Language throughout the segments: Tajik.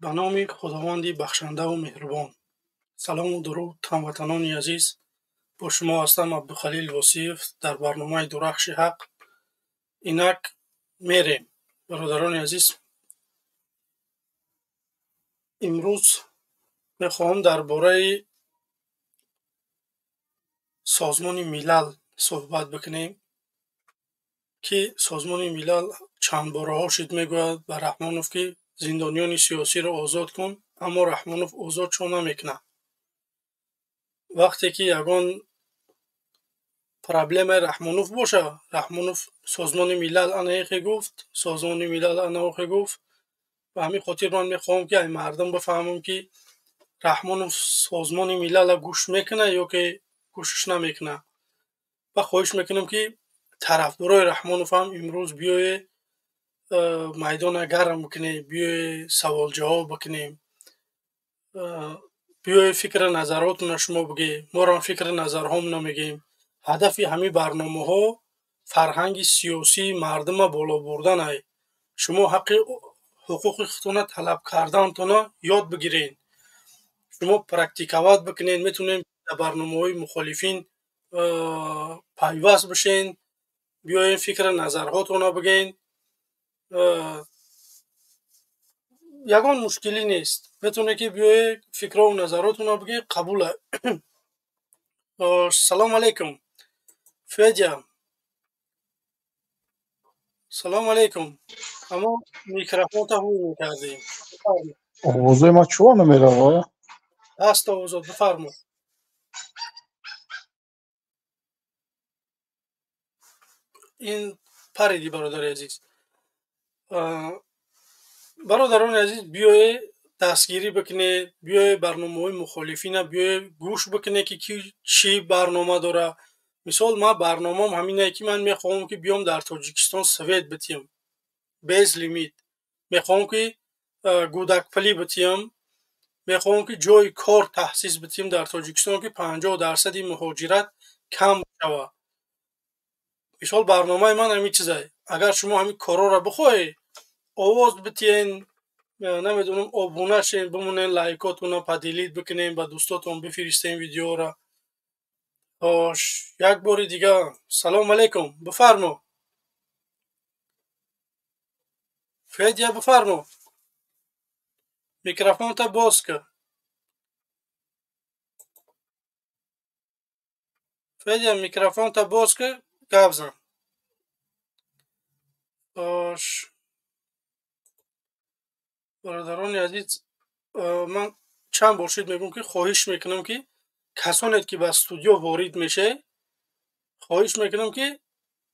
Ба номи Худованди бахшандаву меҳрубон. Салому дуруд, ҳамватанони азиз. Бо шумо ҳастам Абдухалил Восиев дар барномаи Дурахши ҳақ. Инак мерем, бародарони азиз. Имрӯз мехоҳам дар бораи Созмони Милал суҳбат бикунем, ки Созмони Милал чанд бораҳо шид мегӯяд ба Раҳмонов, ки зиндониёни сиёсиро озод кун, аммо Раҳмонов озодшон намекунад. Вақте ки ягон проблемаи Раҳмонов боша, Раҳмонов Созмони Милал анаехе гуфт, Созмони Милал анаохе гуфт. Ба ҳамин хотир ман мехоҳам, ки ай мардум бифаҳмам, ки Раҳмонов Созмони Милалро гӯш мекунад ё ки гӯшш намекунад. Ва хоҳиш мекунам, ки тарафдорои Раҳмонов ҳам имрӯз биёе майдона гарм бикунем, биёе саволҷавоб бикунем, биёе фикру назаротона шумо бигӯед, моро фикру назарҳомона мегӯем. Ҳадафи ҳамин барномаҳо фарҳанги сиёсии мардума боло бурданай. Шумо ҳаққи ҳуқуқи худтона талаб кардантона ёд бигиред. Шумо практиковать бикунед, метавонед дар барномаҳои мухолифин пайваст бишен, биёен фикру назарҳотона бигӯен. Ягон мушкилӣ нест. Метавонед, ки биёед фикрҳову назаротона бигӯед, қабула. Салому алайкум, Федя. Салому алайкум. Аммо микрофонта ҳуй мекардем. Овозои ман чӯ намеравад? Ҳаст овозот, бифармо. Ин париди, бародари азиз. Бародарони азиз, биёе дастгирӣ бикунед, биёе барномаҳои мухолифина биёе гӯш бикунед, ки ки чӣ барнома дора. Мисол, ман барномаам ҳаминае, ки ман мехоҳам, ки биём дар Тоҷикистон свет битиҳам без лимит, мехоҳам, ки гудакпулӣ битиҳам, мехоҳам, ки ҷои кор таҳсис битиҳам дар Тоҷикистон, ки 50 дарсади муҳоҷират кам шавад. Мисол, барномаи ман ҳамин чизае. Агар шумо ҳамин корҳоро бихоҳед, овоз битиҳен, намедонам, обуна шен, бимонен, лайкотона поделить бикунем, ба дӯстотон бифиристем видеоро. Хош, як бори дига салому алайкум, бифармо, Федя, бифармо, микрофонта боз кун. Федя, микрофонта боз кун, гап зан. Хош, бародарони азиз, ман чанд бор шуд мегӯям, ки хоҳиш мекунам, ки касоне ки ба студио ворид мешавед, хоҳиш мекунам, ки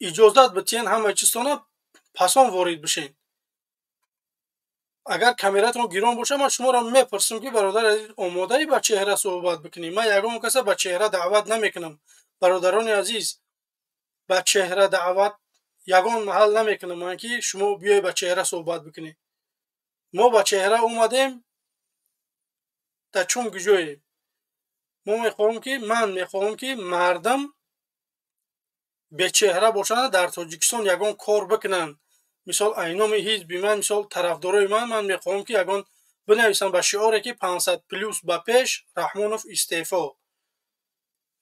иҷозат битиҳен ҳамаи чизтона, пасон ворид бишен. Агар камератон гирон бошад, ман шуморо мепурсам, ки бародари азиз, омодаӣ ба чеҳра суҳбат бикунӣ? Ман ягон каса ба чеҳра даъват намекунам. Бародарони азиз, ба чеҳра даъват ягон маҳал намекунам ман, ки шумо биёед ба чеҳра суҳбат бикунед. Мо ба чеҳра омадем, дар чун гуҷоем. Мо мехоҳем, ки ман мехоҳам, ки мардум бечеҳра бошанд, дар Тоҷикистон ягон кор бикунанд. Мисол, айноми ҳизби ман, мисол, тарафдорои ман, ман мехоҳам, ки ягон бинависам ба шиоре, ки 500 плюс ба пеш, Раҳмонов истеъфо.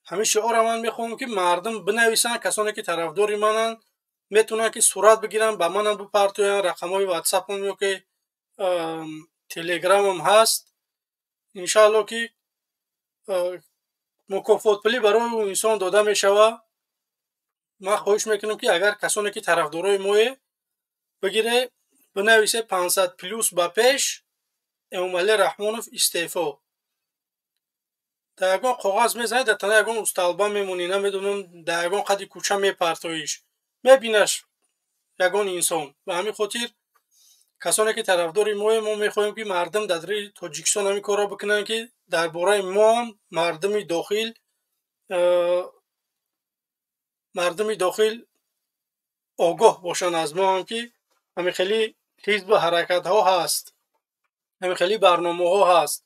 Ҳамин шиорро ман мехоҳам, ки мардум бинависанд. Касоне ки тарафдори мананд, метавонанд, ки сурат бигиранд, ба манам бипартоянд. Рақамҳои ватсапам ё ки телеграмам ҳаст. Иншаалло, ки мукофотпулӣ барои ӯ инсон дода мешавад. Ман хоҳиш мекунам, ки агар касоне ки тарафдорои мое, бигире, бинависе: 500 плюс ба пеш, Эмомалӣ Раҳмонов истеъфо. Дар ягон коғаз мезанед, дар танаи ягон усталба мемонӣ, намедонам, дар ягон қади кӯча мепартоиш, мебинаш ягон инсон. Ба ҳамин хотир, касоне ки тарафдори моем, мо мехоҳем, ки мардум дар Тоҷикистон ҳамин корро бикунанд, ки дар бораи моам мардуми дохил огоҳ бошанд аз моам, ки ҳамин хели ҳизбу ҳаракатҳо ҳаст, ҳамин хели барномаҳо ҳаст.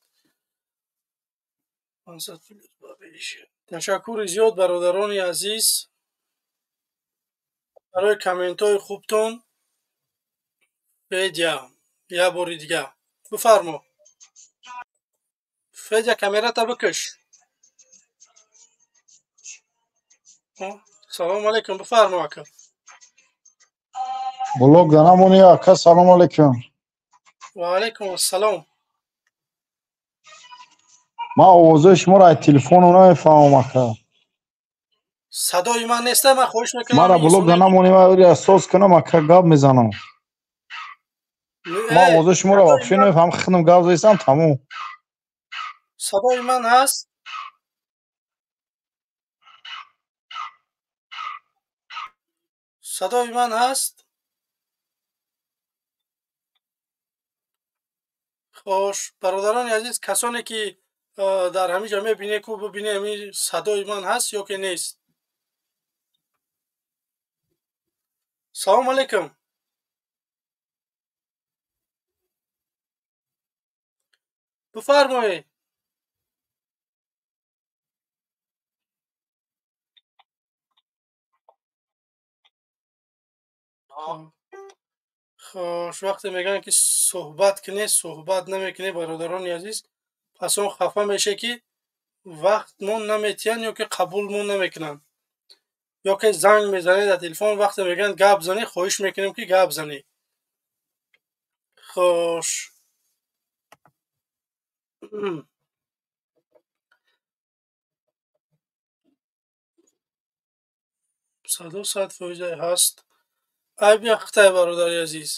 Ташаккури зиёд, бародарони азиз, барои комментҳои хубтон. Федя, як бори дига бифармо. Федя, камерата бикаш. Салом алейкум, бифармо ака. Блок да намони ака, салом алейкум. Ва алейкум ассалом. Ман овозои шуморо аз телефону намефаҳмам ака. Садои ман неста, ман хоҳиш мекунам. Мара блок да намони, ман соз кунам ака, гап мезанам. Ман овозои шуморо вообще намефаҳмам, худам гап застам, тамом. Садои ман ҳаст? Садои ман ҳаст? Хош, бародарони азиз, касоне ки дар ҳамин ҷо мебинед, ку бибинед ҳамин садои ман ҳаст ё ки нест. Салом алейкум. Бифармоед. Хош, вақте мегӯянд ки суҳбат кунед, суҳбат намекунед, бародарони азиз, пас он хафа мешавад ки вақтмон наметиҳанд ё ки қабулмон намекунанд. Ё ки занг мезанед дар телефон, вақте мегӯянд гап занед, хоҳиш мекунем ки гап занед. Хош. Садо 100% ҳаст. Ай бия хитай, бародари азиз,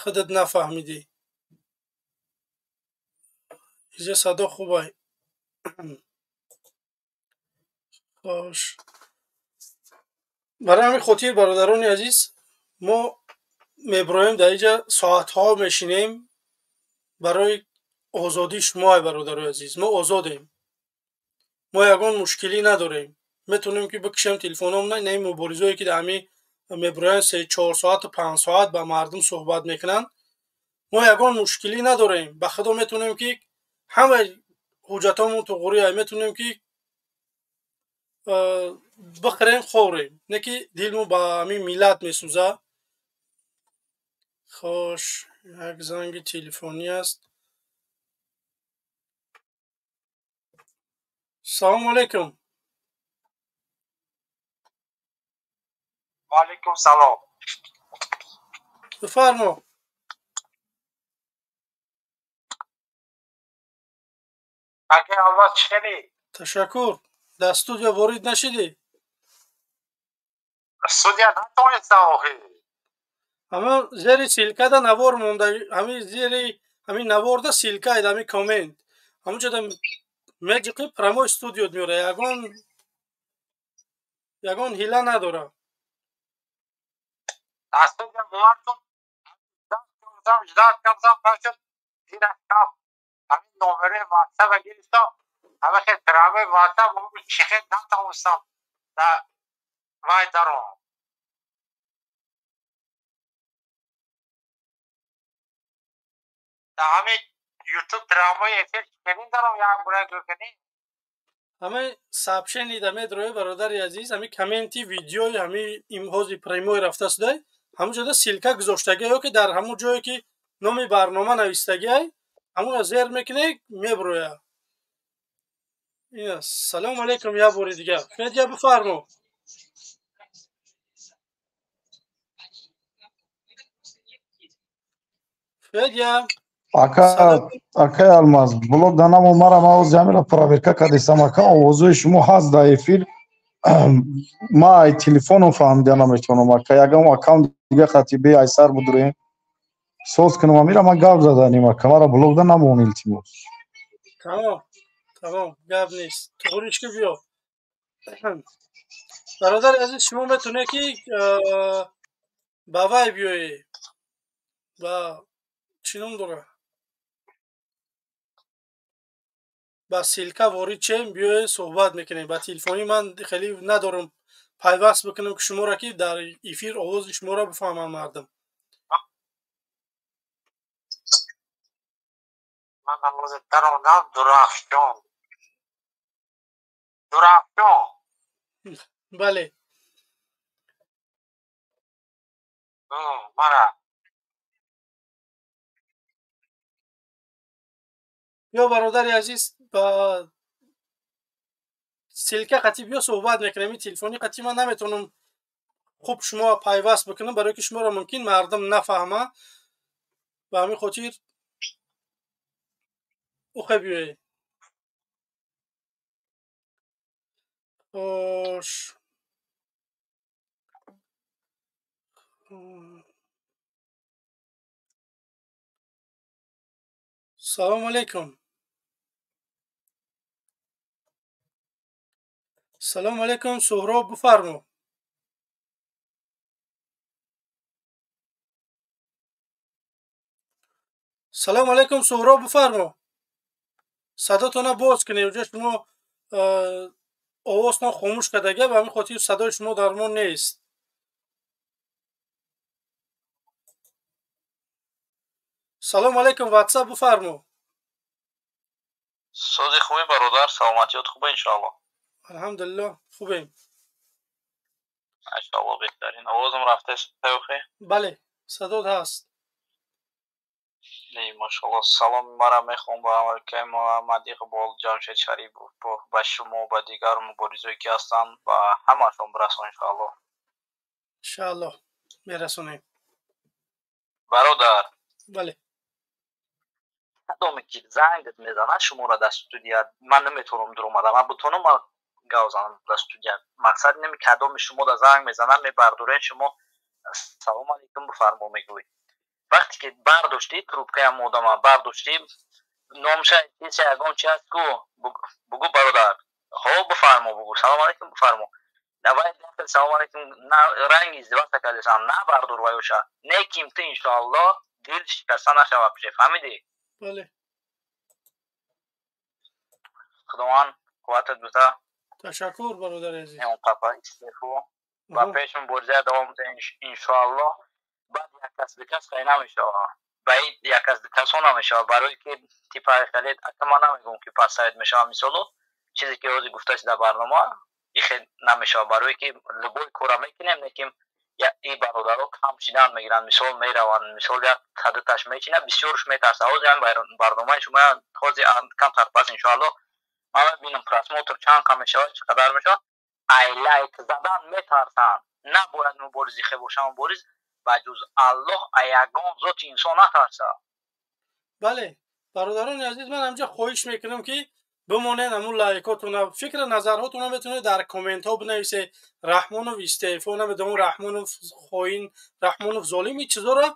худат нафаҳмидӣ. Инҷа садо хубай. Хош. Барои ҳамин хотир, бародарони азиз, мо меброем дар инҷа, соатҳо мешинем барои озодии шумо, ай бародарои азиз. Мо озодем. Мо ягон мушкилӣ надорем. Метавонем ки бикушем телефономона, ин муборизое ки дар ҳамин меброянд 3-4 соату 5 соат ба мардум суҳбат мекунанд. Мо ягон мушкилӣ надорем. Ба худо метавонем ки ҳама ҳуҷҷатҳомон туғурӣ, метавонем ки бихӯрем, хӯрем. Не ки дилмо ба ҳамин миллат месӯзад. Хош, як занги телефонӣ аст. Салому алейкум. Ва алейкум салом. Бифармо. Ака Албас, чӣ хелӣ? Ташаккур. Дар студия ворид нашидӣ? Студия натонистам охи. Ҳама зери ссылкада навор монда, ҳамин зери ҳамин наворда ссылка ед, ҳамин коммент. Ҳамонҷода меҷиқи прямой студио меора, ягон ҳила надора. Дар студия бовар кун, ждать кардам, бача дирак кап. Ҳамин номери WhatsApp гирифтам, ҳама хел прямой WhatsApp чӣ хел натонистам дар вай даром. Дар ҳамин YouTube прямой эфир чӣ даром як бура гӯкунӣ? Ҳамин сообщение да медрои, бародари азиз, ҳамин комменти видеои ҳамин имҳози прямой рафта шудай, ҳамон ҷода ссылка гузоштагиай, ё ки дар ҳамон ҷое ки номи барнома навистагиай, ҳамонро зер мекунед, меброя. Ина, салому алейкум як бори дигар. Федя, бифармо. Федя. Ака, акай Алмаз, блок да намон, мара ма ози ҳамира проверка кардистам, ака, овозои шумо ҳаст дар эфир. Ма ай телефоном фаҳмида наметавонам, ака, ягон аккаунт дига хати бе ай сар будурем. Соз кунам ҳамира, ман гап заданим, ака, мара блок да намон, илтимос. Тамом, тамом, гап нест. Туғриш ки биё. Бародари азиз, шумо метавонед ки ба вай биёед. Ба чӣ ном дорад? Ба ссылка ворид шем, биёед суҳбат мекунем. Ба телефонӣ ман хеле надорам пайваст бикунам ки шуморо ки дар эфир овози шуморо бифаҳманд мардум. Ман овози даромадам Дурахшон. Дурахшон. Бале. Мара. Ё бародари азиз, Ба ссылка қати биё, суҳбат мекунем. Ин телефони қати ман наметавонам хуб шумо пайваст бикунам, барое ки шуморо мумкин мардум нафаҳма. Ба ҳамин хотир ухе биёед. Хош, салому алейкум. Салому алейкум, Суҳроб, бифармо. Салому алейкум, Суҳроб, бифармо. Садотона боз кунед. Уҷа шумо овозтон хомӯш кардага, ба ҳамин хотир садои шумо дар мо нест. Салому алейкум, Ватсап, бифармо. Сози хуби, бародар, саломатиёт хуба, иншоалло. Алҳамдулиллоҳ, хубем. Машоалло, беҳтарин. Овозам рафтааст, охе? Бале, садот ҳаст. Не, машоалло, салом мара мехоҳам ба акаи Муҳаммад Иқбол, Ҷамшед Шарипов, ба шумо, ба дигар муборизое ки ҳастанд, ба ҳамаашон бирасон, иншоалло. Иншоалло, мерасонем. Бародар. Бале. Кадоме ки зангат мезанад шуморо дар студия, ман наметавонам дуромада, ман бутонам ман гав занам дар студия. Мақсад неми кадоми шумо да занг мезанад, мебардорен шумо, салом алейкум, бифармо мегӯед. Вақте ки бардоштӣ трубкаям одама бардоштӣ, номша чизе ягон чи аст ку, бугӯ бародар, ҳо, бифармо, бугӯ салом алейкум, бифармо. Давай салом алейкум, ранги издиваса кардесам, на бардор ваёша. Не ким ту, иншоалло, дил шикаста нашава пише, фаҳмидӣ? Бале. Худованд қувватат бита. Ташаккур, бародари азиз. Қапа истеъфо ва пеш мубориза давом бита, иншоалло. Баъд як кас ду кас хай намешава, баид як кас ду касо намешава, барое ки типа хеле ака ман намегӯям ки пас сайд мешава, мисоло чизе ки ҳозир гуфта шуда барнома ихе намешава, барое ки любой кора мекунем, лекин и бародаро кам шидан мегиранд, мисол мераванд, мисол як садаташ мечина, бисёрш метарса. Ҳозир ҳам барномаи шумо ҳозир камтар пас, иншоалло, ман мебинам просмотр чанд кам мешавад, чӣ қадар мешавад. Ай лайк задан метарсанд. Набояд муборизи хе боша, мубориз ба ҷуз Аллоҳ ягон зоти инсон натарса. Бале, бародарони азиз, ман ҳамҷа хоҳиш мекунам ки бимонед, ҳамун лайкотона, фикри назарҳотона метавонед дар комментҳо бинависед. Раҳмонов истеъфо намедонам, Раҳмонов хоин, Раҳмонов золим, ин чизоро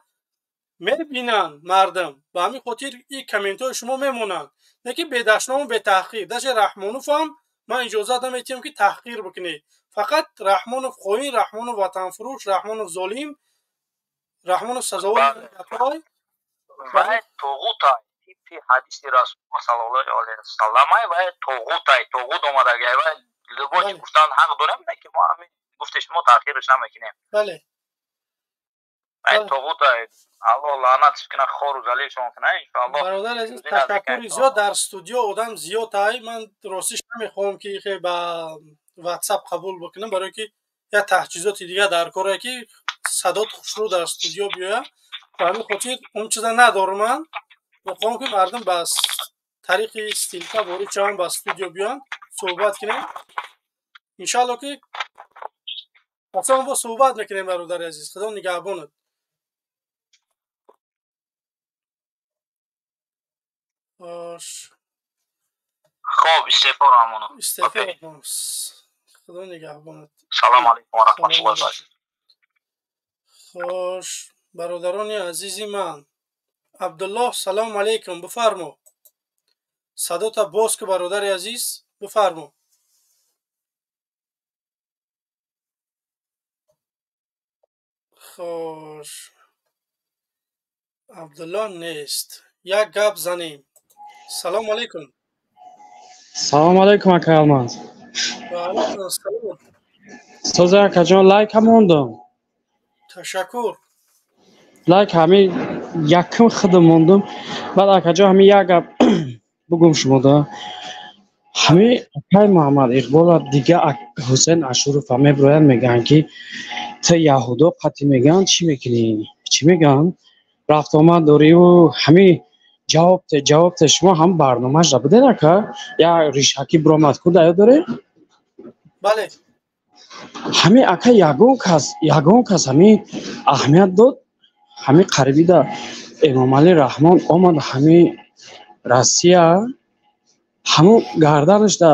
мебинанд мардум. Ба ҳамин хотир ин комментҳои шумо мемонанд, не ки бедашному бетаҳқир. Даже Раҳмоновам ман иҷозат наметиҳам ки таҳқир бикунед. Фақат Раҳмонов хоин, Раҳмонов ватанфурӯш, Раҳмонов золим, Раҳмонов сазовори гапҳой. Вай тоғутай, тибқи ҳадиси Расулуллоҳ саллаллоҳу алайҳи васаллам, вай тоғутай, тоғут омадагай, вай любой чи гуфтан ҳақ дорем, не ки мо ҳамин гуфти шумо таъхираш намекунем. Вай тоғутай, Аллоҳ лаънатш кунад, хору залилшон кунад, иншоаллоҳ. Бародари азиз, ташаккури зиёд. Дар студио одам зиёд ай, ман ростиш намехоҳам ки хе ба Ватсап қабул бикунам, барое ки як таҷҳизоти дигар дар коре ки садот хушрӯ дар студио биёяд. Ба ҳамин хотир он чиза надорам. Ман мехоҳам ки мардум ба тариқи ссылка ворид шаванд, ба студио биёянд, суҳбат кунем, иншоалло ки пасам бо суҳбат мекунем. Бародари азиз, Худо нигаҳбонат. Хош. Хоб, истеъфо, Раҳмонов. Истеъфо, Раҳмонов, Худо нигаҳбонат. Салому алайкум ва раҳматуллоҳи ва. Хош, бародарони азизи ман, Абдуллоҳ, салому алейкум, бифармо. Садота боз ку, бародари азиз, бифармо. Хош, Абдуллоҳ нест. Як гап занем. Салому алейкум. Салому алейкум, ака Алмаз. Ва алейкум ассалом. Соза, акаҷон, лайка мондам. Ташаккур. Лайк ҳамин якум худам мондам. Баъд, акаҷон, ҳамин як гап бугум шумода. Ҳамин акай Муҳаммад Иқбола, дига Ҳусайн Ашуров мебироянд, мегӯянд ки ту яҳудо қатӣ, мегӯянд, чӣ мекунӣ, чӣ мегӯянд, рафтуомад дорию. Ҳамин Ҷавоб те, шумо ҳам барномааш будед, ака, я ришакӣ биромад ку, да ёд доред? Бале. Ҳамин, ака, ягон кас ҳамин аҳамият дод? Ҳамин қарибида Эмомалӣ Раҳмон омад ҳамин Россия, ҳамун гарданашда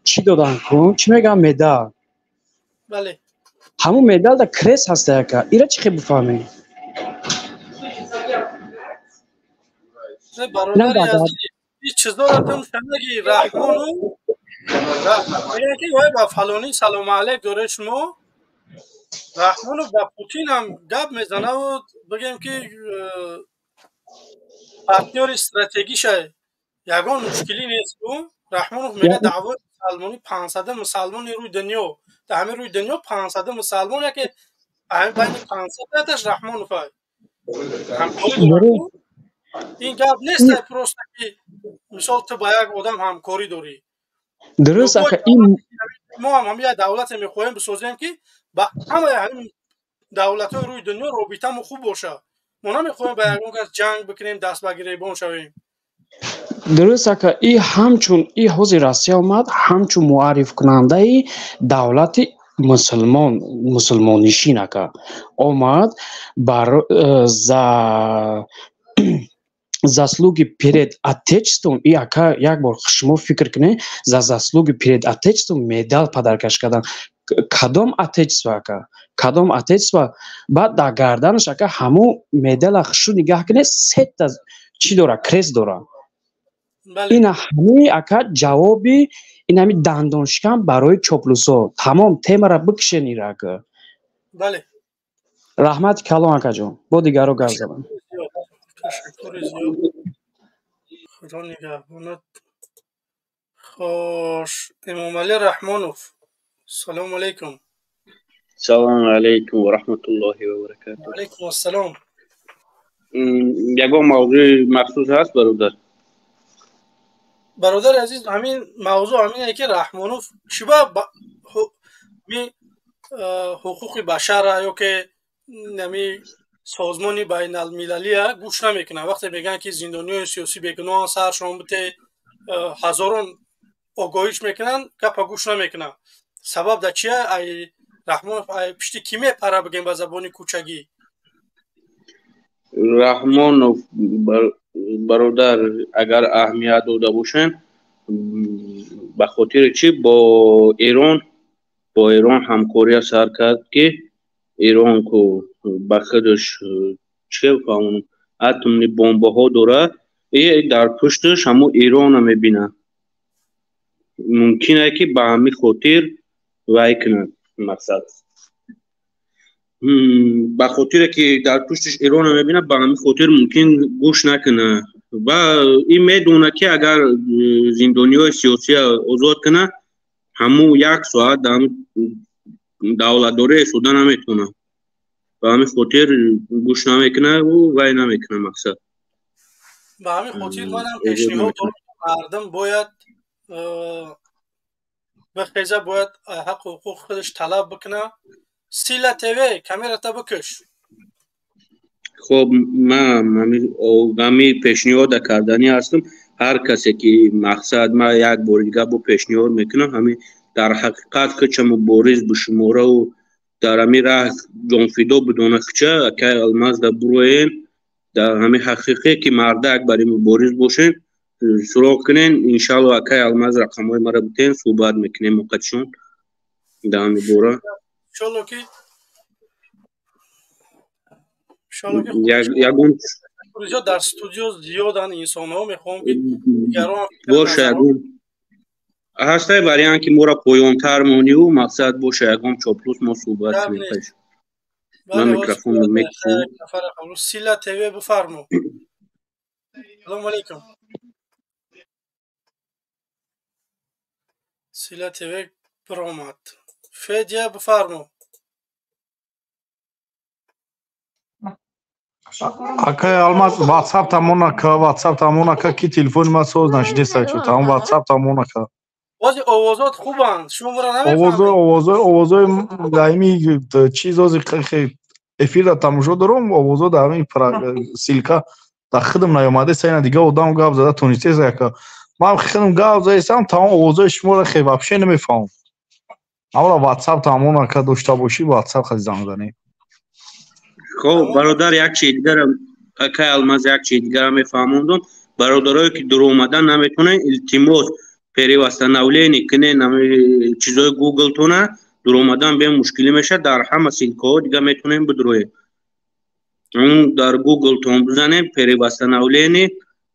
чӣ додан ку, чӣ мегӯям, медал. Бале. Ҳамун медалда крест ҳаста, ака, ира чӣ хел бифаҳмем? Бародари азиз, чизоро тум шанаги. Раҳмону мегӯяд, ки вай ба фалонӣ салому алайк доред шумо. Раҳмонов ба Путин ҳам гап мезанаву, бигем ки, партнёри стратегиша, ягон мушкилӣ нест ку. Раҳмонов мегӯяд, даъвои мусалмонӣ, 500 мусалмони рӯи дунё, дар ҳамин рӯи дунё 500 мусалмон, яке ҳамин байни 500 аташ Раҳмонов ай ҳамкорӣ дорад. Ин гап нест, просто ки мисол ту ба як одам ҳамкорӣ дорӣ. Дуруст, ака, ин Мо ҳам ҳамин як давлате мехоҳем бисозем, ки ба ҳамаи ҳамин давлатҳои рӯи дунё робитамо хуб бошад. Мо намехоҳем ба ягон кас ҷанг бикунем, даст ба гиребон шавем. Дуруст, ака. И ҳамчун и ҳозир Россия омад ҳамчун муаррифкунандаи давлати мусулмон, мусулмоннишин, ака, омад бар за заслуги перед отечеством. И, ака, як бор шумо фикр кунед: за заслуги перед отечеством медал подаркаш кардан. Кадом отечество, ака, кадом отечество? Баъд дар гарданаш, ака, ҳамун медала хушу нигаҳ кунед, сета чӣ дора, крест дора. Ина ҳамаи, ака, ҷавоби ин ҳами дандоншикан барои чоплусо. Тамом, темара бикшен ира, ака. Бале. Раҳмати калон, акаҷон, бо дигаро гап задам. Ташаккури зиёд, Худо нигаҳбонат. Хош, Эмомалӣ Раҳмонов, салому алайкум. Салому алайкум ва раҳматуллоҳи ва баракатуҳ. Алайкум ассалом. Ягон мавзӯи махсус ҳаст, бародар? Бародари азиз, ҳамин мавзӯъ ҳамине, ки Раҳмонов шиба ми ҳуқуқи башара ё ки ами созмони байналмилалия гӯш намекунад, вақте мегӯянд, ки зиндониёни сиёсӣ бегуноҳан, саршон бите, ҳазорон огоҳиш мекунанд, гапа гӯш намекунанд. Сабаб дар чия? Ай Раҳмонов ай пишти кӣ мепара, бигем ба забони кӯчагӣ? Раҳмонов, бародар, агар аҳамият дода бошем, ба хотири чӣ бо Эрон ҳамкория сар кард, ки Эрон ку ба худаш, чӣ фаҳмонам, атомный бомбаҳо дорад и дар пушташ ҳамун Эрона мебинад. Мумкин ае, ки ба ҳамин хотир вай кунад. Мақсад, ба хотире ки дар пушташ Эрона мебинад, ба ҳамин хотир мумкин гӯш накунад. Ва ин медонад, ки агар зиндониҳои сиёсия озод кунад, ҳамун як соат дар давлатдорӣ истода наметавонад. Ба ҳамин хотир гӯш намекунад, вай намекунад, мақсад. Ба ҳамин хотир манам пешниҳод дорам: мардум бояд бихеза, бояд ҳаққу ҳуқуқи худаш талаб бикунад. Сила ТВ, камерата бикаш. Хоб, ман ҳами пешниҳода карданӣ ҳастам. Ҳар касе ки, мақсад, ман як бори дигар бо пешниҳод мекунам, ҳами дар ҳақиқат кӯча мубориз бишумораву дар ҳамин раҳ ҷонфидо бидона кӯча, акай Алмазда буроен, дар ҳамин ҳақиқе ки мардак бари мубориз бошен, суроғ кунен. Иншалло, акай Алмаз, рақамҳои мара битен, суҳбат мекунем моқатишон дар ҳамин бора. Иншолло ки ягон зиёд дар студио зиёданд инсонҳо, мехоҳам, ки дигарон боша, ягон ҳастай вариант, ки моро поёнтар мониву, мақсад, боша, ягон чоплус мо суҳбат кунем. Ман микрофонро мекушам. Сила ТВ, бифармо, салому алейкум. Сила ТВ биромад. Федя, бифармо. Акай Алмаз, ватсап тамонака, ватсап тамонака, ки телефони ман соз нашидеста, чу тамом ватсап тамонака. Бози овозот хубанд, шумо мора намефаҳмед? Овозои даими чиз ози эфирда тамошо дорум, овозо дар ҳамин ссылка. Дар худам наёмадеса, ина дига одам гап зада тонистеса, яка ман худам гап заесам, тамом овозои шуморо хе вообще намефаҳмам. Амра ватсап тамон ака дошта бошӣ, ватсап хази занг занем. Хоб, бародар, як чизи дигарам, акай Алмаз, як чизи дигарам мефаҳмондум. Бародарое ки дуромадан наметонен, илтимос, перевосстановление кунен чизои гуглтона. Дуромадан бе мушкилӣ мешавад, дар ҳама ссылкаҳо дига метонем бидуроем. Дар гуглтон бизанем перевосстановление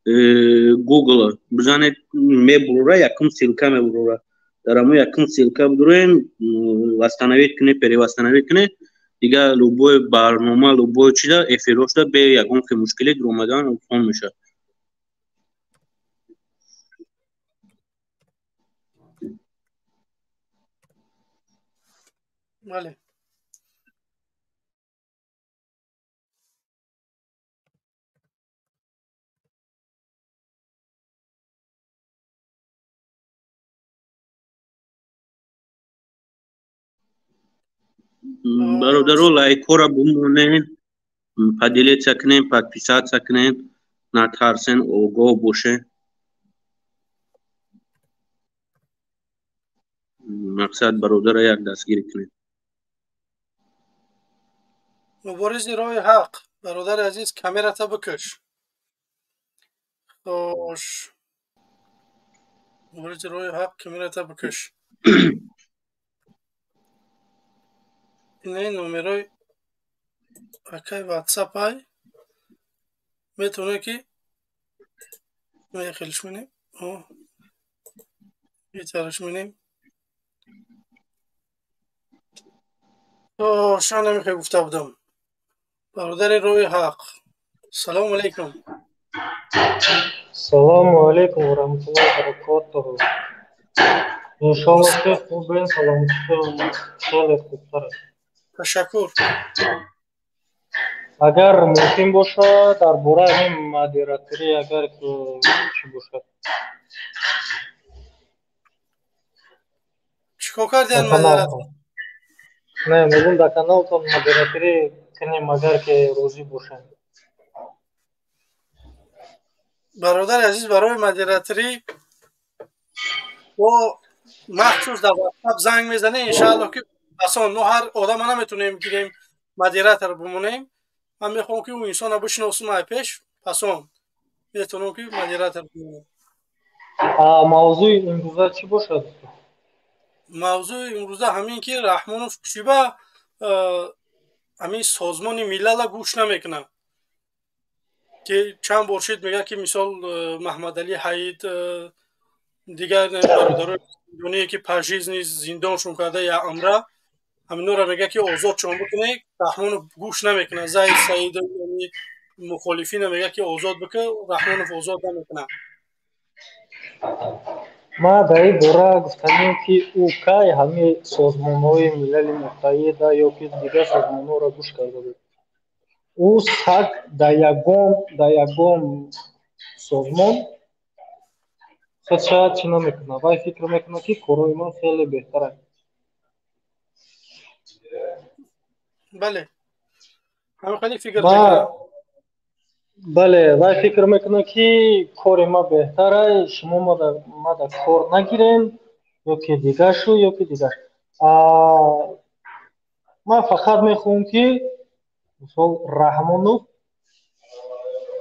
гугл бизанед, мебурора, якум ссылка мебурора. Дар ҳамон якум ссылка бидуроем, восстановить кунед, перевосстановить кунед. Дига любой барнома, любой чиза, эфирошда бе ягон хел мушкилӣ дуромадан осон мешавад. Бале. Бародаро, лайкҳоро бимонен, поделиться кунем, подписаться кунем, натарсен, огоҳ бошен. Мақсад, бародара як дастгирӣ кунем. Муборизи роҳи ҳақ, бародари азиз, камерата бикаш. Хош, муборизи роҳи ҳақ, камерата бикаш. Инаи номерои акай ватсапай, метавонед ки хелиш менем, итараш менем. Шан намехоҳ гуфта будам. Бародари роҳи ҳақ, салому алайкум. Салому алайкум ва раҳматуллоҳи ва баракотуҳу. Иншоалло, ки хубен, саломатитон хеле хубтар аст. Ташаккур. Агар мумкин бошад, дар бораи ҳамин модераторӣ, агар чӣ бошад. Чӣ кор кардиан модератор? Не, мегӯм, дар каналтон модераторӣ кунем, агар ки розӣ бошанд. Бародари азиз, барои модераторӣ бо махсус дар ватсап занг мезанем, иншаалло ки асон. Мо ҳар одама наметонем гирем, модератор бимонем. Ман мехоҳам ки ӯ инсонро бишиносум ай пеш, пасон метавонам ки модератор бимонем. Мавзӯи имрӯза чӣ бошад? Мавзӯи имрӯза ҳамин ки Раҳмонов чиба ҳамин Созмони Милала гӯш намекунад, ки чанд бор шид мегӯяд ки мисол Маҳмадалӣ Ҳаид, дигар бародарои зиндоние ки пожизни зиндоншон карда я амра, ҳаминора мегӯяд ки озодшон бикунед. Раҳмонов гӯш намекунад. Зайд Саид, мухолифина мегӯяд ки озод бикун, Раҳмонов озод намекунад. Ман дар ин бора гуфтанем, ки ӯ кай ҳамин созмонҳои Милали Муттаҳида ё ки дигар созмонҳоро гӯш карда буд? Ӯ саг дар ягон созмон худша чӣ намекунад. Вай фикр мекунад, ки корҳои ман хеле беҳтар аст. Бале, ҳамин хеле фикр мекунад. Бале, вай фикр мекунад, ки кори ма беҳтар аст, шумо мада кор нагирем, ё ки дигаршу, ё ки дигар. Ман фақат мехоҳам, ки мисол Раҳмонов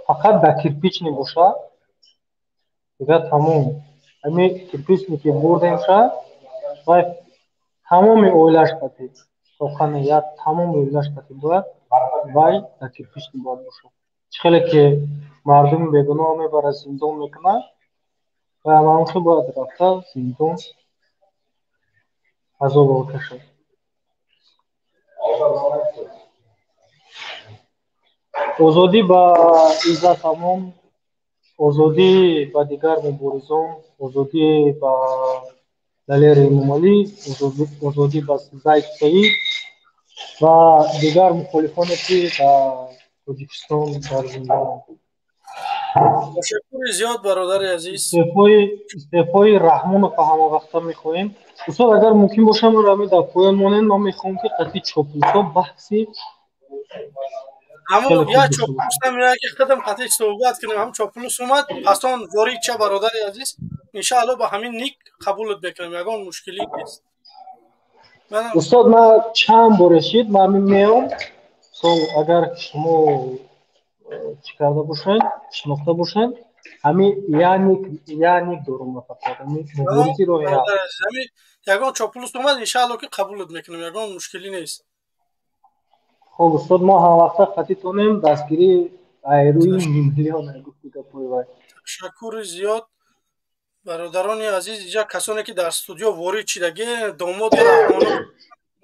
фақат дар кирпичный бошад, дигар тамом. Ҳамин кирпичный ки бурдемша, вай тамоми оилаш қати тоқане я тамоми оилаш қати бояд вай дар кирпичный бояд бошад. Чӣ хеле ки мардуми бегуноҳ мебарад, зиндон мекунад, ва ҳамонхел бояд рафта зиндон азобро кашад. Озодӣ ба Иззатамон, озодӣ ба дигар муборизон, озодӣ ба Далери Эмомалӣ, озодӣ ба Зайд Саид ва дигар мухолифоне, ки дар Тоҷикистон дар зиндонанд. Ташаккури зиёд, бародари азиз. Истеъфои Раҳмонова ҳамавақта мехоҳем. Устод, агар мумкин бошад, маро ҳамин дар поён монед. Ман мехоҳам, ки қатъи чоплусо баҳси Ҳамон як чоплус намеояд ки худам қатъи суҳбат кунем. Ҳамон чоплус омад, пас он ворид ша, бародари азиз. Иншаалло ба ҳамин ник қабулат мекунем, ягон мушкилӣ нест. Устод, ман чанд бор шид, ман меом. Сол агар шумо чӣ карда бошед, шинохта бошед, ҳамин яник дорум фақат ҳамин муборизи роҳи ҳақ. Ягон чоплус омад, иншаалло ки қабулат мекунем, ягон мушкилӣ нест. Хоб устод, мо ҳамвақта қатитонем дастгирӣ айрӯи миллион гуфти гапои вай. Ташаккури зиёд, бародарони азиз. Иҷа касоне ки дар студио ворид шидаги, домоди Раҳмонов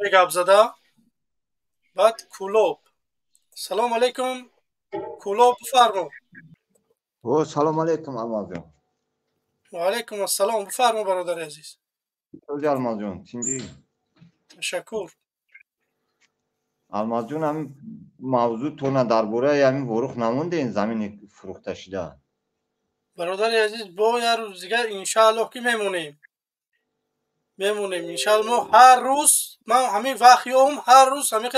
мегап зада, баъд Кулоб. Салом алейкум, Кулоб, бифармо. О, салом алейкум, Алмазҷон. Ва алейкум ассалом, бифармо, бародари азиз. Ози Алмазҷон, тинҷӣ? Ташаккур. Алмазҷон, ҳамин мавзӯъ тона дар бораи ҳамин Ворух намондем, замини фурӯхта шуда. Бародари азиз, бо як рӯз дигар иншааллоҳ ки мемонем. Мемонем иншааллоҳ. Мо ҳар рӯз, ман ҳамин вақт ём, ҳар рӯз ҳамин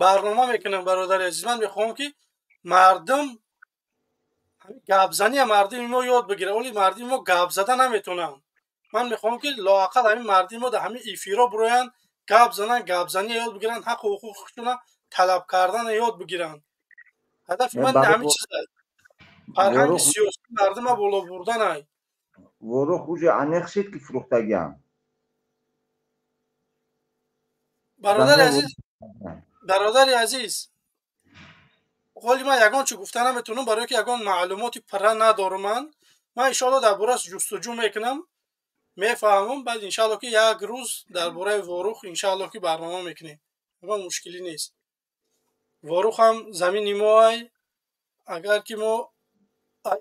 барнома мекунам, бародари азиз. Ман мехоҳам ки мардум гапзания мардуми мо ёд бигирад. Оли мардуми мо гап зада наметонанд. Ман мехоҳам ки лоақал ҳамин мардуми мо дар ҳамин эфиро бироянд, гап зананд, гапзания ёд бигиранд, ҳаққу ҳуқуқшона талаб кардана ёд бигиранд. Ҳадафи ман ҳамин чиз аст. Фарҳанги сиёсии мардума боло бурданай. Ворух уже аниқ шид ки фурӯхтагиам. Бародари азиз, бародари азиз, ҳоли ман ягон чӣ гуфта наметавонам, барое ки ягон маълумоти пурра надорам. Ман иншоалло дар борааш ҷустуҷӯ мекунам, мефаҳмам, баъд иншоалло ки як рӯз дар бораи Ворух иншоалло ки барнома мекунем. Ягон мушкилӣ нест. Ворух ҳам замини моай. Агар ки мо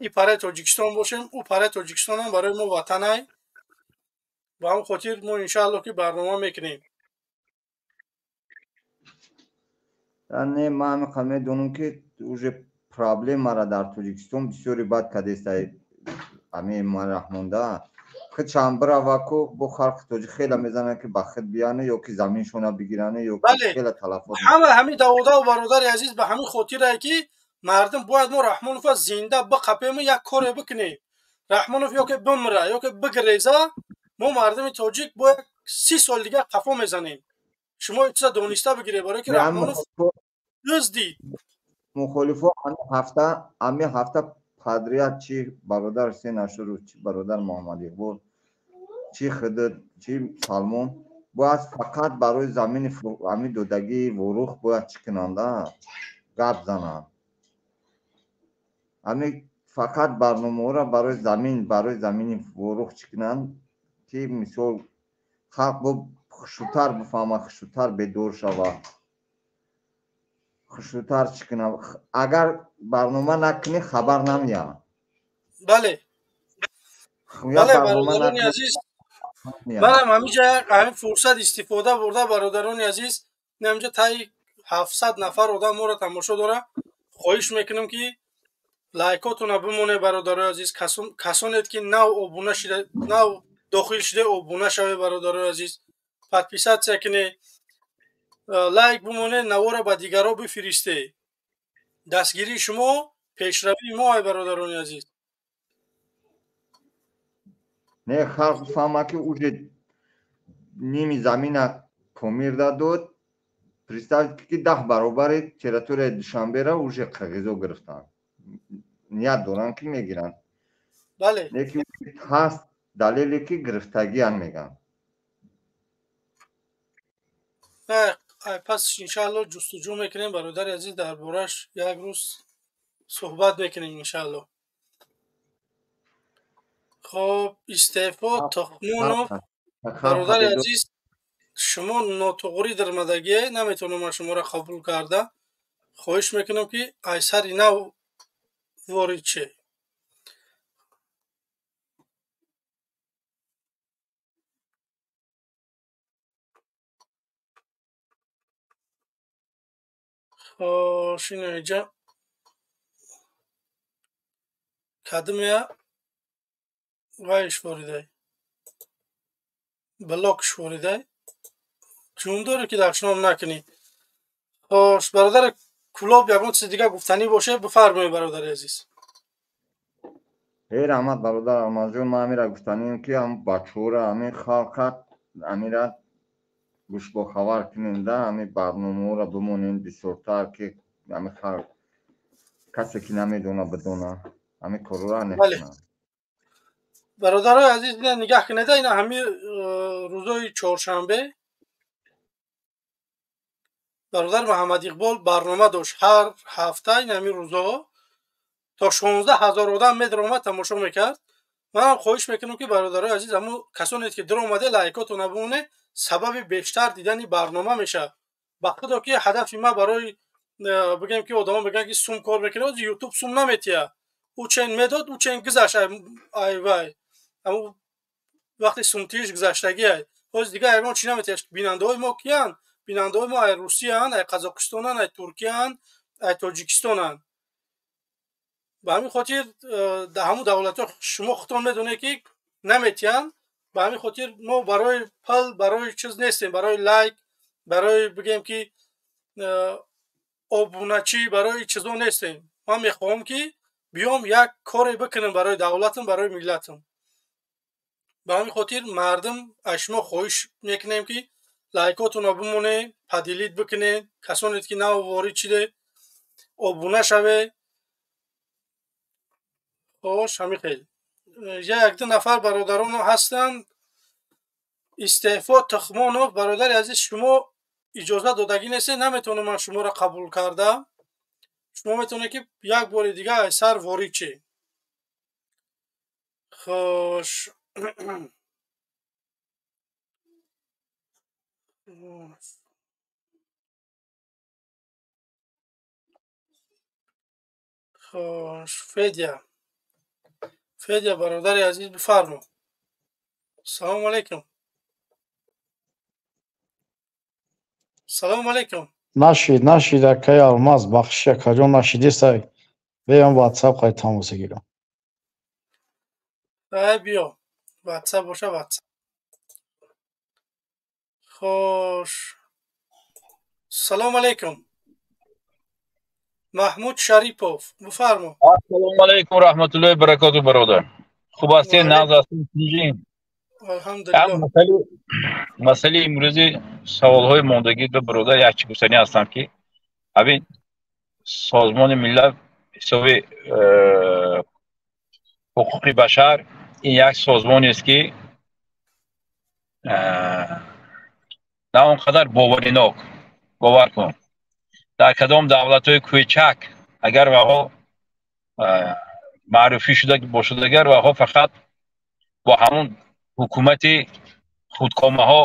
и параи Тоҷикистон бошем, ӯ параи Тоҷикистон ҳам барои мо ватанай. Ба ҳамин хотир мо иншоалло ки барнома мекунем. Не, ман ҳамин қадр медонам ки уже проблемара дар Тоҷикистон бисёре бад кадест ҳамин Раҳмонда. Худшам бираваку бо халқи тоҷик хеле мезананд ки ба худ бияне ё ки заминшона бигиране ё хеле талафот. Ҳама ҳамин даводав, бародари азиз, ба ҳамин хотирае ки мардум бояд мо Раҳмонова зинда биқапему як коре бикунем. Раҳмонов ё ки бимра, ё ки бигреза, мо мардуми тоҷик бояд 30 сол дигар қафо мезанем. Шумо чиза дониста бигиред, барое ки Раҳмонов дуздид. Мухолифо ҳамин ҳафта подряд чи бародар Ҳусейн Ашуров, чи бародар Муҳаммад Иқбол, чи Хидр, чи Салмон бояд фақат барои замини ҳамин додагии Ворух бояд чӣ кунанда гап зананд. Ҳамин фақат барномаҳоро барои замин, барои замини Ворух чӣ кунанд ки мисол халқ бо хушрӯтар бифаҳмад, хушрӯтар бедор шавад, хушрӯтар чӣ кунад. Агар барнома накунӣ хабар намеяд. Бале, бале, бародарони азиз, манам ҳаминҷа ҳамин фурсат истифода бурда, бародарони азиз, ҳаминҷа таи 700 нафар одам моро тамошо дора. Хоҳиш мекунам ки лайкотона бимонед, бародарои азиз. Касонед ки нав обуна шида, нав дохил шуда, обуна шавед, бародарои азиз. Подписаться кунед, лайк бимонед, навора ба дигарро бифиристед. Дастгирии шумо пешравии мо, ай бародарони азиз. Не, халқ фаҳма ки уже ними замина Помирда дод. Представьте ки 10 баробари территорияи Душанбера уже қирғизо гирифтанд. Ният доранд ки мегиранд. Бале. Лекин ҳаст далеле ки гирифтагиан мегӯянд. Пас иншаалло ҷустуҷӯ мекунем, бародари азиз, дар борааш як рӯз суҳбат мекунем иншаалло. Хоб, истеъфо Тухмонов, бародари азиз, шумо нотуғрӣ дармадагие, наметавонам ман шуморо қабул карда. Хоҳиш мекунам ки аз сари нав ворид шед. Хош, инаиҷа кадмия вайш воридай, блокш воридай, ҷун дорӣ ки дашном накунӣ. Хош, бародар Кӯлоб ягон чизи дига гуфтанӣ боше, бифармоед, бародари азиз. Эй, раҳмат, бародар Алмазҷон. Ман ҳамира гуфтанием, ки ҳам бачаҳора, ҳамин халқа ҳамира гӯшбохабар кунем да, ҳамин барномаҳоро бимонем бисёртар, ки ҳамин халқ, касе ки намедона, бидона, ҳамин корҳоро накунад. Бародарои азиз, ина нигаҳ кунеда, ина ҳамин рӯзои чоршанбе бародар Муҳаммад Иқбол барнома дошт. Ҳар ҳафта ин ҳамин рӯзоҳо то 16 000 одам медаромад, тамошо мекард. Манам хоҳиш мекунам, ки бародарои азиз, ҳамун касоне ки даромаде, лайкотона бимоне, сабаби бештар дидани барнома мешавад. Ба худо, ки ҳадафи ман барои бигем, ки одамо мегӯянд, ки сум кор мекунад, ҳозир Ютуб сум наметиҳад. Ӯ чен медод, ӯ чен гузашт, ай вай, ҳамун вақти сумтииш гузаштагиай. Ҳозир дигар ягон чӣ наметиҳад. Бинандаҳои мо киянд? Бинандаҳои мо ай Русияанд, ай Қазоқистонанд, ай Туркияанд, ай Тоҷикистонанд. Ба ҳамин хотир дар ҳамун давлатҳо, шумо худтон медонед, ки наметиҳанд. Ба ҳамин хотир мо барои пул, барои чиз нестем, барои лайк, барои бигем, ки обуначӣ, барои чизо нестем. Ман мехоҳам, ки биём як коре бикунам барои давлатам, барои миллатам. Ба ҳамин хотир, мардум, аз шумо хоҳиш мекунем, ки лайкотонро бимонед, поделить бикунед. Касоне ки нав ворид шиде, обуна шавед. Хош, ҳамин хел якду нафар бародарон ҳастанд. Истеъфо Тухмонов, бародари азиз, шумо иҷозат додагӣ нестед, наметавонам ман шуморо қабул карда. Шумо метавонед, ки як бори дига аз сар ворид шед. Хош, хош, Федя, Федя, бародари азиз, бифармо. Салому алайкум, салому алайкум. Нашид, нашид, акаи Алмаз, бахшиш, акаҷон, нашидесай. Беям, Ватсап қай тамоса гирам. Ай, биё, Ватсап боша, Ватсап. Хош, салому алайкум, Маҳмуд Шарипов, бифармо. Ассалому алайкум раҳматуллоҳи баракоту, бародар, хуб ҳастед? Нағз ҳастед, тинҷин? Алҳамдулиллоҳ. Масъалаи имрӯзи саволҳои мондагӣ ба бародар як чӣ гуфтанӣ ҳастам, ки ҳамин Созмони Миллат ҳисоби ҳуқуқи башар ин як созмонест, ки на он қадар боваринок. Бовар кун, дар кадом давлатҳои кӯчак агар ваҳо маъруфӣ шуда бошад, агар ваҳо фақат бо ҳамун ҳукумати худкомаҳо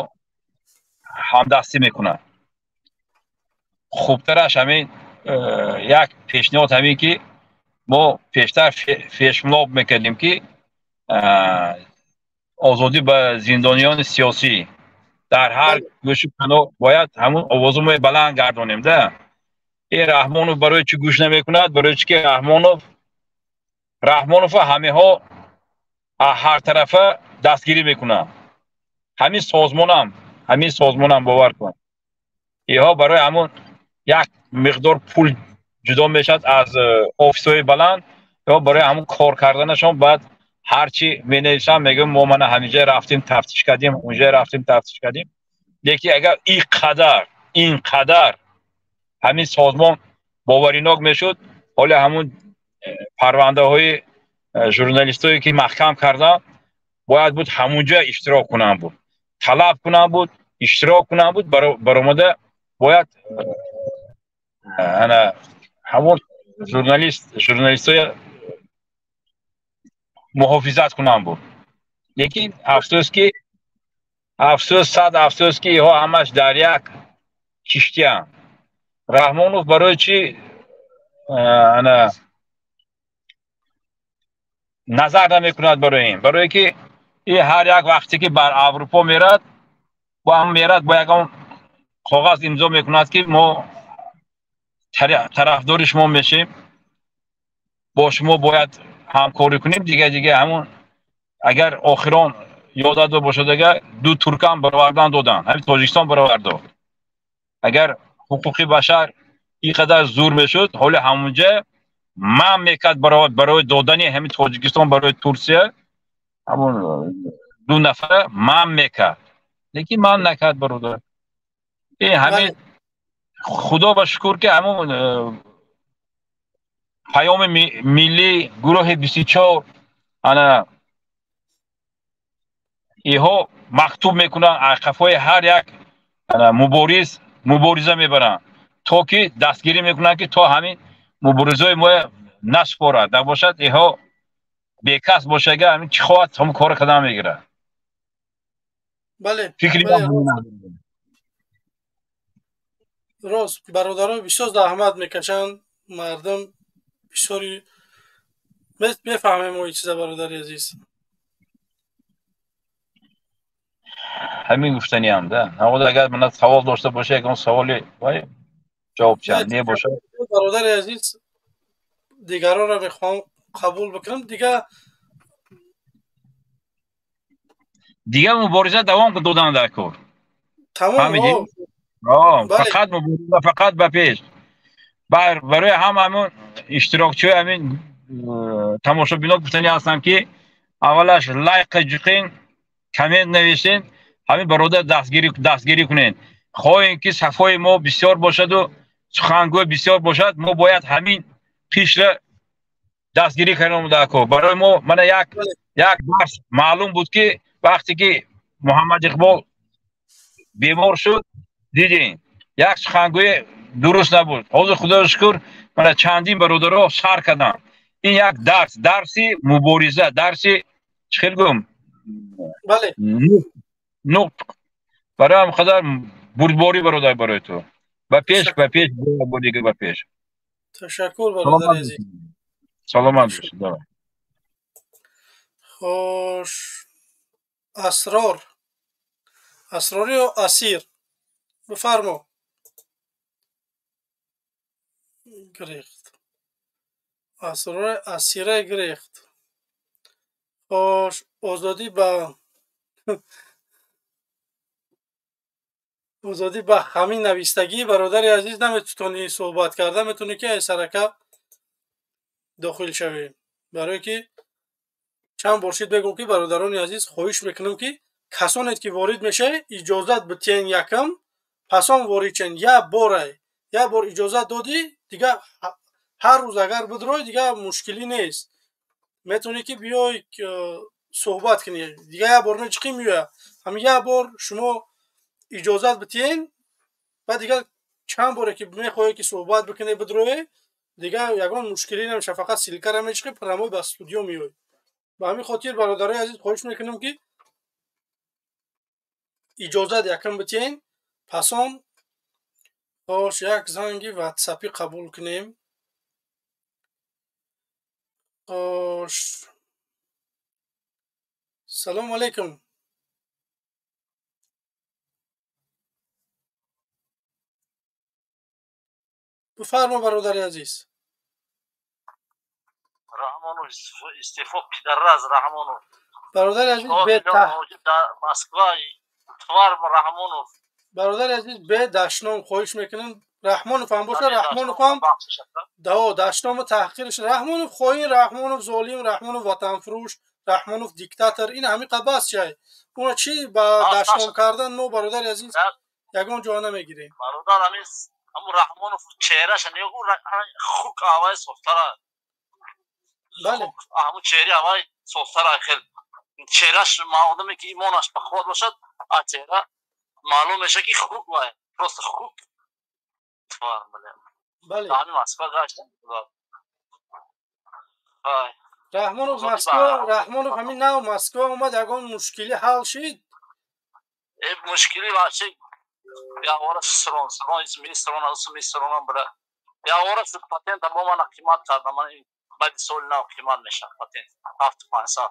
ҳамдастӣ мекунанд. Хубтараш ҳамин як пешниҳод ҳамин, ки мо пештар флешмоб мекардем, ки озодӣ ба зиндониёни сиёсӣ дар ҳар гӯшу паноҳ бояд ҳамун овозу мо баланд гардонем да. Э, Раҳмонов барои чӣ гӯш намекунад? Барои чӣ ки Раҳмонова ҳамеҳо ҳартарафа дастгирӣ мекунанд. Ҳамин созмонам, бовар кун, иҳо барои ҳамун як миқдор пул ҷудо мешавад аз офисҳои баланд, ё барои ҳамун кор карданашон. Баъд ҳарчи менависам, мегӯям, мо мана ҳаминҷа рафтем, тафтиш кардем, унҷа рафтем, тафтиш кардем. Лекин агар ин қадар ҳамин созмон боваринок мешуд, ҳоло ҳамун парвандаҳои журналистое ки маҳкам карданд, бояд буд ҳамунҷа иштирок кунанд буд, талаб кунанд буд, иштирок кунанд буд, баромада бояд ана ҳамон журналистҳоя муҳофизат кунанд буд. Лекин афсӯс, ки афсӯс, сад афсӯс, ки иҳо ҳамаш дар як киштианд. Раҳмонов барои чӣ ана назар намекунад барои ин? Барое ки и ҳар як вақте ки бар Аврупо мерад, бо ҳам мерад, бо ягон коғаз имзо мекунад, ки мо тарафдори шумо мешем, бо шумо бояд ҳамкорӣ кунем. Дига ҳамун агар охирон ёдат бошад, агар ду туркам баровардан доданд, ҳамин Тоҷикистон баровар дод. Агар ҳуқуқи башар ин қадар зур мешуд, ҳоли ҳамунҷа ман мекард барои додани ҳамин Тоҷикистон барои Турсия ҳамон ду нафара ман мекард, лекин ман накард бародар. Ҳамин худо ба шукр ки ҳамон паёми миллӣ гурӯҳи 24 ана иҳо мактуб мекунанд, қафои ҳар як мубориз мубориза мебаранд, то ки дастгирӣ мекунанд ки то ҳамин муборизаҳои мо насупорад. Набошад иҳо бекас бошага ҳамин чӣ хоҳад ҳамон корро кардан мегирад. Бале, фикри рост, бародаро бисёр заҳмат мекашанд, мардум бисёри мефаҳмем мо ин чиза, бародари азиз. Ҳамин гуфтаниам да. Навода агар мана савол дошта боша, ягон саволи вай ҷавоб диҳам, небошад. Бародари азиз, дигаронро мехоҳам қабул бикунам. Дигар мубориза давом додан дар кор. Тамом. Фақат мубориза, фақат ба пеш. Барои ҳама ҳамон иштирокчиҳои ҳамин тамошобино гуфтанӣ ҳастам ки аввалаш лайк ҷиқин, коммент нависен, ҳамин бародар дастгирӣ кунед. Хоҳем ки сафҳои мо бисёр бошаду сухангӯй бисёр бошад, мо бояд ҳамин қишра дастгирӣ кардем дар кор. Барои мо мана як дарс маълум буд ки вақте ки Муҳаммад Иқбол бемор шуд, дидем як сухангӯи дуруст набуд. Ҳозир худоро шукр мана чандин бародаро сар карданд. Ин як дарс, дарси мубориза, дарси чӣ хел гӯм? Бале. Нуқтқ. Барои ҳам қадар бурдборӣ бародар барои ту. Ба пеш, ба пеш, дига ба пеш. Ташаккур бародари азиз. Саломат бошед. Давай. Хош, Асрор. Асрор ё Асир? Бифармо. Гирехт. Асрор Асира гирехт. Хош, озодӣ ба ҳамин навистагӣ бародари азиз наметавонӣ суҳбат карда, метавонӣ ки аз сарака дохил шавӣ. Барое ки чанд бор шид бегӯм ки бародарони азиз, хоҳиш мекунам ки касоне ки ворид мешавед, иҷозат битиҳен якам, пасон ворид шавед. Як борай, як бор иҷозат додӣ, дига ҳар рӯз агар бидрой, дига мушкилӣ нест. Метавонӣ ки биёй суҳбат кунӣ. Дига як бор мечиқӣ меояд. Ҳамин як бор шумо иҷозат битиҳен, баъд дига чанд боре ки мехоҳед ки суҳбат бикунед, бидрое, дига ягон мушкилӣ намешавад. Фақат силкара мечиқӣ, прямой ба студио меоӣ. Ба ҳамин хотир бародарои азиз хоҳиш мекунам ки иҷозат якам битиҳен, пасон хош як занги ватсапӣ қабул кунем. Хош, салому алайкум. Бифармо бародари азиз. Раҳмонов истеъфо пидараз Раҳмонов. Бародари азиз, Москва твар Раҳмонов. Бародари азиз, бе дашном хоҳиш мекунам. Раҳмонов ҳам бошад, Раҳмонов ҳам дашному таҳқирш. Раҳмонов хоин, Раҳмонов золим, Раҳмонов ватанфурӯш, Раҳмонов диктатор. Ин ҳамин қабас чай. Уна чӣ ба дашном кардан мо бародари азиз ягон ҷо намегирем. Бародар, ҳамин ҳамун Раҳмонов чеҳраша нигоҳ кун, хук авай софтара. Бале. Ҳамун чеҳри авай софтара хел. Чеҳраш одаме ки имонаш ба қувват бошад, аз чеҳра маълум мешавад ки хук вай, просто хук. Твар, бале. Бале. Ҳамин Москва гаштам. Раҳмонов Москва, Раҳмонов ҳамин нав Москва омад, ягон мушкилӣ ҳал шид? Мушкилӣ вообще явора срон, срон, мисрон, мисрон бира. Явора шуд патент бо ман қимат кардам. Ман баъди соли нав қимат мешавад патент. 7500.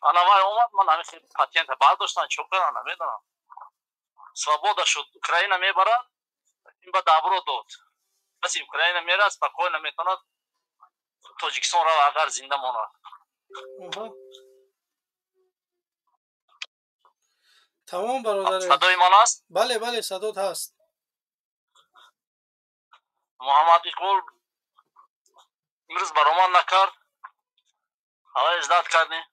Ана вай омад, ман ҳамин хел патента бардоштан, чӣ кардам намедонам. Свобода шуд, Украина мебарад, ин ба добро дод. Пас Украина мерад, спокойно метавонад Тоҷикистон рава агар зинда монад. Тамом бародар. Садои ман аст? Бале, бале, садот ҳаст. Муҳаммад Иқбол имрӯз баромад накард, ҳавай ждать кардем.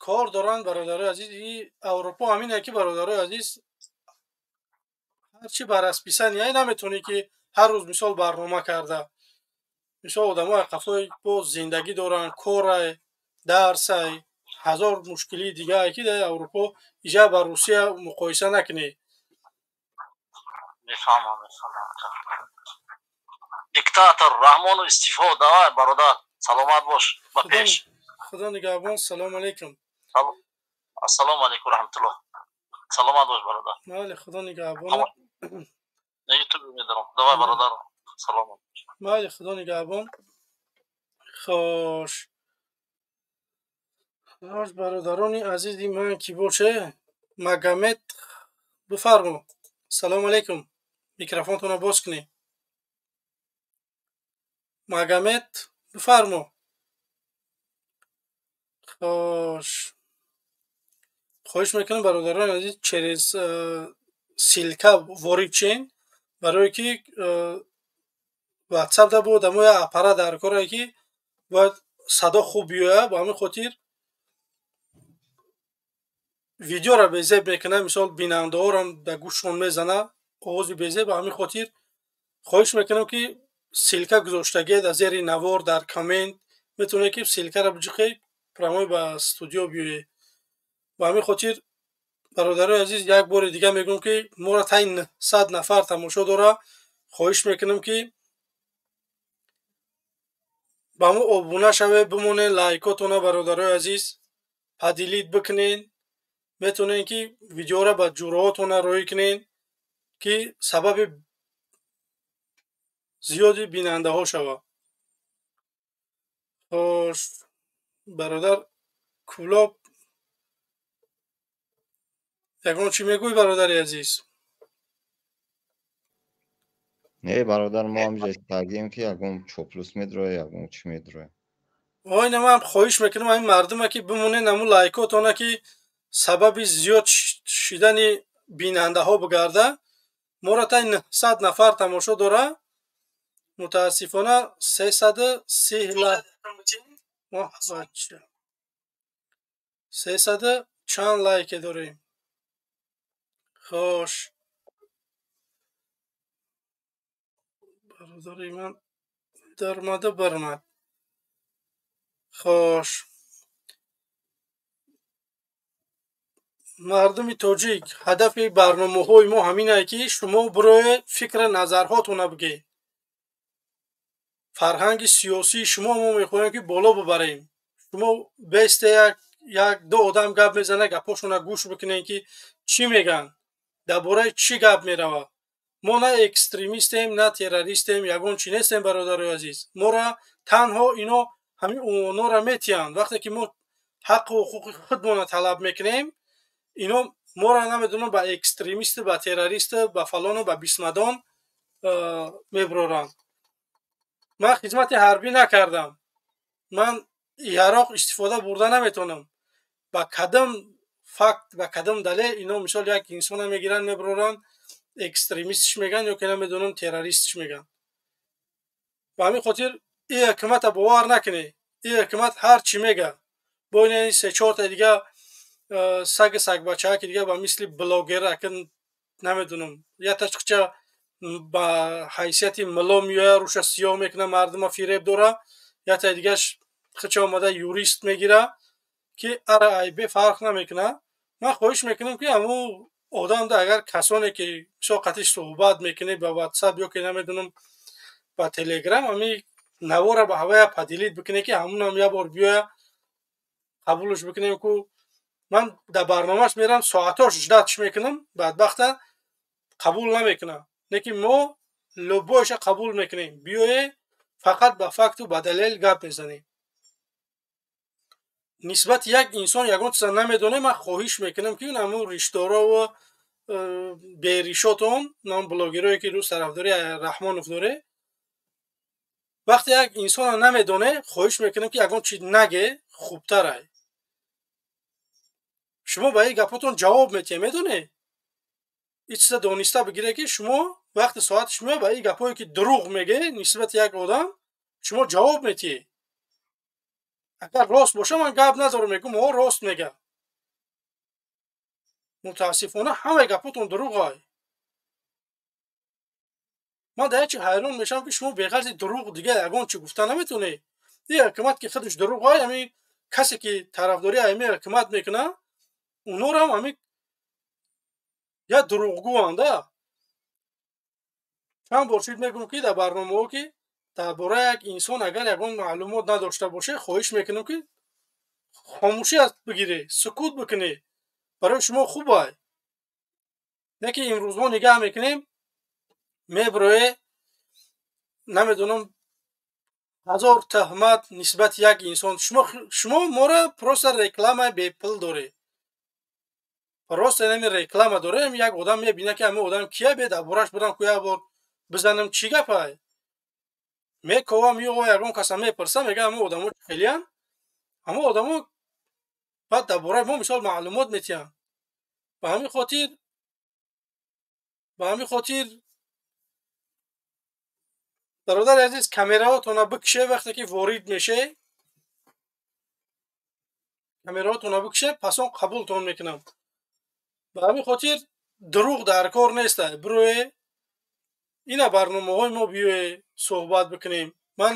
Кор доранд, бародарои азиз. И Аврупо ҳамине ки, бародарои азиз, ҳарчи ба расписание наметавонӣ ки ҳар рӯз, мисол, барнома карда. Мисол, одамои қафои боз зиндагӣ доранд, корай, дарсай, ҳазор мушкилии дигае ки дар Аврупо иҷа ба Русия муқоиса накунӣ. Мефаҳмам, мефаҳмам. Диктатор Раҳмонов истифо, давай, бародар, саломат бош, ба пеш. Худо нигаҳбон, салому алайкум. Ассалому алайкум раҳматуллоҳ. Саломат бош, бародар. Майли, худо нигаҳбон. Ютуб медорам. Давай, бародар, саломат. Майли, худо нигаҳбон. Хош. Хош, бародарони азизи ман ки боше, Магомед, бифармо. Салому алайкум. Микрофонтонро боз кунед. Магомед, бифармо. Хош. Хоҳиш мекунам, бародарони азиз, через ссылка ворид шен, барое ки ватсап да бо одамо як аппарат дар корае ки бояд садо хуб биёяд. Ба ҳамин хотир видеоро безеб мекунад, мисол, бинандаҳоро дар гӯшшон мезана овози безеб. Ба ҳамин хотир хоҳиш мекунам ки ссылка гузоштагие дар зери навор, дар коммент метавонед ки ссылкаро биҷиқед, прямой ба студио биёед. Ба ҳамин хотир, бародарои азиз, як бори дига мегӯям ки моро таи 900 нафар тамошо дора. Хоҳиш мекунам ки ба мо обуна шавед, бимонед, лайкотона, бародарои азиз, поделить бикунед. Метавонед ки видеоро ба ҷуроҳотона роҳӣ кунед ки сабаби зиёди бинандаҳо шавад. Хош, бародар Кулоб, ягон чӣ мегӯй, бародари азиз? Не, бародар, мо ҳамҷа истагием ки ягон чоплус медроя, ягон чӣ медроя. Ой, на, ман хоҳиш мекунам ҳамин мардума ки бимонед, ҳамун лайкотона ки сабаби зиёд шидани бинандаҳо бигарда. Моро таи 900 нафар тамошо дора, мутаассифона 330 лайк, бача, сесаду чанд лайке дорем. Хош, бародари ман даромада баромад. Хош, мардуми тоҷик, ҳадафи барномаҳои мо ҳаминае ки шумо бироед, фикра назарҳотона бигӯед. Фарҳанги сиёсии шумо мо мехоҳем ки боло бибарем. Шумо бесте як ду одам гап мезана, гапҳошона гӯш бикунед ки чӣ мегӯянд, дар бораи чӣ гап меравад. Мо на экстремистем, на террористем, ягон чӣ нестем, бародарои азиз. Моро танҳо ино ҳамин унвонҳоро метиҳанд. Вақте ки мо ҳаққу ҳуқуқи худмонро талаб мекунем, ино моро намедонам ба экстремисту, ба террористу, ба фалону ба бисмадон мебуроранд. Ман хизмати ҳарбӣ накардам, ман яроқ истифода бурда наметавонам. Ба кадом факт, ба кадом далел ино, мисол, як инсона мегиранд, мебуроранд, экстремистш мегӯянд ё ки намедонам террористш мегӯянд? Ба ҳамин хотир ин ҳукумата бовар накунед. Ин ҳукумат ҳар чӣ мегӯяд, бо ин се чорта дига саги сагбачааки дига ба мисли блогер акн намедонам яташқча ба ҳайсияти мило меояд, рӯша сиёҳ мекунад, мардума фиреб дора. Ятаи дигаш хича омада юрист мегира ки ара айбе фарқ намекунад. Ман хоҳиш мекунам ки ҳамун одамда, агар касоне ки мисол қатъи суҳбат мекунед ба ватсап ё ки намедонам ба телеграм, ҳамин навора ба ҳавая поделить бикунед ки ҳамунам як бор биёя, қабулш бикунем. Ку ман дар барномааш мерам, соатҳош ждать мекунам, бадбахта қабул намекунам. Лекин мо любой ша қабул мекунем. Биёе, фақат ба факту ба далел гап мезанем. Нисбати як инсон ягон чиза намедонем, ман хоҳиш мекунам ки ҳамун риштдорову беришотон, нам блогерое ки рӯз тарафдори Раҳмонов доре, вақте як инсона намедоне, хоҳиш мекунам ки ягон чиз наге, хубтарай. Шумо ба ин гапотон ҷавоб метиҳед, медонед? Ин чиза дониста бигире, ки шумо вақти соатиш меояд, ба ин гапҳое ки дурӯғ мегӯед нисбати як одам, шумо ҷавоб метиҳед. Агар рост боша, ман гап надорам, мегӯм, о, рост мега. Мутаассифона, ҳамаи гапҳотон дурӯғай. Ман дар як чи ҳайрон мешавам, ки шумо беғарзи дурӯғ дигар ягон чи гуфта наметавонед. Ин ҳукумат ки худаш дурӯғай, ҳамин касе ки тарафдории ҳамин ҳукумат мекунад, онорам ҳамин як дурӯғгӯанда. Чанд бор шуд, мегӯм, ки дар барномаҳо, ки дар бораи як инсон агар ягон маълумот надошта боше, хоҳиш мекунам, ки хомӯшӣ бигиред, сукут бикунед, барои шумо хубай. Не ки имрӯзҳо нигаҳ мекунем, меброe, намедонам, ҳазор таҳмат нисбати як инсон. Шумо моро просто рекламаи бепул доред, просто инами реклама дорем. Як одам мебина, ки ҳамин одам кия, бе дар бораш бурам ку, як бор бизанам, чӣ гапай, мековам, ё ягон каса мепурсам, мега, ҳамин одамо хелиян, ҳамон одамо баъд дар бораи мо мисол маълумот метиҳанд. Ба ҳамин хотир, бародари азиз, камераҳотона бикше, вақте ки ворид меше, камераҳотона бикше, пас он қабултон мекунам. Ба ҳамин хотир дурӯғ дар кор неста. Бирое, ина барномаҳои мо биёе, суҳбат бикунем. Ман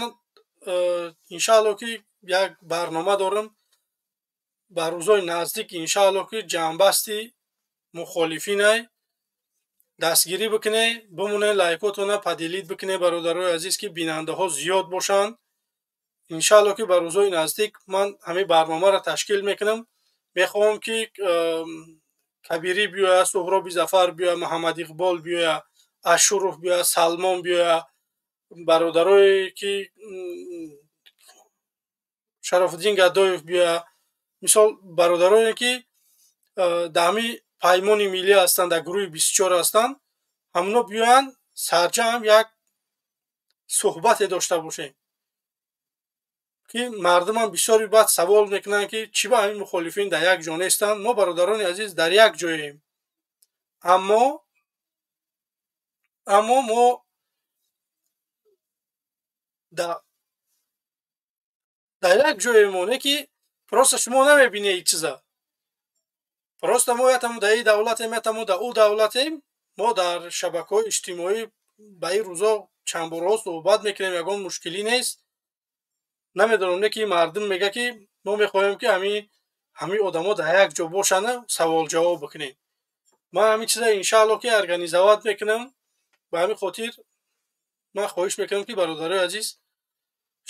иншаалло ки як барнома дорам ба рӯзҳои наздик, иншаалло ки ҷамъбасти мухолифинай. Дастгирӣ бикуне, бимоне, лайкотона поделить бикуне, бародарои азиз, ки бинандаҳо зиёд бошанд. Иншаалло ки ба рӯзҳои наздик ман ҳамин барномаро ташкил мекунам. Мехоҳам, ки Кабирӣ биёяд, Суҳроби Зафар биёяд, Муҳаммад Иқбол биёяд, Ашуров биёяд, Салмон биёяд, бародарое ки Шарофуддин Гадоев биёяд, мисол, бародарое ки дар ҳамин Паймони Миллӣ ҳастанд, дар гурӯҳи 24 ҳастанд, ҳамоно биёянд, сарҷамъ як суҳбате дошта бошем, ки мардумам бисёри баъд савол мекунанд, ки чӣ ба ҳамин мухолифин дар як ҷо нестанд. Мо, бародарони азиз, дар як ҷоем, аммо мо дар як ҷоемо, не ки просто шумо намебинед ин чиза. Просто мо ятаму дар ин давлатем, ятаму дар ӯ давлатем. Мо дар шабакаҳои иҷтимоӣ ба ин рӯзо чанд борҳо суҳбат мекунем, ягон мушкилӣ нест. Намедонам, не ки мардум мега, ки мо мехоҳем, ки ҳамин одамо дар як ҷо бошанд, саволҷавоб бикунем. Ман ҳамин чиза иншаалло ки организовать мекунам. Ба ҳамин хотир ман хоҳиш мекунам, ки, бародарои азиз,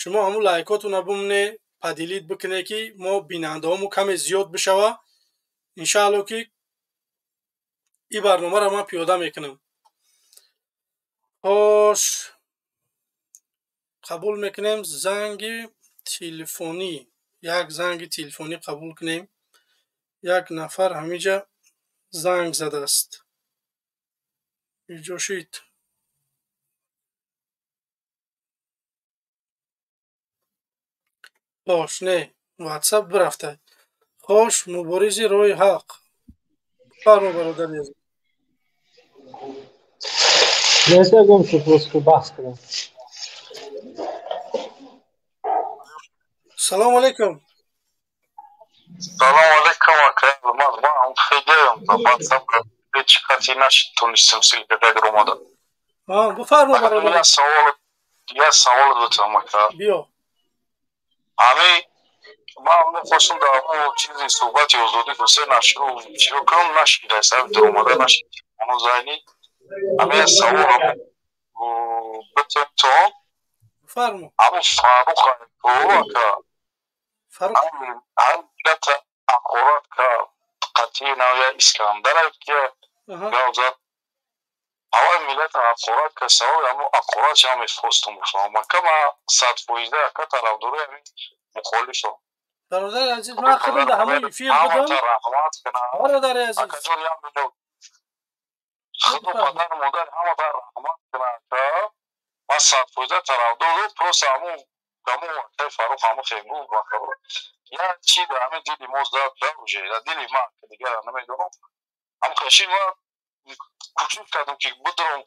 шумо ҳамун лайкотона бимоне, поделить бикуне, ки мо бинандаҳомо каме зиёд бишава. Иншаалло ки ин барномаро ман пиёда мекунам. Хош, қабул мекунем занги телефонӣ, як занги телефонӣ қабул кунем. Як нафар ҳамиҷа занг задааст. Иҷо шид. Бош, не, Ватсап бирафта. Хош, муборизи роҳи ҳақ, бифармо, бародари азиз. Нест ягон просто баҳс кунем. Салому алейкум. Салому алейкум, ака. Ман хеле WhatsApp ҳеҷ қатъи нашитонистем, ссылка дар омада. Бифармо, бародар. Як савол дотам, ака. Биё. Ҳамин ман мехостам дар он чизи суҳбати озодӣ Ҳусейн Ашуров чиро кунам, нашида саб дар омада нашид. Оно зайни ҳамин савол битем то Бифармо. Ҳамин Фаррух ака. Фаррух. Ҳам миллата ҳақорат кард, қатъи навя Искандар ки гап зад, аввал миллата ҳақорат кард. Саволи ҳамун ҳақорат ча мехостум бифаҳмам, ака. Ман 100% ака тарафдори ҳамин мухолифам. Бародари азиз, ман худам дар ҳамон эфир будам. Раҳмат кунам. Бародари азиз. Акаҷон, як минут. Худу падар модар ҳамата раҳмат кунам, ака. Ман 100% тарафдор, просто ҳамун акаи Фаррух ҳамун хел гуфт, як чи дар ҳамин дили мо зад, уже дар дили ман, дигара намедонам, ҳамун кашид. Ман Кӯшиш кардам, ки бидорам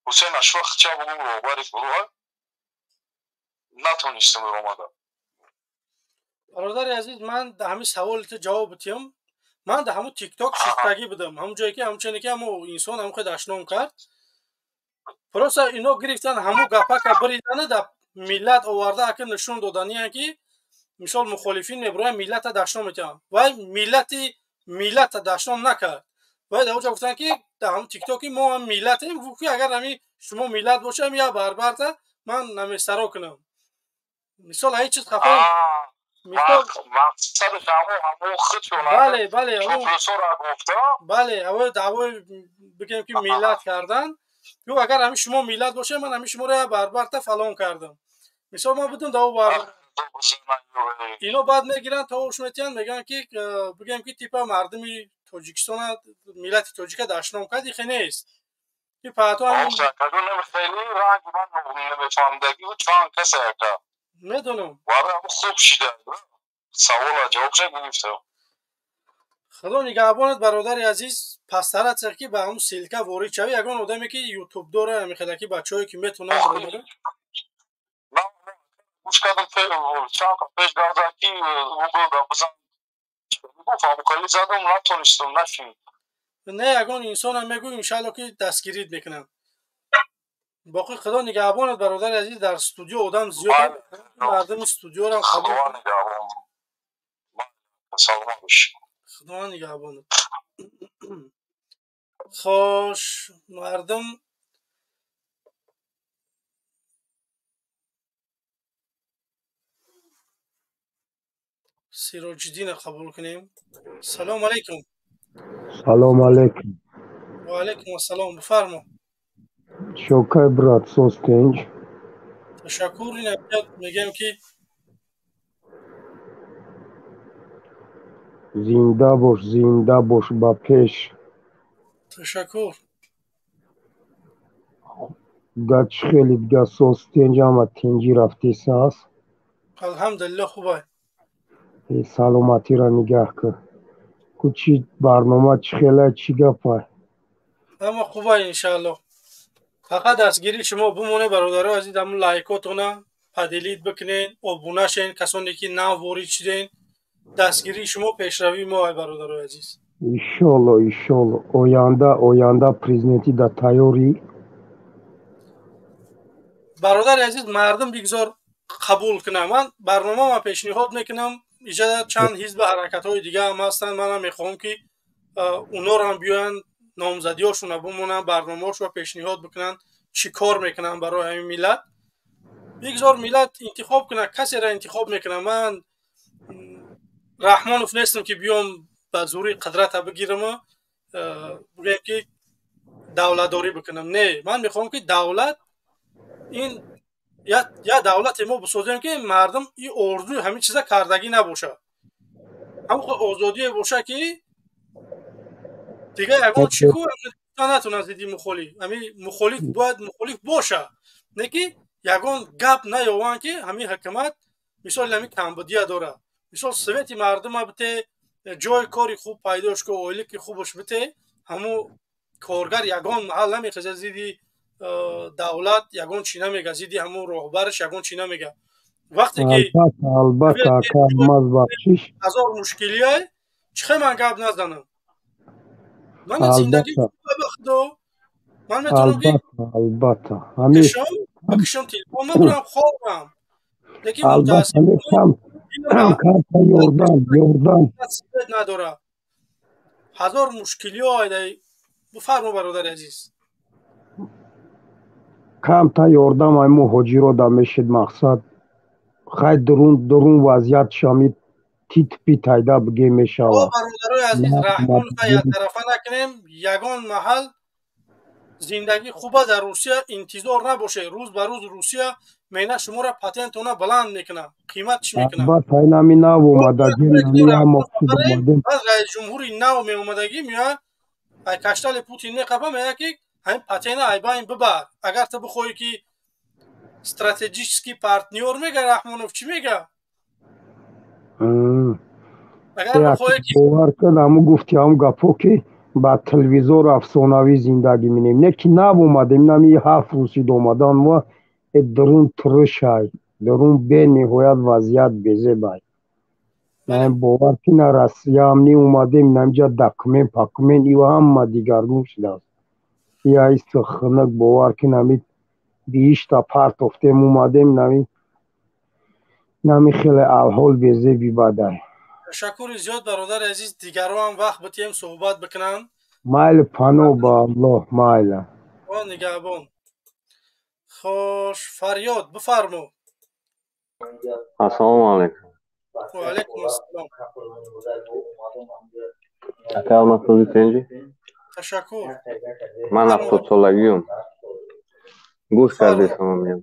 Ҳусейн Ашура хича бугум, роҳбари гурӯҳа, натонистам омада. Бародари азиз, ман да ҳамин саволи ту ҷавоб битиҳам. Ман да ҳамун Тикток шиштагӣ будам, ҳамун ҷое ки ҳамчуне ки ҳамун инсон ҳамун хел дашном кард. Просто ино гирифтан, ҳамун гапака биридана, да миллат оварда, ака нишон доданиян, ки мисол мухолифин мебироян, миллата дашном метиҳанд. Вай миллати миллата дашном накард. Вай дар оҷа гуфтанд, ки дар ҳамун Тиктоки мо ҳам миллатем. Гуфт, ки агар ҳамин шумо миллат бошам, я барбарта ман намесаро кунам. Мисол, ҳеҷ чиз хафа. Мақсадаш ҳамун худшон. Бале. Муфлисора гуфта. Бале, авои даъвои бигем, ки миллат кардан. Гуфт, агар ҳамин шумо миллат бошем, ман ҳамин шуморо я барбарта фалон кардам. Мисол, ман будам дар бар ино. Баъд мегиранд, тавош метиҳанд, мегӯянд, ки бигем, ки типа мардуми Тоҷикистона, миллати тоҷика дашном кард. Ихе нест. И паҳто. Чанд касе ака. Медонам. Хуб шида, савола ҷавобша гирифтам. Худо нигаҳбонат, бародари азиз. Пастаратсех, ки ба ҳамун ссылка ворид шавӣ. Ягон одаме, ки Ютуб дора, ҳамихелаки бачаҳое, ки метавонанд. Гӯш кардам, чанд пеш гап зад, ки Гугл бизан. Гуфт, ҳамукали задам, натонистам, нашид. Не, ягон инсонам мегӯ, иншалло, ки дастгирит мекунам. Боқӣ худо нигаҳбонат, бародари азиз. Дар студио одам зиёд, мардуми студиорам қабул. Худо нигаҳбонат. Хош, мардум. Сироҷиддина қабул кунем. Салому алайкум. Салому алайкум. Ва алайкум ассалом, бифармо. Шокай, брат, соз, тинҷ? Ташаккур. Ин мегӯям, ки Зинда бош, зинда бош, ба пеш. Ташаккур. Га чӣ хеле дига, соз, тинҷ, ҳама тинҷӣ рафтеса аст? Алҳамдулилло, хубай. Саломатиро нигаҳ кун. Ку чӣ барнома, чӣ хела, чӣ гапа? Ҳама хубай, иншаалло. Фақат дастгирии шумо бимоне, бародаро азиз. Ҳамун лайкотона поделить бикунен, обуна шен, касоне ки нав ворид шуден. Дастгирии шумо пешравии мо, ай бародарои азиз. Иншолло, иншолло. Оянда президентӣ да тайёрӣ? Бародари азиз, мардум бигзор қабул кунам. Ман барномама пешниҳод мекунам. Иҷа чанд ҳизби ҳаракатҳои дига ҳам ҳастанд. Манам мехоҳам, ки унорам биёянд, номзадиҳошонро бимонанд, барномаҳошро пешниҳод бикунанд, чӣ кор мекунанд барои ҳамин миллат. Бигзор миллат интихоб кунад, касеро интихоб мекунам. Ман Раҳмонов нестам, ки биём, ба зӯри қудрата бигираму бигӯем, ки давлатдорӣ бикунам. Не, ман мехоҳам, ки давлат ин як давлате мо бисозем, ки мардум и орзуи ҳамин чиза кардагӣ набошад, ҳамон озодие бошад, ки дигар ягон чӣ ку натонад зидди мухолиф. Ҳамин мухолиф бояд мухолиф боша, не ки ягон гап наёванд, ки ҳамин ҳукумат мисол ҳамин камбудия дорад. Мисол, свети мардума бите, ҷои кори хуб пайдош ку, ойлики хубаш бите, ҳамун коргар ягон маҳал намехезад зидди давлат, ягон чӣ намега, зидди ҳамун роҳбараш ягон чӣ намега. Вақте ки Албатта, ака Алмаз, бахшиш. Ҳазор мушкилие, чӣ хел ман гап назанам? Ман зиндагӣ ба худо, ман метавонам, ки Албатта, ҳамин бикушам, телефон набурам, хобам, лекин Албатта, кам ёрдам, ёрдам. Надора, ҳазор мушкилиҳо. Бифармо, бародари азиз. Камта ёрдам ай муҳоҷиро да мешед. Мақсад, хай, дурун вазъият шами титпи тайда биге мешавад. Бародарои азиз, Раҳмон яктарафа накунем. Ягон маҳал зиндагӣ хуба дар Русия интизор набошед. Рӯз ба рӯз Русия мена шуморо патентона баланд мекунад, қиматш мекунад. Албатта, инами нав омадагӣ. Раисҷумҳури нав меомадагӣ меояд, ай каштали Путин меқапа, меояд, ки ҳамин патента айбайн бибар, агар ту бихоҳӣ, ки стратегический партнёр мега. Раҳмонов чӣ мега? Агар бихоҳӣ, ки Бовар кун, ҳамун гуфти, ҳамун гапҳо, ки Ба телевизор афсонавӣ зиндагӣ менем. Не ки нав омадем, нами 7 рӯз шид омадан мо, дурун турушай, дурун бениҳоят вазъият безебай. Бовар ки на Россияам не омадем, инамҷа документ пакумент ива ҳама дигаргун шудааст. Яист хунук, бовар ки нами биҳишта партофтем омадем, нами хеле алҳол безеби бадай. Ташаккури зиёд, бародари азиз. Дигарро ҳам вақт битиҳем суҳбат бикунанд. Майли, пано ба Аллоҳ, майла. Нигаҳбон. Хош, Фарёд, бифармо. Ассалому алайкум. Ва алайкум ассалом. Ака Алмасози, тинҷӣ? Ташаккур. Ман 70-солагиюм, гӯш кардесам.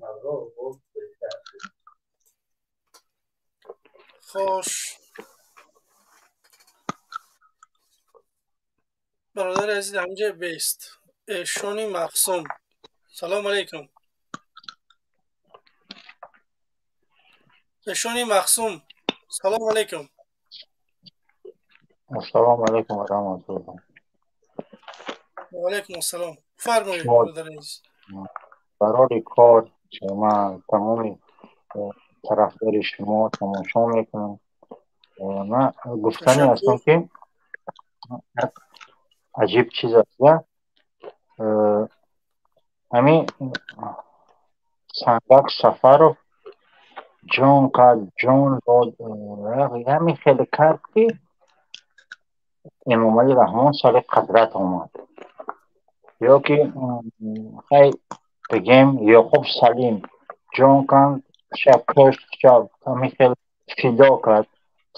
Хош, бародари азиз, ҳамҷа бест эшони Мақсум. Салому алайкум, эшони Мақсум, салому алайкум. Ассалому алайкум ва раҳматуллоҳ. Ва алайкум ассалом. Фармоед, бародари азиз. Барори кор, ман тамоми тарафдори шумо тамошо мекунам. Ман гуфтанӣ ҳастам, ки аҷиб чиз аст. Ҳамин Сангак Сафаров ҷон кард, ҷон дод, ҳамин хеле кард, ки Эмомалӣ Раҳмон сари қудрат омад. Ё ки хай бигем, Ёқуб Салим ҷон канд, шаб кушт, шаб ҳамин хел фидо кард,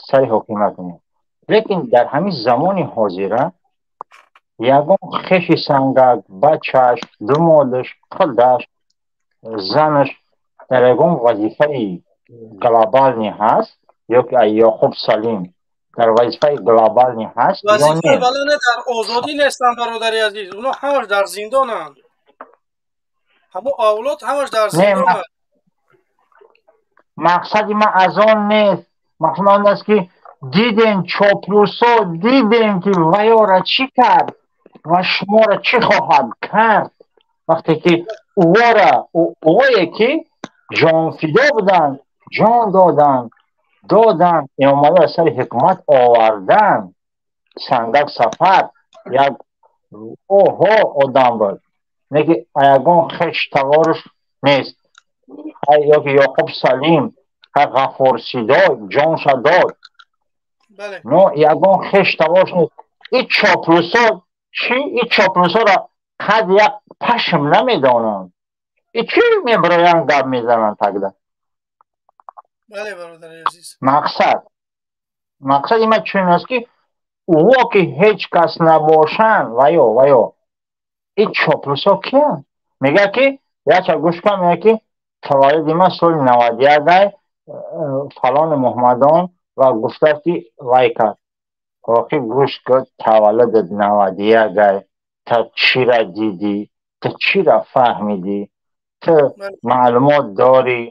сари ҳокимият омад. Лекин дар ҳамин замони ҳозира ягон хеши Сангак, бачаш, думодаш, худаш, занаш дар ягон вазифаи глобални ҳаст, ё ки Ёқуб Салим дар вазифаи глобални ҳаст? Вазифаи балане дар озодӣ нестанд, бародари азиз. Оно ҳамаш дар зиндонанд, ҳамо авлод ҳамаш дар зиндонанд. Мақсади ман аз он нест. Мақсади он аст, ки дидем чоплусо, дидем, ки ваёра чӣ кард ва шуморо чӣ хоҳад кард, вақте ки ӯвора, ӯое ки ҷонфидо буданд, ҷон доданд, Эмомалиро аз сари ҳукумат овардан. Сангак Сафар як оҳо одам буд, не ки ягон хеш таворуш нест. Ёки Ёқуб Салим, Ғаффор Сидо ҷонша дод, но ягон хеш таворуш нест. И чоплусо чӣ? И чоплусоро қад як пашм намедонанд. И чӣ мебироянд, гап мезананд тогда? Бале, бародари азиз. Мақсади ман чунин аст, ки ӯҳо ки ҳеҷ кас набошанд, ваё и чоплусо киянд? Мегӯяд, ки яча гӯш кун, мегӯяд, ки таваллуди ман соли 91-ай, фалони Муҳаммадон, ва гуфтааст, ки вай кард. Охи гӯш кун, таваллудат 91-ай, та чира дидӣ, ту чира фаҳмидӣ? Ту маълумот дорӣ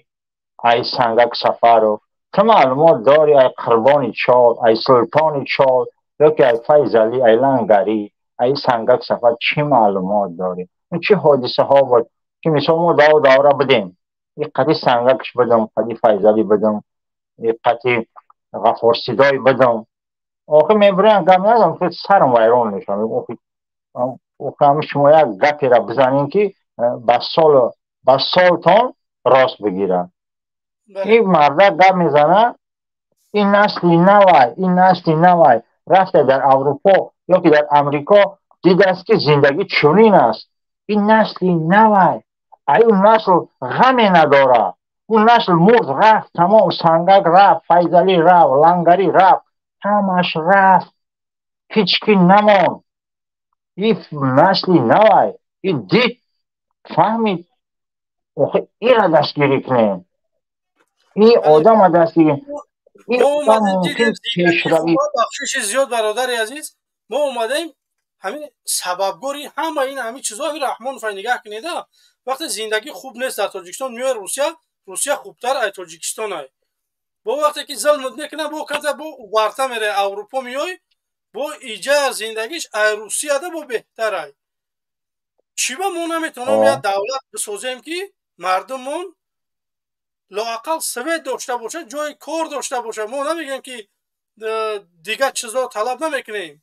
ай Сангак Сафаров? Ту маълумот дорӣ ай Қурбони Чол, ай Султони Чол, ёки ай Файзалӣ, ай Лангарӣ? Ай Сангак Сафар чӣ маълумот дорӣ? Чӣ ҳодисаҳо буд, ки мисол мо давр давра будем, и қади Сангакш будам, қади Файзалӣ будам, и қади Ғаффорсидой будам. Охи мебурям, гап надам, ки сарам вайрон мешавам. Охи ҳами шумо як гаперо бизанем, ки ба солтон рост бигирад. Ин мардак гап мезанад, ин насли навай, ин насли навай рафта дар Аврупо ё ки дар Амрико дидааст, ки зиндагӣ чунин аст. Ин насли навай, ай он насл ғаме надорад. Он насл мурд, рафт, тамом. Сангак рафт, Файзалӣ рафт, Лангарӣ рафт, ҳамаш рафт, ҳеҷ ки намонд. Ин насли навай ин дид, фаҳмид. Охи ира дастгирӣ кунем, ин одама дастгирӣ. Мо омадем, дидем зиндагӣ. Бахшиши зиёд, бародари азиз, мо омадем, ҳамин сабабгори ҳама ин ҳамин чизҳо ҳамин Раҳмонов. Нигаҳ кунеда, вақте зиндагӣ хуб нест дар Тоҷикистон, меояд Русия, Русия хубтар ай Тоҷикистон ай. Бо вақте ки зулм мекунад, бо ката бо варта мере, Аврупо меой, Бо иҷа зиндагиш ай Русияда бо беҳтарай. Чӣ ба мо наметавонем як давлат бисозем, ки мардуммон лоақал свет дошта бошад, ҷои кор дошта бошад? Мо намегӯем, ки дигар чизо талаб намекунем,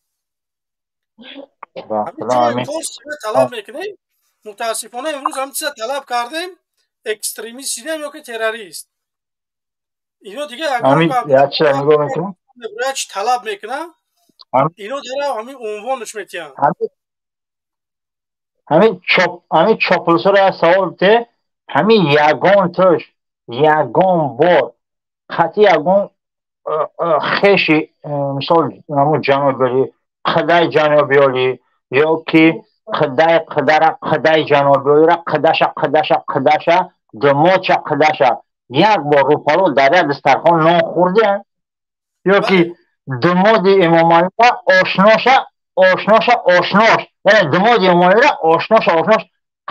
ҷои кор, свет талаб мекунем. Мутаассифона, имрӯз ҳамин чиза талаб кардем, экстремист шидем ё ки террорист. Ино дига чи талаб мекунам, ино дара ҳамин унвонаш метиҳанд. Ҳамин чоплусоро як савол те: ҳамин ягон туш ягон бор қатъи ягон хеши, мисол, ҳамун ҷанобиолӣ, қидай ҷанобиолӣ ё ки қидай қидара қидай ҷанобиолира қидаша қидаша қидаша думоча қидаша як бор рӯпарӯ дар як дастархон нон хӯрдиан? Ё ки думоди Эмомалира ошноша ошноша ошнош, яъне думоди Эмомалира ошноша ошнош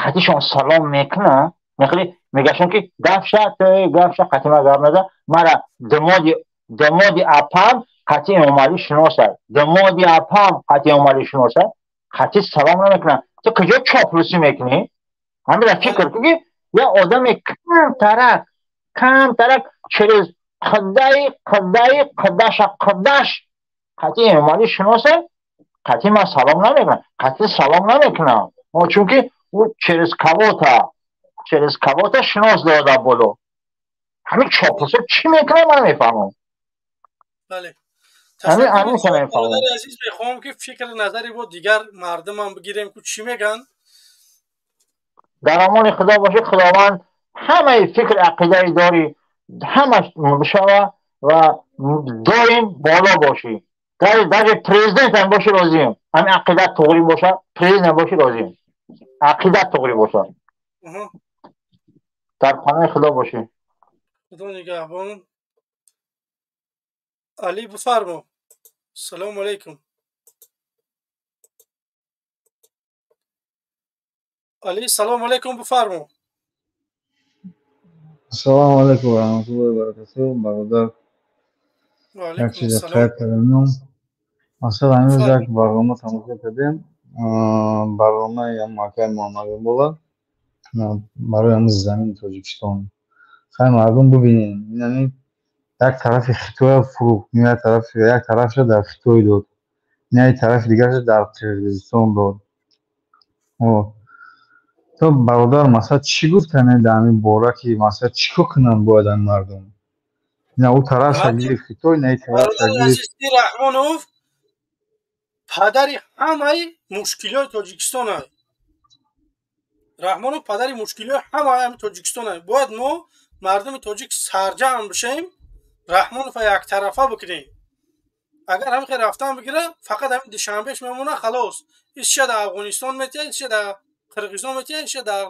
қатишон салом мекуна, мехели мегашон ки гафша ту гафша қатима гап наза, мара думоди апам қати Эмомалӣ шиноса, думоди апам қати Эмомалӣ шиноса, қати салом намекунам. Ту куҷо чоплусӣ мекунӣ? Ҳамира фикр кун, ки я одаме камтарак камтарак через қидаи қидаи қидаша қидаш қати Эмомалӣ шиноса, қати ман салом намекунам, қати салом намекунам, чунки ӯ через кого-то шинос дода боло. Ҳамин чоплусо чӣ мекунам, ман намефаҳмам. Бале. Ҳамин. Азиз, мехоҳам, ки фикри назари бо дигар мардумам бигирем, ку чӣ мегӯянд. Дар амони Худо бошед. Худованд ҳамаи фикр ақидаи дорӣ ҳамаш бишава ва доим боло бошӣ. Даже президентам бошӣ, розием. Ҳамин ақида туғрӣ боша, президент бошӣ, розием. Ақида туғрӣ боша. Дар паноҳи Худо бошӣ. Худо нигаҳбон. Али, бифармо. Салому алайкум, Али. Салому алайкум, бифармо. Ассалому алайкум ва раҳматуллоҳи ва баракатуҳ, бародар. Як чизе қайд кардам. Мақсад, ҳамин як барнома тамошо кардем, барномаи акай Муҳаммадиқбола барои ҳамин замини Тоҷикистон. Хай, мардум бубинем, инами як тарафи Хитоя фурӯхт, як тарафша дар Хитой дод, як тарафи дигарша дар Қирғизистон дод. То бародар, масалан, чӣ гуфтане дар ҳамин бора, ки масалан, чӣ кор кунанд бояд ҳамин мардум? На ӯ тарафша гирифт Хитой, на ин тарафша гирифт. Раҳмонов падари ҳамаи мушкилиҳои Тоҷикистон аст. Раҳмонов падари мушкилиҳои ҳамаи ҳами Тоҷикистон аст. Бояд мо мардуми тоҷик сарҷамъ бишем, Раҳмонова яктарафа бикунем. Агар ҳамин хел рафтан бигира, фақат ҳамин Душанбеш мемона, халос. Исша дар Афғонистон метиҳад, исша дар Қирғизистон метиҳад, исша дар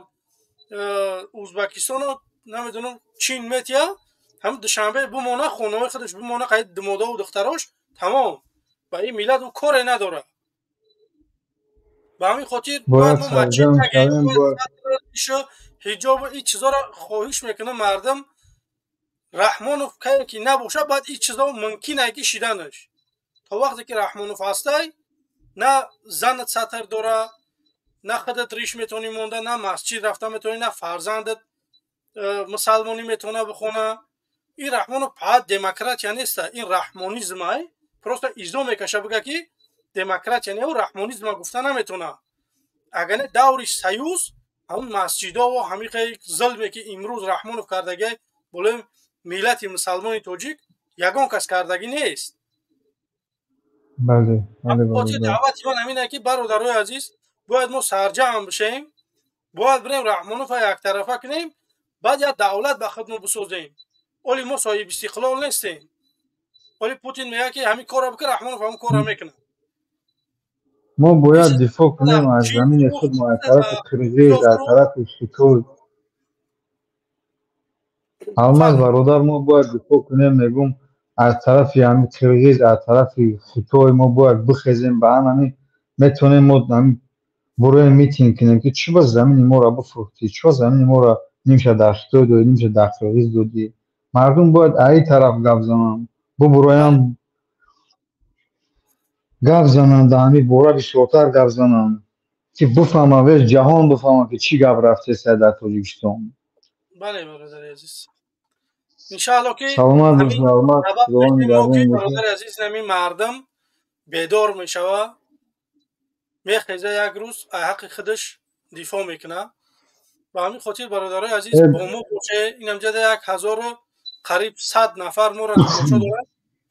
Узбекистону намедонам Чин метиҳад. Ҳамин Душанбе бимона, хонаҳои худаш бимона, қайд думодову духтарош, тамом. Ба ин миллат ӯ коре надорад. Ба ҳамин хотир бояд сарҷамъ шавем, бояд. Ҳиҷобу ин чизоро хоҳиш мекунам, мардум, Раҳмонов кае ки набошад, баъд ин чизо мумкин ай ки шиданаш. То вақте ки Раҳмонов ҳастай, на занат сатр дора, на худат риш метавонӣ монда, на масҷид рафта метавонӣ, на фарзандат мусалмонӣ метавона бихона. Ин Раҳмонов фақат демократия неста, ин раҳмонизм ай. Просто изо мекаша, бига ки демократия не, раҳмонизма гуфта наметавона. Агар не, даври союз ҳамун масҷидову ҳамин зулме ки имрӯз Раҳмонов кардагиай болои миллати мусалмони тоҷик, ягон кас кардагӣ нест. Бале, бале. Даъвати ман ҳамин ки, бародарои азиз, бояд мо сарҷамъ бишем, бояд бирем Раҳмонова яктарафа кунем, баъд як давлат ба худ мо бисозем. Оли мо соҳиби истиқлол нестем. Оли Путин мегӯяд, ки ҳамин корро бикун, Раҳмонов ҳамин корро мекунад. Мо бояд дифоъ кунем аз замини худ, мо аз тарафи қирғиз, аз тарафи Хитой. Алмаз бародар, мо бояд дифоъ кунем, мегум, аз тарафи ҳами қирғиз, аз тарафи Хитой мо бояд бихезем. Ба ҳамин метавонем мо буроем, митинг кунем, ки чӣ ба замини моро бифурӯхтӣ, чӣ ба замини моро нимша дар Хитой додӣ, нимша дар Қирғиз додӣ. Мардум бояд аи тараф гап зананд, бубуроям. Гап зананд, дар ҳамин бора бисёртар гап зананд, ки бифаҳманд, вес ҷаҳон бифаҳманд, ки чӣ гап рафтеста дар Тоҷикистон. Бале, бародари азиз, иншаалло ки Саломат бош, Алмаз. Сабаб Худованд мешавем мо, ки нигаҳбон бошад. Бародари азиз, ҳамин мардум бедор мешава, мехеза, як рӯз аз ҳаққи худаш дифоъ мекунад. Ба ҳамин хотир, бародарои азиз, бо мо боше. Инамҷада 1100 нафар моро тамошо дорад.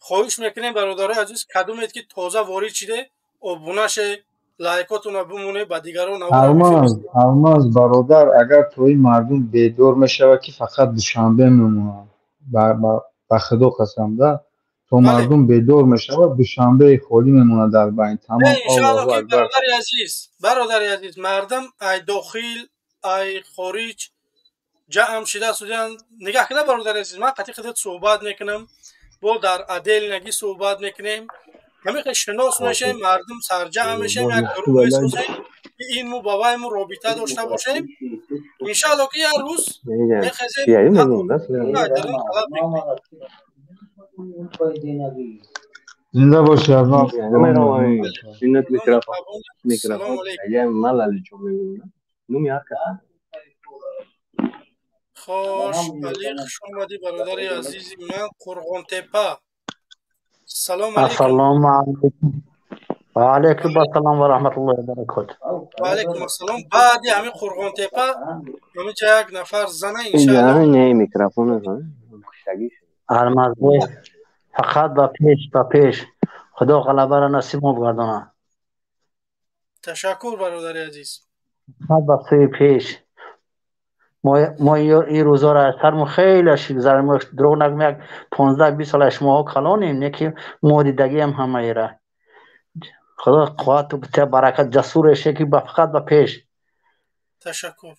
Хоҳиш мекунем, бародарои азиз, кадомед ки тоза ворид шиде, обуна ше, лайкотона бимоне, ба дигарон навора Алмаз, бифиристед. Алмаз бародар, агар то ин мардум бедор мешавад, ки фақат Душанбе мемонад, ба худо қасам, да, то мардум бедор мешавад, Душанбеи холӣ мемонад дар байн, Не, тамом. иншаалло Аллоҳу ки акбар. Бародари азиз, мардум ай дохил, ай хориҷ ҷамъ шида судян. Нигаҳ кина, бародари азиз, ман қатъи худат суҳбат мекунам, бо дар отдельно суҳбат мекунем, ҳамин хел шинос мешем, мардум сарҷамъ мешем, як гурӯҳ месозем, ки ин му ба вай му робита дошта бошем. Иншаалло ки як рӯз мехезем, ҳаққи талаб мекунем. Зинда бошӣ, Алмаз, Худованд нигаҳбон бошад. Салому алейкум. Хош, Али, хуш омадӣ, бародари азизи ман, Қурғонтепа. Салому алейкум. Ассалому алайкум. Ва алайкум ассалом ва раҳматуллоҳи ва баракотуҳ. Ва алайкум ассалом. Баъди ҳамин Қурғонтепа ҳаминҷа як нафар зана, иншаалло. Алмазбой, фақат ба пеш, ба пеш. Худо ғалабаро насиб мо бигардонад. Ташаккур, бародари азиз. Фақат ба сӯи пеш. Мо ин рӯзҳоро аз сармон хеле гузарем, дурӯғ нагӯем, як 15-20 сол аз шумоҳо калонем, не ки мо дидагиам ҳамаеро. Худо қуввату битя, баракат, ҷасуре ше, ки фақат ба пеш. Ташаккур,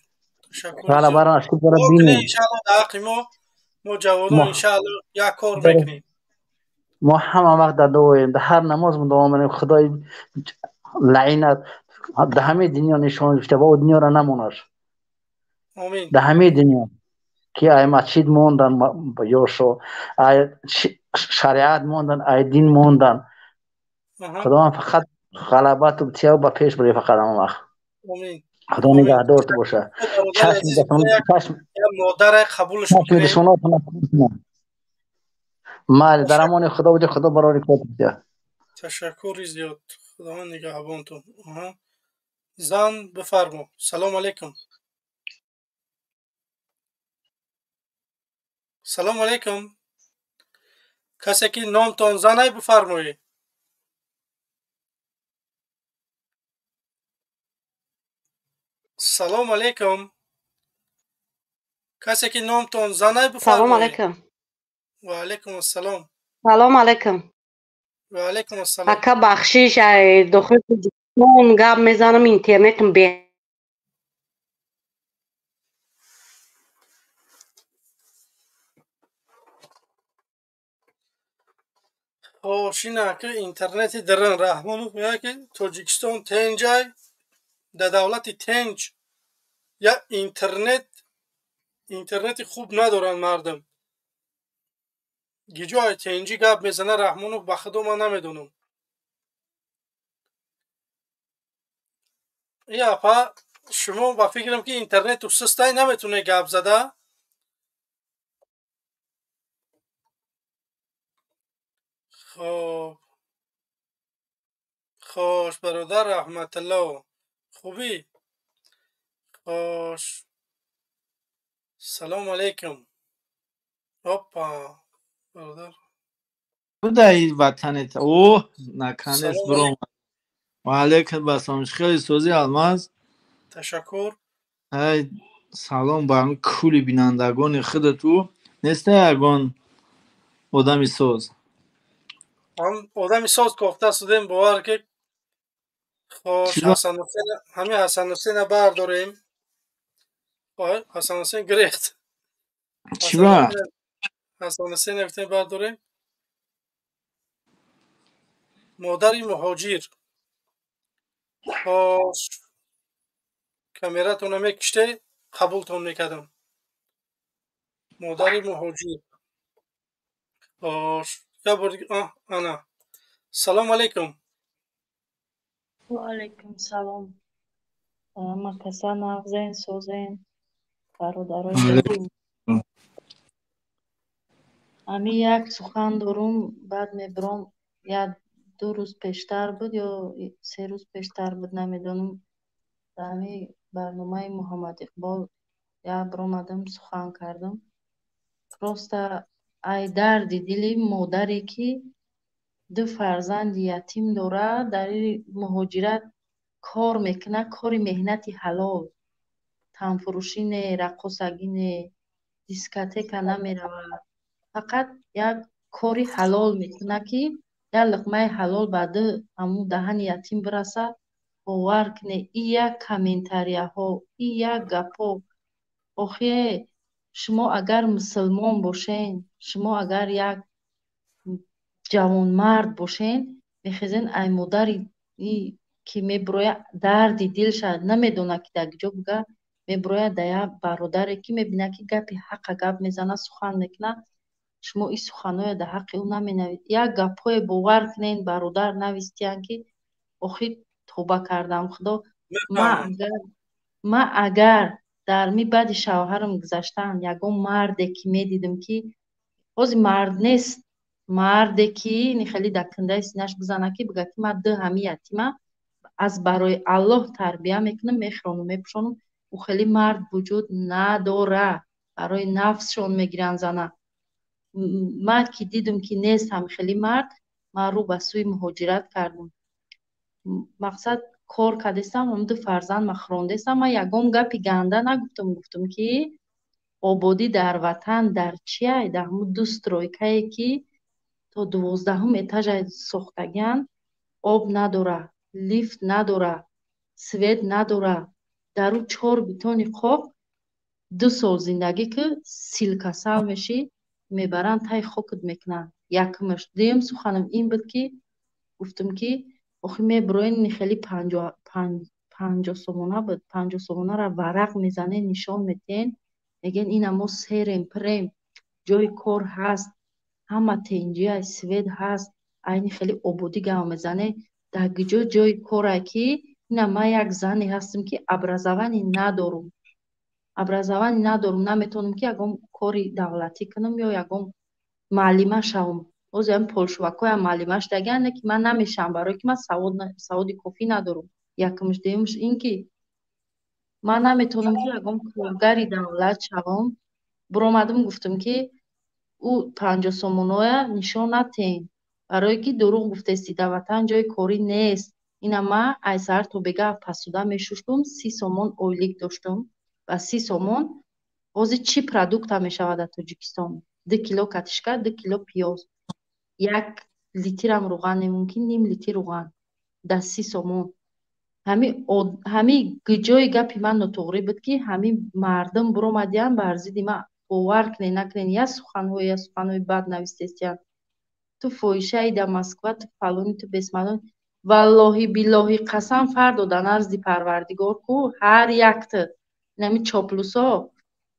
ташаккур. Ғалабаро насиб бара Дуо кунед, бинем. иншаалло, дар ҳаққи мо ҷавонон, иншаалло, як кор мекунем. Мо ҳама вақт дар дуоем, дар ҳар намоз дуо менем, Худои лаъинат дар ҳамаи дунё нишон гирифта ва дунёро намонаш. Омин. Дар ҳамаи дунё ки ай масҷид мондан ёшо, ай шариат мондан, ай дин мондан. Худованд фақат ғалабату битя, ба пеш бари фақат ҳамон вақт. Омин. Худо нигаҳдорт боша. Бародари Чашми азиз, душман, чашм як модаре қабулш чашми мекунем. душманотона майли, дар амони Худо буди, Худо барори кор битя. Ташаккури зиёд, Худованд нигаҳбонтон. Зан, бифармо. Салому алейкум. Салому алейкум. Касе ки номтон занай, бифармоед. Салому алейкум. Касе ки номтон занай, Салом бифармоед. алейкум. Ва алейкум ассалом. Салом алейкум. Ва алейкум ассалом. Ака, бахшиш, ай дохили Тоҷикистон гап мезанам, интернетам бе Хош, ина ки интернети даран. Раҳмонов мегӯяд, ки Тоҷикистон тенҷай, дар давлати тенҷ як интернети хуб надоранд мардум. Гиҷои тенҷӣ гап мезана Раҳмонов, ба худо ман намедонам. И апа, шумо ба фикрам ки интернету сустай, наметоне гап зада. Хоб, хош, бародар Раҳматулло, хубӣ? Хош, салому алейкум. Опа, бародар. Будаи ватанет, о, наконец. Салом. Биром. Ва алейкум ассалом, хеле сози, Алмаз? Ташаккур. Ай, салом ба ҳамин кули бинандагони худату. Неста ягон одами соз? Ҳам одами соз кофта судем, бовар ки. Хош. Чиро? Ҳасанҳусен, ҳамин Ҳасанҳусена бардорем. Ой, Ҳасанҳусен гирехт. Чиба? Ҳасанҳусена гуфтем бардорем. Модари муҳоҷир. Хош, камератонро мекиште, қабултон мекардам. Модари муҳоҷир. Хош, як бор дига, ана. Салому алейкум. Ва алайкум салом. Ҳама каса нағзен, созен, бародарои азиз. Ҳамин як сухан дорум, баъд мебиром. Як ду рӯз пештар буд ё 3 рӯз пештар буд, намедонам, дар ҳамин барномаи Муҳаммад Иқбол як биромадам, сухан кардам. Просто ай дарди дили модаре, ки ду фарзанди ятим дорад, дар муҳоҷират кор мекунад, кори меҳнати ҳалол, танфурӯшӣ не, раққосагӣ не, дискотека намеравад, фақат як кори ҳалол мекунад, ки як луқмаи ҳалол ба ду ҳамун даҳани ятим бирасад. Бовар кунед, и як комментарияҳо, и як гапҳо. Охе, шумо агар мусулмон бошен, шумо агар як ҷавонмард бошен, мехезен, ай модари ки мебирояд, дарди дилша намедонад, ки дар куҷо буга, мебирояд да як бародаре, ки мебинад, ки гапи ҳақа гап мезанад, сухан мекунад, шумо ин суханҳоя дар ҳаққи ӯ наменавед. Як гапҳое, бовар кунед, бародар, навистиянд, ки охир тоба кардам, худо. Ма агар дар ми баъди шавҳарам гузаштан ягон марде, ки медидим, ки ҳозир мард нест, марде, ки хеле дар кундаи синаш бизанад, ки бигӯяд, ки ман ду ҳами ятима аз барои Аллоҳ тарбия мекунам, мехӯронам, мепӯшонам, ӯ хеле мард вуҷуд надорад. Барои нафсшон мегиранд зана. Ман ки дидум, ки нест ҳам хеле мард, ман рӯ ба сӯи муҳоҷират кардам. Мақсад, кор кардестам, ҳам ду фарзанд ма хӯрондестам. Ман ягон гапи ганда нагуфтам. Гуфтам, ки ободӣ дар ватан дар чиай? Дар ҳамун ду стройкае, ки то 12-ум этажа сохтагианд, об надора, лифт надора, свет надора, дар ӯ чор битони қоқ 2 сол зиндагӣ ки силкасал мешӣ, мебаранд, тай хокат мекунанд. Якумаш. Дуюм суханам ин буд, ки гуфтам, ки охи мебироен, хеле 50 сомона буд, 50 сомонаро варақ мезанен, нишон метиҳен, мегӯен, ина мо серем, пирем, ҷои кор ҳаст, ҳама тенҷия, свет ҳаст, айни хеле ободӣ гап мезане. Дар куҷо ҷои коре, ки ина ман як зане ҳастам, ки образование надорум, образование надорум, наметавонам, ки ягон кори давлатӣ кунам ё ягон муаллима шавам. Ҳозир ҳам полшувакҳоям муаллима шудагианд, ки ман намешавам, барое ки ман саводи кофӣ надорум. Якумш. Дуюмш ин ки ман наметавонам, ки ягон коргари давлат шавам. Биромадам, гуфтам, ки ӯ 50 сомоноя нишон натиҳен, барое ки дурӯғ гуфтести, дар ватан ҷои корӣ нест. Ина ман ай саҳар то бегаҳ пасуда мешуштум, 30 сомон ойлик доштум. Ба 30 сомон ҳозир чӣ продукта мешавад дар Тоҷикистон? 2 кило картошка, 2 кило пиёз, 1 литрам рӯған, мумкин ним литр рӯған дар 30 сомон. Ҳами ҷои гапи ман нотуғрӣ буд, ки ҳамин мардум биромадиянд бар зидди ман. Бовар кунед, накунед, як суханҳое, як суханҳои бад навистестиянд: ту фоҳишаи дар Москва, ту фалони, ту бесмалони. Валлоҳи биллоҳи, қасам фардо дар назди Парвардигор ку, ҳар якта инами чоплусо,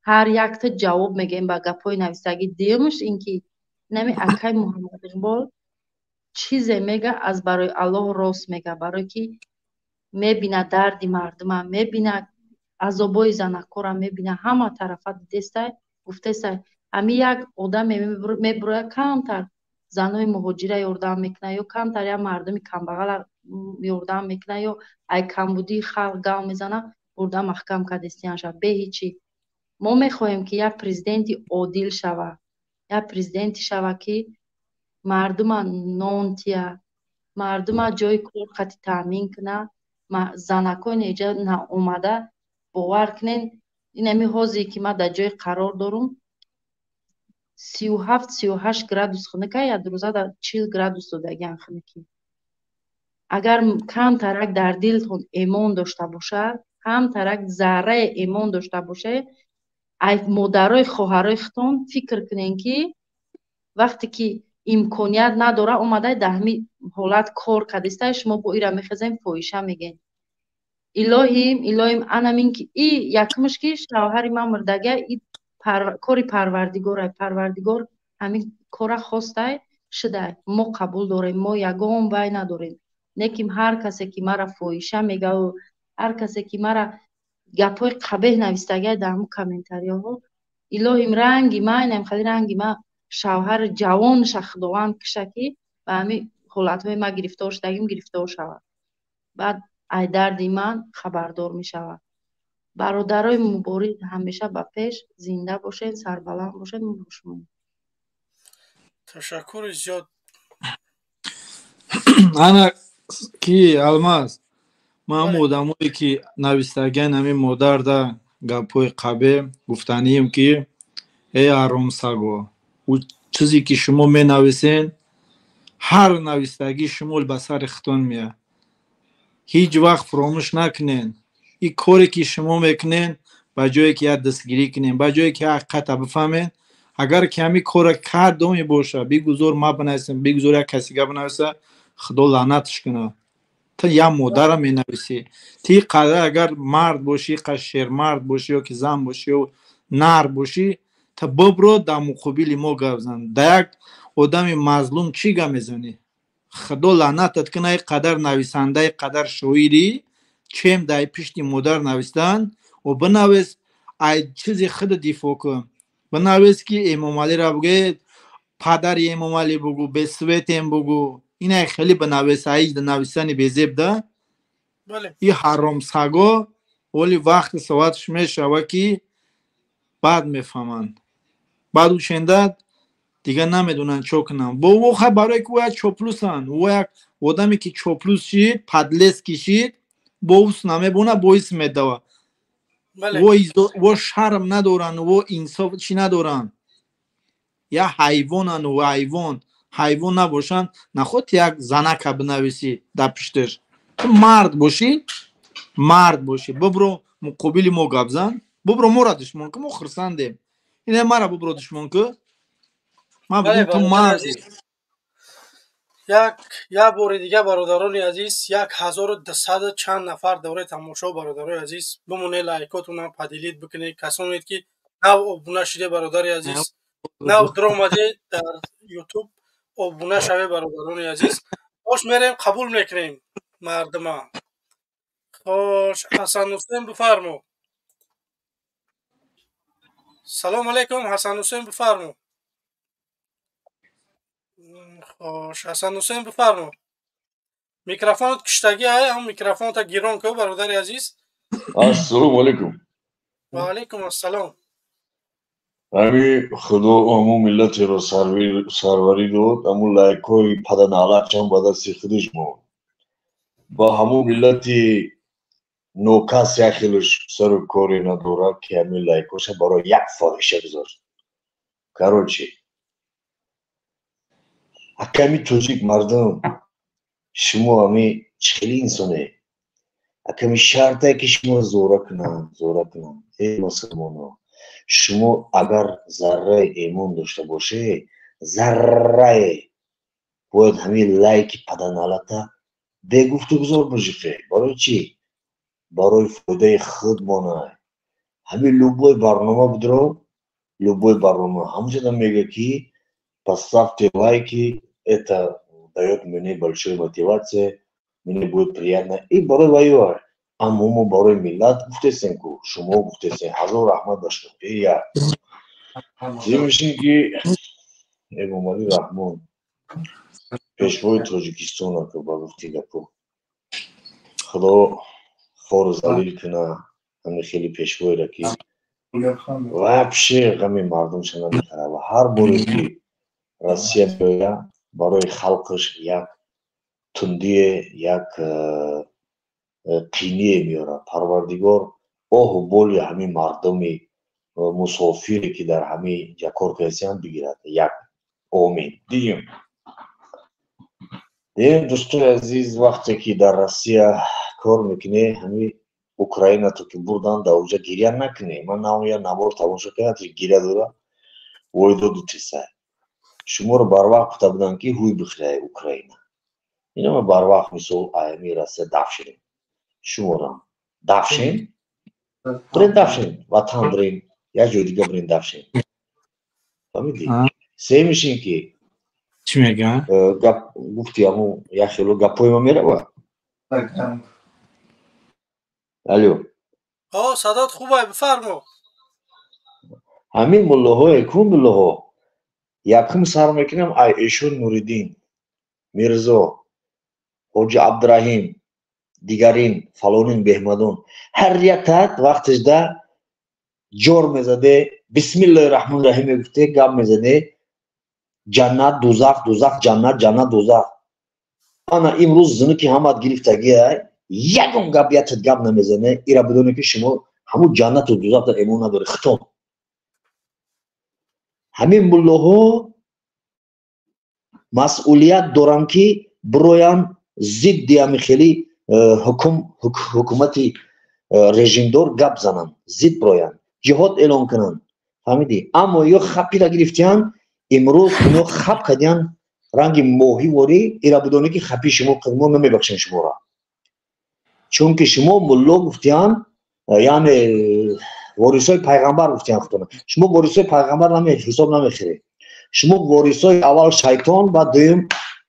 ҳар якта ҷавоб мегӯем ба гапҳои навистагӣ. Дуюмаш ин ки инами акай Муҳаммад Иқбол чизе мега, аз барои Аллоҳ рост мега, барое ки мебина дарди мардума, мебина азобои занакора, мебина, ҳама тарафа дидестай, гуфтестай. Ҳами як одаме мебирояд, камтар занои муҳоҷира ёрдам мекунад ё камтар як мардуми камбағала ёрдам мекунад ё ай камбудии халқ гав мезанад, бурда маҳкам кардестиянша бе ҳичи. Мо мехоҳем, ки як президенти одил шава, як президенте шава, ки мардума нон тия, мардума ҷои кор қати таъмин кунад. Занакони эҷа наомада, бовар кунед, инами ҳозире, ки ман дар ҷое қарор дорум, 37, 38 градус хунука, як рӯза дар 40 градус додагиан хунукӣ. Агар камтарак дар дилтон эмон дошта бошад, камтарак заррае эмон дошта бошед, ай модарои, хоҳарои худтон фикр кунед, ки вақте ки имконият надора, омада дар ҳамин ҳолат кор кардистай, шумо бо ира мехезем, фоҳиша мегӯед. Илоҳим, илоҳим, анамин ки и якумш, ки шавҳари ман мурдагия, и кори Парвардигорай. Парвардигор ҳамин кора хостай, шудай, мо қабул дорем, мо ягон вай надорем. Не ки ҳар касе ки мара фоҳиша мегаву ҳар касе ки мара гапҳои қабеҳ навистагиай дар ҳамун комментарияҳо, илоҳим ранги ма инам хали ранги ма шавҳари ҷавонша Худованд киша, ки ба ҳамин ҳолатҳои ма гирифтор шудагим гирифтор шавад, баъд ай дарди ман хабардор мешавад. Бародарои мубориз, ҳамеша ба пеш, зинда бошед, сарбаланд бошед, мо бо шумоем. Ташаккури зиёд. Ана ки Алмаз, ман ҳамн одамое ки навистагиан ҳамин модарда гапҳои қабеҳ, гуфтанием ки эй ҳаромсаго, ӯ чизе ки шумо менависен, ҳар навистагии шумо ба сари худтон меяд. Ҳеҷ вақт фуромӯш накунен, ин коре ки шумо мекунен, ба ҷое ки як дастгирӣ кунен, ба ҷое ки ҳақиқата бифаҳмен, агар ки ҳамин кора кардоме боша, бигузор ма бинависем, бигузор як касига бинависа, Худо лаънатш кунад. Ту як модара менависӣ, ти қадар агар мард бошӣ, қа шермард бошӣ ё ки зан бошӣ ё нар бошӣ, та бибро дар муқобили мо гап зан. Да як одами мазлум чӣ гап мезанӣ? Худо лаънатат кунад, ин қадар нависанда, ин қадар шоирӣ, чем дар пишти модар навистан. О бинавис, ай чизи худ дифоъ кун, бинавис ки Эмомалиро бугӯед, падари Эмомалӣ бугӯ, бесветем бугӯ, инай хеле бинавис, ай нависани безеб да. И ҳаромсаго оли вақти соатш мешава ки баъд мефаҳманд, баъд ученда дигар намедонанд чо кунанд. Бо ӯ барое ки ӯ як чоплусанд, ӯ як одаме ки чоплус шид, подлец кишид, бо ус намебона, боис медава. Во шарм надоранд, во инсоф чӣ надоранд, як ҳайвонанд. Ӯ ҳайвон, ҳайвон набошанд, наход як занака бинависӣ дар пишташ. Ту мард бошӣ, мард бошӣ, бибро муқобили мо гап зан, бибро моро душмон ку, мо хурсандем. Ина мара бибро душмон ку, ман бигӯм ту марди. Як бори дига, бародарони азиз, 1200 чанд нафар давраи тамошо. Бародарои азиз, бимоне, лайкотонам поделить бикунед. Касоне ки нав обуна шиде, бародари азиз, нав дуромаде дар Ютуб, обуна шаве, бародарони азиз. Хош, мерем, қабул мекунем мардума. Хош, Ҳасанҳусен, бифармо. Салому алайкум, Ҳасанҳусен, бифармо. Хош, Ҳасанҳусен, бифармо. Микрофонат киштагӣ ай, ҳам микрофонта гирон ку, бародари азиз. Ассалому алайкум. Ва алайкум ассалом. Ҳами Худо ҳамун миллатеро сарварӣ дод, ҳамун лайкҳои паданалачам ба дасти худаш монд. Ба ҳамун миллати нокас як хелаш сару коре надорад, ки ҳамин лайкҳоша барои як фоҳиша гузошт. Короче, аками тоҷик мардум, шумо ҳами чӣ хели инсоне? Аками шартае ки шумо зора кунанд, зора кунанд. Эй мусулмоно, шумо агар зарраи эмон дошта бошед, заррае, бояд ҳамин лайки паданалата бегуфтугузор бижиқе. Барои чӣ? Барои фоидаи худмона. Ҳамин любой барнома будро, любой барнома ҳамҷода мега ки поставьте лайки, это даёт мне большую мотивация, мне будет приятно. И барои ваё, аммо мо барои миллат гуфтесем ку, шумо гуфтесем, ҳазор раҳмат ба шумо. Я зимишин ки Эмомалӣ Раҳмон пешвои Тоҷикистон, ку ба гуфти гапо, Худо хору залил куна ҳамин хели пешвоеро, ки вообще ғами мардумша намехӯрад ва ҳар боре ки Россия меояд, барои халқаш як тундие, як қиние меорад. Парвардигор оҳу боли ҳамин мардуми мусофире, ки дар ҳамин ҷа кор кардасиянд, бигирад. Як омин. Дигим, дӯстои азиз, вақте ки дар Россия кор мекунӣ, ҳамин Украина то ки бурдан, дар оҷа гиря накунӣ. Ман я навор тамошо кардам, гиря дора, войдоду тисай. Шуморо барвақт гуфта буданд, ки ҳуй бихӯрай Украина. Инама барвақт, мисол, аями Россия дафшидем, шуморам дафшем, бирен дафшем, ватан бирен, як ҷои дига бирен дафшем. Фаҳмидӣ? Семишин ки Чӣ мегӯянд? Гап гуфти ҳамун як хело гапҳои ма мерава. Алло. Ҳо, садот хубай, бифармо. Ҳамин муллоҳое ку муллоҳо якум сар мекунам ай эшон Нуриддин, Мирзо, Ҳоҷи Абдураҳим, дигарин, фалонин, беҳмадон. Ҳар яктат вақташда ҷор мезаде, бисмиллоҳи раҳмони раҳим мегуфте, гап мезаде, ҷаннат, дузах, дузах, ҷаннат, ҷаннат, дузах. Ана имрӯз зинуки ҳамат гирифтагиай, ягон гап ятат гап намезане, ира бидоне ки шумо ҳамун ҷаннату дузахда эмон надоред, хитон. Ҳамин муллоҳо масъулият доранд ки бироянд зидди ҳамин хели ҳукумати режимдор гап зананд, зид бироянд, ҷиҳод эълон кунанд. Фаҳмидӣ? Аммо ё хапира гирифтиянд, имрӯз ино хап кардиянд ранги моҳӣ ворӣ, ира бидонед ки хапи шумо мо намебахшем шуморо. Чунки шумо мулло гуфтиянд, яъне ворисои пайғамбар гуфтиянд худтона. Шумо ворисои пайғамбар ҳисоб намехӯред. Шумо ворисои аввал шайтон ва дуюм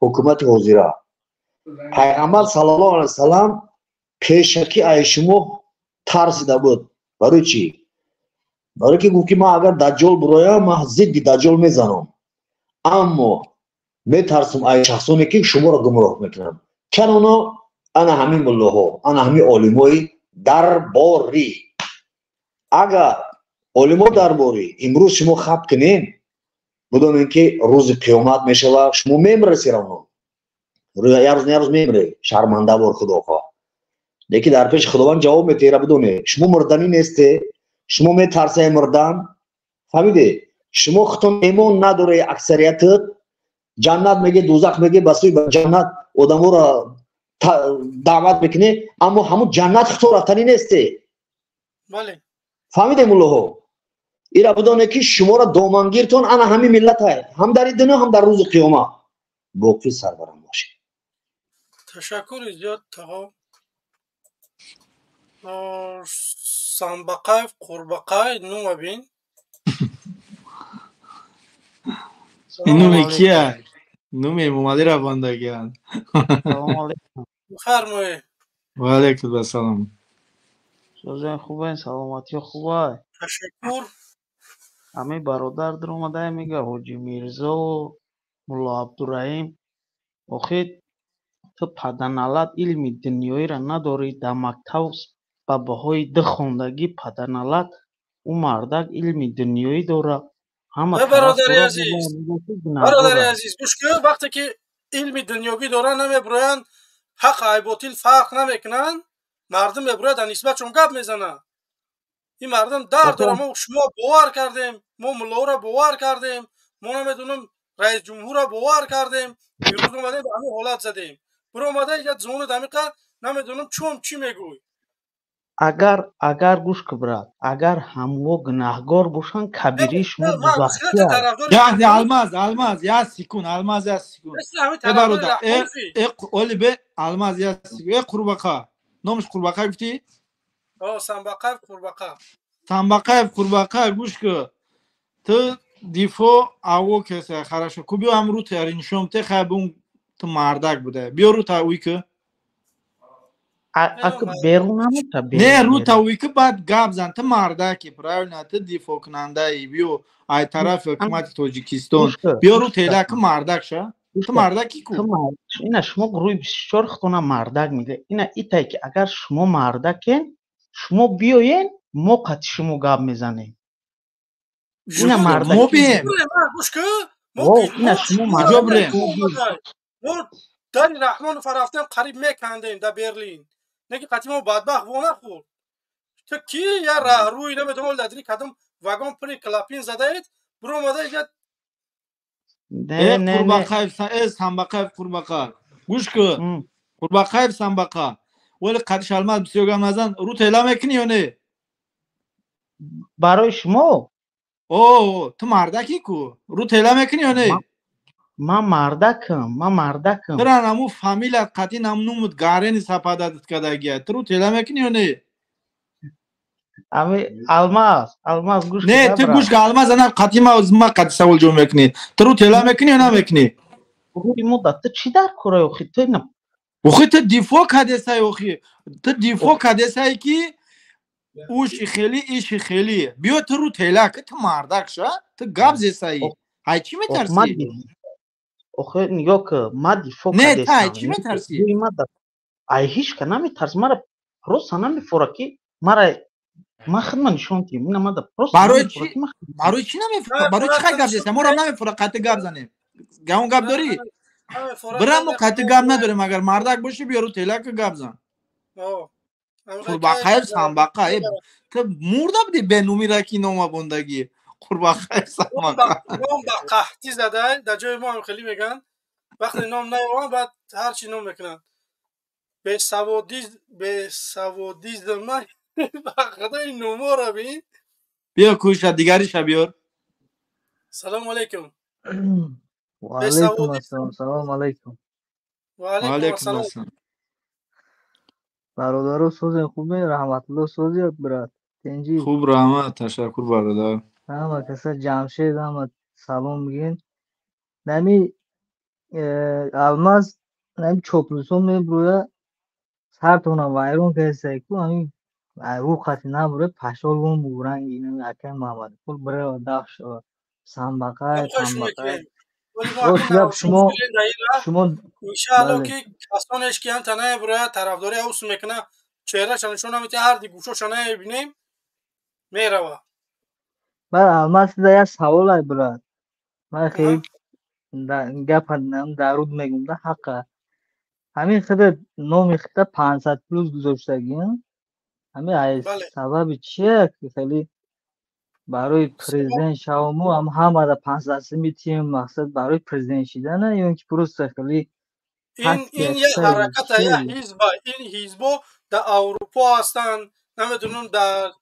ҳукумати ҳозира. Пайғамбар саллаллоҳу алайҳи васаллам пешакӣ ай шумо тарсида буд. Барои чӣ? Барои ки гуфт ки ман агар даҷҷол бироям, ман зидди даҷҷол мезанам. Аммо метарсам ай шахсоне ки шуморо гумроҳ мекунанд. Кан оно ана ҳамин муллоҳо, ана ҳамин олимои дарборӣ. Агар олимо дарборӣ имрӯз шумо хаб кунед, бидонед ки рӯзи қиёмат мешавад, шумо мемиред все равно. Як рӯз на як рӯз мемиред, шарманда бор Худохоҳ. Лекин дар пеши Худованд ҷавоб медиҳед, ира бидонед, шумо мурданӣ нестед, шумо метарсед мурдан. Фаҳмидед? Шумо худтон эмон надоред аксариятат, ҷаннат меге, дузах меге, ба сӯи ҷаннат одаморо даъват мекунед, аммо ҳамун ҷаннат худтон рафтанӣ нестед. Бале. Фаҳмидед муллоҳо? Ира бидонед ки шуморо домангиртон ана ҳамин миллатай, ҳам дар ин дунё, ҳам дар рӯзи қиёмат. Боқӣ сарбарам бошед. Ташаккури зиёд тағо. Самбақаев Қурбақай нума бин. Нуме кия? Нуме Эмомалӣ равандагианд. Салому алейкум. Бифармоед. Ва алейкум ассалом. Созен хубен, саломатиё хубай. Ташаккур. Ҳамин бародар даромадае мега Ҳоҷи Мирзо, Мулло Абдураҳим. Охир ту паданалат илми дунёиро надорӣ, дар мактаб ба баҳои ду хондагӣ паданалат, ӯ мардак илми дунёӣ дорад. Ҳама бародари азиз, бародари азиз, гӯш кун, вақте ки илми дунёгӣ доранд, намебироянд, ҳақ ай ботил фарқ намекунанд, мардум мебирояд дар нисбатшон гап мезанад. Ин мардум дард дорад, мо шумо бовар кардем, мо муллоро бовар кардем, мо намедонам раис ҷумҳурро бовар кардем, имрӯз омадем ба ҳамин ҳолат задем. Биромада як зону дамиқа намедонам чун чӣ мегӯй. Агар гӯш кун брат, агар ҳамво гунаҳгор бошанд, кабирии шумо дузахӣ аст. Яъне Алмаз, Алмаз, як секунд, Алмаз, як секунд. Э бародар, э оли бе Алмаз, як секунд. Э Қурбақа. Номаш Қурбақа гуфтӣ? О, Самбақаев Қурбақа. Самбақаев Қурбақа, гӯш кун. Ту дифо аво кеса, хорошо. Ку биё ҳам рӯ тари нишон те хай бун ту мардак буда. Биё рӯ та уй ку. Ака берун намета, берун. Не, рӯ та уй ку, баъд гап зан. Ту мардаки, правильно, ту дифоъкунандаи. Биё ай тарафи ҳукумати Тоҷикистон. Биё рӯ тела ку мардак ша. Ту мардаки ку. Ина шумо гурӯҳи 24 худтона мардак мегӯед. Ина итай ки агар шумо мардакен, шумо биёен, мо қати шумо гап мезанем. Ина мардак. Мо бием. Гӯш кун. Ина шумо Куҷо бирем? Мо дари Раҳмонов рафтем, қариб мекандем дар Берлин. Не ки қати мо бадбахт во нахӯрд. Ту ки я раҳрӯи намедонам дар дили кадом вагон пури клапин задаед, биромада я Э Қурбақаев, э Самбақаев Қурбақа. Гӯш кун. Қурбақаев Самбақа. Вале қати Алмаз бисёр гап назан, рӯ тела мекунӣ ё не? Барои шумо? О, ту мардаки ку? Рӯ тела мекунӣ ё не? Ман мардакам, ман мардакам. Тра наму фамилият қати нам нумуд гарени сапададат кадагия. Ту рӯ тела мекунӣ ё не? Ами Алмаз, Алмаз гӯш Не, ту гӯш кун, Алмаз ана қати ма қати савол ҷавоб мекунӣ. Ту рӯ тела мекунӣ ё намекунӣ? Обрӯи мо да ту чӣ дар корай охи? Ту ина охи, ту дифоъ кардесай, охи, ту дифоъ кардесай, ки уши хели, иши хели. Биё ту рӯ телак, ту мардак ша, ту гап зесаи. Ай чӣ метарсӣ? Охи, нигоҳ ки, ма дифоъ Не, ту ай чӣ метарсӣ? Ай ҳеч ка наметарсам. Мара просто намефора, ки мара ман хидма нишон дим. Ина мада просто Барои чӣ? Барои чӣ намефора? Барои чӣ хай гап зеса? Моро намефора, қати гап занем. Ягон гап дорӣ? Бира, мо қати гап надорем. Агар мардак бошӣ, биё рӯ телака гап зан. Қурбақаев самбақа, ту мурда будӣ, бенумира ки нома бондагӣ. Қурбақаев самбақа. Ном ба қаҳтӣ задай, дар ҷои мо ҳам хеле мегӯянд. Вақте ном наёванд, баъд ҳарчи ном мекунанд. Бесаводизм ба худои номоро бин. Биё, кӯша, дигариша биёр. Салому алайкум. Ва алайкум ассалом. Салому алайкум. Ва алайкум ассалом. Бародаро, созен, хубе? Раҳматулло, сози, брат, тенҷи? Хуб, раҳмат, ташаккур, бародар. Ҳама каса, Ҷамшед, ҳама салом бигин. Нами Алмаз, нами чоплусо мебурӯя, сартона вайрон кардесай ку. Ами рӯ қати набуре, пашол вон буранги нами акай Маҳмадқул бирава, даф шава. Самбақай, самбақай. Рост, шумо шумо Иншаалло, ки касонеш ки ҳамта наебурая, тарафдори ус мекуна, чеҳраша нишон наметиҳа, ҳарди гӯшоша наебинем, мерава. Баъд, Алмаз, да як саволай, брат. Ман хеле гапа даруд мегум да ҳақа. Ҳамин хида номи хида 500 плюс гузоштагӣ, ҳамин ай сабаби чия, ки хеле барои президент шавому ҳам ҳамада 500 сими тием? Мақсад барои президент шидана ё ин ки просто хеле? Ин як ҳараката, як ҳизба. Ин ҳизбо дар Аврупо ҳастанд, намедонам, дар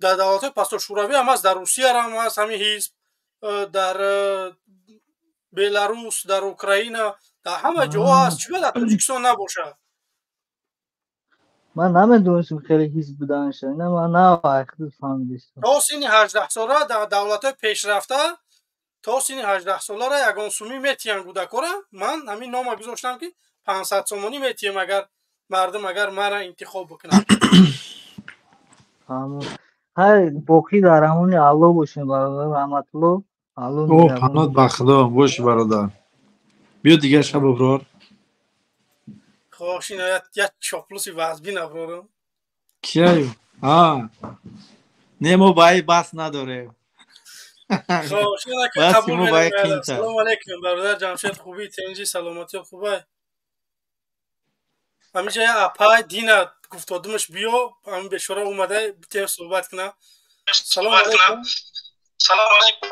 давлатҳои пасошӯравӣ ҳам ҳаст, дар Русияам ҳаст ҳамин ҳизб, дар Беларус, дар Украина, дар ҳама ҷоҳо ҳаст. Чӣ дар Тоҷикистон набошад? Ман намедонистам хеле ҳизб буданша. Ина ман навахт фаҳмидистам. То синни 18-сола дар давлатҳои пешрафта то синни 18-солара ягон сумӣ метиҳанд кӯдакора. Ман ҳамин нома гузоштам, ки 500 сомонӣ метиҳем, агар мардум, агар мара интихоб бикунанд. Ҳай, боқӣ дар амони Алло бошем, бародар Раҳматулло. Алло. О, паноҳ ба Худо боши, бародар. Биё, дигар шаб, Аброр. Хош, ина як чоплуси вазбин, Аброрам. Кияю? А, не, мо ба бас надорем. Хош, ина қабул менамоям. Салому алайкум, бародар Ҷамшед, хубӣ, тенҷӣ, саломатӣ хубай? Ҳамиҷа як апай дина гуфтодумаш, биё, ҳамин бешора омада, битем суҳбат кунам. Салому алайкум. Салому алайкум.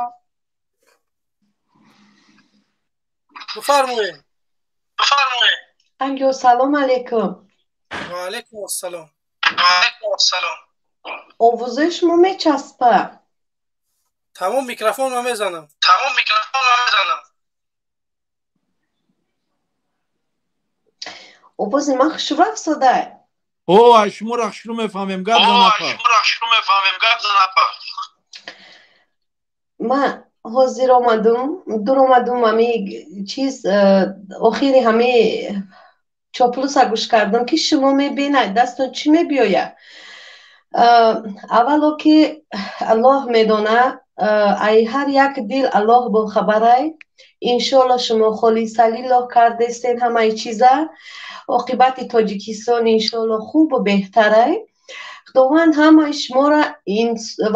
Бифармоед. Бифармоед. Алло, салом алейкум. Ва алайкум ассалом. Ва алайкум ассалом. Овозои шумо мечаспа. Тамом, микрофонро мезанам. Тамом, микрофонро мезанам. Овози ман хушрӯ афзодай. О, ай шуморо хушрӯ мефаҳмем, гап зан, апа. Шуморо хушрӯ мефаҳмем, гап зан, апа. Ман ҳозир омадум, дур омадум, ҳами чиз, охири ҳами чоплуса гӯш кардам, ки шумо мебинед, дастон чӣ мебиёяд. Аввало ки Аллоҳ медона, ай ҳар як дил Аллоҳ бохабарай. Иншоалло, шумо холиса лиллоҳ кардестен ҳамаи чиза. Оқибати Тоҷикистон иншоалло хубу беҳтарай. Худованд ҳамаи шуморо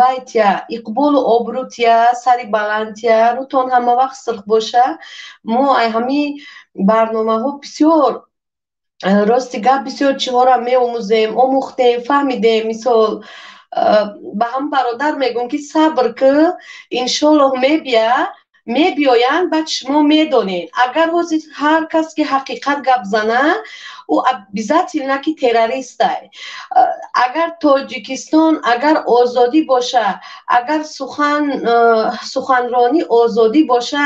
вайтия, иқболу обрӯтия, сари баландтия, рӯтон ҳама вақт сурх боша. Мо ай ҳамин барномаҳо бисёр, рости гап, бисёр чиҳоро меомӯзем, омӯхтем, фаҳмидем. Мисол, ба ҳам бародар мегӯм, ки сабр ки, иншоаллоҳ мебия, мебиёянд, баъд шумо медонед. Агар ҳозир ҳар кас ки ҳақиқат гап зана, ӯ обязательно ки террористай. Агар Тоҷикистон агар озодӣ боша, агар сухан, суханронӣ озодӣ боша,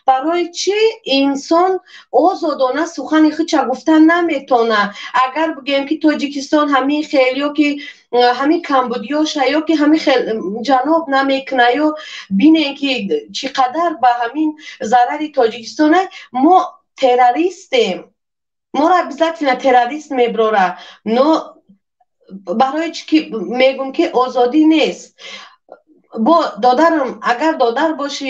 барои чӣ инсон озодона сухани худша гуфта наметона? Агар бигӯем, ки Тоҷикистон ҳамин хел ё ки Ҳамин камбудиёша ё ки ҳамин хел ҷаноб намекуна, ё бинен ки чӣ қадар ба ҳамин зарари Тоҷикистона. Мо террористем, моро обязательно террорист меброра. Но барои чӣ ки мегум ки озодӣ нест. Бо додарам, агар додар бошӣ,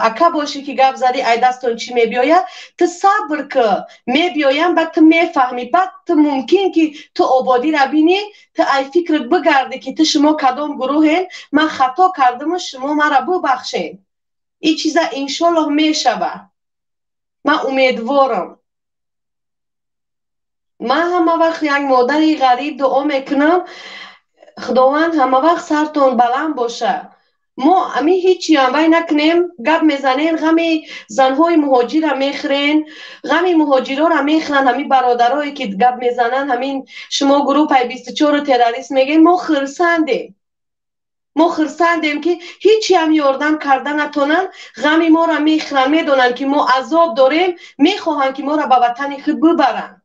ака бошӣ, ки гап задӣ, ай дастон чӣ мебиёяд, ту сабр ки, мебиёям, баъд ту мефаҳмӣ. Баъд ту мумкин ки ту ободиро бинӣ, ту ай фикрат бигардӣ, ки ту шумо кадом гурӯҳен, ман хато кардаму шумо маро бубахшед. Ин чиза иншоллоҳ мешавад, ман умедворам. Ман ҳама вақт як модари ғариб дуо мекунам, Худованд ҳама вақт сартон баланд боша. Мо ами ҳичиам вай накунем, гап мезанем, ғами занҳои муҳоҷирра мехӯрен, ғами муҳоҷирора мехӯранд. Ҳамин бародарое ки гап мезананд, ҳамин шумо группаи 24-у террорист мегӯен, мо хурсандем. Мо хурсандем, ки ҳичиам ёрдам карда натонанд, ғами моро мехӯранд, медонанд, ки мо азоб дорем, мехоҳанд, ки моро ба ватани худ бибаранд.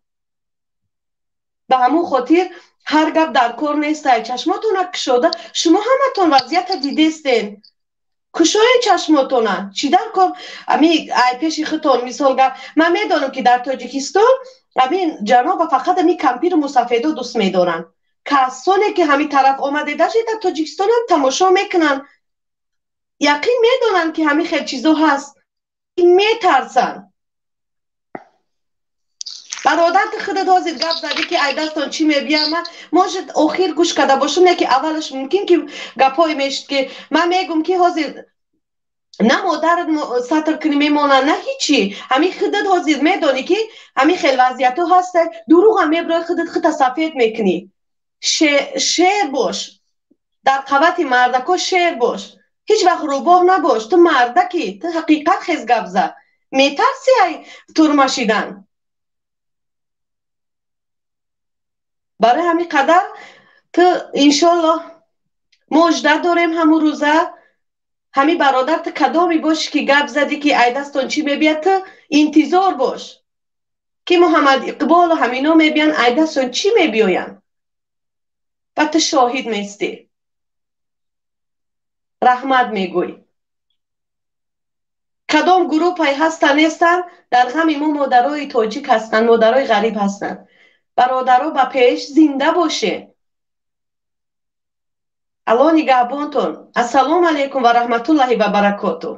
Ба ҳамон хотир ҳар гап дар кор нестай. Чашмотона кушода, шумо ҳаматон вазъията дидестен, кушоен чашмотона. Чӣ дар кор ами ай пеши худтон мисол гап. Ман медонам, ки дар Тоҷикистон амин ҷаноба фақат ами кампиру мусафедо дӯст медоранд. Касоне ки ҳамин тараф омаде, даже дар Тоҷикистонам тамошо мекунанд, яқин медонанд, ки ҳамин хел чизо ҳаст, метарсанд. Бародар, ту худат ҳозир гап задӣ, ки ай дастон чӣ мебиям. Ман может охир гӯш карда бошам, не ки аввалаш мумкин ки гапҳое мешуд, ки ман мегум, ки ҳозир на модарат сатр кунӣ мемонад, на ҳичи. Ҳамин худат ҳозир медонӣ, ки ҳамин хел вазъиятҳо ҳаста, дурӯғам меброи, худат худта сафед мекунӣ. Шер бош, дар қавати мардако шер бош, ҳеҷ вақт рӯбоҳ набош. Ту мардакӣ, ту ҳақиқат хез гап зад. Метарси ай турма шидан? Барои ҳамин қадар ту иншоллоҳ мужда дорем ҳамун рӯза. Ҳамин бародар, ту кадоме бошӣ, ки гап задӣ, ки ай дастон чӣ мебияд, ту интизор бош, ки Муҳаммад Иқболу ҳамино мебиянд, ай дастон чӣ мебиёянд, ва ту шоҳид местӣ, раҳмат мегӯй. Кадом группае ҳастанд, нестанд, дар ғами мо модарои тоҷик ҳастанд, модарои ғариб ҳастанд. Бародаро, ба пеш, зинда бошед, Аллоҳ нигаҳбонтон. Ассалому алайкум ва раҳматуллоҳи ва баракоту.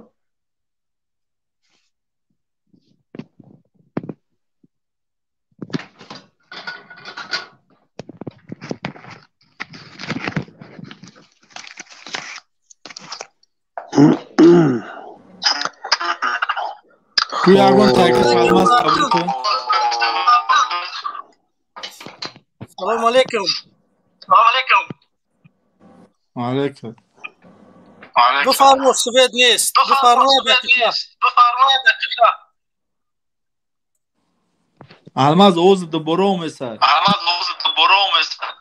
Ягон таклиф Алмаз қабул кун. Салому алайкум. Алайкум. Бифармо, свет нест, бифармо, дақиқа. Алмаз овози дубора омесад. Алмаз овози дубора омесад.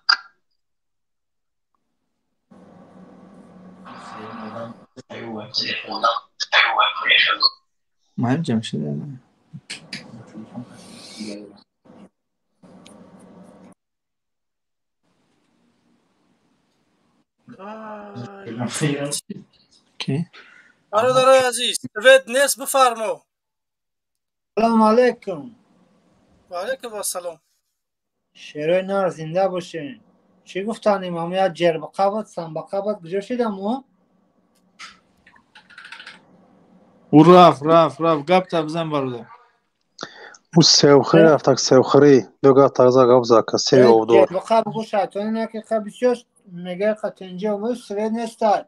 Маҳим Ҷамшид. Бародарои азиз, свет нест, бифармо. Салому алайкум. Ва алайкум ассалом. Шерои нар, зинда бошен. Чӣ гуфтанем, ҳам як ҷербақа буд, самбақа буд, куҷо шидам ӯ? Ӯ рафт, рафт, рафт. Гапта бизан, бародар. Ӯ севхӯрӣ рафтак, севхӯрӣ. Бё гап таза гап зака, севи обдор. Ҷербақа бугу, шайтони наки қа бисёр мегӯяд, қа тенҷа омад, свет нестай.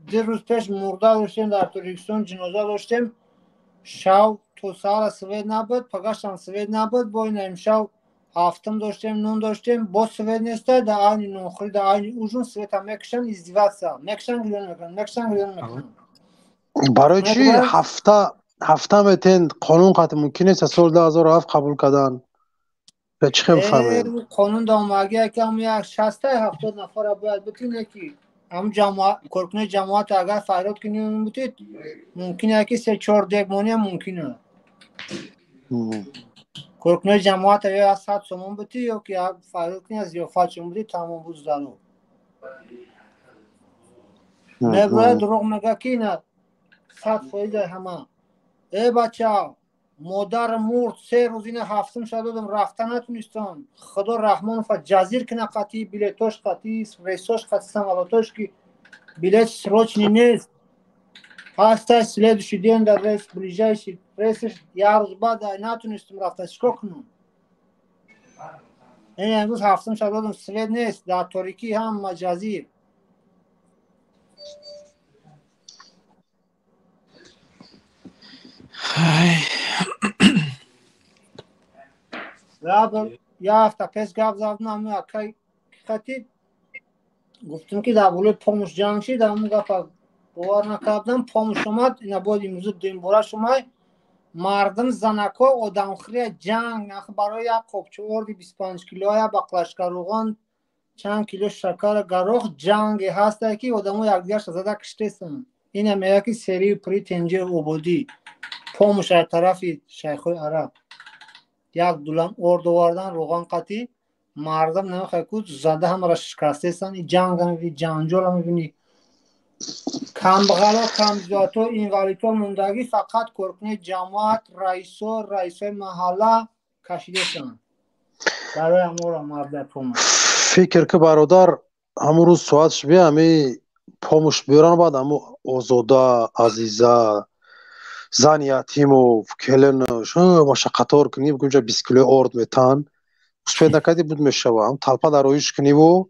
2 рӯз пеш мурда доштем дар Тоҷикистон, ҷиноза доштем. Шав то саҳара свет набуд, пагаштам свет набуд, бо ина имшав ҳафтум доштем, нун доштем, боз свет нестай, дар айни нонхӯрӣ, дар айни ужин света мекушанд, издеваться. Мекушанд, гирён мекунанд, мекушанд, гирён мекунанд. Барои чӣ ҳафта метен қонун қатъ мумкин нест, аз соли 2007 қабул кардан? Ба чӣ хел фаҳмем? Қонун домагӣ якам як шастай ҳафтод нафара бояд битине, ки ҳам ҷамоат, коркунои ҷамоат агар фарёд кунӣ бутед, мумкин ки се чор дегмония мумкин. Коркунои ҷамоата ё аз 100 сомон бутӣ, ё ки фарёд кунӣ, аз зиёфат шон бутӣ, тамом буд зарур. Мебояд дурӯғ мега, ки ина 100% ҳама. Э бача, модар мурд, 3 рӯз ина ҳафтум ша додам, рафта натунистам. Худо Раҳмонова ҷазир кина, қатъи билетош, қатъи рейсош, қатъи самолётош, ки билет срочный нест, ҳаста следующий день дар рейс, ближайший рейсш як рӯз баъд, натунистам рафта, чикор кунам? Ин имрӯз ҳафтум ша додам, свет нест, дар торикӣ ҳама ҷазир. Як ҳафта пеш гап задам ҳамин акай хати, гуфтам, ки дар болои помощь ҷанг шид, ҳамун гапа бовар накардам. Помощь омад, ина бояд имрӯза дуюмбора шумай. Мардум, занако, одамхӯрия, ҷанг нах барои як қопча орди 25 кило, як баклажка рӯған, чанд кило шакара гарох ҷанге ҳастае, ки одамо якдигарша зада киштесанд. Ина мега, ки серию пури тенҷи ободӣ, помощь аз тарафи шайхҳои араб, як дулам орд овардан, рӯған қатӣ, мардам намехоҳад ку зада ҳамаро шикастесанд. И ҷанга мебинӣ, ҷанҷола мебинӣ, камбағало, камзиёдато, инвалидҳо мондагӣ, фақат коркунои ҷамоат, раисо, раисои маҳалла кашидесанд барои ҳаморо мабда помощь. Фикр ки, бародар, ҳамун рӯз соатш бия, ҳами помощь биёран, баъд ҳаму Озода, Азиза, зани Ятимов, келинаш маша қатор кунӣ, гунҷа 20 килои орд метан, успеть накардӣ, буд мешава ҳам талпа дароиш куниву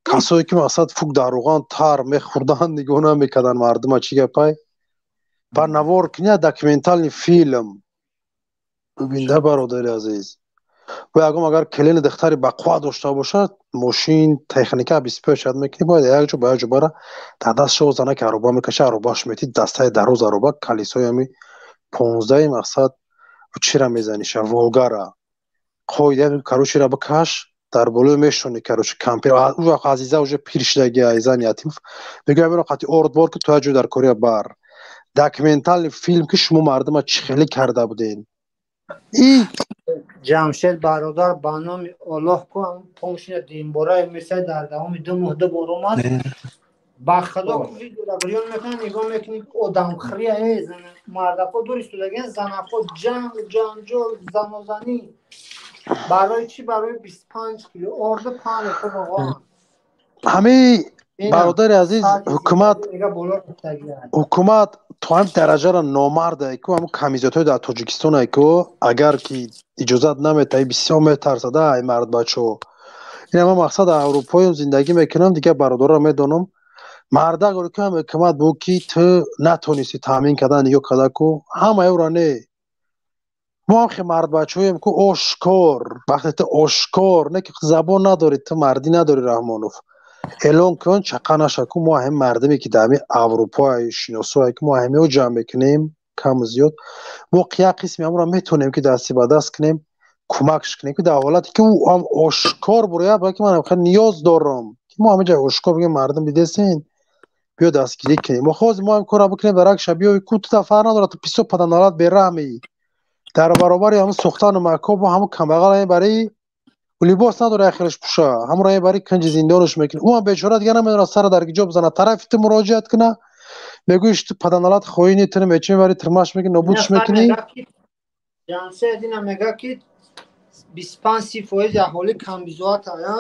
касое ки мақсад фук дар рӯған тар мехӯрдан, нигоҳ намекардан мардума, чӣ гапай. Ба навор куня, документальный фильм бибинда, бародари азиз. Бо ягон агар келини духтари бақувват дошта бошад, мошин, техника обеспечить мекунӣ, бояд як ҷо ба як ҷо бара, дар дастшо занаки ароба мекаша, аробааш метӣ, дастаи дароз ароба, калисои ҳами 15-и мақсад чира мезаниша, Волгара қоида, короче, ра бикаш, дар болои мешони, короче, кампир. Ӯ вақт Азиза уже пир шудаги, зани Ятимов, мегӯям, иро қати орд бор ки то як ҷой дар Корея бар, документальный фильм, ки шумо мардума чӣ хеле карда буден и Ҷамшед бародар, ба номи Оллоҳ ку, помощина дуюмбора месай, дар давоми 2 моҳ ду бор омад. Ба худо, видеора гирён мекунад, нигоҳ мекунӣ, одамхӯрия, э мардако дур истодагиан, занако ҷанг, ҷанҷол, занозанӣ. Барои чӣ? Барои 25 кило орду, 5 литр роған. Ҳами бародари азиз, ҳукумат то ҳам дараҷаро номарда ку, ҳамн камизотҳои дар Тоҷикистон ку, агар ки иҷозат наметаҳӣ, бисёр метарсада ай мардбачо. Ин ама мақсад аврупоем зиндагӣ мекунам, дигар бародарро медонам. Мардак ки ҳам ҳукумат буд, ки ту натонисти таъмин кардан, нигоҳ карда ку ҳамаи ӯро не. Мо ҳам хе мардбачаҳоем ку, ошкор, вақте ту ошкор не ки забон надорӣ, ту мардӣ надорӣ, Раҳмонов, эълон кун, чақа наша ку. Мо ҳамин мардуме ки дар ҳамин Аврупои шиносое ки мо ҳамиҳо ҷамъ мекунем, каму зиёд, мо як қисми ҳамонро метавонем ки дасти ба даст кунем, кӯмакш кунем, ки дар ҳолате ки ӯ ҳам ошкор бурояд, ки ман ниёз дорам, ки мо ҳамин ҷо ошкор бигем, мардум дидесен, биё дастгирӣ кунем. Мо хоҳем, мо ҳам корро бикунем, дар як шаб биёй ку, ту фарқ надорад, ту писо паданалат бераҳмӣ, дар баробари ҳамун сӯхтану макоб ҳамун камбағал бари либос надора, яхелаш пӯша, ҳамонро бари канҷи зиндонаш мекунӣ. Ӯ ҳам бечора дигар намедонад сара дар ҷо бизанад, тарафи ту муроҷиат куна, мегӯиш ту паданалат хоини, ту мечи мебари, тирмаш мекунӣ, нобудш мекунӣ. Ҷамшед, ина мега, ки 25-30% аҳолӣ камбизоат ая.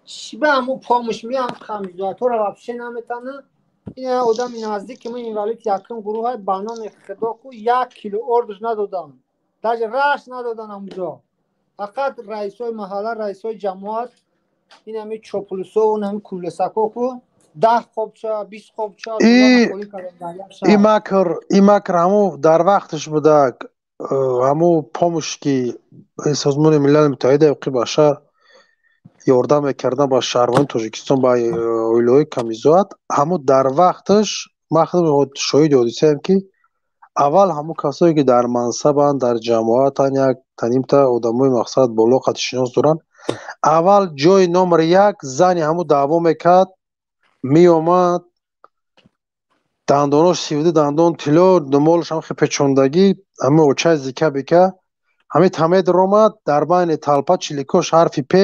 Чӣ ба ҳамун помощь меам, камбизоатҳоро вообще наметана. Ин одами наздики мо инвалид якум гурӯҳ, ба номи худо ку, 1 кило ордуш надодам, даже раш надодан ҳамуҷо. Фақат раисои маҳалла, раисои ҷамоат, ин ҳами чоплусо, ҳами кулесако ку, 10 қобча, 20 қобча. И макр ҳаму дар вақташ будак, ҳаму помощь ки Созмони Милали Муттаҳидаи ҳуқуқи башар ёрдам мекардан ба шаҳрвандони Тоҷикистон, ба оилаҳои камизоат, ҳаму дар вақташ ман худам шоҳиди ҳодисаем, ки аввал ҳамун касое ки дар мансабанд, дар ҷамоатанд, як танимта одамои мақсад боло қадшинос доранд, аввал ҷои номери як зани ҳаму даъво мекард, меомад, дандонош 32 дандон тилло, думолаш ҳам хе печондагӣ, ҳама очай зика бика, Ҳамин тамед ромад дар байни талпа чиликош ҳарфи п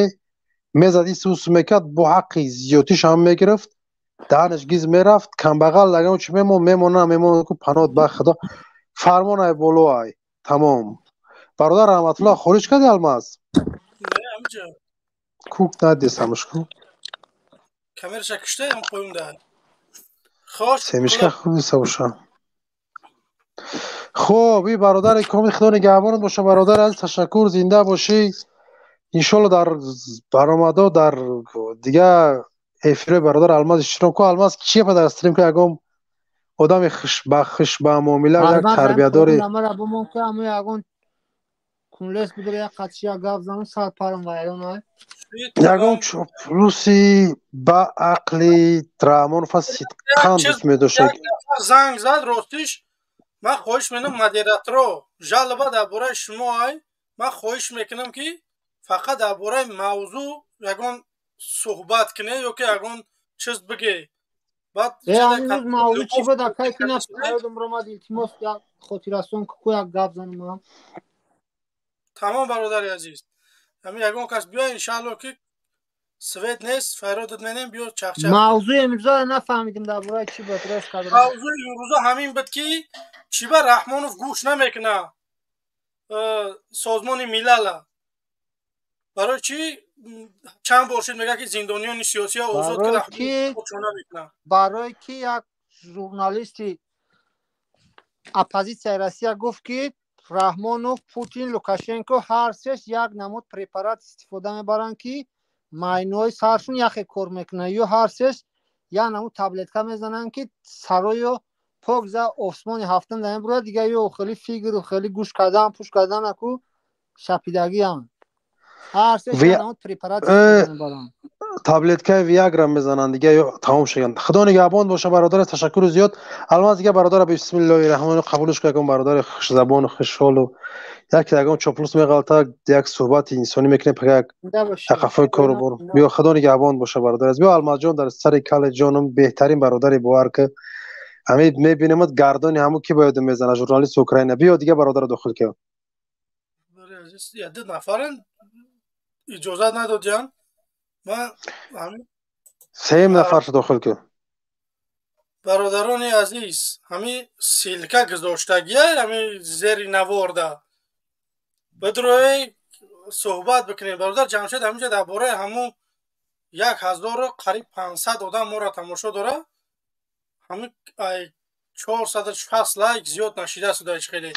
мезад, исус мекард, бо ҳаққи зиёдтиш ҳам мегирифт, даҳанаш гиз мерафт, камбағал ягон чи мемон, мемона, мемон, ку паноҳ ба худо, фармон ай боло ай, тамом. Бародар Раҳматулло хориҷ карди Алмаз? Не, ҳамҷа. Кук надесамш ку. Камераша киштаям қоюмда. Хош. Семишка хуб боша. Хуб, и бародари комил, худо нигаҳбонат боша, бародар азиз, ташаккур, зинда бошӣ. Иншолло дар баромадо дар дига эфирои бародар Алмаз иштирок ку. Алмаз чия па дар стрим ку ягон одами ба хуш ба муомила як тарбиядори Алмаз бумон ку ҳамун ягон кунлес бидор як қатшия гап занам сар парам вайрон ай. Ягон чоплуси ба ақли Раҳмонов сидқан дӯст медошт. Занг зад, ростиш ман хоҳиш мекунам модераторо жалоба дар бораи шумо ай, ман хоҳиш мекунам ки фақат дар бораи мавзӯъ ягон суҳбат кунед ё ки ягон чиз бигӯед. Баъд ҳамин мавзӯъ чӣ буд, акай ки наёдам ромад, илтимос як хотиррасон ку як гап занам. Тамом бародари азиз, ҳамин ягон кас биё иншаалло ки свет нест, фарёдат менем, биё чахчах. Мавзӯи имрӯзаро нафаҳмидим дар бораи чӣ буд, рост кардам. Мавзӯи имрӯза ҳамин буд ки чӣ ба Раҳмонов гӯш намекунад Созмони Милала. Барои чӣ чанд бор шуд мегӯяд ки зиндониёни сиёсиро озод ки Раҳмонов гӯш намекунад? Барои ки як журналисти оппозитсияи Россия гуфт ки Раҳмонов, Путин, Лукашенко ҳар сеш як намуд препарат истифода мебаранд ки майнаҳои саршон яхе кор мекунад, ё ҳар сеш як намуд таблетка мезананд ки сарою пок за осмони ҳафтам дар мебурад, дигар ё хеле фигру хеле гӯш кардан пӯш кардан аку шапидагиам. Ҳар сеш як намуд препарат истифода мебаранд. Таблеткаи Виагра мезананд, дигар ё тамом шуданд. Худо нигаҳбон боша бародар, ташаккури зиёд. Алмаз дигар бародара бисмиллоҳи раҳмони қабулш кун, бародари хушзабону хушҳолу як ягон чоплус меғалта, як суҳбати инсонӣ мекунем, пага як қафои кору бор. Биё худо нигаҳбон боша бародар. Биё Алмазҷон дар сари кале ҷонум беҳтарин бародари бовар ки ҳамин мебинемад гардони ҳамун ки ба ёдам мезана журналисти Украина. Биё дигар бародарро дохил кун. Ду нафаран иҷозат надодиян. Сеюм нафаршо дохил кун. Бародарони азиз, ҳамин ссылка гузоштагия ҳамин зери наворда бидрои суҳбат бикунем. Бародар Ҷамшед ҳаминҷа дар бораи ҳамун 1000 қариб 500 одам моро тамошо дора, ҳамин 460 лайк зиёд нашида суда ҳеч хеле.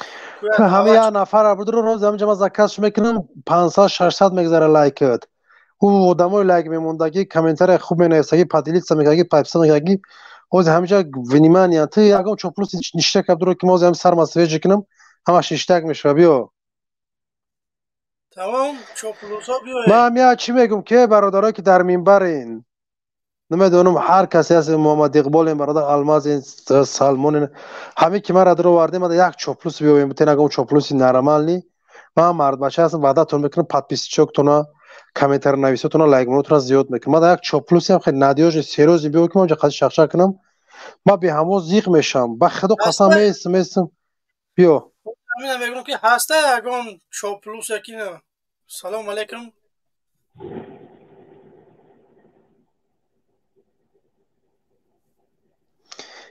Ҳамин як нафар бидро роз ҳаминҷа ман заказ мекунам 500-600 мегзара лайкат. Ӯ одамои лайк мемондагӣ, комментария хуб менависагӣ, поделиться мекардагӣ, подписаться мекардагӣ. Ҳозир ҳаминҷа внимание, ту ягон чоплус ништак абдуро ки мо ҳозир ҳамин сарма свежий кунам, ҳамаш ништак мешава. Биё. Тамом, чоплусҳо биёед. Ман ҳам як чӣ мегӯм ки бародарое ки дар минбарин, намедонам ҳар касе ҳаст, Муҳаммад Иқболен, бародар Алмазен, Салмонен, ҳамин ки ман радро овардем, ман як чоплус биёем, бутен ягон чоплуси нормални. Ман мардбача ҳастам, ваъдатон мекунам, подписчиктона, комментар нависотона, лайкмонотона зиёд мекунам. Ман як чоплусиам хеле надёжный, серьёзный биё ки ман онҷа қади шахшах кунам, ман беҳамо зиқ мешавам. Ба худо қасам местам, местам. Биё. Ҳамина мегӯям ки ҳаста ягон чоплусе ки на. Салом алейкум.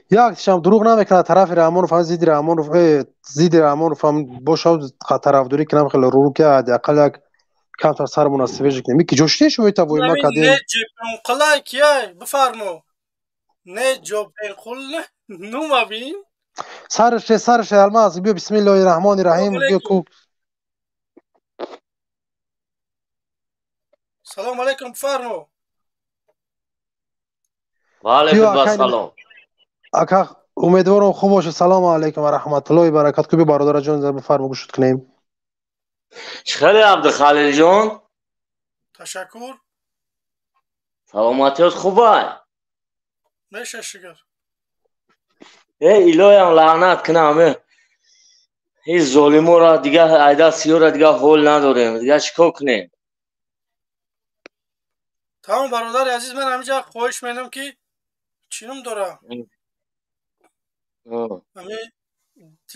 Яктишам дурӯғ намекунад тарафи Раҳмонов, ҳам зидди Раҳмонов, зидди Раҳмонов ҳам бошад, тарафдорӣ кунам хеле рӯ ки ҳадди ақал як камтар сармона свежий кунем. Ики ҷоштӣ шумо итавои ма кадем. Не ҷебенқулай кияй бифармо. Не ҷобенқул нума бин. Сарше, сарше Алмаз, биё бисмиллоҳи раҳмони раҳим, биё ку. Салом алейкум, бифармо. Ва алейкум ассалом. Ака умедворам хуб бошед. Салому алейкум ва раҳматуллоҳи баракат. Ку биё бародараҷон бифармо, гӯшт кунем. Хеле Абдухалилҷон. Ташаккур. Саломатиёт хубай? Меша шукр. Илоҳиам лаънат кунам. Ин золиморо дигар айда сиёра дигар ҳол надорем. Дигар чӣ кор кунем? Тамом бародари азиз, ман ҳаминҷа хоҳиш менам ки чӣ ном дора? Ҳамин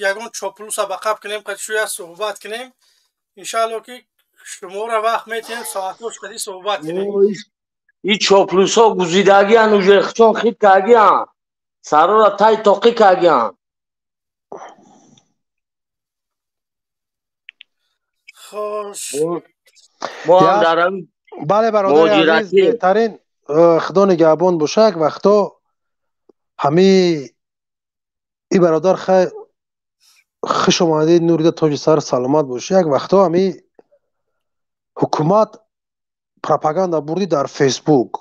ягон чоплуса ба қаб кунем, қадшӯя суҳбат кунем. Иншаалло ки шуморо вақт метиҳем, соатҳош қади суҳбат кунем. И чоплусо гузидагиан, уже хчон хит кагиан, сарора тай тоқӣ кагиан. Хош. Мо ҳам дар бале, бародари азиз, беҳтарин, худо нигаҳбон боша. Як вақто ҳами и бародар, хай, хуш омадед, нурида тоҷи сар, саломат бошӣ. Як вақто ҳами ҳукумат пропаганда бурдӣ дар Фейсбук,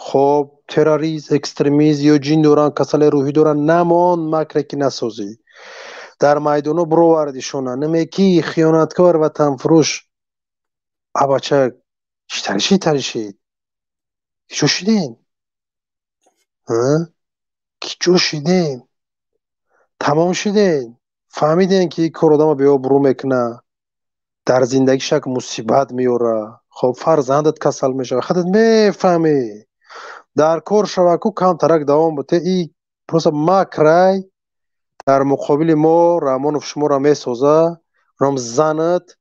хоб, террорист, экстремист ё ҷин доранд, касали рӯҳӣ доранд, намон макре ки насозӣ, дар майдоно бировардишона намеки хиёнаткор, ватанфурӯш. Абача чӣ таришид, таришид, киҷо шидем, киҷо шидем, тамом шидем, фаҳмидем ки кор одама беобрӯ мекуна, дар зиндагиш як мусибат меёра. Хоб, фарзандат касал мешава, худат мефаҳмӣ, дар кор шава ку камтарак давом буте. И просто макрай дар муқобили мо Раҳмонов шуморо месоза, ром занат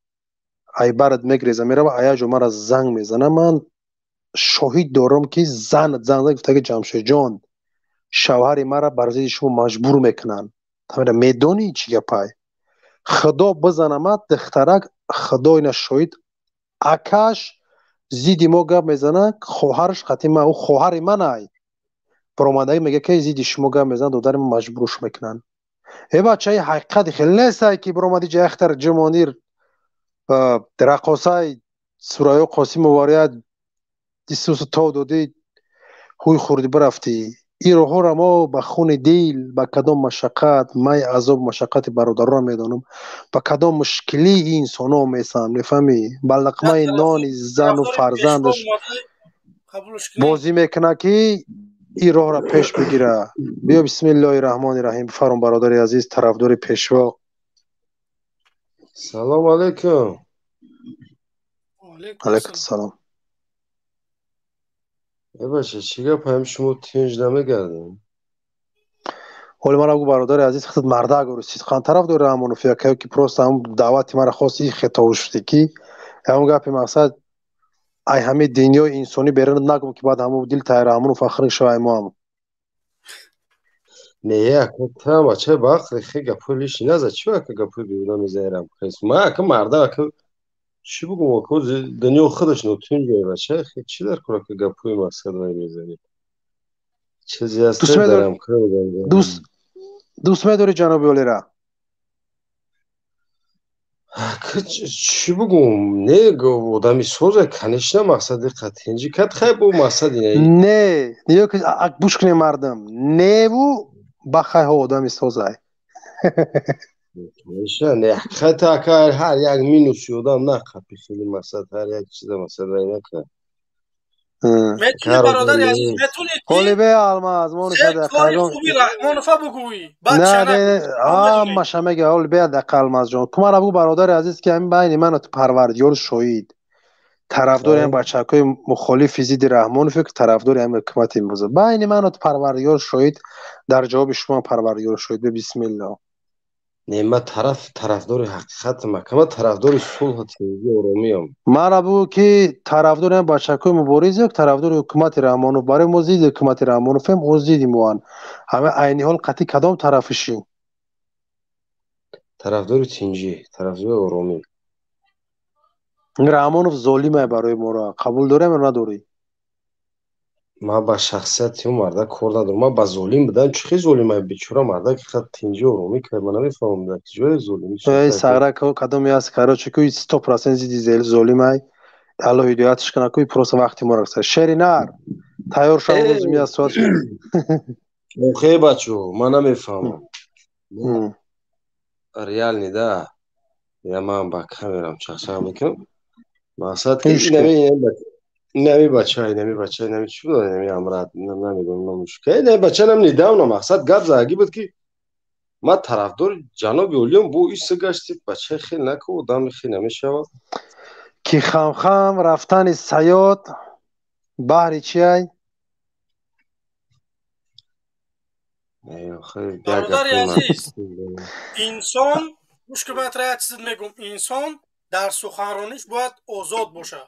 айбарат мегреза, мерава аяҷо мара занг мезана. Ман шоҳид дорам ки занат занг зад, гуфта ки Ҷамшедҷон, шавҳари мара бар зидди шумо маҷбур мекунанд. Тамира медонӣ чӣ гапай? Худо бизанамад, духтарак, худо ина шоҳид, акаш зидди мо гап мезана, хоҳараш қати ма, ӯ хоҳари манай, баромадагӣ мега ки зидди шумо гап мезанад, додари ма маҷбуруш мекунанд. Э бачаи, ҳақиқати хеле нестай ки баромади ҷаяхтар ҷумонир рақосай Сурайё Қосимовария дисусу тов додӣ, ҳуй хӯрдӣ, бирафтӣ. Ин роҳҳоро мо ба хуни дил, ба кадом машаққат, май азоб машаққати бародаронро медонам, ба кадом мушкилӣ инсонҳо месанд, мефаҳмӣ, ба луқмаи нони зану фарзандаш бозӣ мекунад ки ин роҳро пеш бигира. Биё, бисмиллоҳи раҳмони раҳим, бифарм, бародари азиз, тарафдори Пешво. Салому алайкум. Алайкум салом. Э бача, чӣ гап, ҳам шумо тинҷ намегардем? Ҳоли мара гу, бародари азиз, худат мардак ору сидқан тараф дори Раҳмонов якаю ки просто ҳам даъвати мара хост, и хетову шудӣ ки ҳамон гапи мақсад ай ҳамаи дунёи инсонӣ берун нагум ки баъд ҳамон дил тай Раҳмонов ахрин шава ай мо ҳам. Не, ака, та бача ба ақли хе гапҳои лишний наза, чӣ ака гапҳои беҳуда мезанем? Ма ака мардак, ака, чӣ бугум, ака, дунё худаш нотинҷ бача, хе чӣ дар кор, ака, гапҳои мақсад вай мезанӣ? Чизе ҳаст дарам. Дӯст медорӣ ҷаноби олира? Чӣ бугум, не, одами соза, конечно, мақсади қатинҷӣ кад, хай, бо мақсади не, ниё ки гӯш кунем, мардам, неву ба хайҳо одами созай. Не, ҳақиқата, ака, ҳар як минуси одам нақапи, хеле мақсад ҳар як чиза мақсад вай накард. Метуни, бародари азиз, метуни. Ҳоли алмаз кори хуби Раҳмонова бугӯӣ. Не, ҳамаша мега. Ҳоли бе дақа, Алмазҷон, ту мара бугӯ, бародари азиз, ки ҳамин байни ману ту Парвардигор шоҳид, тарафдори ҳам бачакҳои мухолифи зидди Раҳмонове ки тарафдори ҳам ҳукумати имрӯза, байни ману ту Парвардигор шоҳид, дар ҷавоби шумо Парвардигор шоҳид. Бе бисмилло. Не, ма тарафдори ҳақиқатам, ака, ма тарафдори сулҳу тинҷӣ, оромиам. Мара бугӯ ки тарафдори ҳам бачакҳои мубориз ё тарафдори ҳукумати Раҳмонов? Барои мо зидди ҳукумати Раҳмоновем, ӯ зидди моанд. Ҳама айни ҳол қатъи кадом тарафишӣ? Тарафдори тинҷӣ, тарафдори оромӣ. Раҳмонов золимай барои моро, қабул дорем ё надорӣ? Ман ба шахсияти ӯ мардак кор надорам, ман ба золим будан. Чӣ хел золимай, бечора мардак хат тинҷӣ, оромӣ кард, ман намефаҳмам дар ҷое золимӣ. Эй сағра, кадоме аст, короче, ку 100% зидди золимай, Аллоҳ ҳидоятш кунад, ку просто вақти моро гузашт. Шери нар, тайёр шав, рӯзи мия соат. Охе, бачо, ман намефаҳмам реально да, я ман ба камерам чақчақ мекунам, мақсад ки инами бача, инами бача, инами чӣ буд, инами амрат, намедонам номаш, инами бача нам недавно мақсад гап задаги буд ки ман тарафдори ҷаноби олиём, бо иса гашти, бачаи хел наку, одами хел намешавад. Ки хамхам рафтани саёд баҳри чиай? Бародари азиз, инсон, гӯш ки, ман як чиз мегӯм, инсон Дар суханрониш бояд озод бошад.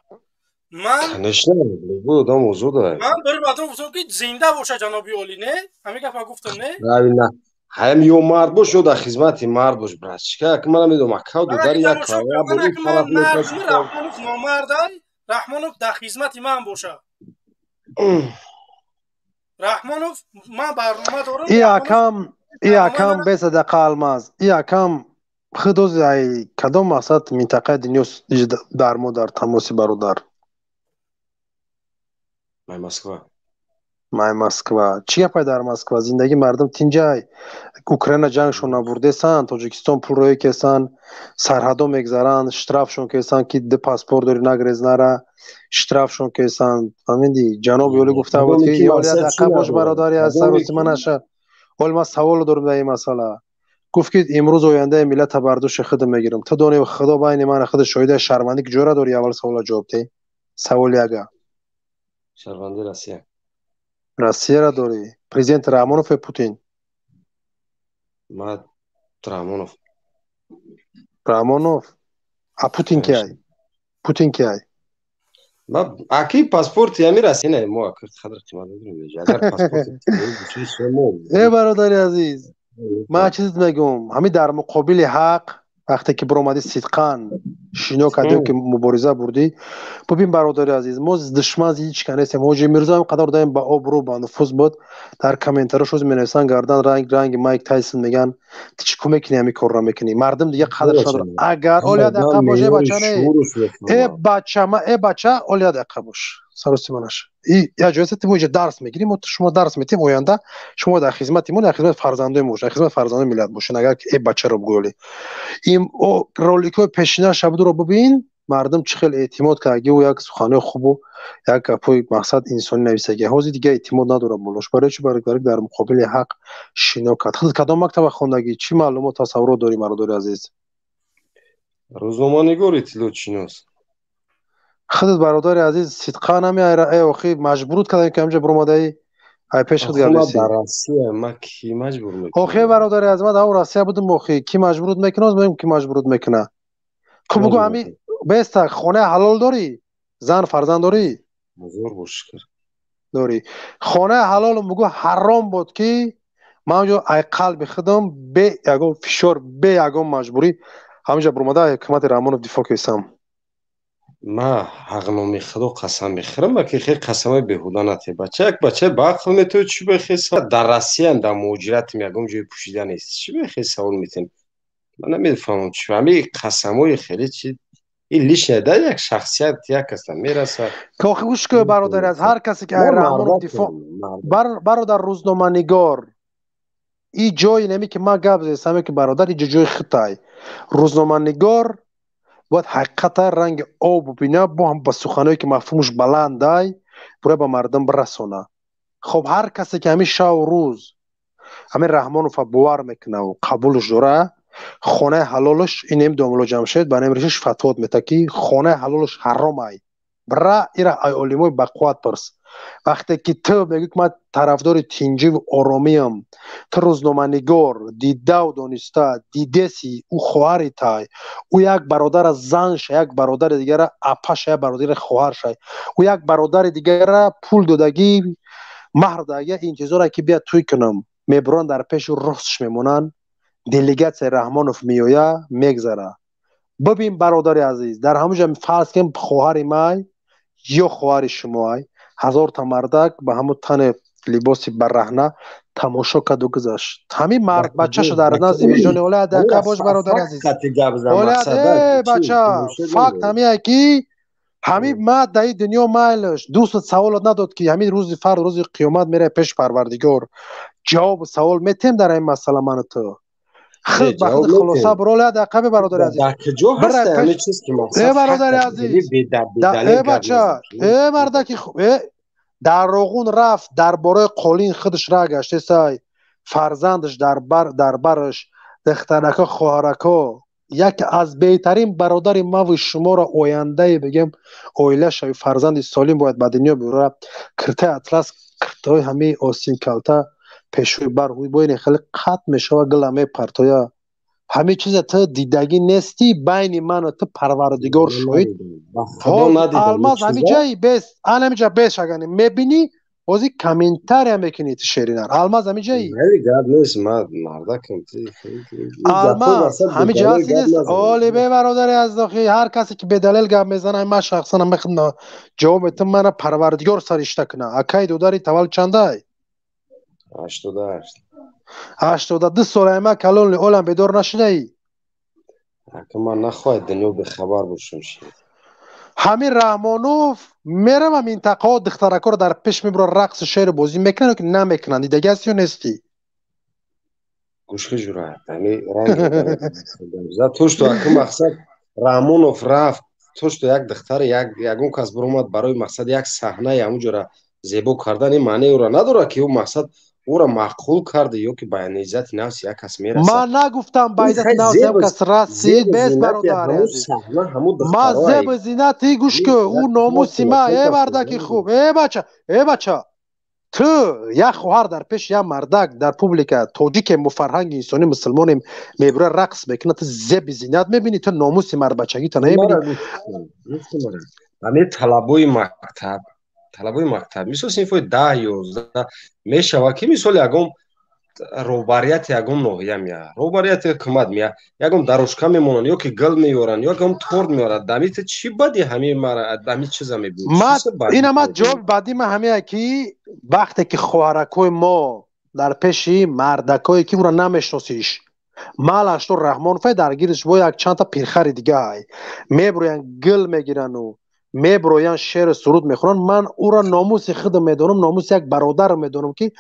Ман Конечно, любой одам озод аст. Ман барои мардум гуфтам, ки зинда бошад ҷаноби олӣ, не? Ҳамин гапа гуфтам, не? Правильно. Ҳам ё мард бош, ё дар хизмати мард бош, братчика. Ак ман намедонам, акав додари як тараф. Раҳмонов номардай, Раҳмонов дар хизмати ман бошад. Раҳмонов, ман барнома дорам. И акам, и акам бесадақа алмаз. И акам худози ай кадом мақсад минтақаи дунё дар мо дар тамоси, бародар? Май Москва. Май Москва. Чӣ гапай дар Москва? Зиндагии мардум тинҷай? Украина ҷангшон набурдесан, Тоҷикистон пул роӣ кесан, сарҳадо мегзаранд, штрафшон кесан, ки ду паспорт дори, нагрез нара, штрафшон кесан. Фаҳмидӣ? Ҷаноби олӣ гуфта буд, ки дақиқа бош, бародари, аз саросима наша. Ҳол ман саволо дорам дар ин масъала. Гуфт, ки имрӯз ояндаи миллата бар дӯши худам мегирам. Ту дони, худо байни ман худ шоҳида, шаҳрвандӣ ки ҷора дорӣ? Аввал савола ҷавоб деҳ. Саволи яга. Шаҳрванди Россия. Россияра дорӣ. Президент Раҳмонов ё Путин? Ман Раҳмонов. Раҳмонов. А Путин ки ай? Путин ки ай? Аки паспорти ами Россия не, мо аки қадр қимат надорем. Агар паспорти Э, бародари азиз, ман чиз мегӯм, ҳамин дар муқобили ҳақ вақте ки биромадӣ, сидқан шино кардӣ, ки мубориза бурдӣ. Бубин, бародари азиз, мо душман ҳеҷ ка нестем. Ҳоҷи Мирзо ҳам қадар одаем ба обрӯ, ба нуфуз буд, дар комментариёш рӯз менависанд, гардан ранг ранги Майк Тайсон меган, ту чӣ ку мекунӣ, ҳамин корро мекунӣ, мардум дига қадрш надорад. Агар оля дақиқа бош, э бача, не, э бача, ма, э бача, оля дақиқа бош, саросима наша. Я ҷоиса мо иҷа дарс мегирем, мо шумо дарс метиҳем, оянда шумо дар хизмати мо, дар хизмати фарзандои мо, дар хизмати фарзандои миллат бошед. Агар э бачаро бигӯёли, ин роликҳои пешина шабудуро бубин, мардум чӣ хел эътимод кард, ӯ як суханои хубу як гапҳои мақсад инсонӣ нависагӣ. Ҳозир дига эътимод надорад болош. Барои чӣ? Барои дар муқобили ҳақ шино кард. Худ кадом мактаба хондагӣ, чӣ маълумот, тасаввурот дорӣ, бародари азиз? Рӯзноманигор, иттилоотшинос. Худат, бародари азиз, сидқан ҳами э охи маҷбурут кардем, ки ҳамҷа биромадаи, ай пеш худ гардеси? Дар Россия ма ки маҷбур мекунад? Охи, бародари азиз, ман дар Россия будум. Охи, ки маҷбурут мекунад? Мегӯям, ки маҷбурут мекунад. Ку бугӯ, ҳами беста, хонаи ҳалол дорӣ, зан, фарзанд дорӣ? Ҳазор бор шукр. Дорӣ хонаи ҳалолум. Бугӯ, ҳаром буд, ки ман ҳамҷо ай қалби худам, бе ягон фишор, бе ягон маҷбурӣ ҳамҷа биромада ҳукумати Раҳмонов дифоъ кардам. Ма ҳақноми худо қасам мехӯрам, ки хел қасамои беҳуда нате. Бача, як бача ба ақл метавад, чӣ бехел? Дар Россиям, дар муҳоҷиратам, ягон ҷои пӯшида нест. Чӣ бехел савол метем? Ман намефаҳмам, чӣ ҳами қасамои хеле чи ин лишняя да як шахсият як каса мерасад. Охи, гӯш кун, бародари аз ҳар касе ки ай Раҳмонов дифоъ, бародар рӯзноманигор, и ҷои нами ки ман гап зестам, ки бародар, иҷо ҷои хитай. Рӯзноманигор бояд ҳақиқата ранги об бубина, бо ба суханое ки мафҳумаш баландай бура ба мардум бирасона. Хоб, ҳар касе ки ҳамин шаву рӯз ҳамин Раҳмонова бовар мекунаву қабулш дора, хонаи ҳалолаш инем домуло Ҷамшед ба намришиш фатвот мета, ки хонаи ҳалолаш ҳаром ай. Бира ира ай олимои бақувват пурс. Вақте ки ту мегӯӣ, ки ман тарафдори тинҷиву оромиам, ту рӯзноманигор дидаву дониста дидеси, ӯ хоҳари тай, ӯ як бародара занша, як бародари дигара апаша, як бародари хоҳарша, ӯ як бародари дигара пул додагӣ, маҳр додагӣ, интизора ки бия тӯй кунам. Мебуранд, дар пеши ростш мемонанд, делегатсияи Раҳмонов меоя, мегзара. Бибин, бародари азиз, дар ҳамон ҷо фарз кунем, хоҳари май ё хоҳари шумоай, ҳазорта мардак ба ҳамун тане либоси бараҳна тамошо карду гузашт. Ҳамин мард бачаша дар назди виҷдони оля дақиқа бош, бародари азиз, э бача, факт ҳамие ки ҳамин ма дар ин дунё майлаш дӯстат саволот надод, ки ҳамин рӯзи фард, рӯзи қиёмат меравӣ пеши Парвардигор, ҷавобу савол метем дар ин масъала ману ту. Худ ба худ хулоса бироля дақиқа, бародари азиз. Э, бародари азиз, э бача, э мардаки, э дар Роғун рафт, дар бораи қолин худаш ра гаштесай, фарзандаш дар бар, дар бараш духтарако, хоҳарако, як аз беҳтарин бародари маву шуморо ояндае бигем, оила шави, фарзанди солим бояд ба дунё биёра. Киртаи атлас, киртаҳои ҳамаи остин калта, пешвои бар боине хеле қатъ мешава, гила мепартоя. Ҳамин чиза ту дидагӣ нестӣ, байни ману ту Парвардигор шоҳид. Алмаз ҳамиҷаи бес, ҳамиҷа бес шагани мебинӣ, ҳозир комментария мекунӣ ту шеринар. Алмаз ҳамиҷаи? Гап нест, ман мардакам. Алмаз ҳамиҷа ҳасти нест? Оли бе бародари аздохи, ҳар касе ки бедалел гап мезана, ман шахсан ҳама ҷавоб метам, мана Парвардигор саришта куна. Акай додари таваллуд чандай? 88. 82 солаи ман калонли, олам бедор нашудаӣ? Ака, ман нахоҳад дунё бехабар бошам. Ҳамин Раҳмонов мерава минтақаҳо, духтаракҳоро дар пеш мебурад, рақсу шеъру бозӣ мекунанд ё ки намекунанд? Дидаги ҳасти ё нестӣ? Гӯшка ҷуръат, ҳами ранг то что ака мақсад Раҳмонов рафт, то что як духтари ягон кас биромад барои мақсад як саҳнаи ҳамуҷора зебо кардани, маънеи ӯро надорад ки ӯ мақсад ӯро маъқул карда ё ки ба иззати нафси як кас мерасад. Ман нагуфтам ба иззати нафси як кас расид, бес бародари азиз. Ман зебу зинати гӯш кун, ӯ номуси ма, э мардаки хуб, э бача, э бача. Ту як хоҳар дар пеши як мардак дар публика, тоҷикем, мо фарҳанги инсонӣ мусулмонем, мебура рақс мекунад, ту зеби зинат мебинӣ, ту номуси мардбачагита намебинӣ. Ҳамин талабои мактаб, талабои мактаб, мисол синфҳои 10, 11 мешавад ки мисол ягон роҳбарияти ягон ноҳия меяд, роҳбарияти ҳукумат меяд, ягон дарошка мемонанд ё ки гил меёранд ё ягон торт меоранд. Дами ту чӣ бади ҳамин мара ҳамин чиза мебинӣ? Ина ма ҷавоби баъди ма ҳамея ки вақте ки хоҳаракҳои мо дар пеши мардакҳое ки ӯро намешиносиш, малашто Раҳмоновай дар гирдиш бо як чандта пирхари дигаай мебурӯянд, гил мегирану меброянд, шеъру суруд мехонанд, ман ӯро номуси худам медонам, номуси як бародарам медонам ки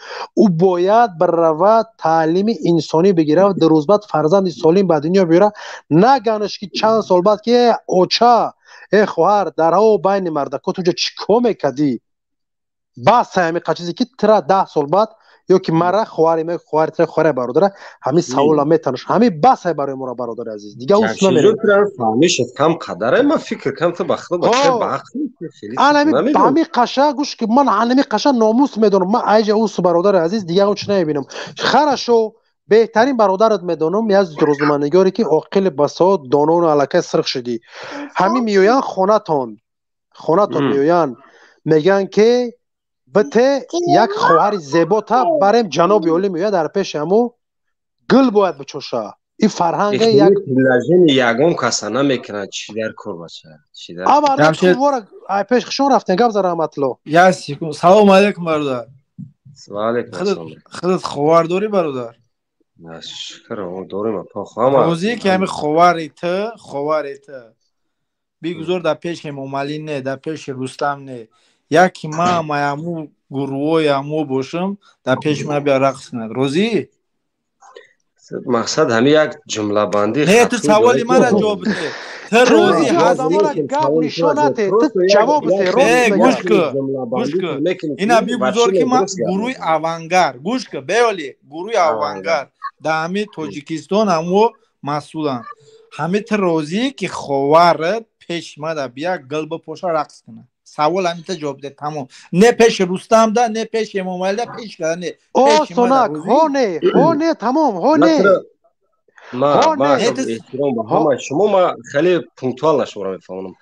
ӯ бояд биравад таълими инсонӣ бигирад, ду рӯз баъд фарзанди солим ба дунё биёрад, наганаш ки чанд сол баъд ки э оча, э хоҳар, дарҳо байни мардако ту ҷо чӣ кор мекардӣ? Бас ҳамин чизе ки тира 10 сол баъд ё ки мара хоҳари ме, хоҳари тира, хоҳари бародара ҳамин савола метанаш. Ҳамин бас ай барои мора бародари азиз. Дига ус намерем. Фаҳмишад кам қадаре, ман фикр кам ту ба худо бача ба ақл. Ҳамин қаша гӯш ки ман ҳамин қаша номус медонам. Ман айҷа ус бародари азиз дига уч намебинам. Хорошо, беҳтарин бародарат медонам, як рӯзноманигоре ки оқили басо, донону аллакай сирх шудӣ. Ҳамин меоянд хонатон, хонатон меоянд, мегӯянд ки бите як хоҳари зебота барем, ҷаноби олӣ меояд дар пеши ҳамо гул бояд бичоша. Ин фарҳанга як ягон каса намекунад. Чӣ дар кор бача? Чӣ дар ай пеш хушон рафтем, гап за Раҳматулло. Як секунд. Салом алейкум бародар. Ва алейкум ассалом. Худат ховар дорӣ бародар? Шукр, дорем апа хама. Розӣ ки ҳами ховари ту, ховари ту бигузор дар пеши Эмомалӣ не, дар пеши Рустам не, яке ма маяму гурӯҳои амо бошам, дар пеши ма бия рақс кунад. Розӣ? Мақсад ҳамин як ҷумлабандӣ. Не, ту саволи мара ҷавоб бидеҳ. Ту розӣ ҳастӣ? Гап нишон нате, ту ҷавоб бидеҳ. Гӯш кун, гӯш кун. Ина бигузор ки ман гурӯҳи авангар, гӯш кун, беоли, гурӯҳи авангар дар ҳамин Тоҷикистон ҳамо масъуланд. Ҳамин ту розӣ ки ховарат пеши ма да бия гул бипоша рақс кунад? Савол ҳамин та ҷавоб бидеҳ, тамом. Не пеши Рустам да, не пеши Эмомалӣ да, пеш када не. О, Сонак, ҳо не, ҳо не, тамом, ҳо не. Ма эҳтиром ба ҳама шумо, ма хеле пунктуал шуморо мефаҳмонам.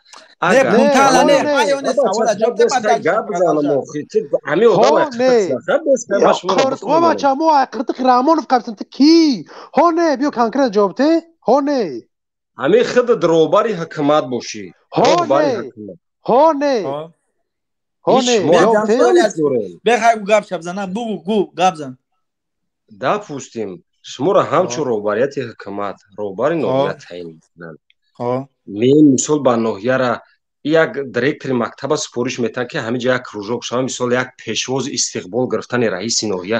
Не, пунктуал не, ай оне савола ҷавоб деҳ, ман гап занам охи. Ту ҳамин одам не. О бача, мо қиртиқи Раҳмонов қабсем, ту кӣ? Ҳо не, биё конкрет ҷавоб деҳ. Ҳо не. Ҳамин худат роҳбари ҳукумат бошӣ. Ҳо не. Ҳо не. Ҳо не. Бехай гу гап шаб зана, бугу гу гап зан. Допустим, шуморо ҳамчун роҳбарияти ҳукумат, роҳбари ноҳия таъин мекунанд. Мен мисол ба ноҳияра як директори мактаба супориш метаҳанд ки ҳамин ҷо як кружок шава, мисол як пешвози истиқбол гирифтани раиси ноҳия.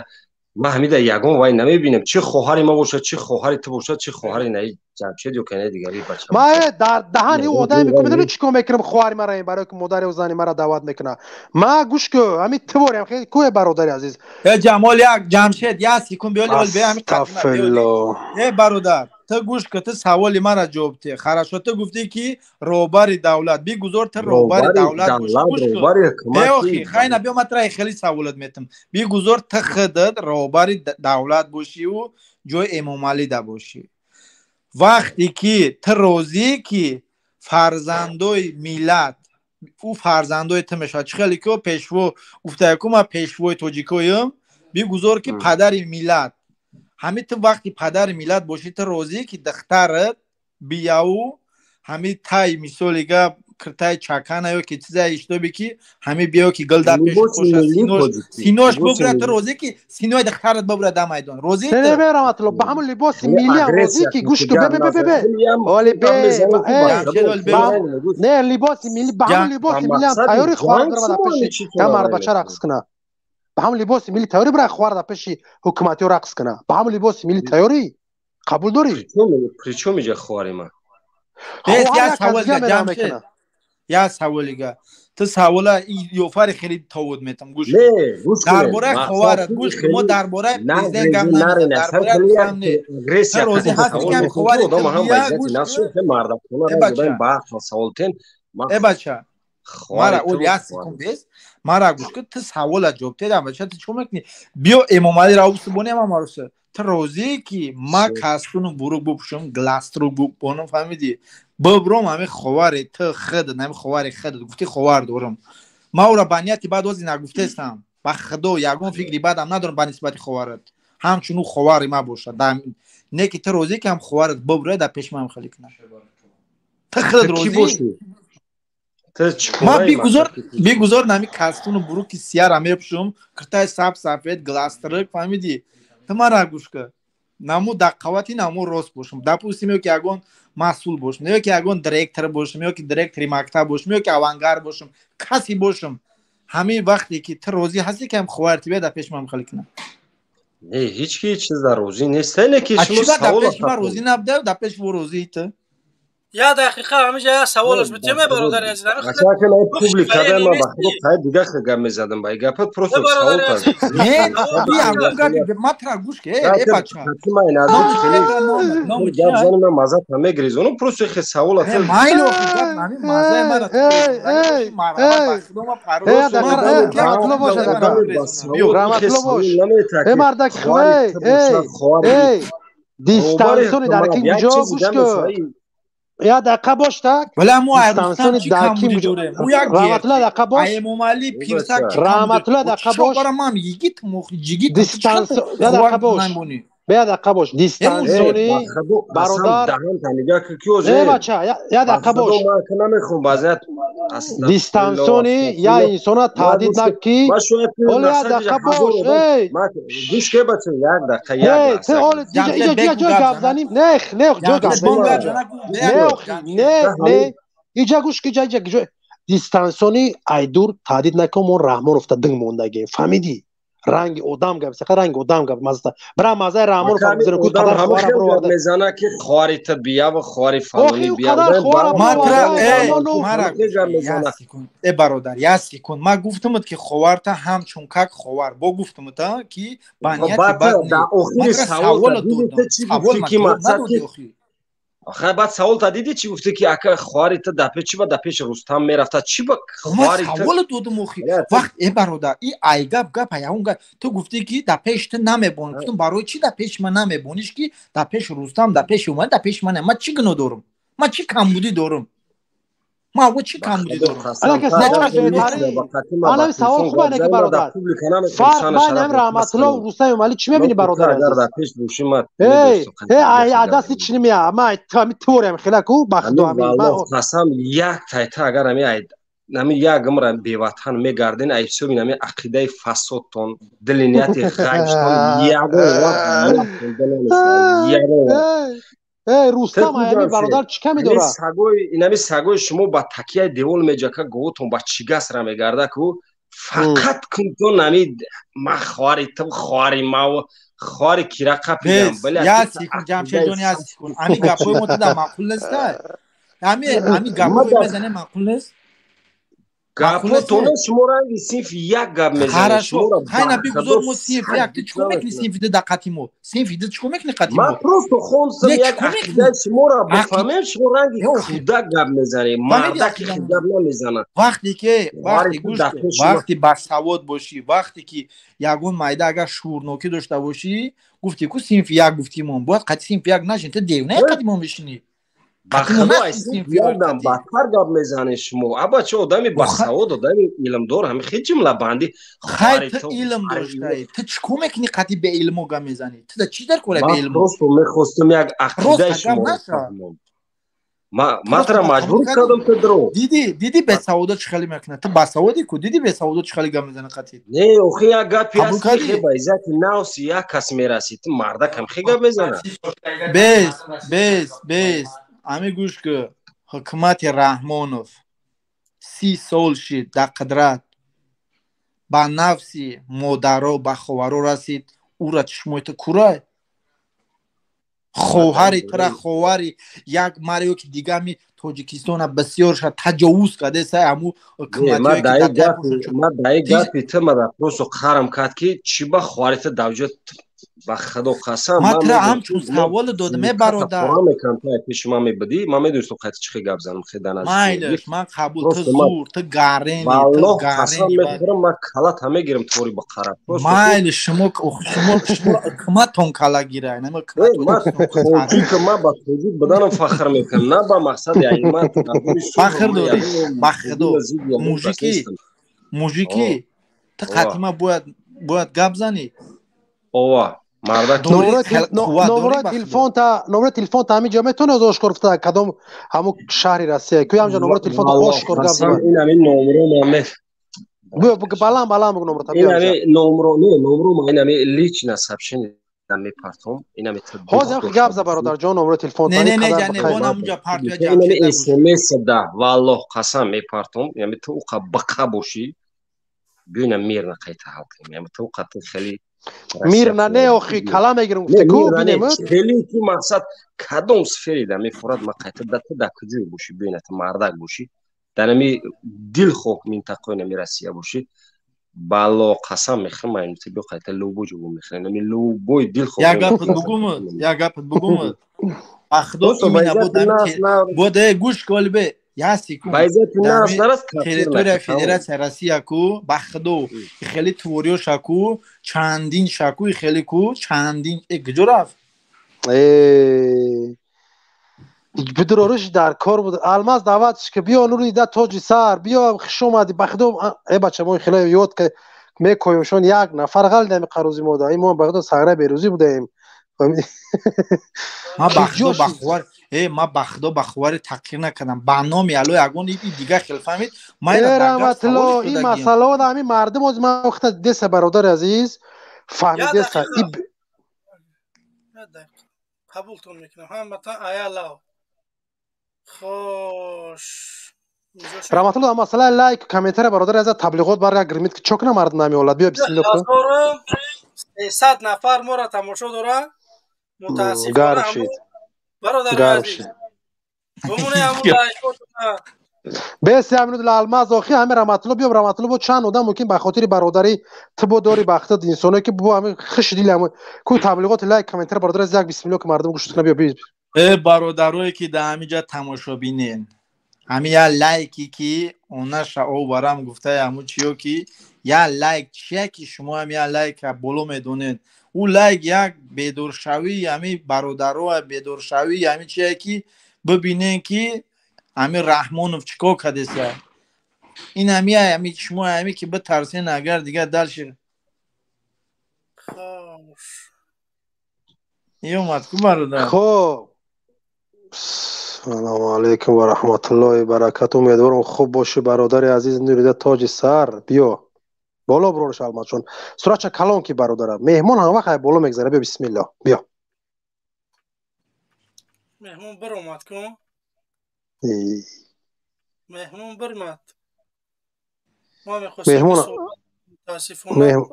Ман ҳамида ягон вай намебинам, чӣ хоҳари ма бошад, чӣ хоҳари ту бошад, чӣ хоҳари наи Ҷамшед ё канаи дигари бача. Ма дар даҳани одаме мекунам, медонӣ чӣ кор мекунам хоҳари мара, барои ки модари зани мара даъват мекунад. Ма гӯш кун, ҳамин ту борем, хеле кӯе бародари азиз. Э Ҷамол, як Ҷамшед, як секунд биёли, бе ҳамин Астағфирулло. Э бародар, ту гӯш кун, ту саволи мара ҷавоб деҳ. Хорошо, ту гуфтӣ ки роҳбари давлат, бигузор ту роҳбари давлат бошӣ. Гӯш кун. Э охи, хайна биё ман тура хеле саволат метам. Бигузор ту худат роҳбари давлат бошиву ҷои Эмомалӣ да бошӣ. Вақте ки ту розӣ ки фарзандои миллат ӯ фарзандои ту мешавад, чӣ хеле ки пешво гуфтаяку ман пешвои тоҷикоем, бигузор ки падари миллат. Ҳами ту вақти падари миллат бошӣ, ту розӣ ки духтарат бияу ҳами тай мисоли гап киртаи чакана ё ки чизае иштобе ки ҳами биё ки гул дар пеши боша, синош бубра, ту розӣ ки синои духтарат бубра дар майдон, розӣ? Не, не, Раҳматулло, ба ҳамон либоси миллиам розӣ ки гӯш ку, бе бе бе бе оли бе не, либоси милли, ба ҳамон либоси миллиам тайёри хоҳар бирава дар пеши я мардбача рақс куна, ба ҳамон либоси милли тайёрӣ бира хоҳар дар пеши ҳукуматиё рақс куна, ба ҳамон либоси милли тайёрӣ қабул дорӣ? Причём иҷа хоҳари ман? Я саволига. Ту савола ёфари хеле товуд метам, гӯш дар бораи ховарат, гӯш, мо дар бораи президент гап намезанем, дар бораи Рустам не. Ту розӣ ҳастӣ ки ховари э бача, мара ол як секунд бес, мара гӯш кун, ту савола ҷавоб теда, бача, ту чӣ мекунӣ? Биё Эмомалӣ Раусу бонем, амаруса. Ту розӣ ки ма кастуну бурук бупӯшам, гластру бупонам, фаҳмидӣ? Бибром ҳами ховари ту хид, ҳами ховари хид, гуфти ховар дорам. Ма ӯра ба нияти бад ози нагуфтестам. Ба худо ягон фикри бадам надорам ба нисбати ховарат. Ҳамчун ӯ ховари ма бошад. Не ки ту розӣ ки ҳам ховарат биброяд дар пеши ман хеле кунад. Ту худат розӣ? Ма бигузор нами кастуну буруки сияра мепӯшам, киртаи саб сафед, гластрик, фаҳмидӣ? Ту мара гӯш кун. Наму дар қавати наму рост бошам. Допустим, ё ки ягон масъул бошам, ё ки ягон директор бошам, ё ки директори мактаб бошам, ё ки авангард бошам, касе бошам. Ҳамин вақте ки ту розӣ ҳастӣ ки ҳам ховарти бия дар пеши ман хеле кунам. Не, ҳеҷ ки чиз дар розӣ нест. Не ки шумо савол дар пеши ман розӣ набуда, дар пеши ӯ розӣ ту. Я дақиқа ҳамиҷа я саволаш битеме, бародари азиз. Ака ман публика да ман ба худо қайд дига хел гап мезадам, ба гапат просто савол кар. Не, би ягон гап ма тра гӯш ке, э бача. Гап зани ман маза та мегрезонам, просто хел савол ат. Майло гап нами мазаи мара. Раҳматулло бош, Раҳматулло бош. Э мардак, эй, эй, дистансиони дар ки ҷо гӯш кун. Я дақиқа бош, так? Вале мо Рустам чӣ камбудӣ дорем? Ӯ як Раҳматулло дақиқа бош. Эмомалӣ пирсак чӣ Раҳматулло дақиқа бош. Бара ман йигит мох ҷигит дистансион дақиқа бош. Бе дақиқа бош. Дистансиони бародар. Э бача, я дақиқа бош. Дистансиони я инсона таҳдид наки. Оли я дақиқа бош. Эй. Гӯш ке бача, як дақиқа, як лаҳза. Э, оли иҷа ҷой гап заним. Не, не, ҷой гап заним. Не, не, иҷа гӯш ки, иҷа ҷой дистансиони айдур таҳдид накун, мо Раҳмоновта динг мондагем. Фаҳмидӣ? Ранги одам гап, сақа ранги одам гап маза. Бира мазаи Раҳмонов бизана ку қадар ховара бироварда. Мезана ки ховари та бия ва ховари фалони бия. Мара э бародар, як секунд. Ма гуфтамуд ки ховарта ҳамчун как ховар. Бо гуфтамуд ки ба нияти бад не. Дар охири савол савол ки мақсад ки Охир баъд савол та дидӣ чӣ гуфтӣ ки ака хоҳари ту дар пеш чӣ ба дар пеши Рустам мерафта, чӣ ба хоҳари ту савол додум охи. Вақт э бародар, и ай гап гап ай он гап. Ту гуфтӣ ки дар пеши ту намебонӣ. Гуфтум барои чӣ дар пеши ман намебониш ки дар пеши Рустам, дар пеши Умар, дар пеши ман. Ман чӣ гуноҳ дорум? Ман чӣ камбудӣ дорум? Ман во чӣ камбудӣ дорум? Ана савол хуб ана ки бародар. Фарқ байни ҳам Раҳматулло ва Рустам Эмомалӣ чӣ мебинӣ бародар азиз? Эй, эй, ай даст чӣ немия? Ман ҳами теорияам хела ку ба худо ҳами. Қасам як тайта агар ҳами ай нами як умр беватан мегарден, ай ҳисоби нами ақидаи фасодтон, дили нияти ғайбтон ягон вақт ягон вақт. Эй, Рустам, ами бародар чӣ ками дорад? Инами сагои шумо ба такияи девол меҷака, говотон ба чигасра мегарда ку фақат кунтон нами ма хоҳари ту, хоҳари мав, хоҳари кира қапидам. Як секунд, Ҷамшедҷон, як секунд. Ами гапҳои мо туда маъқул нест? Ами гапҳои мезанем маъқул нест? Гапотона шумо ранги синфи як гап мезанед. Хорошо, хайна бигузор мо синфи як. Ту чикор мекунӣ синфи ду дар қати мо? Синфи ду чикор мекунӣ қати мо? Ман просто хонстам як ақидаи шуморо бифаҳмем. Шумо ранги кӯдак гап мезанед, мардаки гап намезанад. Вақте ки вақте гӯш кун, вақте басавод бошӣ, вақте ки ягон майда агар шуурнокӣ дошта бошӣ, гуфти ку синфи як гуфтимон, бояд қати синфи як нашин. Ту девона қати мо мешинӣ? Ба худо, ай синфи якдам бадтар гап мезанед шумо. Аба, чо одами басавод, одами илмдор ҳами хел ҷумлабандӣ. Хай, ту илм доштаӣ, ту чӣ кор мекунӣ қати беилмо гап мезанӣ? Ту да чӣ дар кора беилмо? Просто мехостам як ақидаи шуморо фаҳмам. Ман тура маҷбур кардам, ту дурӯғ. Дидӣ бесаводо чӣ хеле мекунад? Ту басаводӣ ку, дидӣ бесаводо чӣ хеле гап мезанад қати? Не, охи як гапи ҳаст, ки хе ба иззати нафси як кас мерасӣ, ту мардакам хе гап мезанад. Бес, бес, бес. Ами гӯш ку, ҳукумати Раҳмонов 30 сол шид дар қудрат, ба нафси модаро, ба ховаро расид. Ура чишмои ту курай? Хоҳари тура, ховари як мариё ки дигами Тоҷикистона бисёрша таҷовуз кардеса аму. Ма даи гапи ту мада просто қарам кард, ки чӣ ба хоҳари ту давҷа. Ба худо қасам. Ман тура ҳамчун савол додам, е бародар. Мекунам, ту пеши ман мебудӣ, ман медонистам қайти чӣ хел гап занам, хел дар наздик. Майлаш, ман қабул. Ту зур, ту гарени, ту валлоҳ қасам гарени. Мехӯрам, ман калата мегирам тори ба қара. Майли, шумо ҳукуматон кала гира. Ман тоҷикам, ман ба тоҷик буданам фахр мекунам, на ба мақсади ай ман. Фахр дорӣ, ба худо, мужики, мужики, ту қатима бояд гап занӣ. Ова, мардак. Номери телефонта ҳамин ҷо метавони аз ошкор гуфта, кадом ҳамун шаҳри Россия ку ҳамҷо номери телефонта ошкор гап зан. Ин ҳамин номро ман Биё, баланд баланд бугу номерта. Ин ҳамин номро, не, номро ман ин ҳамин лично сообщение мепартом. Ин ҳамин Ҳозир гап за, бародарҷон, номери телефонта. Не, не, не, не, бон ҳамунҷа партия. Ин ҳамин смс да, валлоҳ қасам, мепартом. Ин ҳамин ту уқа биқа бошӣ, биё ина мирно қайта ҳал кунем. Ин ҳамин ту уқа ту хеле Мирна не, охи кала мегирам, гуфте ку бинем. Хеле ки мақсад кадом сфери да мефорад, ма қайта да ту да куҷое бошӣ, биё ина ту мардак бошӣ, дар ҳами дилхоҳ минтақаи нами Россия бошӣ, бало қасам мехӯрам, ман ту биё қайта любой ҷо мехӯрам, ами любой дилхоҳ. Як гапат бугумад, як гапат бугумад. Ахдо именно бод гӯш кол бе, як секунд. Ба иззати нафс нарас. Территория Федерация Россия ку, ба худо, хеле твориё шаку, чандин шаку, хеле ку чандин. Э, куҷо рафт? Бидурориш дар кор буд. Алмаз, даъватш ки биё, нури да тоҷи сар, биё, хуш омадӣ. Ба худо, э бача, мо хеле ёд ки мекоемшон, як нафар ғал нами қарӯзи мо да мо, ба худо, сагра берӯзӣ будаем. Ма ба худо, ба ховар, э, ма ба худо, ба ховари таҳқир накардам ба номи Алло. Ягон и дигар хел фаҳмид. Раҳматулло, ин масъалао да ҳамин мардум оз ман вақта деса, бародари азиз, фаҳмидеса. Қабултон мекунам ҳаматан аялав. Хош. Раҳматулло, масъалаи лайк, комментария, бародари азиз, таблиғот барга гирмид ки чо кунам, мардум намеолад. Биё, бисмилло кун. 300 нафар моро тамошо дорад, мутаассифона. Бародари азиз, бумоне ҳамун лайкотона. Бес як минут алмаз, охи ҳами Раҳматулло, биё, Раҳматулло, бо чанд одам мумкин ба хотири бародарӣ ту бо дори бахтат инсоне ки бо ҳами хиши дили ҳами ку таблиғоти лайк, комментар, бародари азиз, як бисмилло ки мардум гӯш кунад. Биё. Э, бародарое ки дар ҳамин ҷа тамошобинен, ҳамин як лайки ки онаша оварам гуфтаи ҳамун чиё ки як лайк чия ки шумо ҳам як лайка боло медонед, ӯ лайк як бедоршавии ҳамин бародаро, бедоршавии ҳамин чие ки бибинен ки ҳамин Раҳмонов чӣ кор кардеса. Ин ҳами ҳами шумо ҳами ки битарсен, агар дигар дальше омад ку, бародар. Хоб, салому алайкум ва раҳматуллоҳи баракату. Умедворам, хуб бошӣ, бародари азиз, нурида тоҷи сар. Биё боло, бирорш Алмазҷон, суратча калон ки бародара, меҳмон ҳам вақт боло мегзара. Биё, бисмилло, биё. Меҳмон биромад ку, меҳмон бирмад. Мо мехостем, мутаассифона.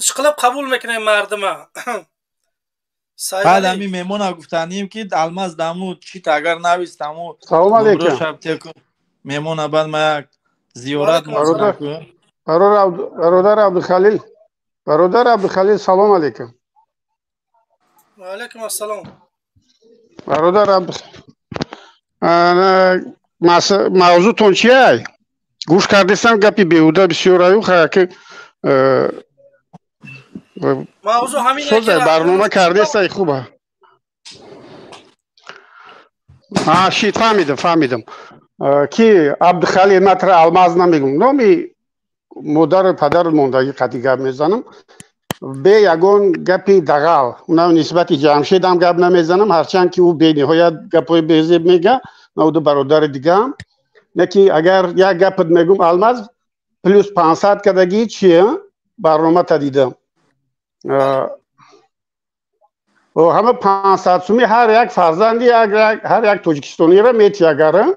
Ишқилib қабул мекунем мардума. Баъд ҳамин меҳмона гуфтанем ки Алмаз даму чит агар навист, аму Салом алейкум. Меҳмона баъд ма як зиёрат. Бародар Абдухалил, бародар Абдухалил, салом алейкум. Ва алейкум ассалом. Бародар мавзӯътон чиай? Гӯш кардесам, гапи беҳуда бисёр аю ки мавзӯъ ҳамин барнома кардесай, хуба. Шит, фаҳмидам, фаҳмидам. Ки Абдухалил, ман тра Алмаз намегум, номи модару падару мондагӣ қатъи гап мезанам, бе ягон гапи дағал. Унам нисбати Ҷамшедам гап намезанам, ҳарчанд ки ӯ бениҳоят гапҳои безеб мега, науду бародари дигаам. Не ки агар як гапат мегум, Алмаз плюс 500 кардагӣ чи барномата дидам, ҳама 500 суми ҳар як фарзанди ҳар як тоҷикистониро мети, агар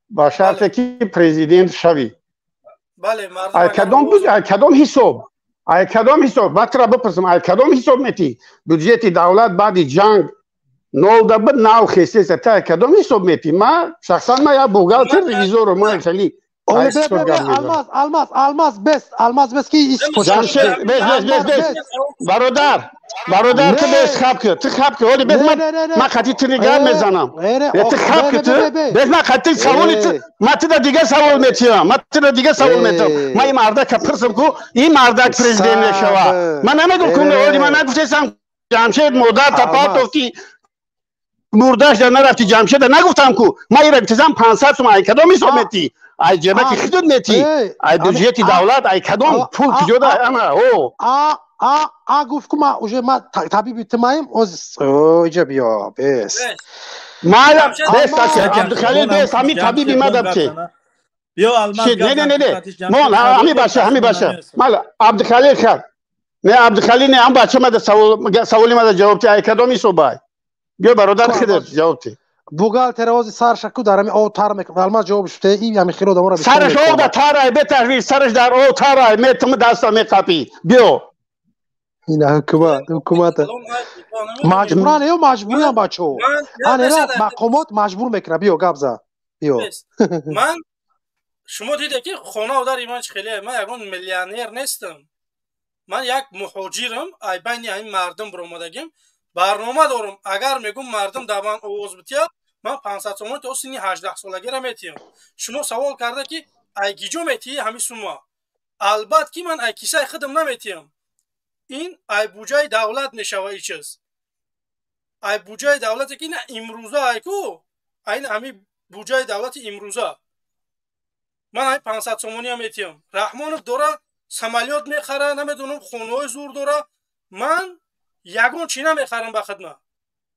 ба шарте ки президент шавӣ. Кадом ҳисоб, ай кадом ҳисоб? Ман тура бипурсам, ай кадом ҳисоб метӣ? Бюджети давлат баъди ҷанг нол да буд, нав хестеса, та ай кадом ҳисоб метӣ? Ма шахсан ма як бухгалтер, ревизору, ма хеле Алмаз, Алмаз, Алмаз, бес, Алмаз, бес ки. Ҷамшед, бес, бес, бес, бес, бародар, бародар, ту бес, хаб ки, ту хаб ки, оли бес, ман қати ту гап мезанам, ту хаб ки, ту бес, ман қати саволи ту, ман туда дига савол метиҳам, ман туда дига савол метиҳам. Ман ин мардака пурсам ку, ин мардак президент мешава, ман намегум ку, оли ман нагуфтесам Ҷамшед модар тапартов ки мурдаш дар нарафти, Ҷамшеда нагуфтам ку, ман ира гуфтесам 500 сум ай кадом ҳисоб метӣ? Ай ҷебаки худут метӣ, ай бюджети давлат, ай кадом пул куҷода ана о А гуфт ку, ма уже ма табиби тумаем, оз иҷа биё, бес. Майла, бес, Абдухалил, бес, ҳами табиби ма дабте. Не, не, не, не, мон ҳами баша, ҳами баша, майла, Абдухалил хар, не, Абдухалил, не, ҳам бача мада саволи мада ҷавоб ти, ай кадом ҳисобай? Биё, бародар, худат ҷавоб ти. Бухгалтер ози сарша ку дар ҳами об тар мекунад. Алмаз ҷавоб шуд, ин ҳами хело одаморо. Сараш об да тарай, беташвиш, сараш дар об тарай, метум даста меқапӣ, биё. Ина ҳукумат, ҳукумат маҷбуран ё маҷбуриян бачаҳо, анера мақомот маҷбур мекунад. Биё, гап за, биё. Ман шумо диде ки хона дар ман хеле, ман ягон миллионер нестам, ман як муҳоҷирам, ай байни ҳамин мардум биромадагим, барнома дорам. Агар мегум мардум дар ман овоз битиҳад, ман 500 сомон то синни 18 солагиро метиҳам. Шумо савол карда ки ай гиҷо метиҳӣ ҳамин сума? Албат ки ман ай кисаи худам наметиҳам, ин ай буҷаи давлат мешава. И чиз ай буҷаи давлате ки ина имрӯза ай ку, айн ҳамин буҷаи давлати имрӯза ман ҳамин 500 сомониам метиҳам. Раҳмонов дора самолёт мехара, намедонам, хонаҳои зур дора, ман ягон чӣ намехарам ба хидма,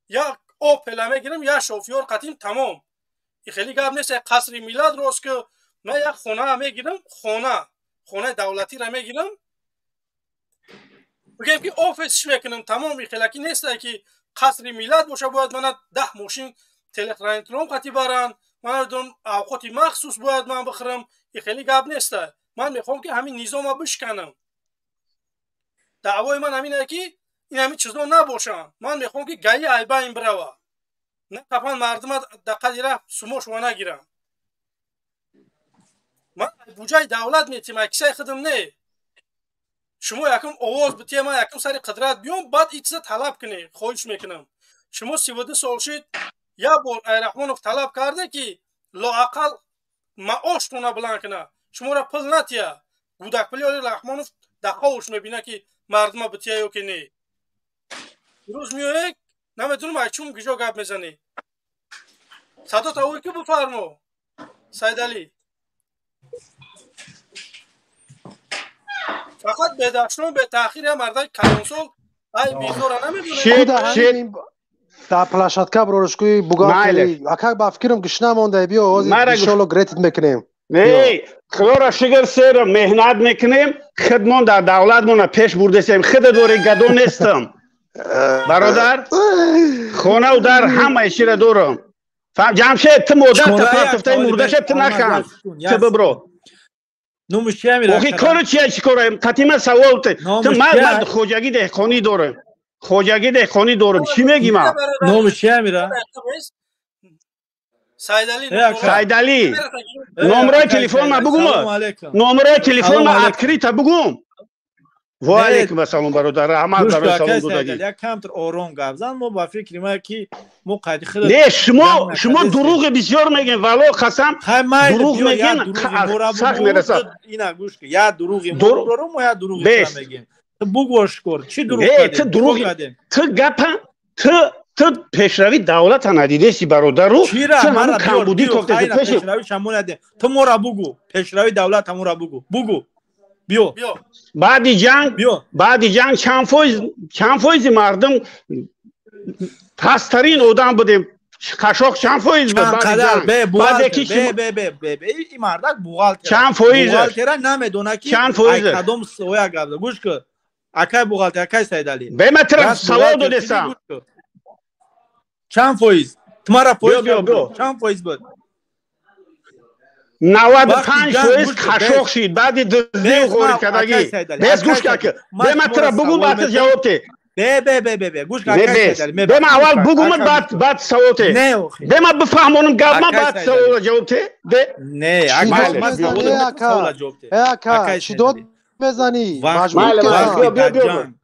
як опела мегирам, як шофёр қатим, тамом. И хеле гап нест, як қасри миллат рост ки ман як хона мегирам, хона, хонаи давлатиро мегирам, бигем ки офисш мекунам, тамом. И хелаки несте ки қасри миллат боша, бояд мана 10 мошин телехранителон қати баранд, ман намедонам, авқоти махсус бояд ман бихӯрам. И хеле гап несте. Ман мехоҳам ки ҳамин низома бишканам. Даъвои ман ҳамин ки ин ҳамин чизо набошанд. Ман мехоҳам ки гаи айбайн бирава, на қапан мардума дар қадри рафт сумошова нагирам. Ман буҷаи давлат метиҳам, ай кисаи худам не. Шумо якум овоз битиҳ, ман якум сари қудрат биём, баъд ин чиза талаб кунед, хоҳиш мекунам. Шумо 32 сол шид, як бор Айраҳмонов талаб карда ки лоақал маоштона баланд куна, шуморо пул натиҳа, гудакпули оли Раҳмонов даховуш мебина ки мардума битиҳа ё ки не. Рӯз меоед, намедонам ай чун киҷо гап мезанӣ. Садо тавур ки бифармо, Сайдалӣ. Фақат бедаштон, бетаъхир, я мардаи калонсол ай бизора намедонад. Дар площадка брорушкӯи бухгалтери ака, ба фикрам гӯш намонда, биё, ҳозир иншоалло гретит мекунем. Не, худоро шукр, сер меҳнат мекунем, худмон дар давлатмона пеш бурдесем, худа дори, гадо нестам, бародар, хонаву дар ҳамаи чиро дорам. Ҷамшед, ту модар партофтаи мурдаша, ту нахан, ту бибро. Охи кору чия, чӣ кора? Қатима савол ту, ман хоҷагӣ деҳқонӣ дорам, хоҷагӣ деҳқонӣ дорам, чӣ мегӣ ман? Номи чи амира? Сайдалӣ, номерои телефонма бугум, номерои телефонма открыто бугум. Ва алейкум ассалом, бародар, раҳмат барои салом додагӣ. Як камтар ором гап зан, мо ба фикри ма ки мо қайди худ не. Шумо дурӯғи бисёр мегӯед, вало қасам, дурӯғ мегӯед, сахт мерасад. Ина гӯш ки, як дурӯғи мо мо, як дурӯғи мегӯем, ту бугӯ ошкор, чӣ дурӯғ? Не, ту дурӯғ, ту гапа, ту пешравии давлата надидеси, бародару. Ту ҳамун камбудӣ кофтеси. Ту мора бугӯ, пешравии давлат ҳамура бугӯ, бугӯ, биё. Баъди ҷанг, баъди ҷанг чанд фоизи мардум, пасттарин одам будем, қашоқ чанд фоиз буд? Мардак бухгалтер, чанд фоиз? Бухгалтера намедона ки чанд фоиз кадом соя гап. Гӯш ки, акай бухгалтер, акай Сайдалӣ. Бе, ма тира савол додестам. Чанд фоиз? Ту мара фоиз чанд фоиз буд? 95% қашоқ шид баъди дуздию ғорикардагӣ. Бес, гӯш ка, бе, ма тира бугум, баъд ҷавоб те. Бе, бе, бе, бе, бе, гӯш ка. Бе, ма аввал бугум, баъд савол те. Бе, ма бифаҳмонам гап, ма баъд савола ҷавоб те. Бе, не, ака, чӣ дод мезанӣ?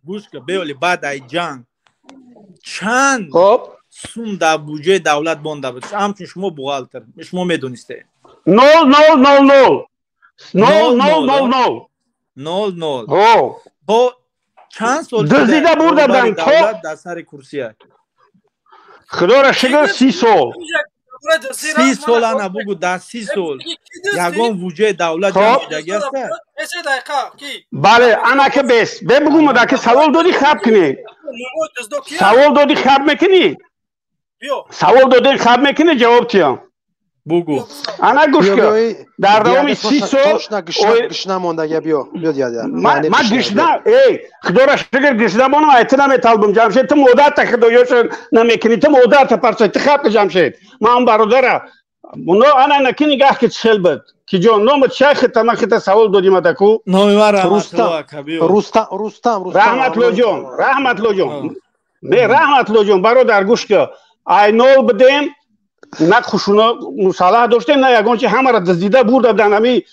Гӯш ка, беоли, баъд ай ҷанг чанд сум дар буҷаи давлат монда буд? Ҳамчун шумо бухгалтер, шумо медонистед. 0 0 0 0 0 0 0 0 0 0. То чанд сол дуздида бурда буданд то дар сари курсия? Худоро шукр, 30 сол. 30 сол, ана бугу, дар 30 сол ягон буҷаи давлат ҷамъ шудаги аста? Бале, ана ки бес, бе, бугум, ки савол додӣ, хаб кунӣ, савол додӣ, хаб мекунӣ, савол додӣ, хаб мекунӣ, ҷавоб тиям. Бугу. Ана гӯш кун, дар давоми 30 сол гишна мондага, биё, биё, дядя. Ма гишна, эй, худоро шукр, гишна монам, ай ту наметалбам, Ҷамшед, ту модарта худоёша намекунӣ, ту модарта парча, ту хаб ки, Ҷамшед. Ман бародара оно ана наки нигаҳ ки чхел буд ки ҷон, номат чай хита, ман хита савол додим адаку. Номи ман Рустам, Рустам, Рустам. Раҳматлоҷон, Раҳматлоҷон, не, Раҳматлоҷон, бародар, гӯш ки, ай нол бидем, на хушуна мусаллаҳ доштем, на ягон чи, ҳамаро дуздида бурда буданд. Ами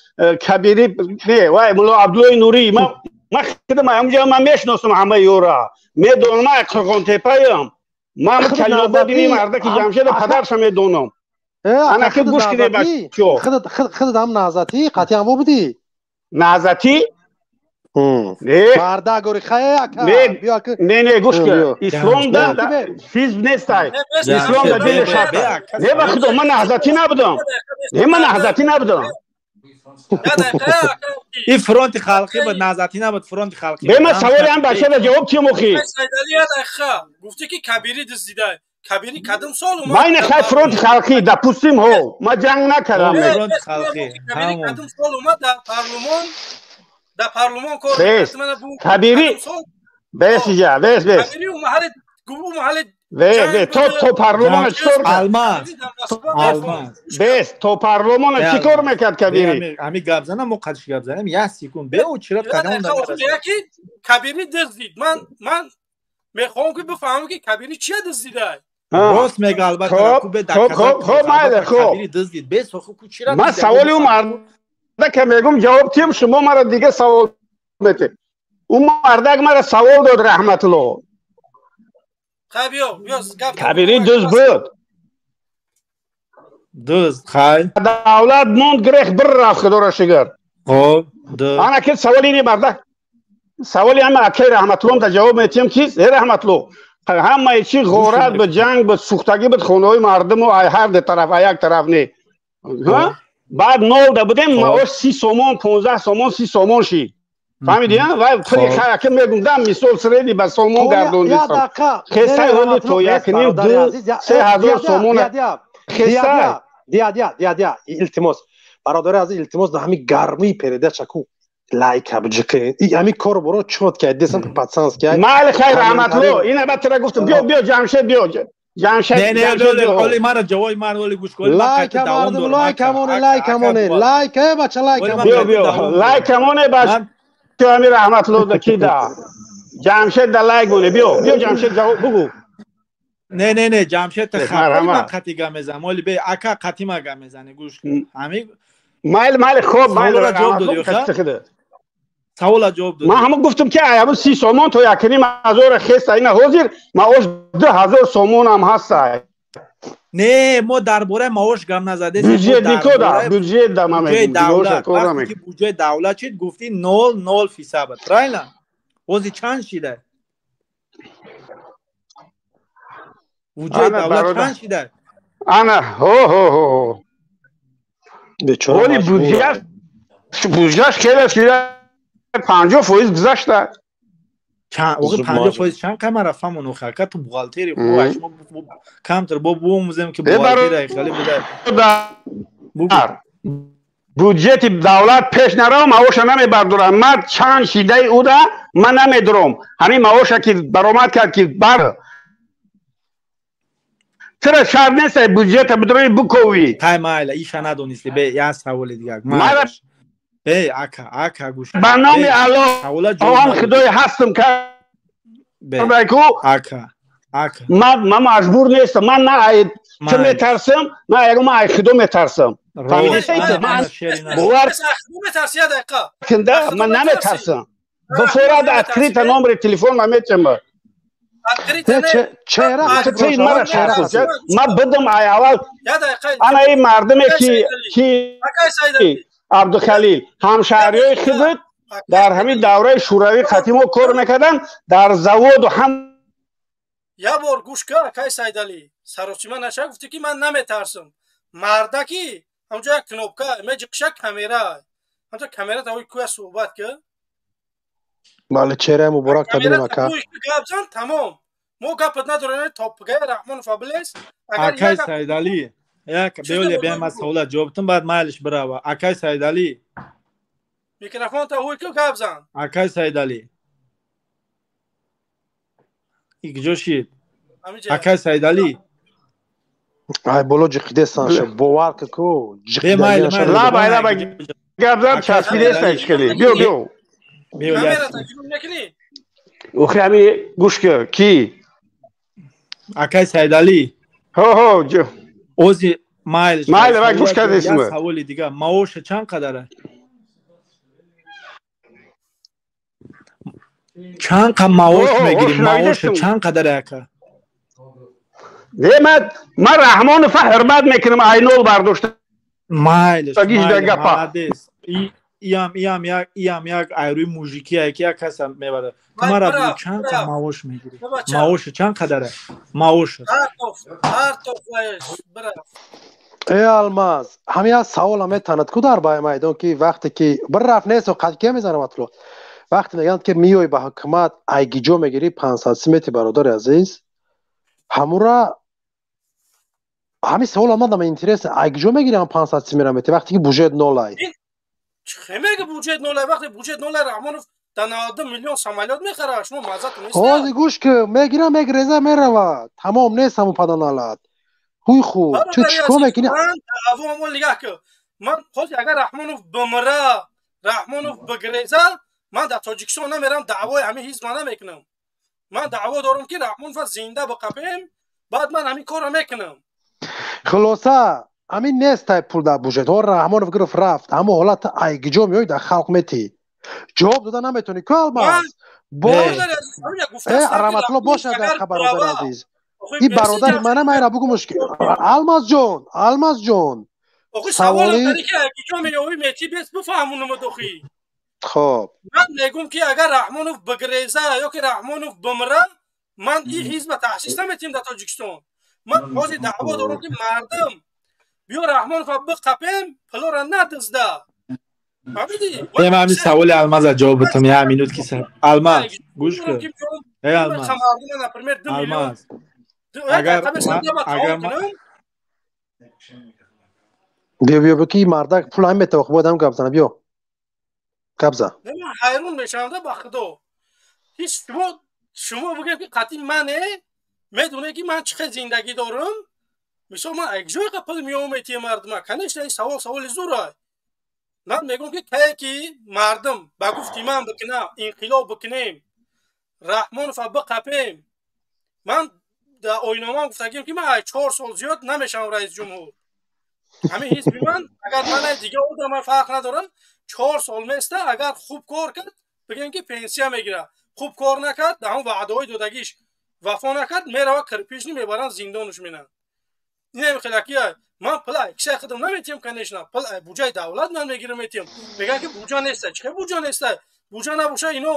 Кабири, не, вай, мулло Абдуллои Нурӣ, ма хидам ҳамҷа, ман мешиносам ҳамаи ёра, медонам, ман Қурғонтепаям, ман Калилободини мардаки Ҷамшеда падарша медонам. Ана ки гӯш киде, бачо. Худат ҳам наҳзатӣ қатъиан во будӣ? Наҳзатӣ? Мардак гори хая, ака. Не, не, гӯш ки, ислом да ҳизб нестай, ислом да дили шарта. Не, ба худо, ман наҳзатӣ набудам, не, ман наҳзатӣ набудам. И фронти халқӣ буд, наҳзатӣ набуд, фронти халқӣ. Бе, ман саволи ҳам бачада ҷавоб тиём охи. Гуфтӣ ки Кабирӣ дуздида, Кабирӣ кадом сол омад? Ман хай фронти халқӣ, допустим, ҳо, ман ҷанг накардам. Фронти халқӣ. Кабирӣ кадом сол омад дар парлумон, дар парлумон кор? Кабирӣ, бес иҷа, бес, бес. Кабирӣ маҳалли маҳалли Ве, то парлумона чӣ кор? Алмаз, Алмаз. Бес, то парлумона чӣ кор мекард Кабирӣ? Ҳами гап занам, мо қадиш гап занем, як секунд бе очират кадам. Ки Кабирӣ дуздид, ман мехоҳам ки бифаҳмам ки Кабирӣ чия дуздида. Рост мега, албатта. Хоб, хоб, майли, хоб. Кабирӣ дуздид, бес, ку чира? Ман саволи ӯ мардака мегум, ҷавоб тиём, шумо мара дига савол метед. Ӯ мардак мара савол дод, Раҳматулло. Кабирӣ дузд буд. Дузд, хай. Давлат монд, грех бир рафт, худоро шукр. Хоб. Ана ки саволи ини мардак, саволи ҳама акаи Раҳматуллом да ҷавоб метиҳем ки э Раҳматулло, ҳамаи чи ғорат буд, ҷанг буд, сӯхтагӣ буд хонаҳои мардуму ай ҳар ду тараф, ай як тараф не. Баъд нол да будем, маош 30 сомон, 15 сомон, 30 сомон шид, фаҳмиди? Вай пули харака мегум, да, мисол средний ба сомон гардондистам, хестай ҳоли то якним ду се ҳазор сомон хестай. Дия, дия, дия, дия, илтимос, бародари азиз, илтимос, ҳами гармии передача ку лайка биҷиқи, ҳами кор боро чот ки десам пацански. Майли, хайр, Раҳматло, ина ба тира гуфтам, биё, биё, Ҷамшед, биё. Ҷамшед. Не, не, оли мара ҷавоби ман оли гӯш кун. Лайка мардум, лайка моне, лайка моне, лайка, э бача, лайка. Биё, биё, лайка моне, бач, ами Раҳматло ки да Ҷамшед да лайк моне, биё, биё, Ҷамшед, ҷавоб бугу. Не, не, не, Ҷамшед, та ман қати гап мезанам. Оли бе, ака, қати ма гап мезани, гӯш кун. Ҳами Майли, майли, хоб, майли. Савола ҷавоб додӣ, савола ҷавоб додӣ. Ман ҳамон гуфтам, ки ҳамон 30 сомон то 1,5 ҳазора хеста, ина ҳозир маош 2000 сомонам ҳаста. Не, мо дар бораи маош гап назадем. Бюджет никода, бюджет да ман мегӯям. Вақте ки буҷаи давлат чид, гуфтӣ 0,0 фисад, правильно? Ҳозир чанд шида? Буҷаи давлат чанд шида? Ана, ҳо, ҳо, ҳо. Оли буҷаш хеле шида, 50% гузашта. 50% чанд камара фаҳмон, охи, ака, ту бухгалтери шумо камтар бо биомӯзем, ки бухгалтерия хеле буда. Буҷети давлат пеш нарав, маоша намебардорам. Ман чанд шидаи уда ман намедорам. Ҳамин маоша ки баромад кард, ки бар чара шарт нест буҷета бидорои буковӣ. Тай, майла, иша надонисти. Бе, як саволи дигар. Бе, ака, ака, гӯш. Ба номи Аллоҳ, он худои ҳастам кардаку. Ака, ака. Ман маҷбур нестам. Ман на ай ту метарсам, на ягон, ман ай худо метарсам. Бовар кунда, ман наметарсам. Бифорад открыто, номери телефон ма метиҳам. Ман бидам ай аввал ана ин мардуме ки Абдухалил ҳамшаҳриҳои худат дар ҳамин давраи шӯравӣ қатӣ мо кор мекарданд дар заводу ҳам. Як бор гӯш ка, акай Сайдалӣ, саросима наша. Гуфтӣ, ки ман наметарсам. Мардаки ҳамҷо як кнопка меҷиқиша, камера ҳамҷо, камера тавои куя суҳбат ка. Бале, чеҳраи муборак табинем, ака. Гап зан, тамом, мо гапат надорем. Топгаи Раҳмонов аблес. Акай Сайдалӣ, як беоле, бе, ман савола ҷавобтум, баъд майлиш бирава. Акай Сайдалӣ. Микрофон та ҳуй ку, гап зан. Акай Сайдалӣ, икҷо шид, акай Сайдалӣ. Ай боло ҷиқидесан, бовар ку. Лаба, лаба, гап зан, часпидесан хеле. Биё, биё. Охи, ҳами гӯш ки, ки Акай Сайдалӣ. Ҳо, ҳо. Ози майлиш. Майли, ва гӯш кардесим. Саволи дига: маоша чанд қадара, чанд қа маош мегирӣ? Маоша чанд қадара, ака? Не, ман Раҳмонова ҳурмат мекунам, айнол бардошта. Майлиш, молодец. Иам як айрӯи мужикие, ки як каса мебарад. Ту мара бигӯ, чанд қа маош мегирӣ? Маоша чанд қадара, маоша? Э, Алмаз, ҳамин як савола метанад ку дар баи майдон, ки вақте ки бір рафт несту қадкия мезанам атло, вақте мегӯянд, ки миёй ба ҳукумат, айгиҷо мегирӣ 500 симети, бародари азиз, ҳамура ҳамин савола мадама интерес: айгиҷо мегирӣ ҳам 500 симера мети, вақте ки бюджет нолай? Чӣ мега бюджет нолай? Вақте бюджет нолай, Раҳмонов дар 92 миллион самолёт мехарад, шумо маззатон нест? Ҳозир гӯш ки, мегира, мегреза, мерава, тамом, нест ҳамун паданалат. Ҳуй хуб, ту чӣ кор мекунӣ? Ман нигаҳ ки, ман ҳозир агар Раҳмонов бимира, Раҳмонов бигреза, ман дар Тоҷикистон намерам, даъвои ҳамин ҳизба намекунам. Ман даъво дорам, ки Раҳмонова зинда биқапем, баъд ман ҳамин корро мекунам. Хулоса, ҳамин нестай пул дар бюджет. Ҳо, Раҳмонов гирифт, рафт, ҳамон ҳолат айгиҷо меои, дар халқ метӣ? Ҷавоб дода наметавонӣ ку, Алмаз. Раҳматулло бошад дар бародари азиз. Ин бародари мана, майра бугумуш, Алмазҷон, Алмазҷон. Саволи айгиҷо меёвӣ, метӣ, бес бифаҳмунумад охи. Хоб. Ман мегӯм, ки агар Раҳмонов бигреза ё ки Раҳмонов бимира, ман ин ҳизба таъсис наметиҳам дар Тоҷикистон. Ман ҳозир даъво дорам, ки мардум биё Раҳмонова биқапем, пулора надизда. Ем, ҳамин саволи Алмаза ҷавоб битам, як минут ки. Алмаз, гӯш кун. Э, Алмаз, Алмаз, агар Биё, биё, ки мардак пул ҳам метавох, бояд ҳам гап зана. Биё, гап зан. Ҳайрон мешавам да, ба худо. Ҳеҷ шумо бигӯед, ки қатъи мане медонед, ки ман чӣ хел зиндагӣ дорам. Мисол, ман якҷои пул меём, метиҳам мардума? Конечно, ин савол саволи зура. Ман мегӯям, ки кае ки мардум ба гуфти ман бикунам, инқилоб бикунем, Раҳмонова биқапем, ман Дар оинномаам гуфтагием, ки ман ай 4 сол зиёд намешавам раис ҷумҳур. Ҳамин ҳизби ман, агар ман дига одама фарқ надорам, 4 сол места. Агар хуб кор кард, бигем, ки пенсия мегирад. Хуб кор накард, дар ҳамон ваъдаҳои додагиш вафо накард, мерава, кирпичный мебаранд, зиндонуш менанд. Инам хелакия. Ман пул кисаи худам наметиҳам, конечно, пул буҷаи давлат ман мегирам, метиҳам. Мегӯянд, ки буҷа неста. Чӣ буҷа неста? Буҷа набоша, ино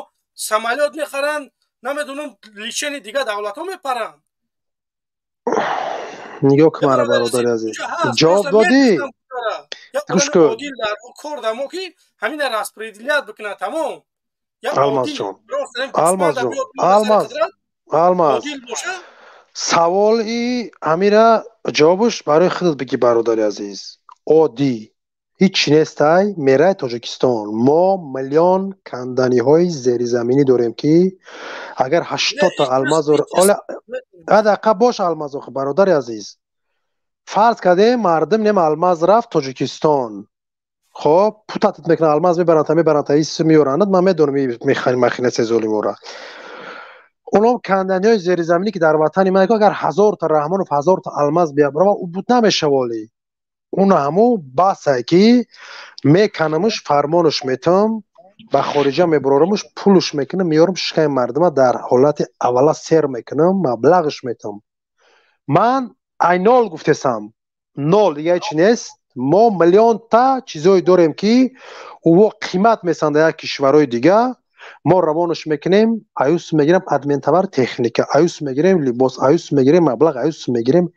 самолёт мехаранд, намедонам, лишени дига давлатҳо мепаранд. Нигоҳ кун мара, бародари азиз, ҷавоб додӣ, гӯш кун. Одил дар кор дамо, ки ҳамина распределять бикунад, тамом. Алмазҷон, Алмазҷон, Алмаз, Алмаз, саволи ҳамира ҷавобаш барои худат бигӣ, бародари азиз. Оддӣ, ҳеҷ чи нестай. Мераи Тоҷикистон мо миллион канданиҳои зеризаминӣ дорем, ки агар 80-та алмазо дақа бош. Алмаз, охи, бародари азиз, фарз кардем, мардум нем, алмаз рафт Тоҷикистон. Хоб, путатит мекунад, алмаз мебаранд, мебаранд, ис меёранд. Ман медонам, махинесе золимора. Оном канданиҳои зеризаминӣ, ки дар ватани ман, агар ҳазорта Раҳмонов, ҳазорта алмаз биябарова, ӯ буд намешаволи. Уна ҳаму басае, ки меканамуш, фармонуш метам, ба хориҷа мебурорумуш, пулуш мекунам, меёрам, шиками мардума дар ҳолати аввала сер мекунам, маблағш метам. Ман ай нол гуфтесам, нол, дига ҳеч нест. Мо миллионта чизое дорем, ки ӯво қимат месанда як кишварҳои дига. Мо равонаш мекунем, аюс мегирем обмен товар, техника аюс мегирем, либос аюс мегирем, маблағ аюс мегирем,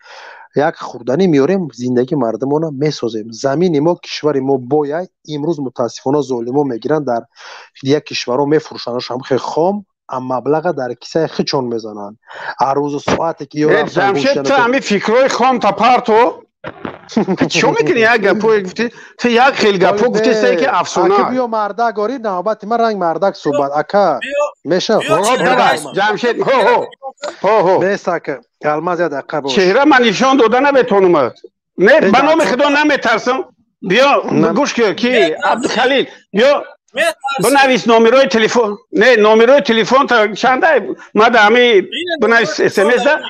як хурданӣ меорем, зиндагии мардумона месозем. Замини мо, кишвари мо бояй. Имрӯз мутаассифона золимо мегиранд, дар як кишварҳо мефурӯшанд, ҳам хел хом, маблаға дар кисаи хичон мезананд. Ҳар рӯзу соате ки Ҷамшед, ту ҳамин фикрҳои хом та парто. Чӣ мекунӣ? Як гапо гуфтӣ, ту як хел гапо гуфтӣ, ки афсона. Биё, мардак, ори, навбати ман ранг мардак суҳбат, ака, меша. Ҷамшед, ҳо ҳо ҳо ҳо. Бес, ака Алмаз, як дақиқа бош. Чеҳра ман нишон дода наметонумад. Не, ба номи Худо наметарсам. Биё, гӯш ки, ки Абдухалил, биё, бинавис номерои телефон. Не, номерои телефон та чанда? Ма да ҳами бинавис смс да.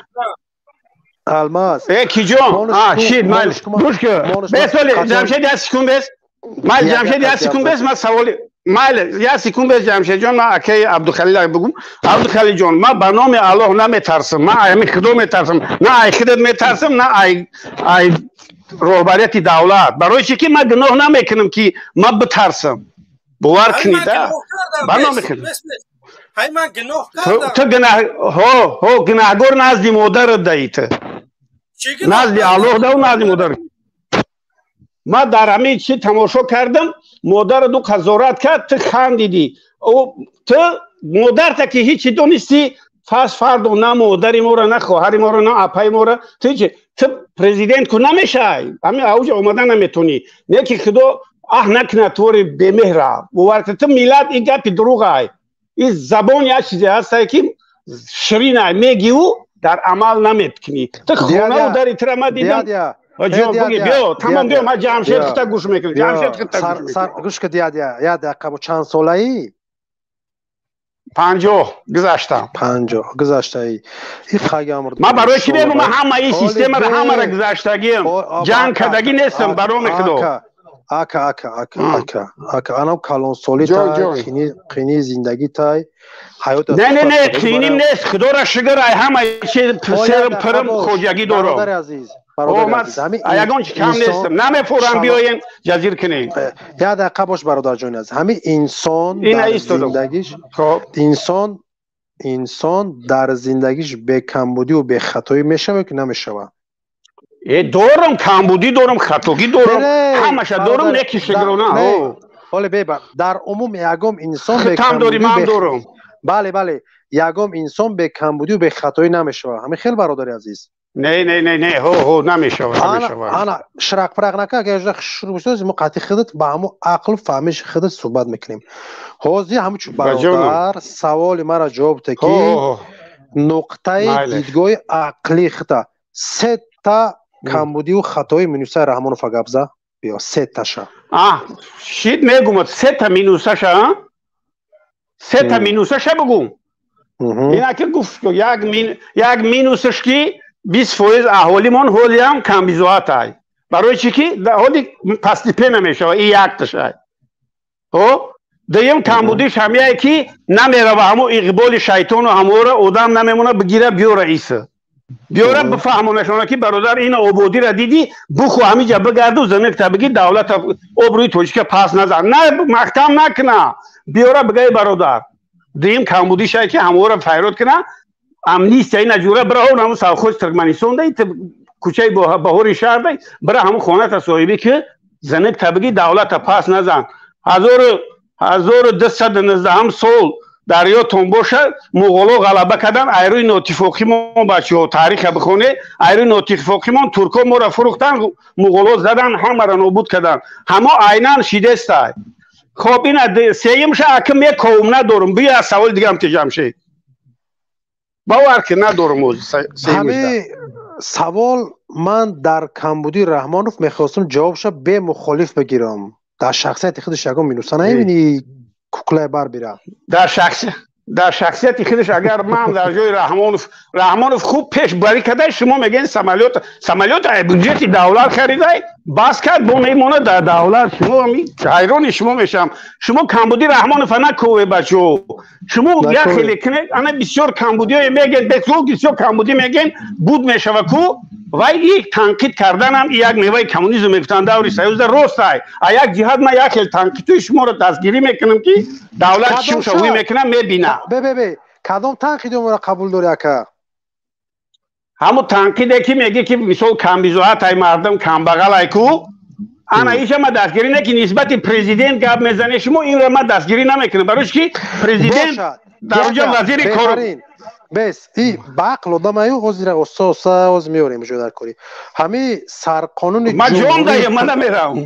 Алмаз. Э, киҷон? А, шид, майли, гӯш ки, бес, оли, Ҷамшед, як секунд бес. Майли, Ҷамшед, як секунд бес, ма саволи. Майли, як секунд бес, Ҷамшедҷон, ма акаи Абдухалил бигум. Абдухалилҷон, ма ба номи Аллоҳ наметарсам, ма ай ҳами Худо метарсам, на ай худат метарсам, на ай роҳбарияти давлат. Барои чи ки ма гуноҳ намекунам, ки ма битарсам. Бовар кунида, ба номи Худо. Ҳай, ман гуноҳ кардам. Ту гунаҳ, ҳо ҳо, гунаҳгор назди модарат даи ту, назди Аллоҳ дау, назди модар. Ма дар ҳамин чи тамошо кардам, модарат ду қазорат кард, ту хандидӣ. Ту модарта ки ҳичи донистӣ, фас фардо на модари моро, на хоҳари моро, на апаи моро. Ту чи, ту президент ку намешай, ҳамин ауҷа омада наметонӣ. Не ки Худо аҳ накунад твори бемеҳра. Бовар кун, ту миллат, ин гапи дурӯғай. Ин забон як чизе ҳастае, ки ширинай, мегиву дар амал намекунӣ. Ту хонаву дари тура ма дидам. Биё, тамом, биё, ма Ҷамшед хита гӯш мекунам. Ҷамшед хита гӯш мекунам. Гӯш ка, дядя, як дақиқа. Бо чанд солаӣ? 50 гузаштам. 50 гузаштаӣ. Ман барои чӣ мегӯм? Ман ҳамаи системаро, ҳамаро гузаштагиам, ҷанг кардагӣ нестам, бароми Худо. Ака, ака, ака, ака, ака, анам калонсолӣ тай, қини зиндагӣ тай, ҳаёт. Не, не, не, қиним нест, Худоро шукр, ай ҳамаи чи серм пирм, хоҷагӣ дорам. Бародари азиз, бародари азиз, ҳамин ягон чи кам нестам. Намефурам, биёем ҷазир кунем. Як дақиқа бош, бародарҷони азиз. Ҳамин инсон дар зиндагиш, инсон дар зиндагиш бекамбудиву бехатоӣ мешавад ки намешавад? Э, дорам, камбудӣ дорам, хатогӣ дорам, ҳамаша дорам, не ки шукрона. Ҳоле беба, дар умум ягон инсон хитам дорӣ, ман дорам. Бале, бале, ягон инсон бекамбудиву бехатоӣ намешавад. Ҳамин хел, бародари азиз? Не, не, не, не, ҳо ҳо, намешавад, намешавад. Ана ширақпирақ нака. Агар шурӯъ бишавад, мо қатъи худат ба ҳамун ақлу фаҳмиши худат суҳбат мекунем. Ҳозир ҳамчун бародар саволи маро ҷавоб де, ки нуқтаи дидгоҳи ақлии худта сета камбудиву хатои минусаи Раҳмонова гап за. Биё, сеташа. Шид, мегумад сета минусаша, сета минусаша бугум. Ина ки гуфт як минусаш ки 20% аҳолимон ҳолиам камбизоатай. Барои чӣ ки ҳоли постепенно мешава, и якташай. Хоб, дуюм камбудиш ҳамяе ки намерава ҳамо иқболи шайтону ҳаморо одам намемона бигира биёра иса. Биёра бифаҳмонашона ки бародар ина ободира дидӣ, буху ҳамиҷа бигарду зинакта биги давлата обрӯи тоҷика пас назан. На маҳкам накуна. Биёра бигай бародар. Дуюм камбудишае ки ҳаморо файрод куна, амнистия ина ҷура бира ҳо ҳамун совхози Туркманистон дай кӯчаи баҳори шаҳр дай бира ҳамун хоната соҳибӣ ки зинакта биги давлата пас назан. 1219 сол дар ёдтон бошад, муғоло ғалаба кардан айрӯи нотифоқимон. Бачаҳо, таъриха бихонед, айрӯи нотифоқимон туркҳо моро фурӯхтан, муғоло задан, ҳамаро нобуд кардан. Ҳамо айнан шидестай. Хоб, ина сеюмша ака мековум надорум. Бия аз саволи дигарам теҷамшед. Бовар ки надорум. Ҳами савол ман дар камбудии Раҳмонов мехостам ҷавобша бемухолиф бигирам. Дар шахсияти худаш ягон минуса намебинӣ куклай бар бира? Дар шахсияти худаш агар ман дар ҷои Раҳмонов хуб пешбарӣ кардай, шумо мегӯед самолёт бюджети давлат харидай, бас кард, бо мемонад дар давлат. Шумо ҳайрони шумо мешавам. Шумо камбуди Раҳмонова накове, бачаҳо. Шумо як хеле кунед, ана бисёр камбудиҳое мегӯед, бисёр камбудӣ мегӯед, буд мешава ку вай и танқид карданам и як меваи коммунизм мегуфтанд даври союзда, ростай. А як ҷиҳат ман як хел танқидҳои шуморо дастгирӣ мекунам ки давлат чӣ мекунам мебина. Бе кадом танқиди моро қабул дорӣ, ака? Ҳамун танқиде ки мегӣ ки мисол камбизоатай мардум, камбағалай ку, ана иша ман дастгирӣ не ки нисбати президент гап мезанед шумо, инро ман дастгирӣ намекунам, барои ки президент дар онҷо вазири кор бес и ба ақл одамаю ҳозира оста оста ҳоз меорем ҷо дар кори ҳами сарқонуни. Ман ҷон даҳем, ман намеравам.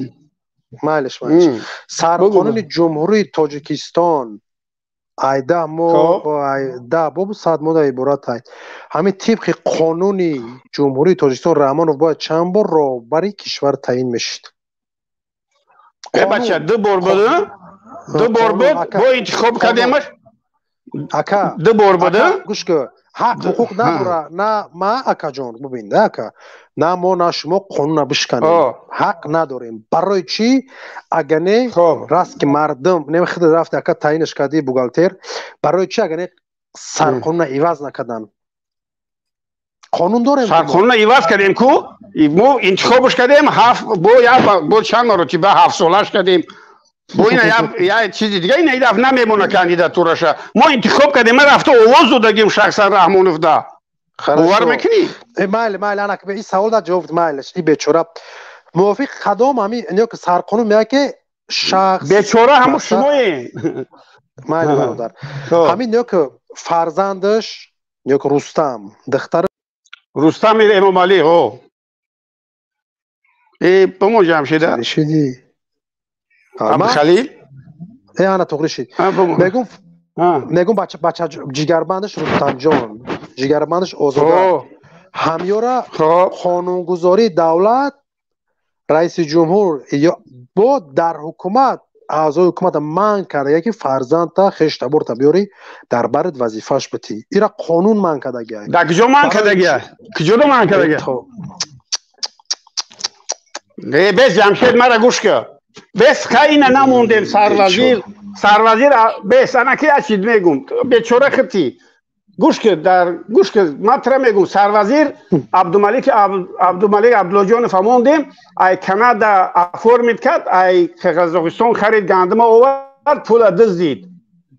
Майлиш, майлиш. Сарқонуни Ҷумҳурии Тоҷикистон айда мо да бобу сад мода иборат ай. Ҳамин тибқи қонуни Ҷумҳурии Тоҷикистон Раҳмонов бояд чанд бор роҳбари кишвар таъин мешид? Э бача, ду бор буд, ду бор буд, бо интихоб кардемаш. Ака, ду бор буд. Гӯш кун, ҳақ ҳуқуқ надора на ма, акаҷон, бубин, да ака, на мо, на шумо қонуна бишканем ҳақ надорем. Барои чӣ? Агар не раст ки мардум не худ рафти, ака, таъинаш кардӣ бухгалтер, барои чӣ агар не сарқонуна иваз накардан? Қонун дорем. Сарқонуна иваз кардем ку, мо интихобаш кардем, ҳафт бо як бо чанд маротиба ҳафтсолаш кардем. Бо ина я чизи дига, ина даф намемона кандидатураша. Мо интихоб кардем, ман рафта овоз додагим шахсан Раҳмонов да. Бовар мекунӣ? Майли, майли, ана ин савол да ҷавоб, майлиш. И бечора мувофиқ кадом ҳами ё ки сарқонун меяд ки шахс бечора ҳамо шумое. Майли, бародар, ҳамин ё ки фарзандаш ё ки Рустам, духтар Рустам Эмомалӣ, ҳо, э бомон Ҷамшида шиди. Абдухалил. Э, ана туғри шид. Мегум, мегум, бача, бача ҷигарбандаш Рустамҷон, ҷигарбандаш Озода, ҳамёра қонунгузории давлат, раиси ҷумҳур бо дар ҳукумат аъзои ҳукумата манъ карда ки фарзандта, хештаборта биёрӣ, дар барит вазифааш битӣ. Ира қонун манъ кардагиай. Дар куҷо манъ кардагиай? Куҷода манъ кардагиай? Э, бес, Ҷамшед, мара гӯш кар. Бес, ха, ина намондем. Сарвазир, бес, ана ки ачид мегум, бечора хити гӯш кар, дар гӯш кар, ман тра мегум. Сарвазир Абдумалик Абдуллоҷонов мондем, ай Канада оформить кард, ай Қазоқистон харид, гандума овард, пула дуздид.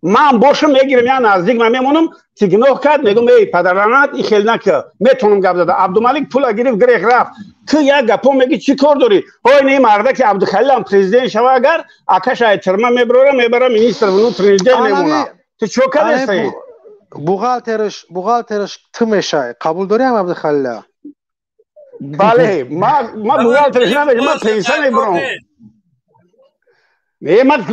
Ман бошам мегирам, я наздик ман мемонам, тигноҳ кард, мегум: эй падаранат, и хел накар. Метонам гап зада. Абдумалик пула гирифт, грех рафт. Ту як гапо меги, чӣ кор дорӣ? Ҳой, не, марда ки Абдухалилам президент шава, агар акаш ай тюрьма мебарора, мебара, министр внутренних дел мемона. Ту чо кардесаи? Бухгалтерш ту мешай, қабул дорӣ ҳам Абдухалила? Бале, ма бухгалтерш намешам, ман пенсия мебарам.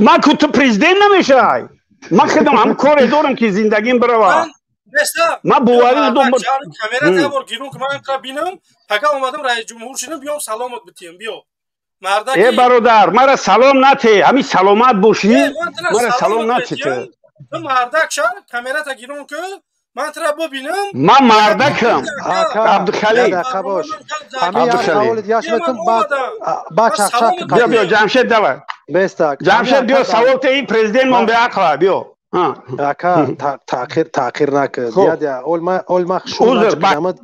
Ман ку ту президент намешай, ман худам ҳам коре дорам ки зиндагим барава. Ман боварӣ надорам. Камера табор гирун ки ман бинам, пага омадам, раис ҷумҳур шудам, биём саломат битиям, биё. Э бародар, мара салом нате, ҳамин саломат бошӣ, мара салом нате. Ту мардак ша, камерата гирун ки. Ман тура бибинам. Ман мардакам. Абдухалил. Абдухалил. Баъд чақчақ. Биё, биё, Ҷамшед, давай. Бестак. Ҷамшед, биё, савол те ин президент мон беақла, биё. Ака, таъхир накард. Ол ма хушум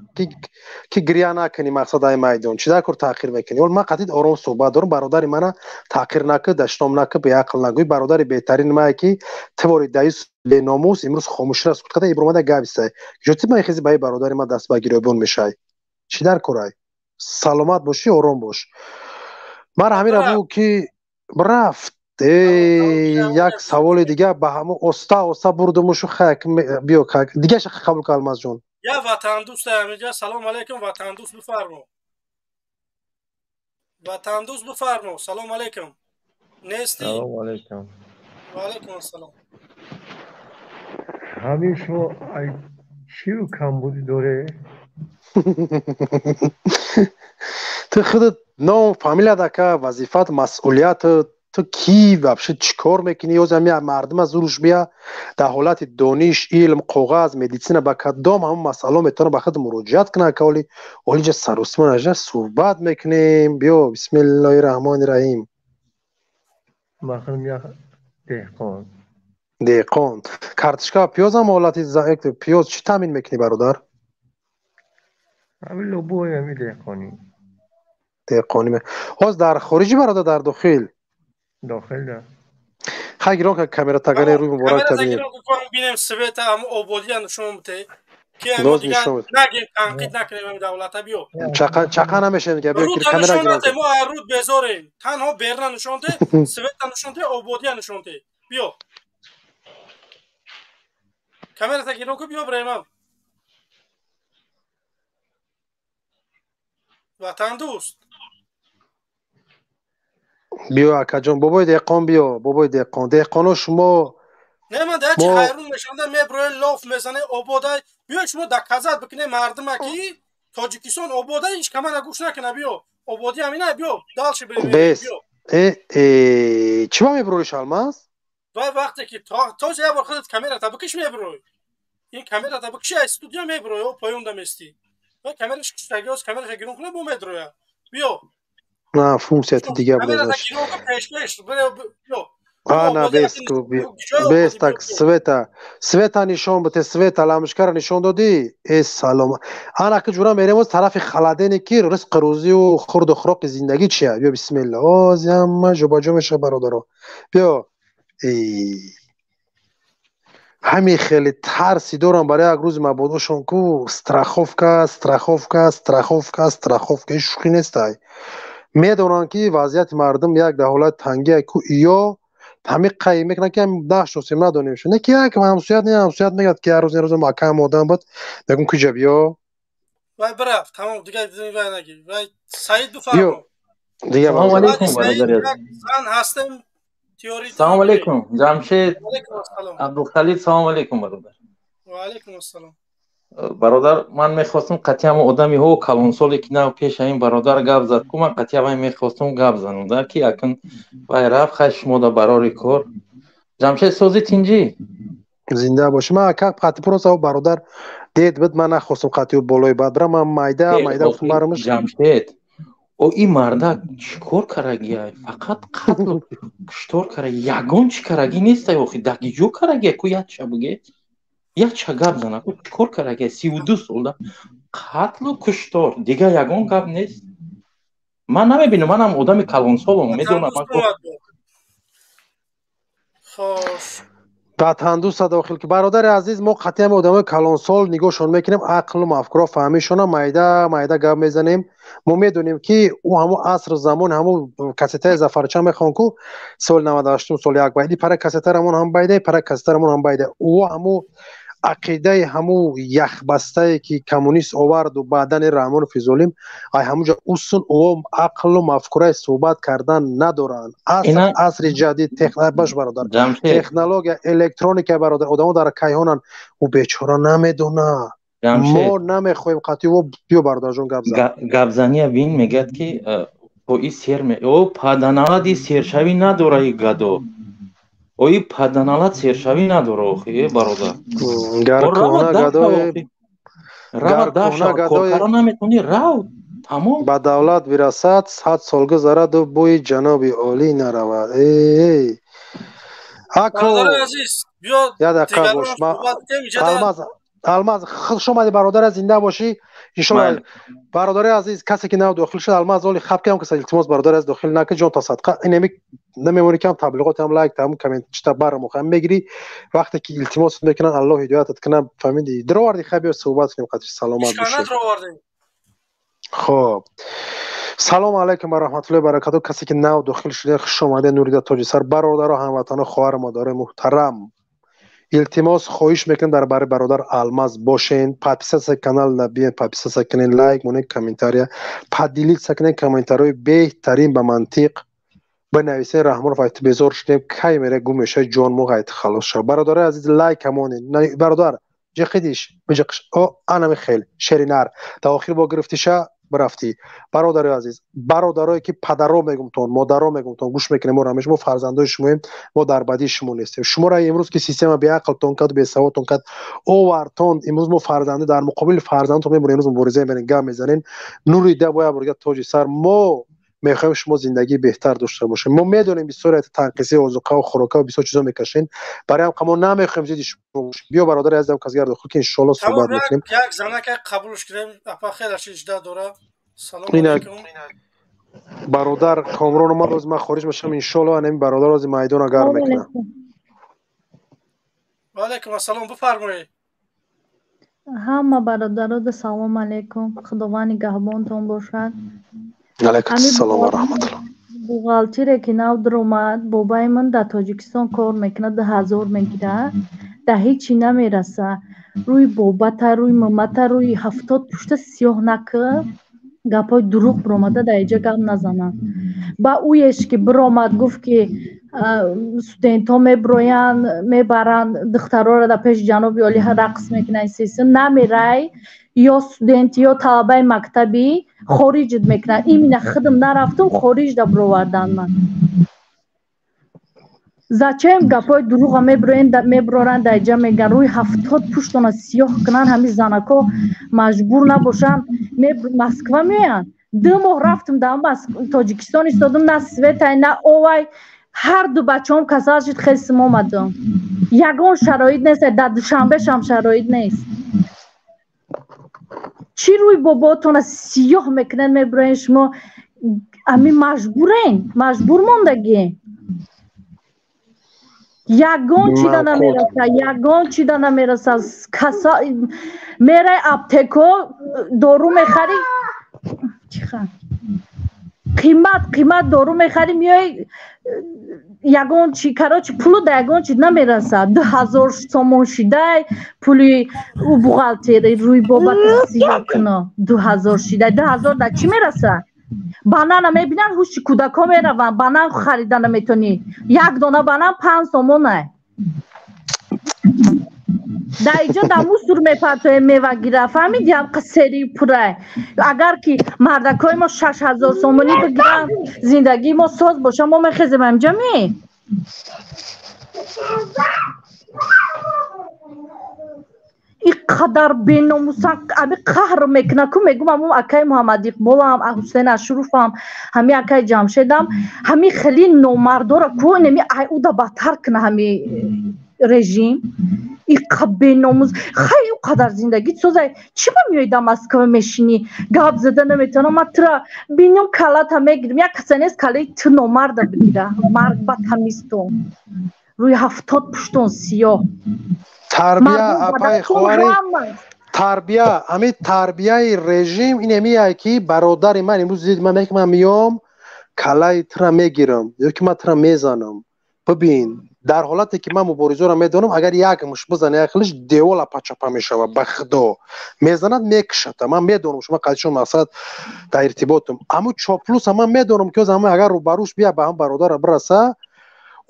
ки гиря накунӣ, мақсад ай майдон. Чӣ дар кор таъхир мекунӣ? Ол ма қатид ором суҳбат дорам, бародари мана таъхир накард, даштом накард, беақл нагӯй. Бародари беҳтарини мае ки тивори даис беномус имрӯз хомӯшира сукут карда, ибромада гависай. Ҷоти ма хези ба бародари ма даст ба гирёбон мешай. Чӣ дар корай? Саломат бошӣ, ором бош. Мара ҳамира бу ки рафт. Як саволи дига ба ҳамон оста оста бурдумушу хак биё, дигаша қабул кар, Алмазҷон. Я ватандӯст ҳаминҷа. Салом алейкум, ватандӯст, бифармо. Ватандӯст, бифармо, салом алейкум. Нести? Салом алейкум. Ва алейкум ассалом. Ҳамин шумо чӣ камбудӣ доре? Ту худат ном, фамилият, ака, вазифат, масъулиятат, ту ки вообще, чӣ кор мекунӣ? Ёз ҳами мардума зуруш бия дар ҳолати дониш, илм, коғаз, медицина ба кадом ҳамон масъало метавона ба худ муроҷиат кунад? Ка оли олиҷа сарусимон ажа суҳбат мекунем. Биё, бисмиллоҳи раҳмони раҳим. Ман як деҳқон. Деҳқон, картошка, пиёзам, ҳолати пиёз чӣ таъмин мекунӣ, бародар? Ҳамин лобои ҳами деҳқонӣ. Деҳқонӣ. Ҳоз дар хориҷи, бародар, дар дохил? Дохил да. Хай, гирон ка камера тагане, рӯи муборак табинем. Бинем, света ам ободия нишон бите. Ки ам дигар нагем, танқид накунем ам давлата, биё. Чақа чақа намешем дига, биё, камера гирон. Мо руд безорем. Танҳо берна нишон де, света нишон де, ободия нишон де. Биё. Камера та гирон ку, биё бремам. Ватандӯст. Биё, акаҷон, бобои деҳқон, биё, бобои деҳқон, деҳқоно шумо. Не, ман дар чи ҳайрон мешавам, меброи лоф мезане, ободай. Биё, шумо доказат бикуне мардума ки Тоҷикистон ободай, ҳеч камара гӯш накуна, биё. Ободӣ ҳамина, биё, дальше бирем. Бес. Чӣ ба мебурӯи, Шалмаз? Вай вақте ки то як бор худат камерата бикиш, мебурӯй. Ин камерата бикиши, аз студия мебурӯй, о поёнда местӣ. Вай камераш киштагиоз, камераша гирон куна, бо медроя. Биё. На, функсияти дига будаш. Ана, бес, бес, так, света, света нишон бите, света ламушкара нишон додӣ. Э, салом. Ана ки ҷура мерем оз тарафи халадене ки ризқи рӯзию хурду хӯроқи зиндагӣ чия. Биё, бисмилла, оз ҳама ҷобаҷо меша, бародаро. Биё, ҳамин хеле тарси дорам барои як рӯзи мабодошон ку страховка, страховка, страховка, страховка, ин шӯхӣ нестай. Медонанд ки вазъияти мардум як дар ҳолати тангия ку, ё ҳамин қай мекунанд ки нашносем, надонем шо. Не ки як ҳамсоят, не ҳамсоят мегӯяд ки ҳар рӯз, рӯз акаам одам буд, мегӯм куҷа, биё. Вай бирафт, тамом, дигар вай наги. Вай Саид, бифармо. Дига. Салом алейкум, бародари. Зан ҳастем, теория. Салом алейкум, Ҷамшед, Абдухалил, салом алейкум, бародар. Ва алейкум ассалом. Бародар, ман мехостам қатъи ҳамон одамиҳо калонсоле ки нав пеш ҳамин бародар гап зад ку, ман қатъи вай мехостам гап занам да, ки акн вай рафт. Хай, шумо да барори кор. Ҷамшед, сози, тинҷӣ? Зинда бошӣ. Ман ака қатъи просто бародар дед буд, ман нахостам қатъи болои бад бирам, ман майда майда гуфтам барамш. Ҷамшед, о ин мардак чӣ кор карагия? Фақат қатлу куштор кара, ягон чӣ карагӣ нестай. Охи дагиҷо карагия ку, якча буге, якча гап зана ку, чӣ кор карагия 32 солда? Қатлу куштор, дигар ягон гап нест, ман намебинам. Манам одами калонсолом, медонам. Ватандӯста дохил ки, бародари азиз, мо қатъиан одамои калонсол нигоҳшон мекунем, ақлу мафкуро, фаҳмишона, майда майда гап мезанем. Мо медонем ки ӯ ҳамун асру замон, ҳамун кассетаи Зафарча мехон ку, соли 98-ум, соли як байди пара кассетарамон ҳам байда, пара кассетарамон ҳам байда. Ӯ ҳамун ақидаи ҳамун яхбастае ки коммунист оварду баъдани Раҳмонофи золим, ай ҳамунҷа усун ӯ ақлу мафкураи суҳбат кардан надоранд. Аср асри ҷадид, баш бародар, технология, электроника, бародар, одамо дар кайҳонанд, ӯ бечора намедона. Мо намехоҳем қатъи ӯ. Биё, бародарҷон, гап зан. Гапзания бин, мегӯяд ки бо и сер, о паданавади сершавӣ надора и гадо. Ои паданалат сершавӣ надора охи, э бародар. Гар кӯҳна гадои Рава даша коркара наметони рав тамом. Ба давлат бирасад, 100 сол гузараду бӯи ҷаноби олӣ наравад. Эй ако я дақиқа бош. Алмаз, Алмаз, хуш омадӣ бародар, зинда бошӣ иншоалло. Бародари азиз, касе ки нав дохил шуд, Алмаз оли хаб кам каса, илтимос, бародари азиз, дохил накун, ҷон та садқа. Инами намемонӣ кам таблиғот ҳам лайк там коммент чита барам охам мегирӣ вақте ки илтимос мекунанд, Аллоҳ ҳидоятат кунад, фаҳмидӣ? Даровардӣ, хай биё суҳбат кунем қатиш, саломат бошӣ. Хоб, салому алайкум ва раҳматуллоҳи баракату. Касе ки нав дохил шуда, хуш омаде. Нурида Тоҷисар, бародаро, ҳамватано, хоҳару модарои муҳтарам, илтимос, хоҳиш мекунем, дар бари бародар Алмаз бошен, подписаться канал набиен, подписаться кунен, лайк монен, комментария поделиться кунен, комментариҳои беҳтарин ба мантиқ бинависен. Раҳмонов, айт безор шудем, кай мере гум мешавад, ҷон мо ғайт халос шав. Бародарои азиз, лайк ҳамонен. Бародар, ҷиқидиш биҷиқиш, о анами хел шеринар дар охир бо гирифтиша бирафтӣ. Бародарои азиз, бародарое ки падаро мегумтон, модаро мегумтон, гӯш мекунем моро ҳамеша, мо фарзандои шумоем, мо дар бадии шумо нестем. Шуморо имрӯз ки система беақлтон кард, бесаводтон кард, овардтон, имрӯз мо фарзанди дар муқобили фарзандтон мебурем, имрӯз мубориза мебарем, гап мезанем. Нури да бояд бурга тоҷи сар. Мо мехоҳем шумо зиндагии беҳтар дошта бошем. Мо медонем, бисёре танқисии озуқаву хӯрокаву бисёр чизо мекашем, барои ҳам мо намехоҳем зидди шумо бошем. Биё, бародари азизам, касгар дохил ки иншоалло суҳбат мекунем. Як занака қабулш кунем, апа хеле шижда дора. Салом алайкум. Бародар Комрон омад, оз ман хориҷ мешавам, иншоалло анами бародар ози майдона гарм мекунам. Ва алайкум ассалом, бифармоед. Ҳама бародарода салом алейкум, Худованд нигаҳбонтон бошад. Алайкум ассалом ва раҳматуллоҳ. Бухгалтере ки нав даромад, бобаи ман дар Тоҷикистон кор мекунад, 2000 мегирад, дар ҳечи намераса. Рӯи бобата, рӯи мамата, рӯи 70 пушта сиёҳ накӣ, гапҳои дурӯғ биромада дар иҷа гап назананд. Ба ӯеш ки биромад, гуфт ки студентҳо мебироянд, мебаранд духтарора дар пеши ҷаноби олӣ рақс мекунанд, сисим намерай, ё студенти ё талабаи мактабӣ хориҷит мекунанд. Именно худам нарафтум, хориҷ да бировардан ман. Зачем гапҳои дурӯға мебироранд, дар иҷа мегӯянд, рӯи 70 пуштона сиёҳ кунанд? Ҳамин занако маҷбур набошанд, Москва меоянд. 2 моҳ рафтум дар Тоҷикистон истодум, на светай, на овай, ҳар ду бачаҳом касал шуд, хесим омадам. Ягон шароит нест, дар Душанбешам шароит нест. Чӣ рӯи боботона сиёҳ мекунед, мебироен шумо? Ами маҷбурен, маҷбур мондагӣ. Ягон чида намераса, ягон чида намераса. Каса мерай аптеко, дору мехарӣ, қимат қимат дору мехарӣ, меои, ягон чи, короче, пулу да ягон чи намераса. 2000 сомон шидай пули ӯ бухгалтери, рӯи бобата сиёҳ куно. 2000 шидай, 2000 да чӣ мераса? Банана мебинанд, ҳуши кӯдакҳо мераванд, банан харида наметонӣ, як дона банан 5 сомонай. Дар иҷо дар мусор мепартоем мевагира, фаҳмиди? Ҳам сери пурай. Агар ки мардакҳои мо 6000 сомонӣ бигиранд, зиндагии мо соз боша, мо мехезем ҳамҷа ми? Ин қадар беномусан, ами қаҳр мекунад ку. Мегум, ҳамун акаи Муҳаммад Иқболам, Ҳусейн Ашруфам, ҳами акаи Ҷамшедам, ҳами хеле номардора ку, неми ай уда бадтар куна ҳами режим. Иқа беномус, хай ӯ қадар зиндагӣ созай, чӣ ба меои дар Москва мешинӣ, гап зада наметавонам? Ман тура бинам, калата мегирам. Як каса нест калаи ту номарда бигира. Марг ба тамизтон, рӯи 70 пуштон сиёҳ. Тарбия, апаи хоҳари, тарбия, ҳамин тарбияи режим ин ҳамие ки бародари ман имрӯз дид ман мегӯям, ман меом калаи тура мегирам ё ки ман тура мезанам. Бибин, дар ҳолате ки ман муборизоро медонам, агар як муш бизане, як хелиш девола пачапа мешавад, ба худо мезанад, мекушад. Ман медонам, шумо қадишон мақсад дар иртиботум, аммо чоплуса ман медонам ки ҳама агар рӯбарӯш бия, ба ҳам бародара бираса,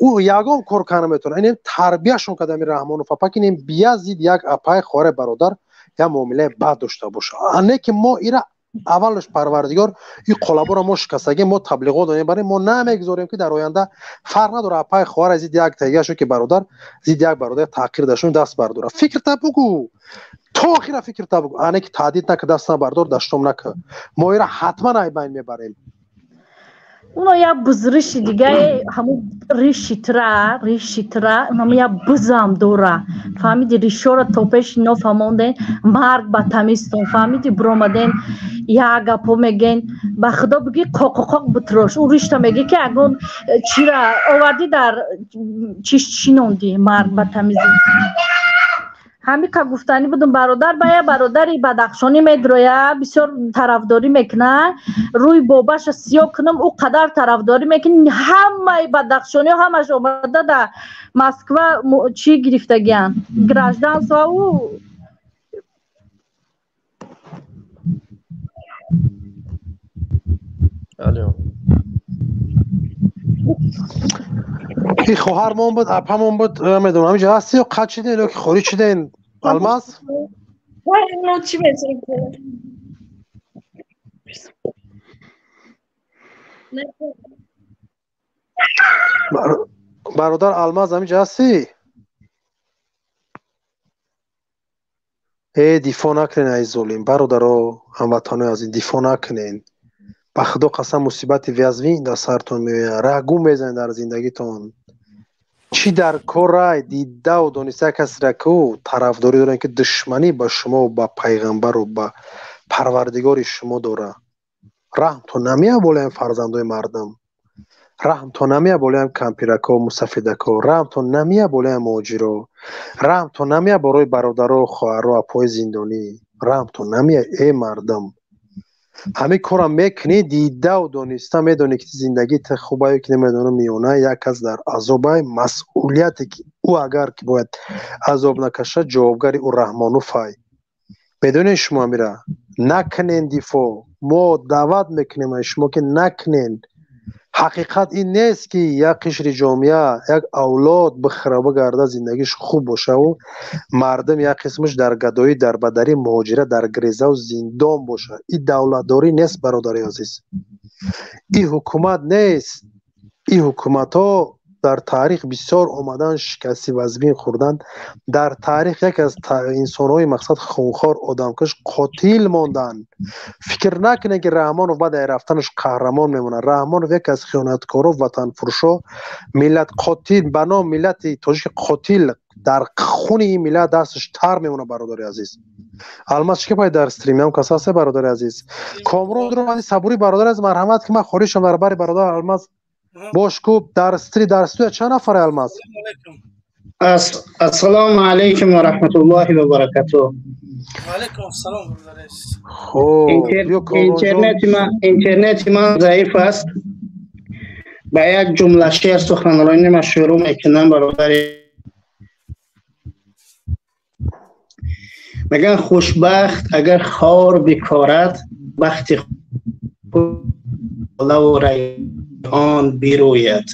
ӯ ягон кор карда наметавонад. Инем тарбияшон карда ами Раҳмонов апа, ки инем бия зид як апаи хоҳари бародар як муомилаи бад дошта боша, не ки мо ира Аввалаш Парвардигор ин қолаборо мо шикастагем, мо таблиғот мебарем, мо намегузорем, ки дар оянда фарқ надора, апай, хоҳар зидди як тайга шо, ки бародар зидди як бародар таъқир дашон даст бардора. Фикрта бугӯ, то охира фикрта бугӯ, ане ки таҳдид нака, даст набардор, даштом нака. Мо ира ҳатман айбайн мебарем. Уно як бузриши дигае, ҳамун риши тра, риши тра, унамо як бузам дора, фаҳмиди? Ришора то пеши нофаҳмонден, марг ба тамизтон, фаҳмиди? Биромаден, як гапо меген, ба худо бигӣ, қоқоқоқ битрош ӯ ришта, мегӣ ки ягон чира овардӣ, дар чиш чинонди. Марг ба тамизӣ. Ҳамин ка гуфтанӣ будум, бародар. Ба як бародари бадахшонӣ медроя, бисёр тарафдорӣ мекуна, рӯи бобаша сиёҳ кунам, ӯ қадар тарафдорӣ мекунӣ. Ҳамаи бадахшониҳо ҳамаш омада дар Москва чӣ гирифтагиянд, гражданство ӯ. Алло. Ки хоҳармон буд, апамон буд, намедонам, ҳаминҷо ҳасти ё қатъ шиден ё ки хориҷ шиден, Алмаз? Чӣ? Бародар Алмаз, ҳаминҷо ҳастӣ? Э, дифоъ накунен, ай золим бародаро, ҳамватанои азиз, дифоъ накунен. Ба худо қасам, мусибати вазвин дар сартон меояд, раҳгум мезанед дар зиндагитон. Чӣ дар корай дидаву дониста касера ку тарафдорӣ дорем, ки душманӣ ба шумову ба пайғамбару ба Парвардигори шумо дора? Раҳмтон намеяд болоям фарзандои мардум, раҳмтон намеяд болоям кампирако, мусафидако, раҳмтон намеяд болоям муҳоҷиро, раҳмтон намеяд барои бародаро, хоҳаро, апои зиндонӣ, раҳмтон намеяд, э мардум? Ҳамин корам мекунӣ дидаву дониста, медонӣ, ки зиндагии ту хубаю ки намедонам миёна як кас дар азобай. Масъулияте ки ӯ агар ки бояд азоб накашад, ҷавобгари ӯ Раҳмонуфай. Медонед шумо амира? Накунен дифоъ. Мо даъват мекунем аз шумо, ки накунен. Ҳақиқат ин нест, ки як қишри ҷомеа, як авлод бихӯра, бигарда, зиндагиш хуб бошаву мардум як қисмаш дар гадоӣ, дар бадарӣ, муҳоҷират, дар грезаву зиндон бошад. Ин давлатдорӣ нест, бародари азиз, ин ҳукумат нест. Ин ҳукуматҳо дар таърих бисёр омадан, шикасти вазбин хӯрданд. Дар таърих яке аз инсонҳои мақсад хунхор, одамкуш, қотил монданд. Фикр накунед, ки Раҳмонов баъд аз рафтанаш қаҳрамон мемонад. Раҳмонов яке аз хиёнаткоро, ватанфурӯшо, миллат қотил, ба ном миллати тоҷики қотил, дар хуни ин миллат дасташ тар мемонад, бародари азиз. Алмаз, чӣ капай дар стримиам кас ҳаст, бародари азиз? Комрон ро сабури, бародари азиз, марҳамат, ки ман хориҷ шам дар бари бародар Алмаз. Бош ку дар стри, дар студия чанд нафаре, Алмаз? Ассалому алайкум ва раҳматуллоҳи ва баракатуҳ. Алайкум ассалом. Интернети ман заиф аст. Ба як ҷумла шеър суханронӣ ман шурӯъ мекунам, бародари. Мегӯянд, хушбахт агар хор бикорад, бахти лаву райҳон бирӯяд,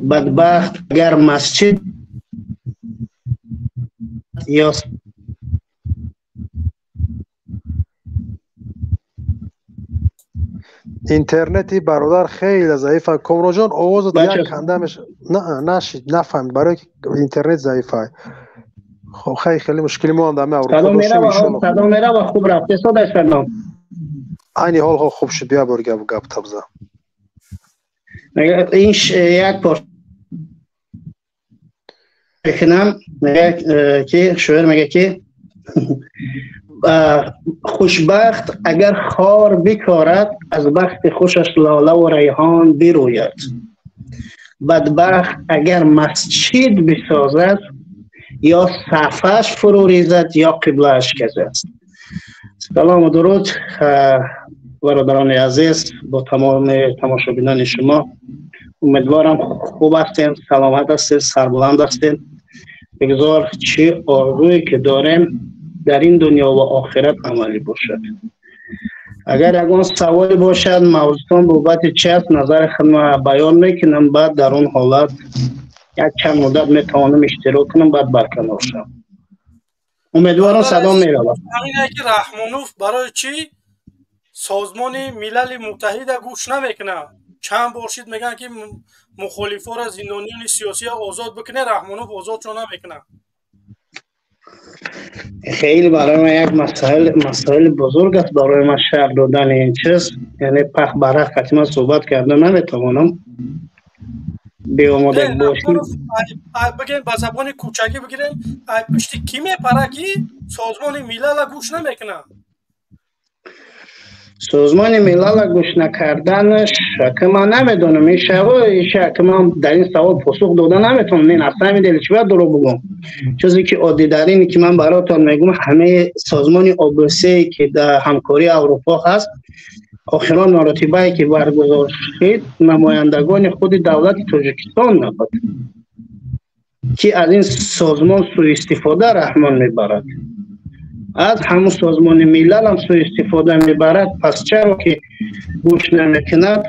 бадбахт агар масҷид ё Интернети бародар хеле заифа. Комронҷон, овозат як канда меша, нашид, нафаҳмид, барое ки интернет заифа. Хоб, хай, хеле мушкили мо ҳам дар Аврупо доштем, иншоалло. Садо мерава, хуб рафте сода шадам. Айни ҳол хо хуб шуд, бия бор гап табза. Ин як пор мекунам, мегӯяд ки шоир мегӯяд, ки хушбахт агар хор бикорад, аз бахти хушаш лолаву райҳон бирӯяд, бадбахт агар масҷид бисозад, ё сафаш фурӯ резад, ё қиблааш казад. Салому дуруд, бародарони азиз, бо тамоми тамошобинони шумо. Умедворам, хуб ҳастем, саломат ҳастем, сарбуланд ҳастем. Бигзор чӣ орзуе ки дорем дар ин дунё ва охират амалӣ бошад. Агар ягон саволе бошад, мавзӯътон бобати чи аст, назари худро баён мекунам, баъд дар он ҳолат як чанд муддат метавонам иштирок кунам, баъд барканор шавам. Умедворам, садо меравад. Ҳамине ки Раҳмонов барои чӣ Созмони Милали Муттаҳида гӯш намекунад. Чанд бор шид мегӯянд, ки мухолифоро, зиндониёни сиёсия озод бикунед, Раҳмонов озодшон намекунад. Хеле барои ман як масоили бузург аст, барои ман шарҳ додани ин чиз, яъне пах барақ қати ман суҳбат карда наметавонам. Беомода бошем. Бигем, ба забони кӯчагӣ бигирем, ай пушти кӣ мепара, ки Созмони Милала гӯш намекунад? Созмони Милала гӯш накарданаш, ки ман намедонам, иша ки ман дар ин савол посух дода наметавонам. Ин аслан дили чӣ бояд дурӯғ бигӯм? Чизе ки оддидарине ки ман баротон мегӯм, ҳамаи созмони ОБСЕ, ки дар ҳамкории Аврупо ҳаст, охирон маротибае ки баргузор шуд, намояндагони худи давлати Тоҷикистон набуд, ки аз ин созмон суистифода Раҳмон мебарад, аз ҳамун Созмони Милал ҳам суистифода мебарад. Пас чаро ки гӯш намекунад?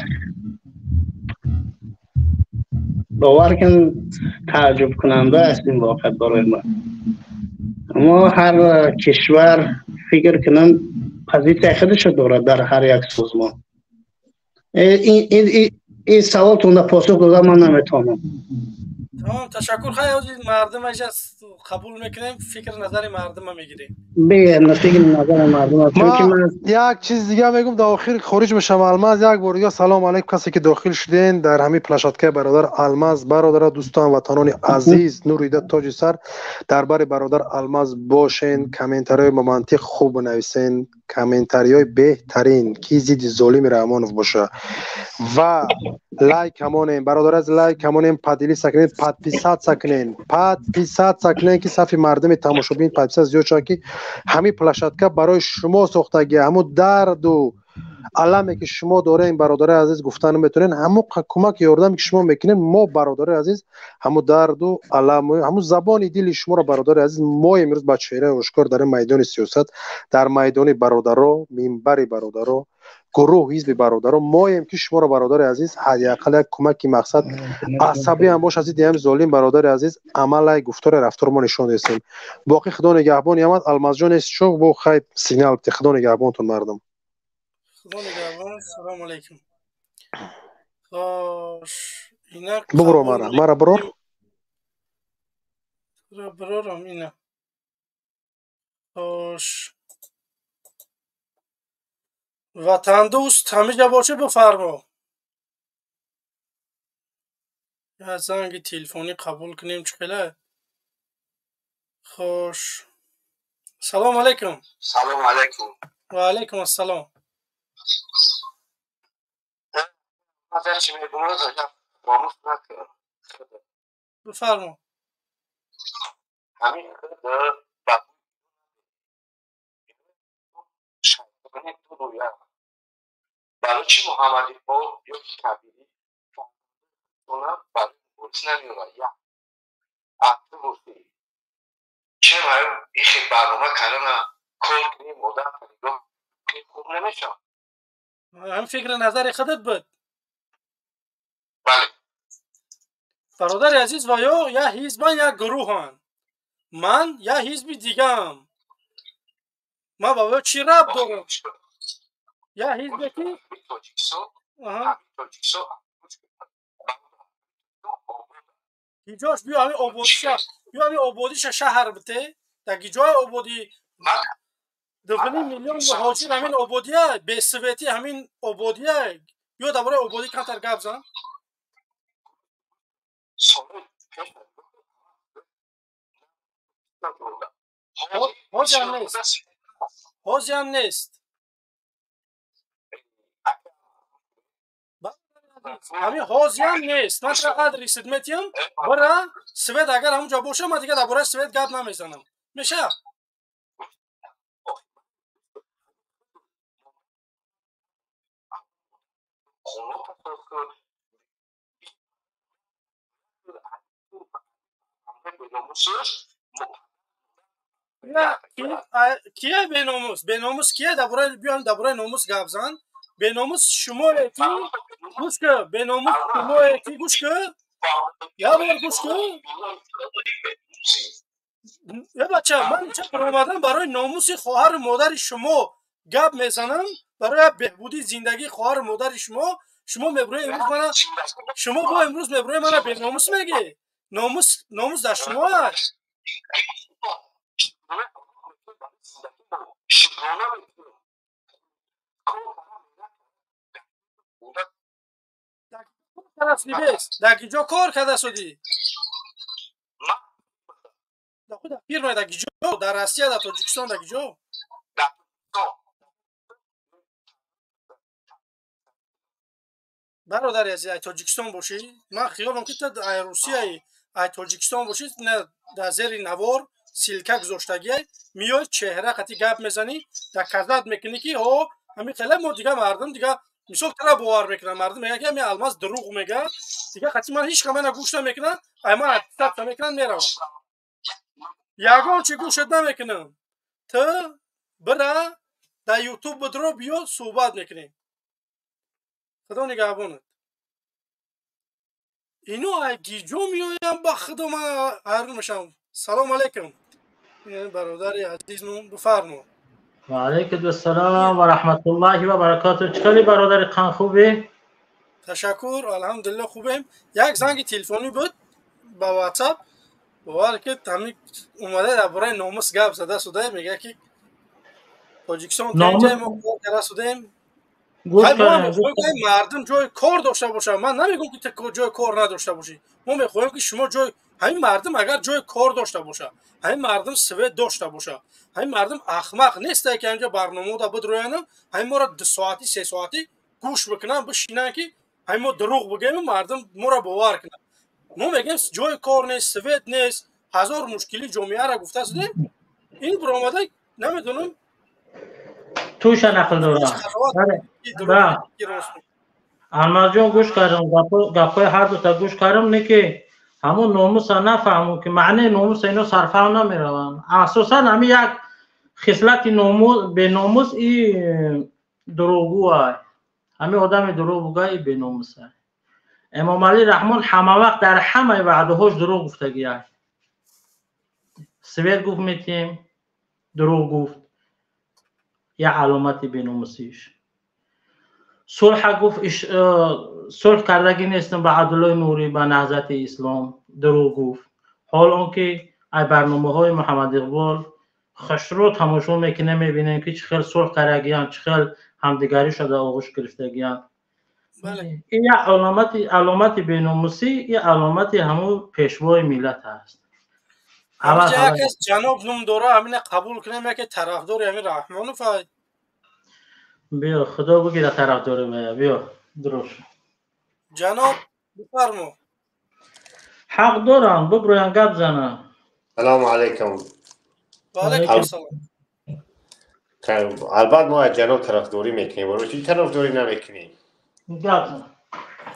Бовар кун, тааҷҷубкунанда аст ин воқеат барои ма. Мо ҳар кишвар, фикр кунам, позитсияи худашо дорад дар ҳар як созмон. Ин саволтонда посух дода ман наметавонам. Тамом, ташаккур. Хай, ҳозир мардум аҷа қабул мекунем, фикр назари мардума мегирем. Фикр назари мардум. Ман як чиз дига мегум, дар охир хориҷ мешавам. Алмаз, як бор дига салом алейкум касе ки дохил шуден дар ҳамин площадкаи бародар Алмаз. Бародара, дӯстон, ватанони азиз, нурида тоҷи сар, дар бари бародар Алмаз бошен, комментариҳои момантиқ хуб бинависен, комментариҳои беҳтарин, ки зидди золими Раҳмонов боша, ва лайк ҳамонем, бародар аз лайк ҳамонем, поделиться кунед, подписаться кунед, подписаться кунед, ки сафи мардуми тамошобин подписаться зиёд шавад, ки ҳамин площадка барои шумо сохтагӣ, ҳамун дарду аламе ки шумо дорем, бародари азиз, гуфта наметавонед, ҳамун кӯмак ёрдаме ки шумо мекунед, мо, бародари азиз, ҳамун дарду аламу ҳамун забони дили шуморо, бародари азиз, мо имрӯз ба чеҳраи ошкор дар ин майдони сиёсат, дар майдони бародаро, минбари бародаро, гурӯҳ ҳизби бародаро, моем ки шуморо, бародари азиз, ҳадди ақал як кӯмаки мақсад асабӣ ҳам бошад, зидди ҳами золим, бародари азиз, амалай, гуфтори, рафтори мо нишон дестем. Боқӣ худо нигаҳбон ямад. Алмазҷон эст шо бо хай сигнал бите. Худо нигаҳбонтон, мардум. Худо нигаҳбон, салому алайкум. Хош, инак бубуро мара, мара бурор. Бурорам ина. Хош, ватандӯст ҳамиҷа бошед, бифармо. Я занги телефонӣ қабул кунем, чӣ хела? Хош, салому алайкум. Салому алайкум. Ва алайкум ассалом. Бифармо. Ҳамин барои чӣ Муҳаммад Иқбол ё Кабирӣ барои мубориза намеорад? Як ақл бошӣ, чаро ихе барнома кардана кор кунем, одам нигоҳ кунем, хуб намешавад? Ҳам фикри назари худат буд? Бале. Бародари азиз, ва ё як ҳизбан, як гурӯҳанд, ман як ҳизби дигаам, ман ба ё чӣ рабт дорам? Як ҳизбе ки ҳиҷош биё ҳамин ободиша, биё ҳамин ободиша шаҳр бите, дар ҷои ободӣ 2.5 миллион муҳоҷир, ҳамин ободия бесветӣ, ҳамин ободия. Биё дар бораи ободӣ камтар гап зан. Ҳозиам нест, ҳозиам нест. Ҳамин ҳозиам нест. Ман чақадр рисид метиҳам, бира свет агар ҳамунҷо боша, ман дигар дар бораи свет гап намезанам. Меша? Кия беномус? Беномус кия? Дар бораи, биём дар бораи номус гап зан. Беномус шумое ки, гӯш ки, беномус шумое ки, гӯш ки, як бор гӯш ки. Э бача, ман инҷа баромадам барои номуси хоҳару модари шумо гап мезанам, Барои беҳбудии зиндагии хоҳару модари шумо, шумо мебурои имрӯз мана, шумо бо имрӯз мебурои мана беномус мегӣ. Номус, номус дар шумо аст. Дар ки ҷо кор карда судӣ? Фирма дар ки ҷо? Дар Россия, дар Тоҷикистон, дар ки ҷо? Бародари азиз, ай Тоҷикистон бошӣ, ман хиёлам ки ту ай Русияи, ай Тоҷикистон бошӣ, дар зери навор ссылка гузоштагиай, миёй чеҳра қати гап мезанӣ, доказать мекунӣ ки ҳо ҳамин хеле мо дига мардум дига мисол тара бовар мекунад, мардум мегӯяд ки ҳамин Алмаз дурӯғ мегӯяд, дига қати ман ҳеҷ кам мана гӯш намекунад, ай ман аттестатсия мекунанд, меравам. Ягон чи гӯшат намекунам. Ту бира дар Ютуб бидро, биё суҳбат мекунем. Худо нигаҳбонат. Ино ай гиҷо меоям, ба худо ман ҳайрон мешавам. Салом алейкум. Бародари азизмон, бифармо. Ва алайкум ассалом ва раҳматуллоҳи ва баракотуҳ. Чӣ хеле бародари қан хубе? Ташаккур, алҳамдулиллоҳ хубем. Як занги телефонӣ буд ба WhatsApp. Бовар ки ҳамин омада дар бораи номус гап зада шуда, мегӯяд ки Тоҷикистон ҷай мо кор карда шудаем. Мардум ҷои кор дошта бошад. Ман намегӯям ки ту ҷои кор надошта бошӣ. Мо мехоҳем ки шумо ҷои ҳамин мардум агар ҷои кор дошта бошад, ҳамин мардум свет дошта бошад, ҳамин мардум ахмақ нестае ки ҳаминҷо барномаода бидрояну ҳамин моро 2 соатӣ, 3 соатӣ гӯш бикунанд, бишинанд ки ҳамин мо дурӯғ бигӯем, мардум моро бовар кунанд. Мо мегӯем ҷои кор нест, свет нест, ҳазор мушкили ҷомеаро гуфта шудем. Ин биромада намедонам туша нақл дорам. Алмазҷон, гӯш кардам, гапҳои ҳар дута гӯш кардам, не ки ҳамон номуса нафаҳму ки маънии номуса ино сарфаҳм намераванд. Асосан ҳамин як хислати беномус и дурӯғгӯай. Ҳамин одами дурӯғгӯ и беномуса. Эмомалӣ Раҳмон ҳама вақт дар ҳамаи ваъдаҳош дурӯғ гуфтагиай. Свет гуфт метиҳем, дурӯғ гуфт. Як аломати беномусиш. Сулҳа гуфт, сулҳ кардагӣ нестам ба Абдуллои Нурӣ, ба Наҳзати Ислом, дурӯғ гуфт. Ҳол он ки ай барномаҳои Муҳаммад Иқбол хушрӯ тамошо мекунем, мебинем ки чӣ хел сулҳ кардагиянд, чӣ хел ҳамдигарӣ шуда оғӯш гирифтагиянд. Ин як аломати беномусӣ, ин аломати ҳамун пешвои миллат аст. Якас ҷаноб ном дора, ҳамина қабул кунем, яке тарафдори ҳамин Раҳмонов ай. Биё, худо бигира тарафдори мая, биё, дуруш. Ҷаноб, бифармо. Ҳақ дорам, биброян гап занам. Салому алайкум. Ва алайкум ассалом. Албатта мо аз ҷаноб тарафдорӣ мекунем, барои чӣ тарафдорӣ намекунем? Гап зан.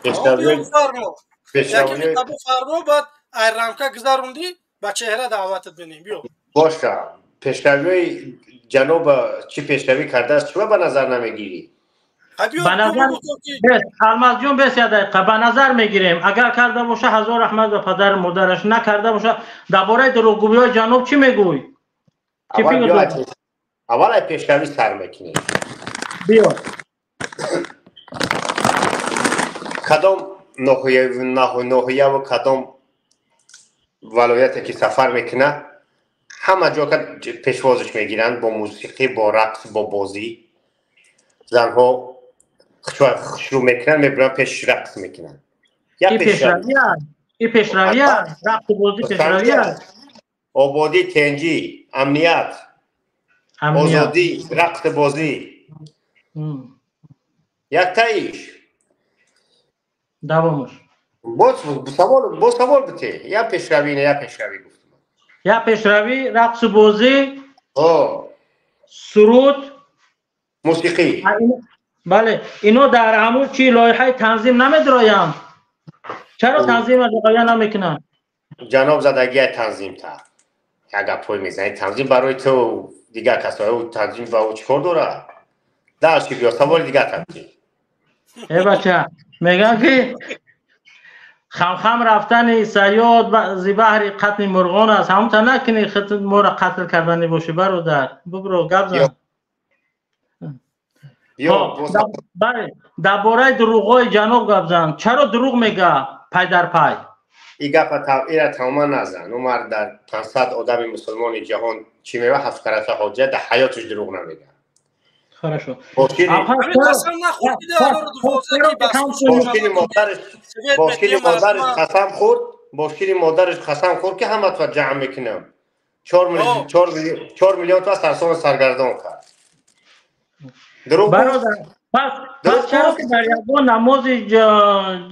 Бифармо. Яке бифармо, баъд ай рамка гузарондӣ, ба чеҳра даъватат бинем, биё. Боша, пешравиҳои ҷаноб чӣ пешравӣ кардааст, чиба ба назар намегирӣ? Алмазҷон, бес як дақиқа, ба назар мегирем. Агар карда боша, ҳазор раҳмат ба падару модараш, накарда боша, дар бораи дурӯғгӯиҳои ҷаноб чӣ мегӯй? Аввал ай пешравӣ сар мекунем. Биё. Кадом ноҳияву кадом валояте ки сафар мекунад, ҳама ҷо пешвозиш мегиранд бо мусиқӣ, бо рақс, бо бозӣ. Занҳо хушрӯ мекунанд, мебуранд пеш рақс мекунанд. И пешравӣ аст, рақсу бозӣ пешравӣ аст. Ободӣ, тенҷӣ, амният, озодӣ, рақсу бозӣ. Яктаиш. Давомаш. Боз савол бите. Я пешравӣ, не я пешравӣ гуфтам. Я пешравӣ, рақсу бозӣ, суруд, мусиқӣ. Бале, ино дар ҳамун чи лоиҳаи танзим намедроянд. Чаро танзимро риоя намекунанд? Ҷаноб задагия танзимта. Як гапҳое мезанӣ, танзим барои ту дигар касои танзим ба ӯ чӣ кор дорад? Дарши биё, саволи дигар танзим. Э бача, мегӯянд ки хамхам рафтани саёд зи баҳри қатли мурғон аст. Ҳамонта накунӣ худ моро қатл карданӣ бошӣ, бародар. Бибро, гап зан. Бале, дар бораи дурӯғҳои ҷаноб гап зан. Чаро дурӯғ мега пай дар пай? И гапа ира тамоман назан. Умар дар 500 одами мусулмони ҷаҳон чӣ мева ҳафт карата ҳоҷа дар ҳаёташ дурӯғ намега. Хорошо. Бо шири модараш қасам хӯрд, бо шири модараш қасам хӯрд, ки ҳаматро ҷамъ мекунам. 4 миллион то сарсон саргардон кард. Бародар, пас чаро ки дар ягон намози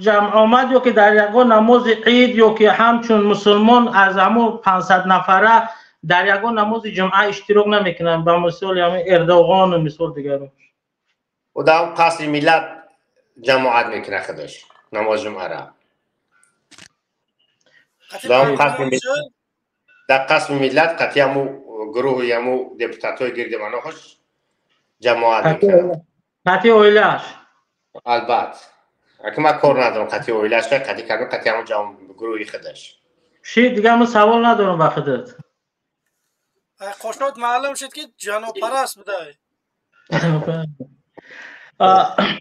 ҷамъомад ё ки дар ягон намози ид ё ки ҳамчун мусулмон аз ҳамун 500 нафара дар ягон намози ҷумъа иштирок намекунанд, ба мисоли ҳамин Эрдоғону мисол дигарон? Ӯ дар қасри миллат ҷамоат мекунад худаш намози ҷумъара. Дар қасри миллат қатъи ҳаму гурӯҳи ҳаму депутатҳои гирди маноҳаш ҷамоат мекунад. Қатъи оилааш? Албатта. Аки ман кор надорам қатъи оилааш, қатъи кардам қатъи ҳамун гурӯҳи худаш. Ши, дигар ман савол надорам ба худат. Қошнот маълум шуд, ки ҷанобпараст будай.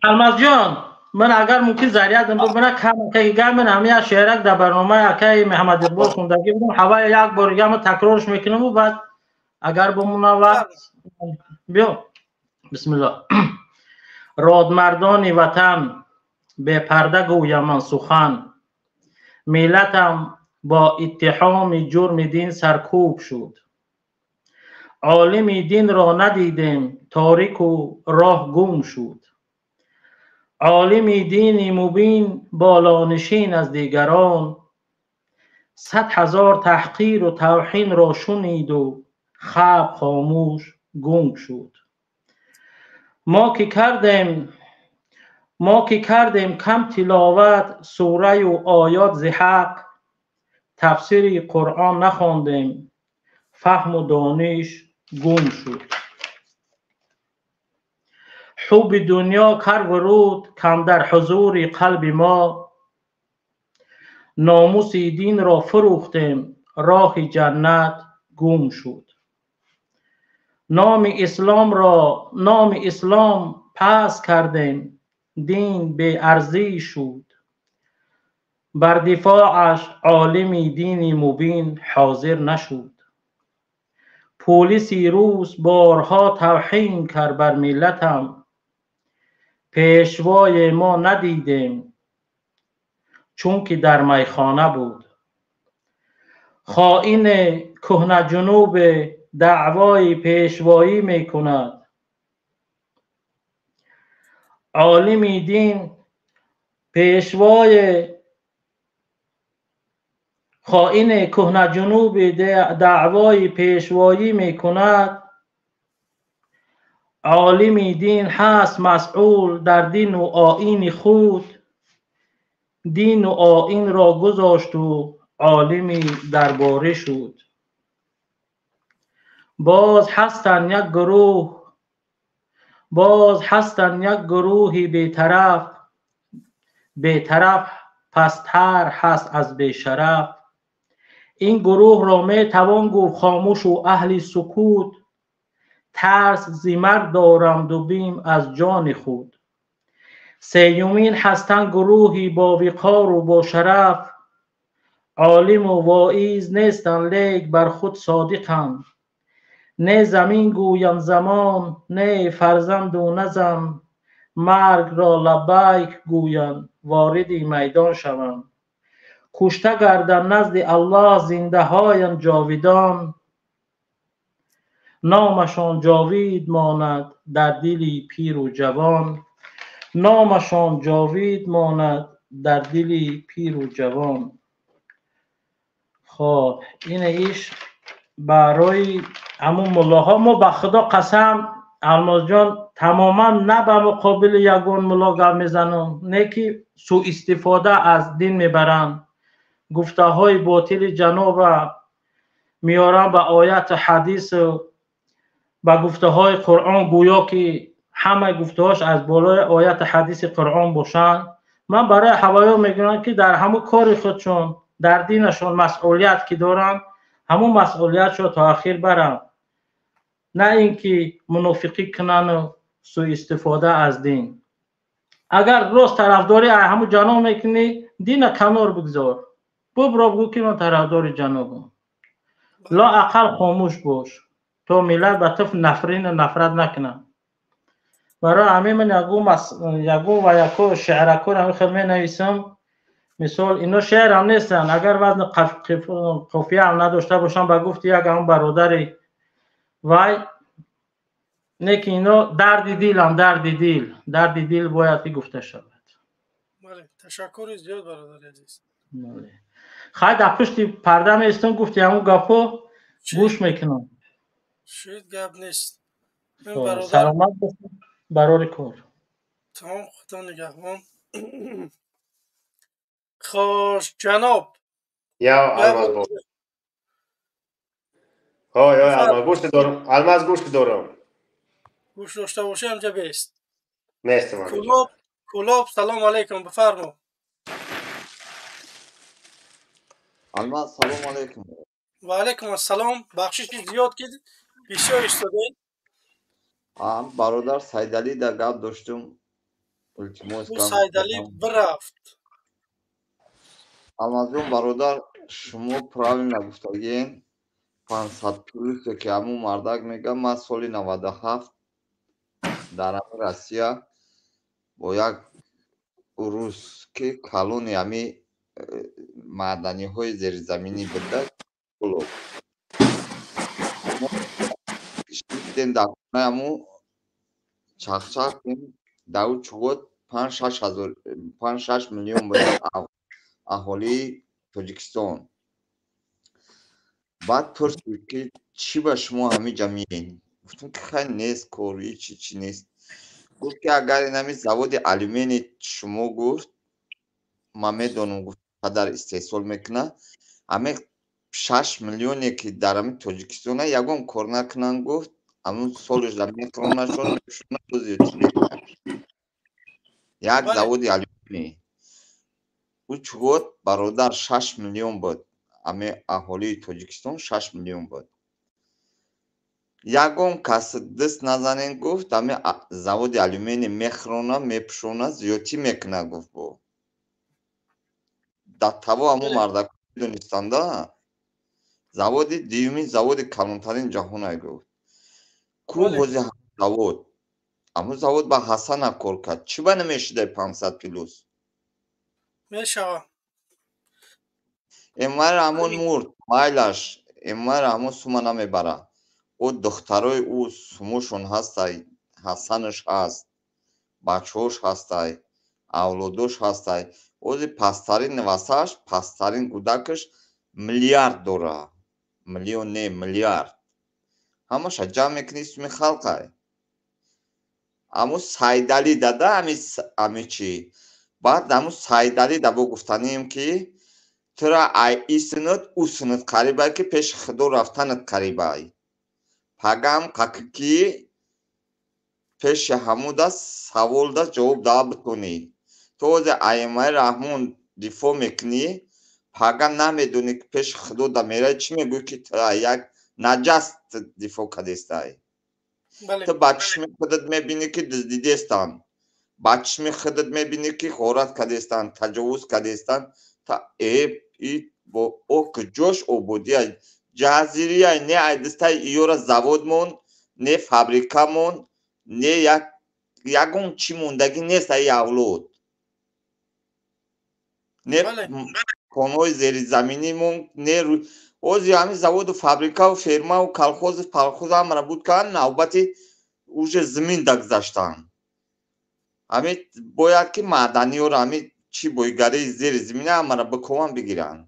Алмазҷон, ман агар мумкин зарядам буд, мана кам акаи гап, ман ҳамин як шеърак дар барномаи акаи Муҳаммад Иқбол хондагӣ будам, ҳавая як бор дига ман такрорш мекунаму баъд агар бомона вақт биё. Бисмиллоҳ. Родмардони ватан, бепарда гӯям ман сухан, миллатам бо иттиҳоми ҷурми дин саркӯб шуд. Олими динро надидем, торику роҳ гум шуд. Олими дини мубин болонишин аз дигарон, 100 000 таҳқиру тавҳинро шуниду хаб хомӯш гунг шуд. Мо ки кардем кам тиловат сураю оёт зи ҳақ, тафсири Қуръон нахондем, фаҳму дониш гум шуд. Ҳубби дунё кар вуруд кам дар ҳузури қалби мо, номуси динро фурӯхтем, роҳи ҷаннат гум шуд. Номи ислом пас кардем, дин беарзӣ шуд. Бар дифоаш олими дини мубин ҳозир нашуд. Полиси рус борҳо тавҳин кард бар миллатам, пешвое мо надидем, чунки дар майхона буд. Хоини кӯҳнаҷунуб даъвои пешвоӣ мекунад. Олими дин пешвои хоини кӯҳнаҷунуб даъвои пешвоӣ мекунад. Олими дин ҳаст масъул дар дину оини худ, дину оинро гузошту олими дарборӣ шуд. Боз ҳастанд як гурӯҳи бетараф, бетараф пасттар ҳаст аз бешараф. Ин гурӯҳро метавон гуфт хомӯшу аҳли сукут, тарс зи марг дорамду бим аз ҷони худ. Сеюмин ҳастанд гурӯҳи бовиқору бошараф, олиму воиз нестанд, лек бар худ содиқанд. Не замин гӯям замон, не фарзанду на зан, маргро лаббайк гӯянд, вориди майдон шаванд. Кушта гарданд назди Аллоҳ зиндаҳоянд ҷовидон, номашон ҷовид монад дар дили пиру ҷавон, номашон ҷовид монад дар дили пиру ҷавон. Хоб, ин иш барои ҳамун муллоҳо. Мо ба Худо қасам, Алмозҷон, тамоман на ба муқобили ягон мулло гап мезанам, не ки суистифода аз дин мебаранд, гуфтаҳои ботили ҷаноба меоранд ба ояту ҳадису ба гуфтаҳои Қуръон, гӯё ки ҳамаи гуфтаҳош аз болои ояту ҳадиси Қуръон бошанд. Ман барои ҳавоё мегӯям, ки дар ҳамун кори худшон, дар динашон масъулият ки доранд, ҳамун масъулиятшо то ахир баранд, на ин ки мунофиқӣ кунану Суистифода аз дин. Агар рост тарафдорӣ ҳамун ҷаноб мекунӣ, дина канор бигзор, бубро бигӯ ки ман тарафдори ҷанобам. Лоақал хомӯш бош, то миллат ба ту нафрину нафрат накунад. Барои ҳамин ман ягон ва яко шеъракор ҳамин хел менависам. Мисол, ино шеърам нестанд, агар вазни қофияам надошта бошам, ба гуфти як ҳамун бародари вай не, ки ино дарди дилам, дарди дил, дарди дил бояд ки гуфта шавад. Бале, ташаккури зиёд, бародари азиз. Хай, дар пушти парда меистам, гуфти ҳамун гапҳо гӯш мекунам. Шуд, гап нест. Саломат бошед, барори кор. Тамом, худо нигаҳбон. Хош, ҷаноб. Я Алмаз бо. Ҳой, ҳой, Алмаз, гӯшт дорам. Алмаз, гӯшт дорам. Гӯш дошта бошӣ, ҳамҷа бест. Нестам. Кулоб, Кулоб, салом алейкум, бифармо. Алмаз, салом алейкум. Ва алейкум ассалом. Бахшиши зиёд ки бисёр истодаед. Бародар Сайдалӣ да гап доштум. Илтимос. Сайдалӣ бирафт. Алмазҷон бародар, шумо правильно гуфтагиен. 500 плюсе ки ҳамун мардак мега, ман соли 97 дар ҳами Россия бо як урус ки калони ҳами маъданиҳои зеризаминӣ буда, дар хонаи ҳамун чахчах дар ӯ чугот 5-6 миллион буда аҳолии Тоҷикистон. Баъд пурсид ки чӣ ба шумо ҳамин ҷа миен? Гуфтум ки хай нест кор, ҳичи чи нест. Гуфт ки агар ин ҳамин заводи алюминий шумо, гуфт, ман медонам, гуфт, қадар истеҳсол мекунад, ҳамин 6 миллионе ки дар ҳамин Тоҷикистона ягон кор накунанд, гуфт, ҳамун солашда мехӯронашон, мепӯшонад. Як заводи алюминий. Ӯ чугот бародар 6 миллион буд. Ҳамин аҳолии Тоҷикистон 6 миллион буд. Ягон кас даст назанен, гуфт, ҳамин заводи алюминий мехӯрона, мепӯшона, зиёдтӣ мекунад, гуфт бо. Дар таво ҳамун мардак медонистанда, заводи дуюмин заводи калонтарин ҷаҳонай, гуфт. Ку ҳози завод? Ҳамун завод ба Ҳасана кор кард. Чӣ ба намешудай 500 плюс? Мешавад. Эмомалӣ Раҳмон мурд, майлаш, Эмомалӣ Раҳмон сума намебара. Ӯ духтарои ӯ сумошон ҳастай, Ҳасанаш ҳаст, бачаҳош ҳастай, авлодош ҳастай. Ози пасттарин навасааш, пасттарин кӯдакаш миллиард дора. Миллион не, миллиард. Ҳамаша ҷамъ мекунӣ, суми халқай. Аммо Сайдалӣ дада ами чӣ? Баъд ҳамун Сайдалӣ да бо гуфтанием ки тура ай и синат, ӯ синат қарибай, ки пеши худо рафтанат қарибай. Пагам ки пеши ҳамуда савол да ҷавоб даа битонӣ. Ту ози Эмомалӣ Раҳмон дифоъ мекунӣ, пага намедонӣ ки пеши худо да меравӣ, чӣ мегӯӣ ки тура як наҷас дифоъ кардестай. Ту ба чишми худат мебинӣ ки дуздидестанд, ба чишми худат мебинӣ ки ғорат кардестанд, таҷовуз кардестанд. Та о куҷош ободия? Ҷазирия не айдистаи иёра завод мон, не фабрика мон, не ягон чӣ мондагӣ нест аи авлод. Не конҳои зеризаминӣ мон, не ози ҳамин заводу фабрикаву фермаву колхозу палхоз ҳамаро буд карданд, навбати уже зимин да гузаштанд. Ҳамин бояд ки маъданиёро, ҳамин чӣ бойгарии зери зимина ҳамаро бикобанд, бигиранд.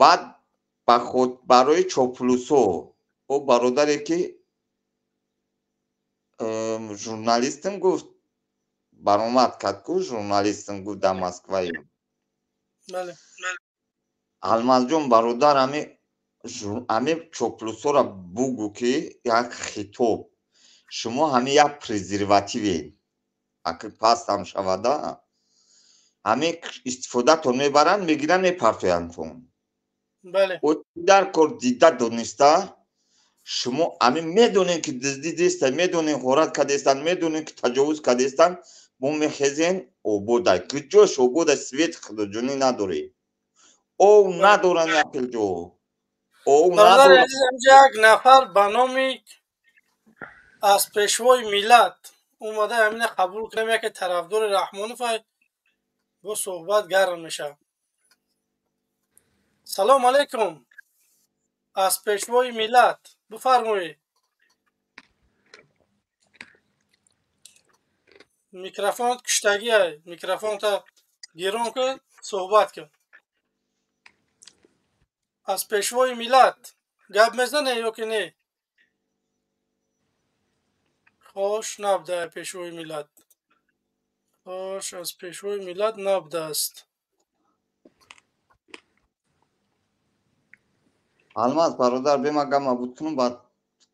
Баъд барои чоплусо, ӯ бародаре ки журналистам гуфт, баромад кард ку, журналистам гуфт, дар Москваем. Алмазҷон бародар, ҳами чоплусоро бугӯ ки як хитоб, шумо ҳами як презервативед, аки пастам шавада, ҳами истифодатон мебаранд, мегиранд, мепартояндтон. Дар кор дида дониста Шумо ами медонем, ки дуздӣ деста, медонем, ғорат кардестан, медонем, ки таҷовуз кардестан. Мо мехезем, обода куҷош обода, свет худоҷонӣ надорем, ов надорам, якил ҷо ов надорам. Як нафар ба номи аз пешвои миллат омада, ҳамина қабул кунем, яке тарафдори Раҳмонов бо суҳбат гарм мешавад. Салом алейкум, аз пешвои миллат, бифармоед. Микрофон куштагиай, микрофонта гирон кун, суҳбат кун. Аз пешвои миллат гап мезане ё ки не? Хош, набуда пешвои миллат. Хош, аз пешвои миллат набудааст. Алмаз бародар, бема гама буд кунум, баъд.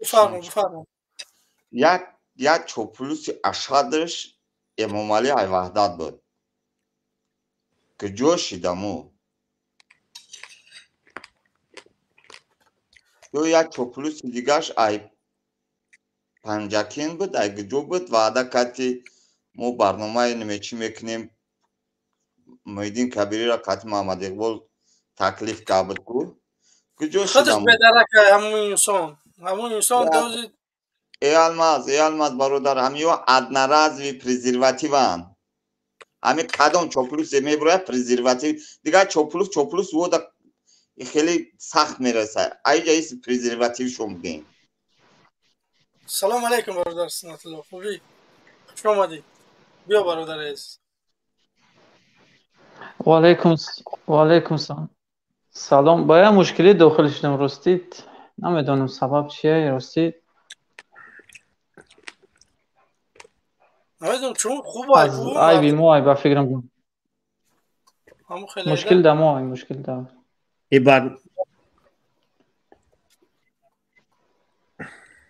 Бифармо, бифармо. Як чоплуси ашадаш Эмомалӣ ай Ваҳдат буд. Куҷо шидаму? Ё як чоплуси дигаш ай Панҷакент буд, ай куҷо буд, ваъда кард, ки мо барномаи немечӣ мекунем. Муҳиддин Кабириро қати Муҳаммад Иқбол таклиф кард буд ку. Куҷо Худаш шидаму? бедарак, ҳамун инсон, ҳамун инсон дози. Э Алмаз, э Алмаз бародар, ҳамиё одноразовый презервативанд. Ҳами кадом чоплусе мебурояд, презерватив. Дигар чоплус вода хеле сахт мерасад. Айҷа ис презерватив шом бигем. Салом алейкум, бародар Сунатулло, хубӣ? Хуш омадӣ. Биё, бародар азиз. Ваалайкум салом. Салом. Ба як мушкилӣ дохил шудам, ростӣ намедонам сабаб чия, ростӣ. Намедонам, чун хуб. Аз айби мо ай, ба фикрам. Ҳамун хеле. Мушкил да мо ай, мушкил да. И баъд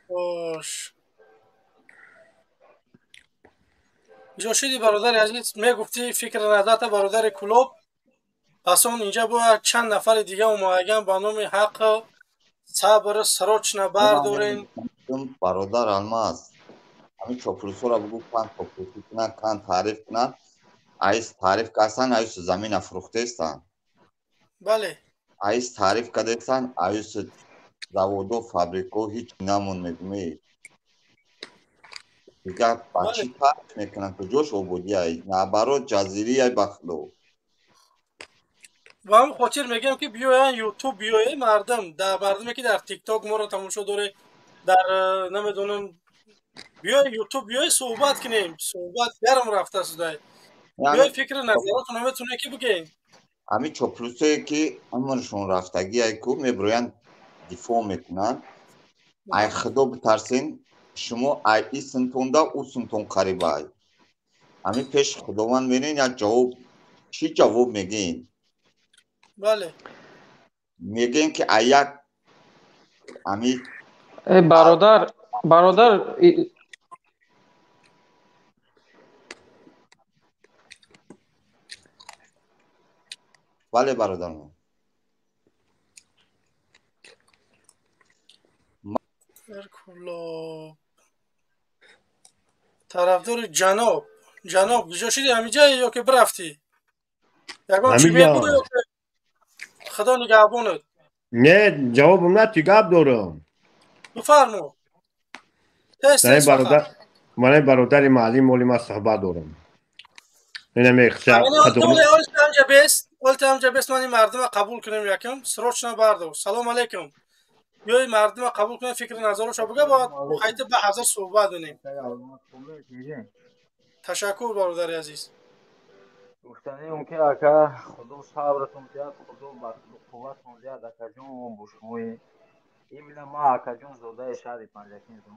Хош. Инҷо шиди, бародари азиз, мегуфтӣ фикри назарта, бародари Кулоб. Пас он инҷа бояд чанд нафари дига омояган ба номи ҳақ, сабр срочно бардорен. Бародар Алмаз, ҳамин чоплусҳоро бугӯ, кан чоплусӣ кунанд, кан таъриф кунанд. Айс таъриф карданд, айс замина фурӯхтаестанд. Айс таъриф кардастанд, айс заводо, фабрикҳо ҳеҷ намон, мегӯме. Дигар ба чӣ таъриф мекунанд? Куҷош ободиай? Наоборот, ҷазирияй, ба худо. Ба ҳамин хотир мегӯям, ки биёян Ютуб, биёе мардум, дар мардуме ки дар Тикток моро тамошо доред, дар намедонам, биёе Ютуб, биёе суҳбат кунем. Суҳбат гарм рафта судай. Биёе, фикри назаротона метавонед ки бигӯем. Ҳамин чоплусое ки умршон рафтагиай ку мебироянд, дифоъ мекунанд. Ай худо битарсен, шумо ай и синтонда ӯ синтон қарибай. Ҳамин пеши худованд мерен, як ҷавоб, чӣ ҷавоб мегӯем? Мегӯем, ки ай як ҳами Э бародар, бародар, Бале, бародарам. Дар Кулоб тарафдори ҷаноб, ҷаноб, куҷо шиди? Ҳамиҷае ё ки бирафтӣ? Ягон чӣ мегӯ ё ки худо нигаҳбонат? Не, ҷавобам на, ти гап дорам. Бифармо. Тез, тез. Бародар, ман бародари маълим моли ма суҳбат дорам. Олтамҷа бес, ман ин мардума қабул кунем якам. Срочно бардор. Салом алейкум. Биёи, мардума қабул кунем, фикри назароша буга, бояд қайта ба ҳазар суҳбат кунем. Ташаккур, бародари азиз. Гуфтанием, ки ака, худо сабратон диҳад, худо қувватон диҳад, акаҷон, мо бо шумоем. Именно ма, акаҷон, зодаи шаҳри Панҷакентам.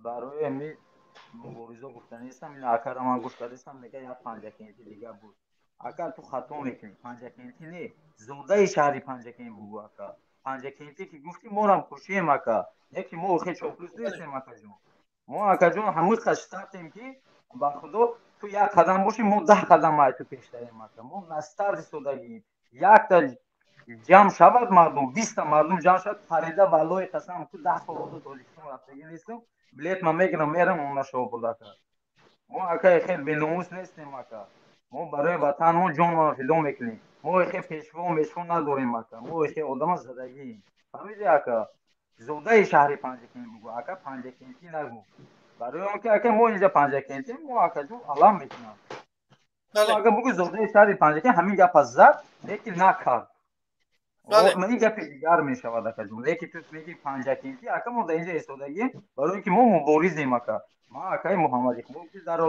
Барои ами муборизо гуфтанистам, ин акара ман гӯш кардастам, мега як панҷакенти дига буд. Ака, ту хато мекунӣ, панҷакентӣ не, зодаи шаҳри Панҷакент бугӯ, ака. Панҷакентӣ ки гуфтӣ, морам хушием, ака. Не ки мо охе чоплус нестем, акаҷон. Мо, акаҷон, ҳамин қаштартем, ки ба худо, ту як қадам бошӣ, мо 10 қадам ай ту пештарем, ака. Мо на старт истодагием. Якта Ҷамъ шавад мардум, 20-та мардум ҷамъ шавад, парида, валлоҳи қасам, ку 10 сол озу Тоҷикистон рафтагӣ нестам, билет ман мегирам, мерам онаша обурда, ака. Мо, ака, хел беномус нестем, ака. Мо барои ватанмон ҷонмонро фидо мекунем. Мо хел пешво мешво надорем, ака. Мо хел одама задагием, фаҳмиди, ака? Зодаи шаҳри Панҷакент бугӯ, ака, панҷакентӣ нагӯ, барои он ки, ака, мо инҷа панҷакентем, мо, акаҷон, алам мекунам. Ака, бугӯ зодаи шаҳри Панҷакент, ҳамин гапа зад, лекин накард. Ин гапи дигар мешавад, акаҷон. Лекин ту меги панҷакентӣ, ака, мо дар инҷа истодагием, барои он ки мо муборизем, ака. Ман акаи Муҳаммад Иқбол ки дар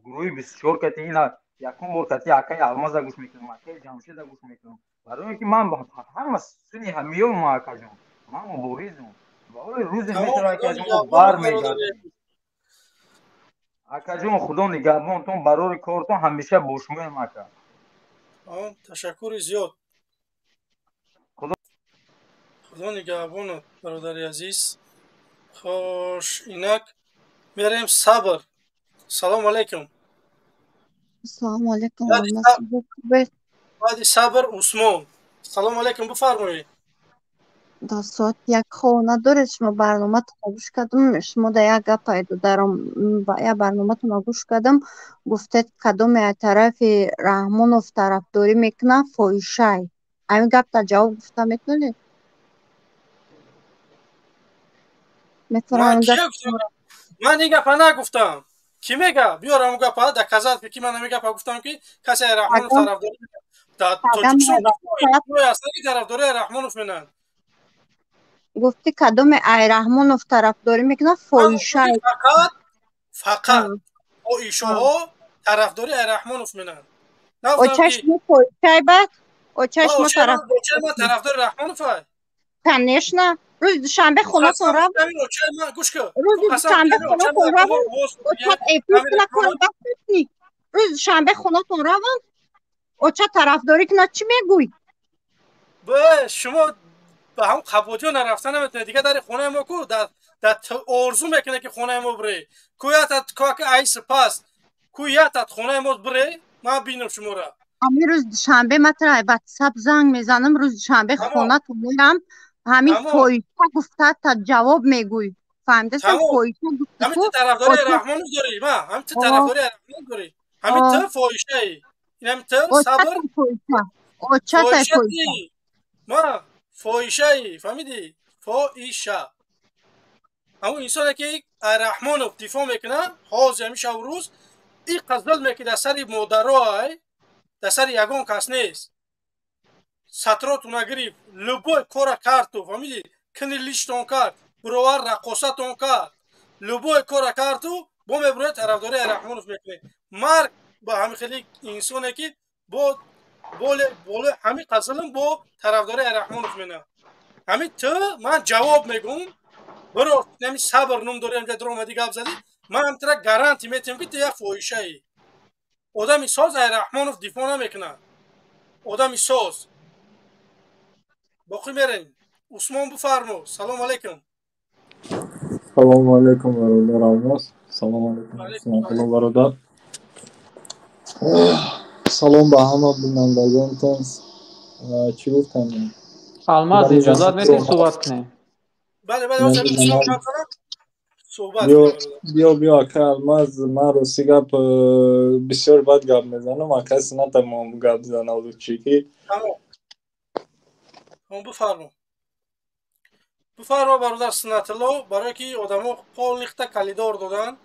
гурӯҳи 24 кати ина якум бор кати акаи Алмаза гӯш мекунам, акаи Ҷамшеда гӯш мекунам, барои он ки ман ҳама суни ҳамиём, акаҷон, ман муборизм. Барои рӯзе мешавад, акаҷон, мо бармегардем, акаҷон. Худо нигаҳбонтон, барори кортон, ҳамеша бо шумоем, ака. Ташаккури зиёд, худо нигаҳбонат, бародари азиз. Хош, инак мерем. Сабр, салому алайкум. Салому алайкум. Баъди Сабр Усмон. Салому алайкум, бифармоед. До соат як хона доред шумо, барноматонро гӯш кардам. Шумо да як гап пайдо даром, як барноматонро гӯш кардам, гуфтед, кадоме аз тарафи Раҳмонов тарафдорӣ мекунад, фоҳишай. Ҳамин гапта ҷавоб гуфта метавонед? Ман ин гапа нагуфтам. Кӣ мега? Биёр ҳамун гапа, доказать, ки ман ҳамин гапа гуфтам, ки касе Раҳмонов тарафдорӣ дар Тоҷикистон ҳастанд, ки тарафдории Раҳмонов менанд. Гуфти, кадоме ай Раҳмонов тарафдорӣ мекунад, фоҳишай. Фақат фоҳишаҳо тарафдори Раҳмонов менанд. Оча, шумо фоҳишай бад? Оча, шумо тарафдори Раҳмонов ай? Конечно. Рӯзи душанбе хонатон рав, рӯзи душанбе хонатон равам, очат эфир куна, кор даст мекунӣ. Рӯзи душанбе хонатон равам, оча тарафдорӣ кунад, чӣ мегӯй? Шумо ба ҳам қабодиё нарафта наметавонед, дигар дари хонаи мо ку дар орзу мекунед, ки хонаи мо бире. Ку ятат ки ай сипас ку ятат хонаи мо бире, ман бинам шуморо. Ҳамин рӯзи душанбе ман тара ватсап занг мезанам, рӯзи душанбе хонатон мерам, ҳамин фоиша гуфтата ҷавоб мегӯй. Фаҳмидасам? Фоиша гуфти. Ҳамин ту тарафдории Раҳмонов дорӣ, ма ҳамин ту тарафдории Раҳмонов дорӣ, ҳамин ту фоҳишаи, инами ту сабр. Очатай фоиша. Ма фоҳишаи, фаҳмидӣ? Фоҳиша ҳамун инсоне ки Раҳмонов дифоъ мекунад, ҳозир ҳамин шабу рӯз ин қадр зулме ки дар сари модаро ай, дар сари ягон кас нест. Сатротуна гирифт, любой кора карту, фаҳмидӣ? Кини лиштон кард, бировар раққосатон кард, любой кора карту, бо мебурояд тарафдории Раҳмонов мекунед. Марг ба ҳамин хели инсоне ки бо болои ҳамин қадр бо тарафдории Раҳмонов менад. Ҳамин ту ман ҷавоб мегӯм, биро ҳамин Сабр ном дорӣ, ҳамҷа дур омадӣ гап задӣ, ман ҳамтара гарантӣ метиҳам, ки ту як фоҳишаӣ. Одами соз ай Раҳмонов дифоъ намекунад, одами соз. Боқӣ мерем. Усмон, бифармо, салому алайкум. Салому алайкум, бародар Алмос. Салому алайкум, бародар. Салом ба ҳама бинандагонтон. Чӣ гуфтам? Алмаз, иҷозат медиҳед суҳбат кунем? Бале, бале. Суҳбат. Биё, биё, ака Алмаз. Ман рости гап бисёр бад гап мезанам, ака Синатамон гап зана чӣ ки. Бифармо, бифармо, бародар Сунатулло, барое ки одамо полнихта калидор доданд.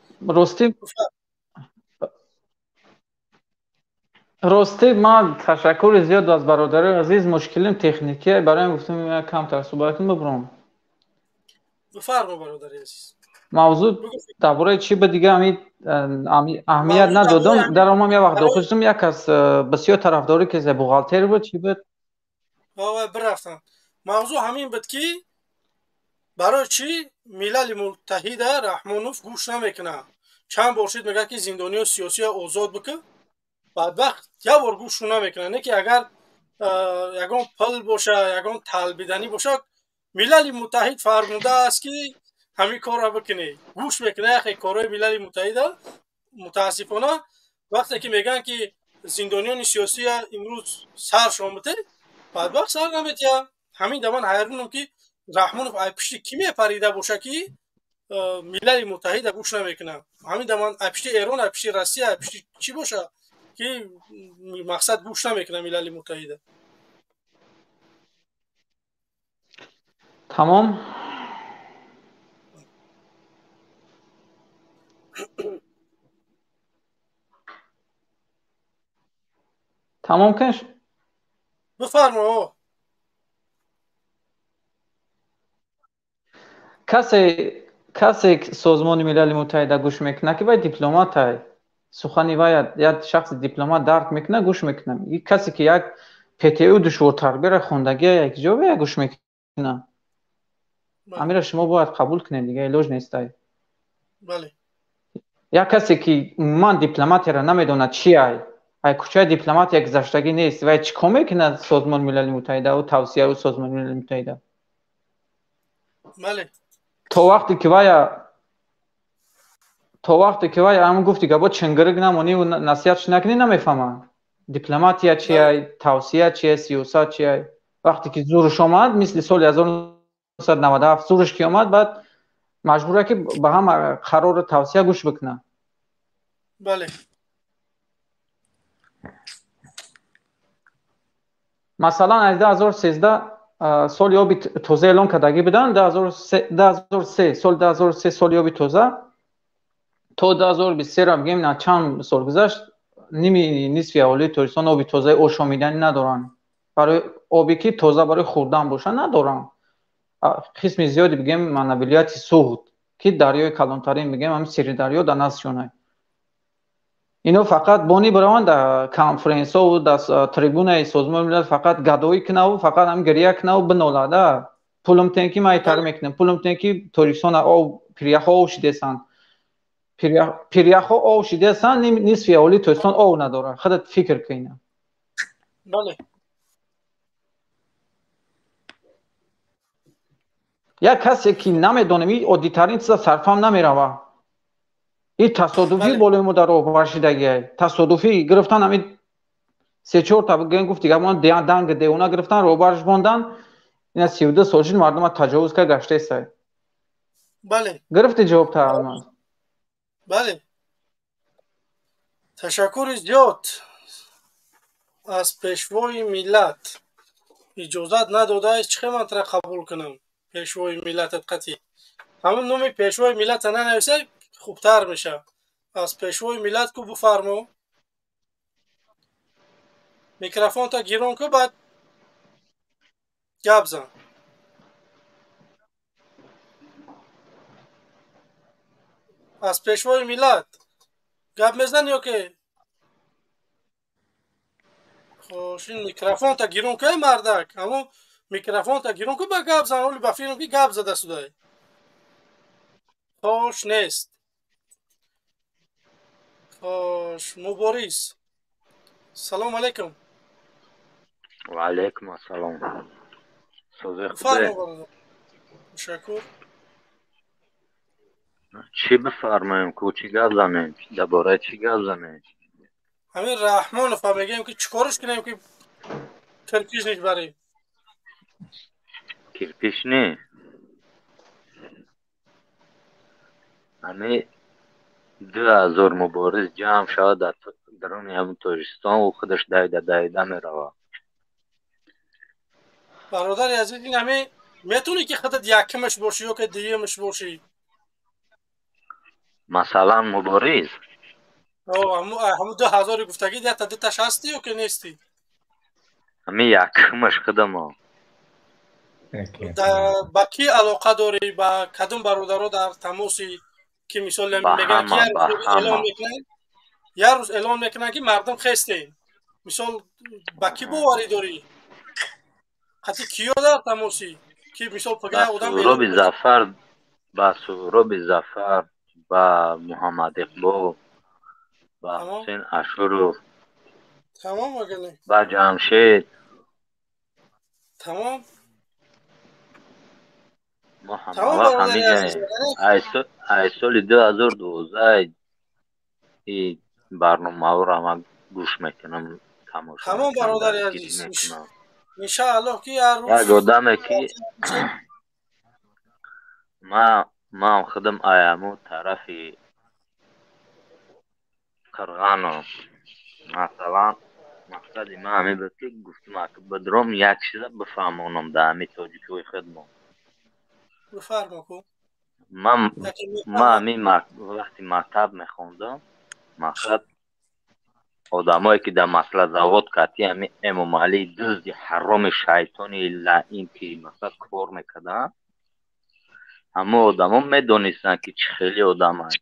Рости, ман ташаккури зиёд аз бародарои азиз. Мушкилим техникия, барои гуфтам камтар суҳбат кунам, бибурам. Бифармо, бародари азиз. Мавзӯъ дар бораи чӣ ба дига аҳамият надодам, даромам як вақт дохил шудам, як кас бисёр тарафдорӣ ки бухгалтер буд, чӣ буд? Бирафтам. Мавзӯъ ҳамин буд, ки барои чӣ Милали Муттаҳида Раҳмонов гӯш намекунад. Чанд бор шид мегӯяд, ки зиндониёи сиёсиро озод бикун, бадбахт як бор гӯшу намекунад. Не ки агар ягон пул боша, ягон талбиданӣ боша, Милали Муттаҳид фармудааст, ки ҳамин корро бикунӣ, гӯш мекунад. Яхе корҳои Милали Муттаҳида, мутаассифона, вақте ки мегӯянд, ки зиндониёни сиёсия имрӯз саршон бите. Бадбахт сар наметия. Ҳамин да ман ҳайронам, ки Раҳмонов ай пишти кӣ мепарида боша, ки Милали Муттаҳида гӯш намекунад. Ҳамин да ман ай пишти Эрон, ай пишти Россия, ай пишти чӣ боша, ки мақсад гӯш намекунад Милали Муттаҳида. Тамом. Тамом кун. Бифармо. Касе Созмони Милали Муттаҳида гӯш мекунад, ки вай дипломат ай. Сухани вай як шахси дипломат дарк мекунад, гӯш мекунад. Касе ки як ПТУ душвортарбияро хондагия як ҷо вая гӯш мекунад. Амира шумо бояд қабул кунед, дига илоҷ нест ай. Бале. Як касе ки умуман дипломатияро намедонад чи ай, ай кӯчаи дипломатия гузаштагӣ нест, вай чӣ кор мекунад Созмони Милали Муттаҳида тавсияу Созмони Милали Муттаҳида? Бале. То вақте ки вая ҳамн гуфти гапо чингирик намонӣ насиҳатш накунӣ, намефаҳмад дипломатия чи ай, тавсия чи ай, сиёсат чи ай. Вақте ки зурш омад, мисли соли 1997 зурш ки омад, баъд маҷбура ки ба ҳама қарору тавсия гӯш бикунад. Бале. Масалан, аз 2013 соли оби тоза эълон кардагӣ буданд, 2003, соли 2003 соли оби тоза, то 2023 бигем, на чанд сол гузашт, ними нисфи аҳолии Тоҷикистон оби тозаи ошомиданӣ надоранд. Барои обе ки тоза барои хӯрдан боша, надоранд. Қисми зиёди, бигем, мана вилояти Суғд, ки дарёи калонтарин, бигем, ҳамин Сиридарё дар наздшонай. Ино фақат бони бираванд дар конференсҳову дар трибунаи Созмони Милал, фақат гадоӣ кунаву фақат ҳам гиря кунаву бинолада: пулм тен, ки ман итар мекунам, пулм тен, ки Тоҷикистон об, пиряхҳо об шидесанд, пиряхҳо об шидесанд, нисфи аҳолии Тоҷикистон об надорад. Худат фикр кун. Бале. Як касе ки намедонем, и оддитарин чиза сарфам намерава. И тасодуфӣ болои мо дар роҳбар шидагиай. Тасодуфӣ гирифтан ҳамин се-чорта, бигӯем, гуфти гапон, данг девона гирифтан, роҳбарш мондан, ина 32 сол шуд, мардума таҷовуз кард, гаштаестай. Бале. Гирифти ҷавоб та, Алмаз? Бале, ташаккури зиёд. Аз Пешвои миллат иҷозат надодааст, чӣ хел ман тра қабул кунам? Пешвои миллатат қатъӣ ҳамон номи Пешвои миллата нанависай, хубтар мешавад. Аз Пешвои миллат ку, буфармо, микрофонта гирон ку, баъд гап зан. Аз Пешвои миллат гап мезан ё ки? Хош, ин микрофонта гирон ку, мардак, ҳамон микрофонта гирон ку, ба гап зан. Оли ба филм ки гап зада судай. Хош, нест. Хош, Мубориз, салом алейкум. Ва алейкум ассалом. Сози? Фармо, бародар, ташаккур. Чӣ бифармоем ку, чӣ гап занем, дар бораи чӣ гап занем? Ҳамин Раҳмонов мегӯем, ки чӣ корш кунем, ки кирпичник барем? Кирпич не, ҳами 2000 мубориз ҷамъ шавад дар даруни ҳамин Тоҷикистон, ӯ худаш давида давида меравад. Бародари азиз, ин ҳами метавонӣ ки худат якумаш бошӣ ё ки дуюмаш бошӣ? Масалан, мубориз. Ҳамун 2000-и гуфтагӣ ята дуташ ҳастӣ ё ки нестӣ? Ҳами якумаш худамо. Ба кӣ алоқа дорӣ, ба кадом бародаро дар тамоси, ки мисол мегӯянд ки як рӯз эълон мекунанд, ки мардум хестем, мисол, ба кӣ боварӣ дорӣ, қатъи киё дар тамосӣ, ки мисол пага одам? Суҳроби Зафар, ба Суҳроби Зафар, ба Муҳаммад Иқбол, ба Ҳусен Ашуров. Тамом, агане. Ба Ҷамшед. Тамом. Мо ҳамавақт ҳамиҷаем. Ай соли 2012 и барномаҳоро ман гӯш мекунам, тамошо. Тамом, бародари азиз. Иншааллоҳ ки ҳар рӯз Як одаме ки ман худам аяму тарафи Қирғаном. Масалан, мақсади ман ҳамин буд ки гуфтам, ака бидром як чиза бифаҳмонам дар ҳамин тоҷикиҳои худмон. Бифармо ку. Ман Яке ман мефаҳмад. Ҳамин вақти мактаб мехондам, мақсад одамое ки дар маслозавод кати ҳамин Эмомалии дузди ҳароми шайтони лаим ки мақсад кор мекарданд, ҳамон одамо медонистанд ки чӣ хели одаманд.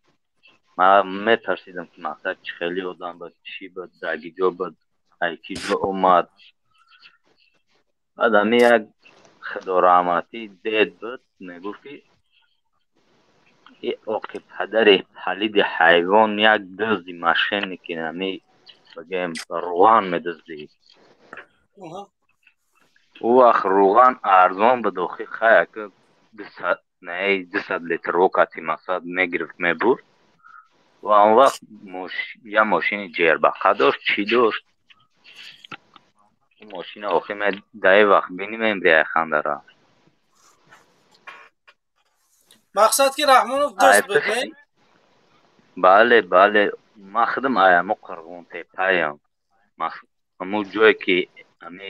Ман метарсидам ки мақсад чӣ хели одам буд, чӣ буд, дар киҷо буд, ай киҷо омад. Баъд ҳамин як худораҳматӣ дед буд, мегуфт ки и оқи падари палиди ҳайвон як дузди мошенники, ҳами бигем рӯған медуздид. Ӯ вақт рӯған арзон буд, охи хай ака 200, не, 200 литр рокати мақсад мегирифт, мебурд. Ва он вақт я мошини ҷербақа дошт, чӣ дошт? Мошина охи ме дар вақт биним эмбри хандара. Мақсад ки Раҳмонов дӯст буд, не? Бале, бале, ман худам аямо Қурғонтепаям. Ҳамун ҷое ки ҳами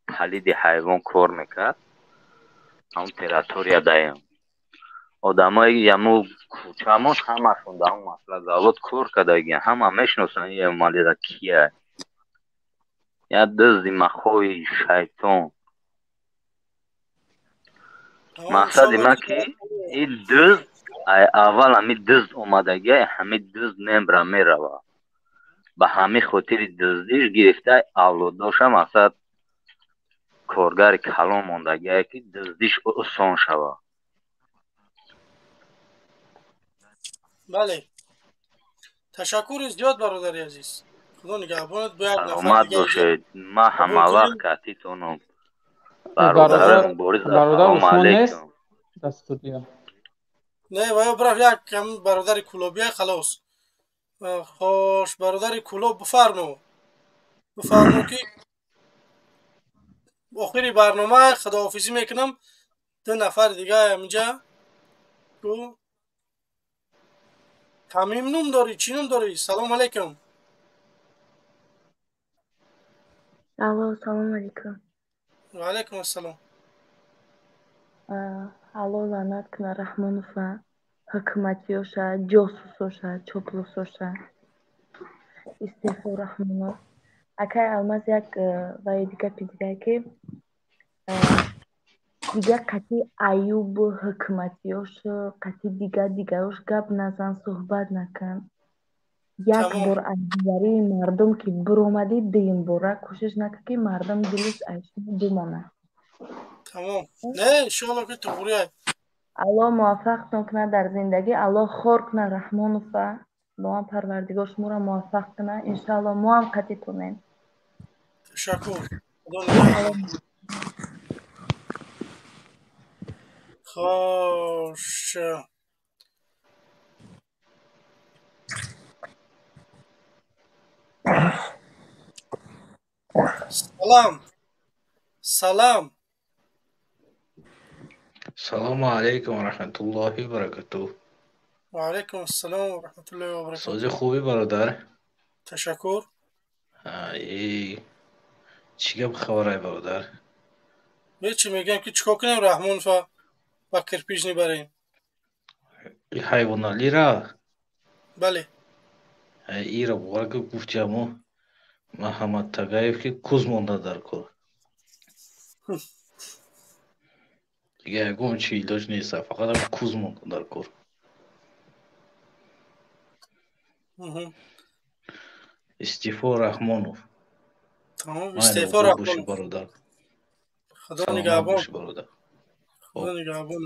палиди ҳайвон кор мекард, ҳамун территория даям. Одамои яму кӯчамон ҳамашон дар ҳамун маслозавод кор кардагиян, ҳама мешиносанд ин Эмомалиро кия. Як дузди махои шайтон. Мақсади ман ки ин дузд ай аввал ҳамин дузд омадагия, ҳамин дузд мембра мерава. Ба ҳамин хотири дуздиш гирифта авлодоша мақсад коргари калон мондагие ки дуздиш осон шава. Бале. Ташаккури зиёд, бародари азиз. Худо нигаҳбонат. Бо як нафар Саломат дига инҷа бошед. Ман қабул ҳамавақт кунем. катитонам. Бародар, Бародарам Борис, бародар ассалому Усмон нест алайкум. дар студия? Не, ва ё бирав як кам бародари Кулобия халос. Хош, бародари Кулоб, бифармо. Бифармо ки охири барнома худоҳофизӣ мекунам. Ду нафар дига инҷа ку Тамим ном дорӣ, чӣ ном дорӣ? Салом алайкум. Алло, салом алейкум. Ва алайкум ассалом. Алло лаънат куна Раҳмонова, ҳукуматиёша, ҷосусоша, чоплусоша. Истеъфо Раҳмонов. Акай Алмаз, як ваи гапи дигае ки дига қатъи Аюб ҳукуматиёш, қатъи дига дигарош гап назан, суҳбат накун. Як Тамом. бор аз дигарии мардум ки биромадӣ, дуюм бора кӯшиш накун ки мардум дилиш аз шумо бимонад. Тамом. Не, иншоалло ки туғри. Аллоҳ муваффақтон кунад дар зиндагӣ, Аллоҳ хор кунад Раҳмонова. Худованд Парвардигор шуморо муваффақ кунад. Иншоалло мо ҳам қатъитонем. Ташаккур. Худо нигаҳбон. Хош. Салам. Салам. Салому алайкум ва раҳматуллоҳи ва баракатуҳ. Ва алайкум ассалом ва раҳматуллоҳи ва баракатуҳ. Сози хубӣ, бародар? Ташаккур. Чӣ гап хабарай, бародар? Ҳечи, мегӯям ки чикор кунем Раҳмонова ба кирпич нибарем. И ҳайвоналира? Бале. Ира бовар ки гуфти ҳамо Маҳаммад Тагаев ки куз монда дар кор. Дига ягон чи илоҷ нест, фақат ҳам куз монда дар кор. Истеъфо Раҳмонов. Тамом, Майли, истеъфо обод бошӣ, Раҳмонов. бародар. Худо Саломат нигаҳбон. бошӣ, бародар. Худо нигаҳбон.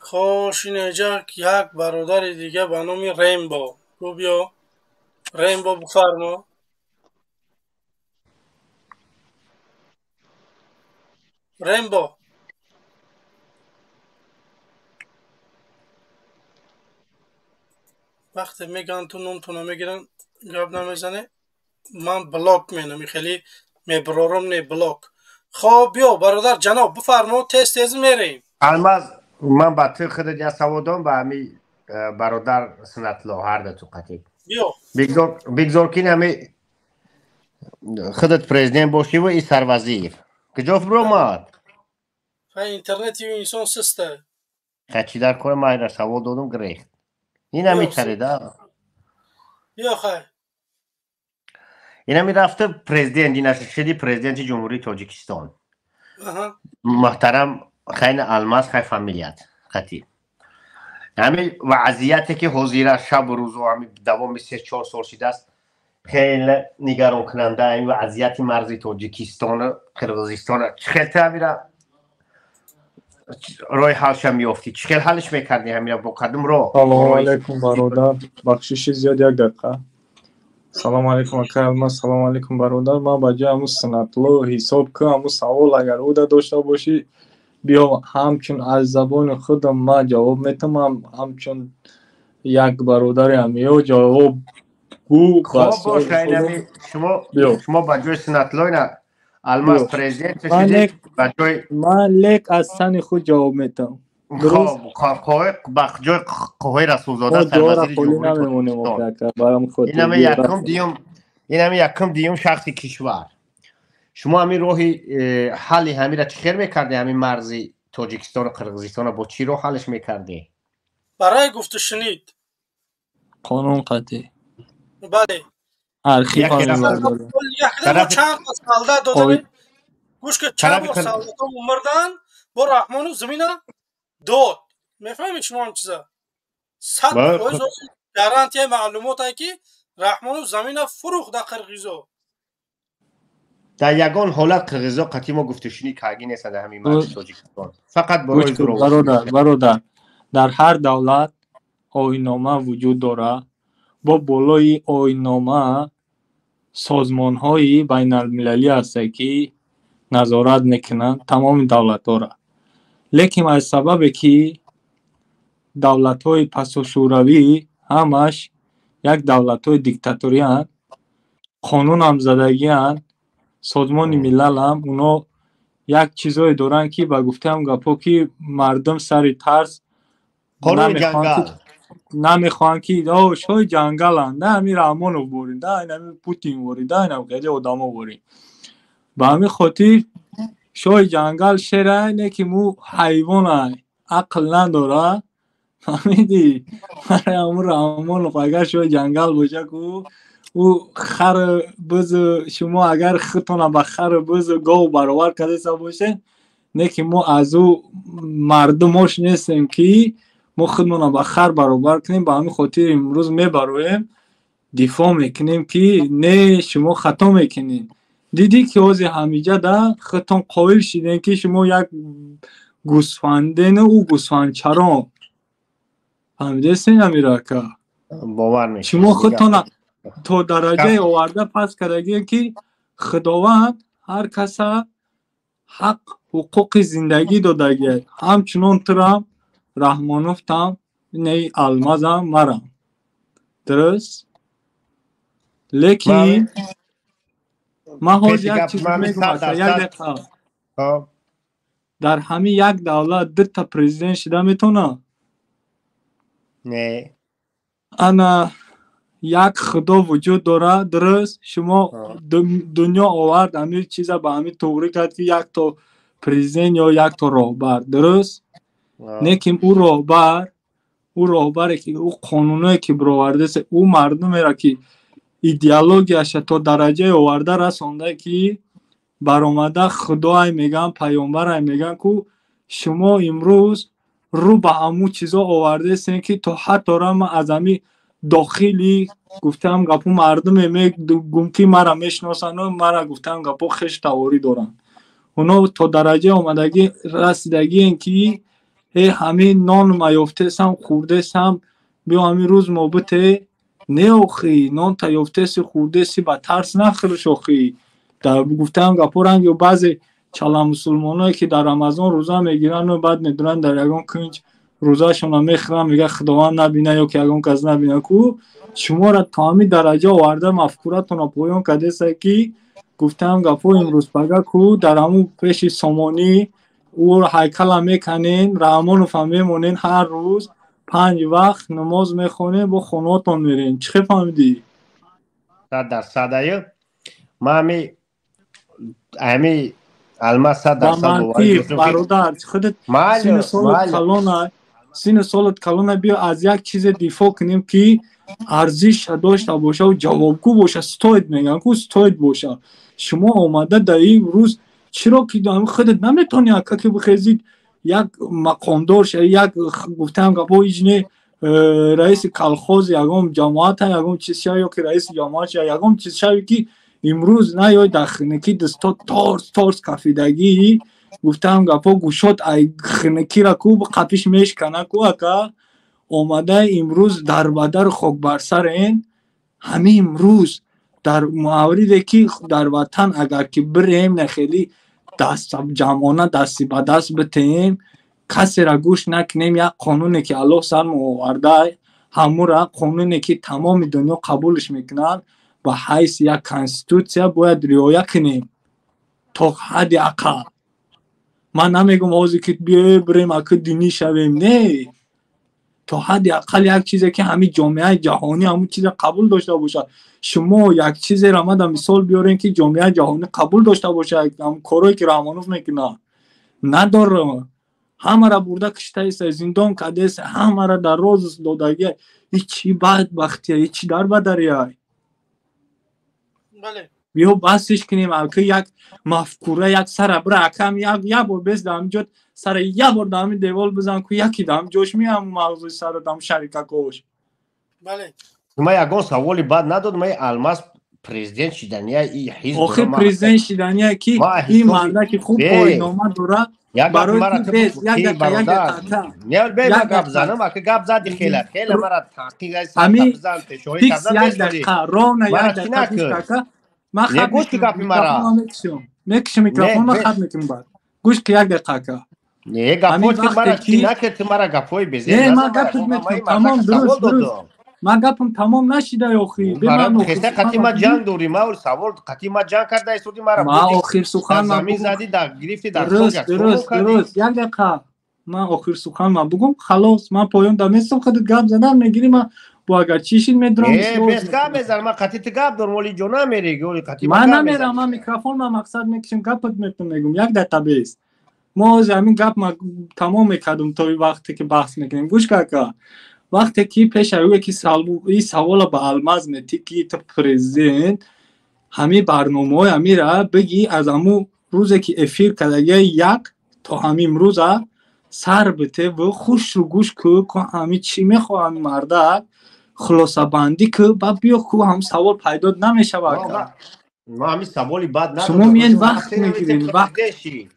Хош, инҷа як бародари дига ба номи Рембо. Гу биё. Рембо, бифармо. Рембо. Вақте мегӯянд ту номтона мегиранд, гап намезане, ман блок менам, хеле меброром, не блок. Хоб, биё, бародар ҷаноб, бифармо, тез тез мерем. Алмаз, ман ба ту худат як савол дорам, ба ҳами бародар Сунатулло, ҳар ду ту қатӣ. Биё. Бигзор ки ҳами худат президент бошӣ ва и сарвазир. Куҷо биромад? Интернети инсон систа. Ха, чӣ дар кор, ман инра савол додум, гирехт. Ин ҳами тарида. Биё, хай. Инами рафта президент, ина шуди президенти Ҷумҳурии Тоҷикистон. Муҳтарам, хайна Алмаз, хай фамилият хати. Ҳамин вазъияте ки ҳозира шабу рӯзу ҳамин давоми 3-4 сол шидааст, хеле нигаронкунанда ин вазъияти марзи Тоҷикистону Қирғизистон. Чӣ хел ту ҳамира роҳи ҳалша меёфтӣ? Чӣ хел ҳалш мекардӣ ҳамира, бо кадом роҳ? Салому алайкум, бародар. Бахшиши зиёд, як дақиқа. Салому алайкум, акай Алмаз, салому алайкум, бародар. Ман ба ҷои ҳамун Сунатулло ҳисоб кун, ҳамун савол агар ӯда дошта бошӣ, биё, ҳамчун аз забони худам ман ҷавоб метавам, ҳамчун як бародари ҳамиё ҷавоб гӯ. Хоб, боша, инами шумо ба ҷои Сунатулло, ина Алмаз президент шудед, ба ҷои ман лек аз тани худ ҷавоб метавам. Хоб, ба ҷои Қоҳир Расулзода, сарвазири Ҷумҳурии Тоҷикистон, инами якум дуюм, инами якум дуюм шахси кишвар, шумо ҳамин роҳи ҳалли ҳамира чӣ хел мекардӣ? Ҳамин марзи Тоҷикистону Қирғизистонро бо чӣ роҳ ҳаллш мекардӣ? Барои гуфту шунид. Қонун қатъӣ. Бале. Архив. Чанд солдат додем, гӯш ки, чанд бор солдатҳо мурдан, бо Раҳмонов замина дод. Мефаҳмед шумо ҳам чиза? 100% гарантияи маълумотае ки Раҳмонов замина фурӯхт дар қирғизо. Дар ягон ҳолат қирғизо қатъи мо гуфтушунӣ каргӣ нестанд дар ҳамин марзи Тоҷикистон, фақат барои Бародар, бародар, дар ҳар давлат оиннома вуҷуд дорад. Бо болои оиннома созмонҳои байналмилалӣ ҳастанд, ки назорат мекунанд тамоми давлатҳоро. Лекин аз сабабе ки давлатҳои пасошӯравӣ ҳамаш як давлатҳои диктаториянд, қонунам задагианд, Созмони Милалам, оно як чизое доранд, ки ба гуфтаам гапҳо, ки мардум сари тарс намехоҳанд, ки шоҳи ҷангаланд, да ҳамин Раҳмонов борин, да ҳамин Путин борин, да инам хеле одамо борин. Ба ҳамин хотир шоҳи ҷангал шерай, не ки му ҳайвонай, ақл надора. Фаҳмидӣ? Барои ҳамун Раҳмонов агар шоҳи ҷангал боша ку, ӯ хар буз, шумо агар худтона ба хар, буз, гов баровар кардаиста бошед, не ки мо аз ӯ мардумош нестем, ки мо худмонро ба хар баробар кунем. Ба ҳамин хотир имрӯз мебароем, дифоъ мекунем, ки не, шумо хато мекунед. Дидӣ, ки ҳозир ҳамиҷа да худтон қоил шидем, ки шумо як гӯсфандену ӯ гӯсфандчарон. Фаҳмидестен, амир ака? Бовар мекунам. Шумо худтона то дараҷае оварда пас кардагие, ки Худованд ҳар каса ҳақ ҳуқуқи зиндагӣ додагиа. Ҳамчунон турам, Раҳмоновтам, неи Алмазам, марам. Дуруст? Лекин ман ҳозир як чиз мегӯям, як дақиқа. Дар ҳамин як давлат дута президент шида метавонад? Не. Ана як Худо вуҷуд дорад, дуруст? Шумо дунё овард ҳамин чиза, ба ҳамин туғрӣ кард, ки якто президент ё якто роҳбар, дуруст? Лекин ӯ роҳбар, ӯ роҳбаре ки ӯ қонуное ки бировардааст, ӯ мардумеро ки идеологияша то дараҷае оварда расонда, ки баромада Худоай мегӯянд, паёмбарай мегӯянд, ку шумо имрӯз рӯ ба ҳамун чизо овардаистем, ки то ҳатто ман аз ҳамин дохили гуфтаам гапо мардуме мегӯм, ки мара мешиносану мара гуфтаам гапо хеш таворӣ доранд. Оно то дараҷаи омадагӣ расидагиен, ки э ҳамин нон ма ёфтесам, хӯрдесам, биё ҳамин рӯз мо бите. Не, охи, нон та ёфтеси, хӯрдеси, ба тарс нахӯрш, охи. Гуфтаам гапо ранги баъзе чала мусулмоное, ки дар Рамазон рӯза мегирану баъд медуранд, дар ягон кунҷ рӯзаашонро мехӯранд, мега Худованд набина ё ки ягон кас набина. Ку шуморо то ҳамин дараҷа оварда, мафкуратонро поён кардеста, ки Гуфтам гапо имрӯз пага ку дар ҳамун пеши Сомонӣ ӯ ҳайкала меканен, Раҳмоновам мемонен, ҳар рӯз 5 вақт намоз мехонем, бо хонаотон мерем. Чӣ хел фаҳмидӣ? 100% аю. Ман ҳами Алмаз 100% боварӣ доштам, ки бародар, худат Майли, сину солат майли. калона, сину солат калона, биё аз як чизе дифоъ кунем, ки арзиш дошта боша ва ҷавобгӯ боша. Стоит мегӯям ку, стоит боша. Шумо омада дар ин рӯз чиро ки худат наметавонӣ, ака, ки бихезид як мақомдор шавӣ, як гуфтаам гапо ҳеҷ не, раиси колхоз ягон ҷамоата, ягон чиз шавӣ, ё ки раиси ҷамоат шавӣ, ягон чиз шавӣ, ки имрӯз наёй дар хинакӣ дасто торс торс кафидагӣ. Гуфтаам гапо гӯшот ай хинакира ку қапиш мешкана ку, ака. Омада имрӯз дар бадару хокбарсарен. Ҳамин имрӯз дар мавриде ки дар ватан агар ки бирем, нахелӣ даст ҷамъона дасти ба даст битеем, касера гӯш накунем, як қонуне ки Аллоҳ сармо оварда, ҳамура қонуне ки тамоми дунё қабулш мекунанд, ба ҳайси як конститутсия бояд риоя кунем то ҳадди ақал. Ман намегум ҳозир ки биёе бирем ака динӣ шавем, не, то ҳадди ақал як чизе ки ҳамин ҷомеаи ҷаҳонӣ ҳамун чиза қабул дошта бошад. Шумо як чизеро мада мисол биёрем, ки ҷомеаи ҷаҳонӣ қабул дошта бошад, ҳамун корое ки Раҳмонов мекунад надорам. Ҳамаро бурда киштаеста, зиндон кардеста, ҳамаро дар роз додагия. И чӣ бадбахтия, и чӣ дарбадария? Бале. Биё басиш кунем, ака, як мафкура, як сара бира, акам, як бор бес дар ҳамин ҷо сара, як бор дар ҳамин девол бизан ку, яки дар ҳамин ҷош меам мағзуи сара дам шарикакош. Бале. Ман ягон саволи бад надод, ман Алмаз президент шидания и ҳизб Охир дорам, ман президент шидания ки ман ин ҳисоби мардаки хуб Бе, оинома дора як гапи барои мара ки ту бес як ки дақиқа, як бародар. дақиқа, Не, бе, як ман гап дақиқа. занам, ака гап зади хела, хела мара таҳқиқ ай сар Ҳамин бизан, пешоҳӣ фикс кардан як бесдорӣ. дақиқа, ровно Мара як чӣ дақиқа гӯш накард? ака. Ман Не хат гӯш ки мекунам, гапи мара. микрофонро мекушам, мекушам Не, микрофонро, бе. хат мекунам баъд. Гӯш ки як дақиқа, ака. Не, Ҳамин гапҳо ки вақте мара чӣ ки накард, ту мара гапҳои безеб Не, ман назан, мара. гапат Ман метунам, ин тамом, мардак савол дуруст, дуруст. додам. Ман гапам тамом нашида охи. Бе ман охир Хеста сухан қати ма бигӯ. ҷанг дорӣ, ма савол қати ма ҷанг карда истоди, мара Ман бурди охир дар сухан ман замин бугум. зади, дар гирифти дар хок Дуруст, як савол дуруст, кардӣ. дуруст. Як дақиқа. Ман охир сухан ман бугум, халос, ман поён да местам, худат гап задан мегирӣ, ман бо агар чӣ шид медурам, Э, ислоҳ бес гап мекунам. мезанам, ман қати ту гап дорам, оли ҷо намери, оли қати ма Ман гап намерам, мезанӣ. ман микрофон ман мақсад мекушам, гапат метун мегум. Як дақиқа бес. Мо ҳозир ҳамин гап ма тамом мекардум то ин вақте ки баҳс мекунем. Гӯш ка, ака. Вақте ки пеш ӯе ки ин савола ба Алмаз метӣ, ки ту президент, ҳамин барномаҳои ҳамира бигӣ, аз ҳамун рӯзе ки эфир кардагия як то ҳамин рӯза сар бите ва хушру гӯш ку, ку ҳамин чӣ мехоҳам мардак, хулосабандӣ ку, баъд биё ку ҳам савол пайдо намешава, ака. Ман ҳамин саволи бад Шумо надодам. миен Вақте вақт намедем мегирен, вақт президент шӣ.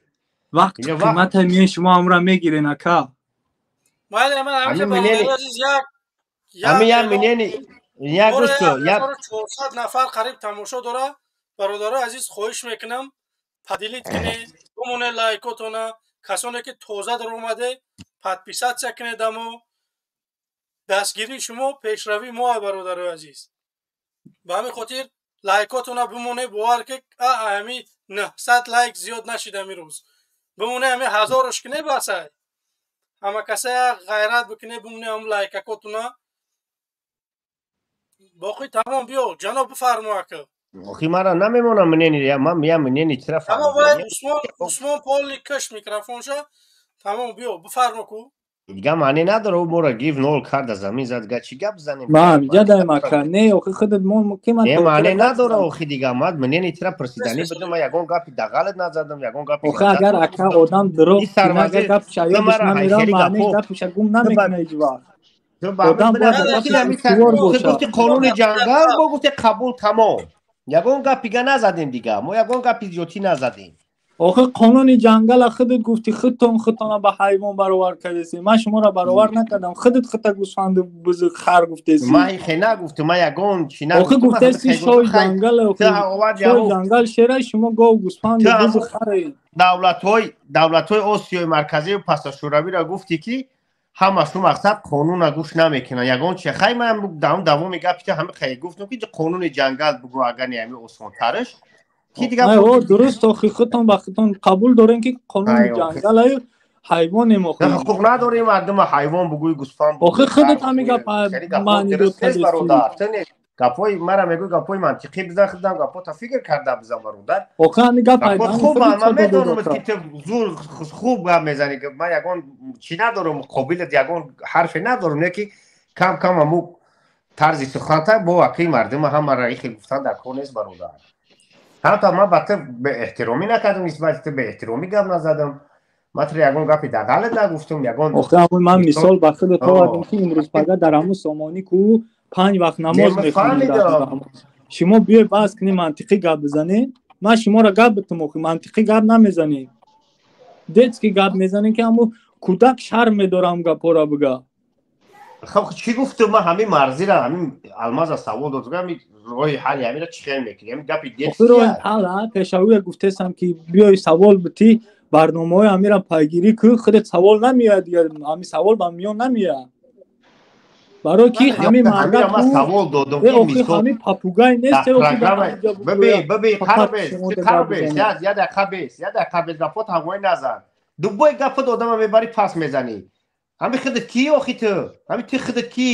вақт Ина вақт қимата миен шумо ҳамра мегирен, ака. Бале, ман ҳамеша ҳамин мнени бародари азиз як ҳамин як як эълон мнени як моро гӯш ку, як 1400 нафар қариб тамошо дора. Бародарои азиз, хоҳиш мекунам, поделить кунед, бимонед лайкотона. Касоне ки тоза даромаде, подписаться кунед. Амо дастгирии шумо пешравии мо, бародарои азиз. Ба ҳамин хотир лайкотона бимоне. Бовар ки ҳами 900 лайк зиёд нашид ҳамин рӯз. Бимоне, ҳами ҳазорош куне, басай. Ҳама каса ғайрат бикуне, бимоне ҳам лайкакотуна. Боқӣ тамом. Биё, ҷаноб, бифармо, ака. Охи мара намемонам мнени, ман я мнени чира Тамом, фаҳмидам. бояд Усмон полный каш микрофонша. Тамом, биё, бифармо ку. Дига маъне надора, ӯ моро гиф нол карда, замин зад, га чӣ гап занем? Ман ҷадаем, ака, не, охи худат мо ки ман Не, то маъне гап надора, задам. охи дига ман мнени тира пурсиданӣ будам, ман ягон гапи дағалат назадам, ягон гапи Охи агар ғалат ака одам дурӯғ ин кунад, агар сарвазир гапша ту ёдаш мара намерав, хеле маънеи гапҳо гапша гум ту ба намекунад ҳеҷ вақт. ту ба Одам бояд дар ки гапаш ҳамин устувор ту боша. гуфти қонуни ҷангал, бо гуфти қабул, тамом, ягон гапига назадем, дига мо ягон гапи зиёдтӣ назадем. Охи қонуни ҷангала худат гуфти, худтон худтона ба ҳайвон баровар кардеси. Ман шуморо баровар накардам, худат худта гӯсфанду бузу хар гуфтеси. Ман хе нагуфтум, ман ягон чӣ Охи нагуфтум, ман гуфтеси хе гуфтум, шоҳи хай ҷангал, ту охи оварди шоҳи ҳамун ҷангал шера, шумо гов, гӯсфанду ту бузу ҳамун харе. Давлатҳои Осиёи Марказию пасашӯравиро гуфтӣ, ки ҳамашу мақсад қонуна гӯш намекунанд, ягон чи. Хай, ман давоми гапи ту ҳами хай гуфтум, ки қонуни ҷангал бугӯ, агар не ҳами осонтараш. Ки дига дуруст, охи худтон ба худтон қабул дорем ки қонуни ҷангалаю ҳайвонем. Охи ҳуқуқ надорем мардума ҳайвон бугӯй, гӯсфанд. Охи худат ҳами гап маъни дод. Бародар, гапҳои мара мегӯй, гапҳои мантиқӣ бизан, худам гапҳота фикр карда бизан, бародар. Охи ҳами гап хуб, ман медонам ки ту зур хуб гап мезанӣ, ман ягон чӣ надорам, қобилият ягон ҳарфе надорам, не ки кам кам ҳаму тарзи суханта бо акли мардума ҳамаро ихе гуфтан дар кор нест, бародар. Ҳамта ман ба ту беэҳтиромӣ накардам, нисбати ту беэҳтиромӣ гап назадам, ман туро ягон гапи дағалат нагуфтам, ягон. Охи ҳамун ман мисол ба худат овардам ки имрӯз пага дар ҳамун сомонӣ ку 5 вақт намоз мехонем. Шумо биёй баҳс кунед, мантиқӣ гап бизанед, ман шуморо гап битум. Охи мантиқӣ гап намезанед, детский гап мезанед, ки ҳамун кӯдак шарм медорам гапҳоро бига. Хоб, чӣ гуфтум ман? Ҳамин марзира, ҳамин Алмаза савол дод, ҳамин роҳи ҳалли ҳаминро чӣ хел мекунӣ? Ҳамин гапи детский роҳи ҳал пешавӯя гуфтесам ки биёй савол битӣ, барномаҳои ҳаминро пайгирӣ кун, худат савол намеояд, дигар ҳамин савол ба миён намеояд. Барои ки ҳамин мардак савол додум ки мисол ҳамин папугай нест. Бибин, бибин, қарбес, қарбес, я дақиқа бес, я дақиқа бес, гапот ҳавои назан. Дубой гапот одама мебарӣ, пас мезанӣ. Ҳамин худат кӣ охи ту? Ҳамин ту худат кӣ?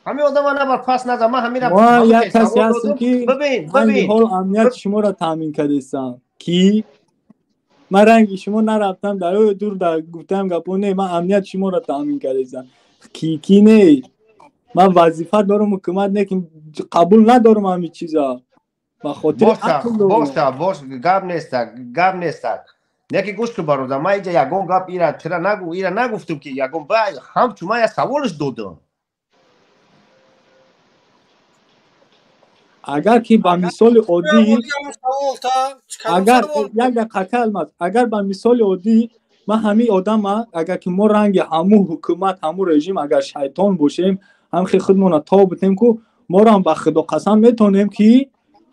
Ҳамин одама набар, пас назан. Ман ҳаминро як касе ҳастем ки бибин, бибин, ҳол амнияти шуморо таъмин кардестам, ки ман ранги шумо нарафтам дар ӯ дур дар гуфтаам гапо не, ман амнияти шуморо таъмин кардестам. Ки не, ман вазифа дорам, ҳукумат не ки қабул надорам ҳамин чиза ба хотири боша, бош, гап нестак, гап нестак. Неки гӯш кун, бародар, ман иҷа ягон гап ира тира нагу, ира нагуфтум ки ягон ба ҳамчун ман як саволаш додам. Агар ки ба мисоли оддӣ, агар як дақиқа калмат, агар ба мисоли оддӣ ман ҳамин одама, агар ки мо ранги ҳамун ҳукумат, ҳамун режим, агар шайтон бошем, ҳам хе худмона тоб битем ку, моро ҳам ба худо қасам метонем ки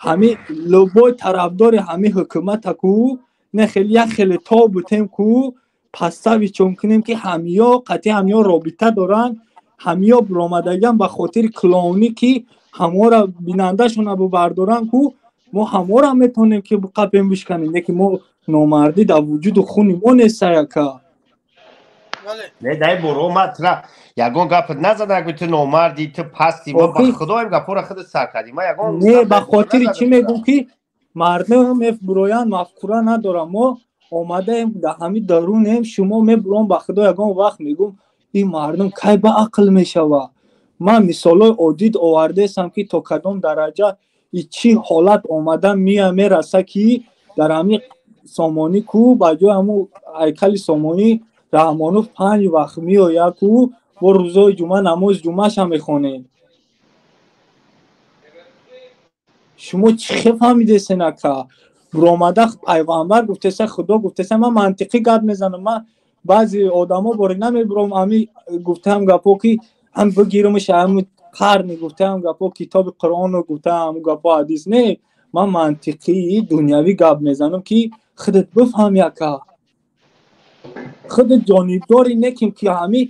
ҳамин любой тарафдори ҳамин ҳукумата ку не хеле як хеле тоб битем ку, пастави чон кунем ки ҳамиё қатъи ҳамиё робита доранд, ҳамиё биромадагиам ба хотири клоунӣ ки ҳаморо бинандашона бубардоранд ку, мо ҳаморо метавонем ки қапем бишканем, не ки мо номардӣ дар вуҷуду хуни мо нест яка. Не, дай боро, ман тура ягон гапат назадам ки ту номардӣ, ту пастӣ. Ма ба худо ин гапҳоро худат сар кардӣ, ман ягон не, ба хотири чӣ мегӯм ки мардум мебуроянд, мафкура надорам. Мо омадаем дар ҳамин дарунем, шумо мебурон, ба худо ягон вақт мегӯм ин мардум кай ба ақл мешавад. Ман мисолҳои оддӣ овардаестам ки то кадом дараҷа и чӣ ҳолат омада мия мераса ки дар ҳамин сомонӣ ку ба ҷои ҳамун ҳайкали сомонӣ Раҳмонов 5 вақт меояд ку, бо рӯзои ҷумъа намози ҷумъаша мехонем. Шумо чӣ хел фаҳмидесен ака? Буромада пайғамбар гуфтеса, худо гуфтеса, ман мантиқӣ гап мезанам. Ман баъзе одамо боре намебуром, ҳами гуфтаам гапҳо ки ҳам бигирумш ҳами қарни гуфтаам гапҳо, китоби Қуръону гуфтаам гапҳо, ҳадис не, ман мантиқӣ дунявӣ гап мезанам ки худат бифаҳми ака. Худат ҷонибдори неким ки ҳами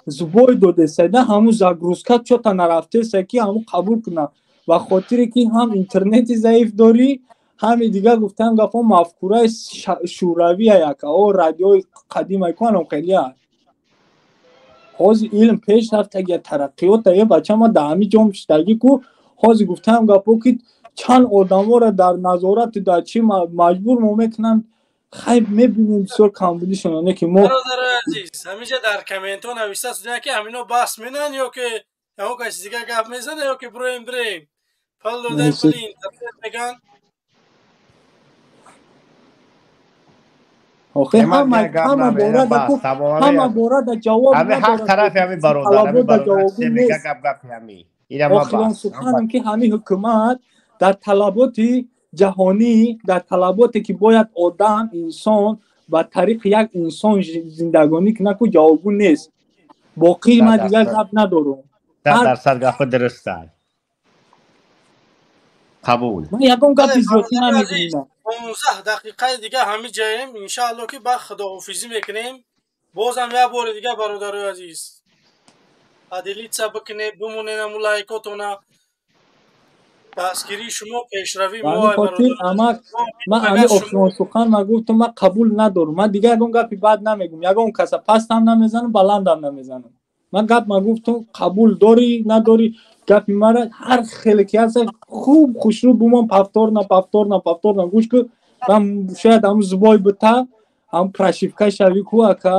зубой додеса, на ҳамун загрузка чота нарафтеса ки ҳамун қабул кунам, ба хотире ки ҳам интернети заиф дорӣ, ҳами дигар гуфтаам гапҳо мафкураи шӯравия яка, о радиои қадима куанам хелия. Ҳозир илм пеш рафтагия, тараққиёта е бача, ма дар ҳамин ҷом шиштагӣ ку, ҳозир гуфтаам гапҳо ки чанд одаморо дар назорату дар чӣ маҷбур мо мекунанд. Хайб мебинем бисёр камбудишон, не ки мо бародарои азиз, ҳаминҷа дар комментҳо навишта шуда ки ҳамино баҳс менанд ё ки ягон каси дигар гап мезанад ё ки бироем бирем пул додаем, пули интернет меган. Охи ҳама бора да ку, ҳама бора да ҷавоб ҳами ҳар тарафи ҳами бародар, ҳами бародар мега гап гапи ҳами ира ма охирон баҳс суханам ки ҳамин ҳукумат дар талаботи ҷаҳонӣ, дар талаботе ки бояд одам инсон ба тариқи як инсон зиндагонӣ кунад ку ҷавобгӯ нест. Боқӣ ман дигар гап надорам. 100% гапи дуруст аст, қабул. Ман ягон гапи зиёдӣ намегӯям. 15 дақиқаи дигар ҳамин ҷоем, иншаалло ки ба худоҳофизӣ мекунем. Бозам як бори дигар, бародарои азиз, поделиться бикунед, бимонед ҳамун лайкотона. Дастгирии шумо пешравии Ба мо, ҳамин хотир амак, ман ҳамин охирон сухан ма гуфтам, ман қабул надорам. Ман дигар ягон гапи бад намегум, ягон каса пастам намезанам, баландам намезанам. Ман гап ма гуфтам, қабул дорӣ надорӣ, гапи мара ҳар хеле ки ҳаст, хуб хушрӯ бумон, повторно, повторно, повторно гӯш кун. Ман шояд ҳамун зубои бита, ҳамун прошивка шавӣ ку, ака,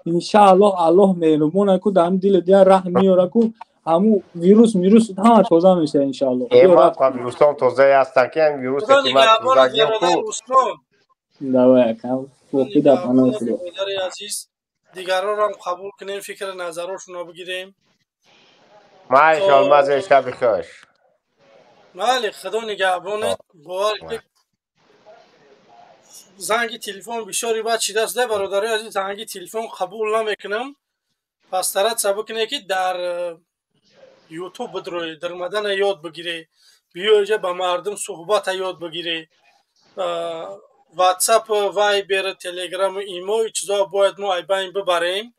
иншааллоҳ, Аллоҳ меҳрубона ку, дар ҳамин дили дигар раҳм меёра ку, ҳамун вирус мирус ҳама тоза мешавад, иншааллоҳ. Ма вирусом тозае ҳастанд, ки ҳамин вирусе Худо ки ман нигаҳбонат, тозагиам ку. бародар Усмон. Давай, ака, боқӣ дар паноҳи Худо. Бародари азиз, дигарорам қабул кунем, фикри назарошонро бигирем. Майш, Алмазе, шаби хуш. Майли, Худо нигаҳбонат. Бовар кунед, занги телефон бисёри бад шидааст, да, бародарои азиз, занги телефон қабул намекунам. Пас стараться бикунед, ки дар ютуб бидроед, даромадана ёд бигиред, биёиҷа ба мардум суҳбата ёд бигиред. Ватсап, вайбер, телеграму имо, ин чизҳо бояд мо айбайн бибарем.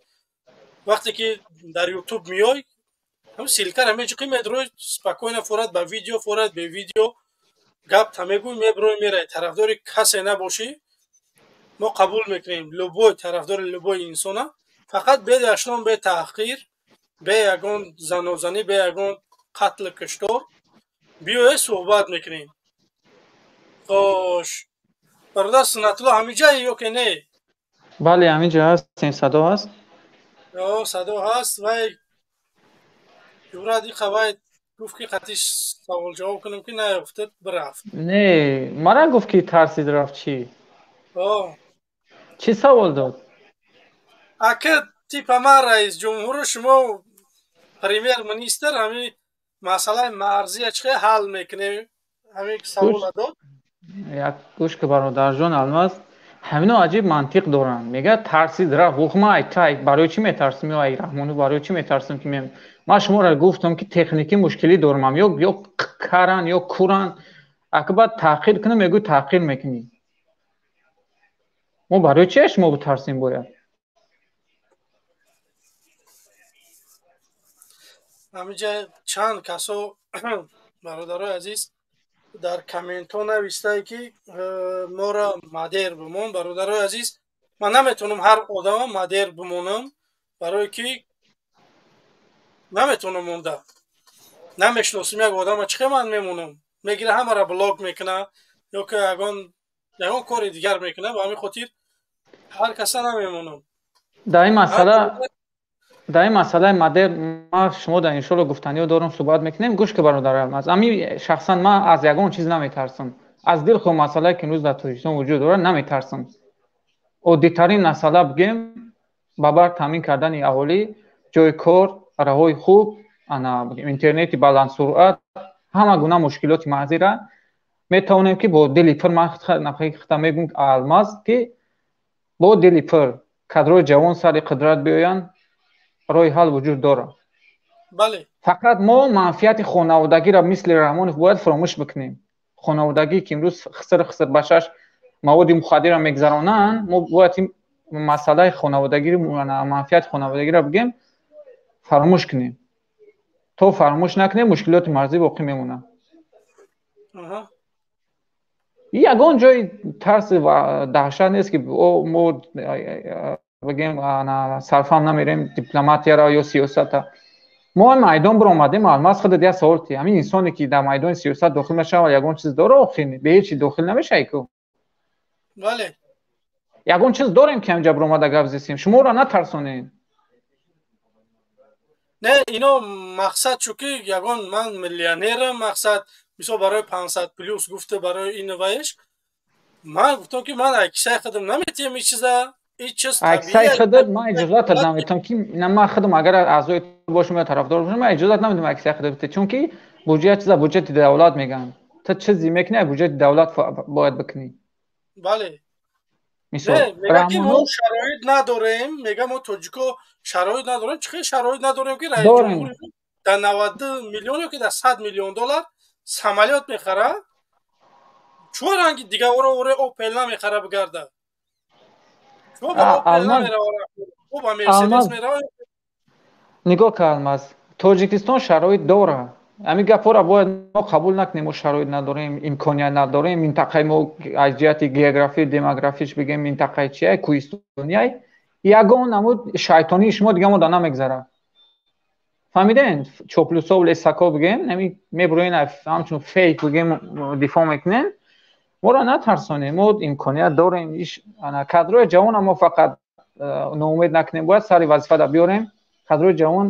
Вақте ки дар ютуб меёй, ҳам ссылкара меҷиқӣ, медрои, спокойно форад ба видео, форад бе видео, гап та мегӯй, меброи, мерай. Тарафдори касе набошӣ, мо қабул мекунем любой тарафдори любой инсона, фақат бе дашном, бе таҳқир, бе ягон занозанӣ, бе ягон қатлу куштор биёе, суҳбат мекунем. Хош, бародар Суннатулло, ҳамиҷае ё ки не? Бале, ҳаминҷо ҳастем, садо ҳаст? О, садо ҳаст. Вай юрад иқа, вай гуфт, ки қатиш савол ҷавоб кунем, ки наёфтад, бирафт. Не, мара гуфт, ки тарсид, рафт, чӣ? О. Чӣ савол дод? Ака, типа ман раис ҷумҳуру, шумо премьер министр, ҳамин масъалаи марзия чӣ хел ҳал мекунем, ҳамин савола дод. Як гӯш ки, бародарҷон Алмаз, ҳамино аҷиб мантиқ доранд. Мегӯяд, тарсид, рафт. Гуфт, ман ай тай барои чӣ метарсим, ё ай Раҳмону барои чӣ метарсим, ки ман шуморо гуфтам, ки техникӣ мушкилӣ дорам, ё каран, ё куран. Ака, баъд таъхир кунам, мегӯй, таъхир мекунӣ. Мо барои чи шумо битарсем бояд? Ҳаминҷа чанд касо, бародарои азиз, дар комментҳо навистае, ки моро мадер бимон. Бародарои азиз, ман наметавонам ҳар одама мадер бимонам, барое ки наметавонам монда, намешиносим як одама, чӣ хел ман мемонам? Мегира, ҳамаро блок мекуна ё ки ягон кори дигар мекуна. Ба ҳамин хотир ҳар каса намемонам. Дар ин масъалаи мадер ман шумо дар иншолло гуфтаниҳо дорам, суҳбат мекунем. Гӯш ки, бародар Алмаз, ами шахсан ман аз ягон чиз наметарсам. Аз дил хо масъалае, ки имрӯз дар Тоҷикистон вуҷуд дорад, наметарсам. Оддитарин масъала бигем, ба бар таъмин кардани аҳолӣ, ҷои кор, роҳҳои хуб, ана интернети баландсуръат, ҳама гуна мушкилоти маъзира метавонем, ки бо дили пур, ман хита мегӯм, Алмаз, ки бо дили пур кадрои ҷавон сари қудрат биёянд, роҳи ҳал вуҷуд дорад. Фақат мо манфиати хонаводагиро мисли Раҳмонов бояд фаромӯш бикунем. Хонаводагӣ, ки имрӯз хиср хиср ба шаш маводи мухаддирро мегзаронанд, мо бояд ин масъалаи хонаводагиро, манфиати хонаводагиро бигем, фаромӯш кунем. То фаромӯш накунем, мушкилоти марзӣ боқӣ мемонад. Ягон ҷои тарси ва даҳшат нест, ки мо бигем, сарфам намерем дипломатияро ё сиёсата. Мо майдон биромадем, Алмаз, худат як савол ти, ҳамин инсоне, ки дар майдони сиёсат дохил мешавад, ягон чиз дора? Охир бе ҳеҷ чи дохил намешавӣ ку. Бале. Ягон чиз дорем, ки ҳаминҷа биромада гап зисем? Шуморо натарсонем. Не, ино мақсад чу ки ягон ман миллионерам, мақсад мисол барои 500 плюс гуфта, барои ин ваеш ман гуфтам, ки ман аксаи худам наметиҳам ин чиза. Аксаи худат ман иҷозатат наметиҳам, ки ман худам агар аъзои бошам ё тарафдор бошам, ман иҷозат намедиҳам аксаи худат бите, чунки буҷет чиза, буҷети давлат мегӯянд. Ту чизе мекунӣ, буҷети давлат бояд бикунӣ. Бале. Мисол, мега, ки мо шароит надорем, мега, мо тоҷико шароит надорем. Чӣ хел шароит надорем, ки раисҷумҳур дар 92 миллион ё ки дар 100 миллион доллар самолёт мехара? Чӯ ранги дигаро оре Опел намехара, бигарда? Чӯ ба Опел намеравара, ба Мерседес мерава? Нигоҳ ка, Алмаз, Тоҷикистон шароит дора. Ҳамин гапҳоро бояд мо қабул накунем. Мо шароит надорем, имконият надорем. Минтақаи мо аз ҷиҳати географӣ, демографиш бигем, минтақаи чия, кӯҳистониай, ягон намуд шайтонии шумо дига мо да намегзарад. Фаҳмидем? Чоплусов, лесако бигем, ҳамин мебуроен, ҳамчун фейк бигем, дифоъ мекунем. Моро натарсонем, мо имконият дорем. Кадрои ҷавона мо фақат ноумед накунем, бояд сари вазифа да биёрем. Кадрои ҷавон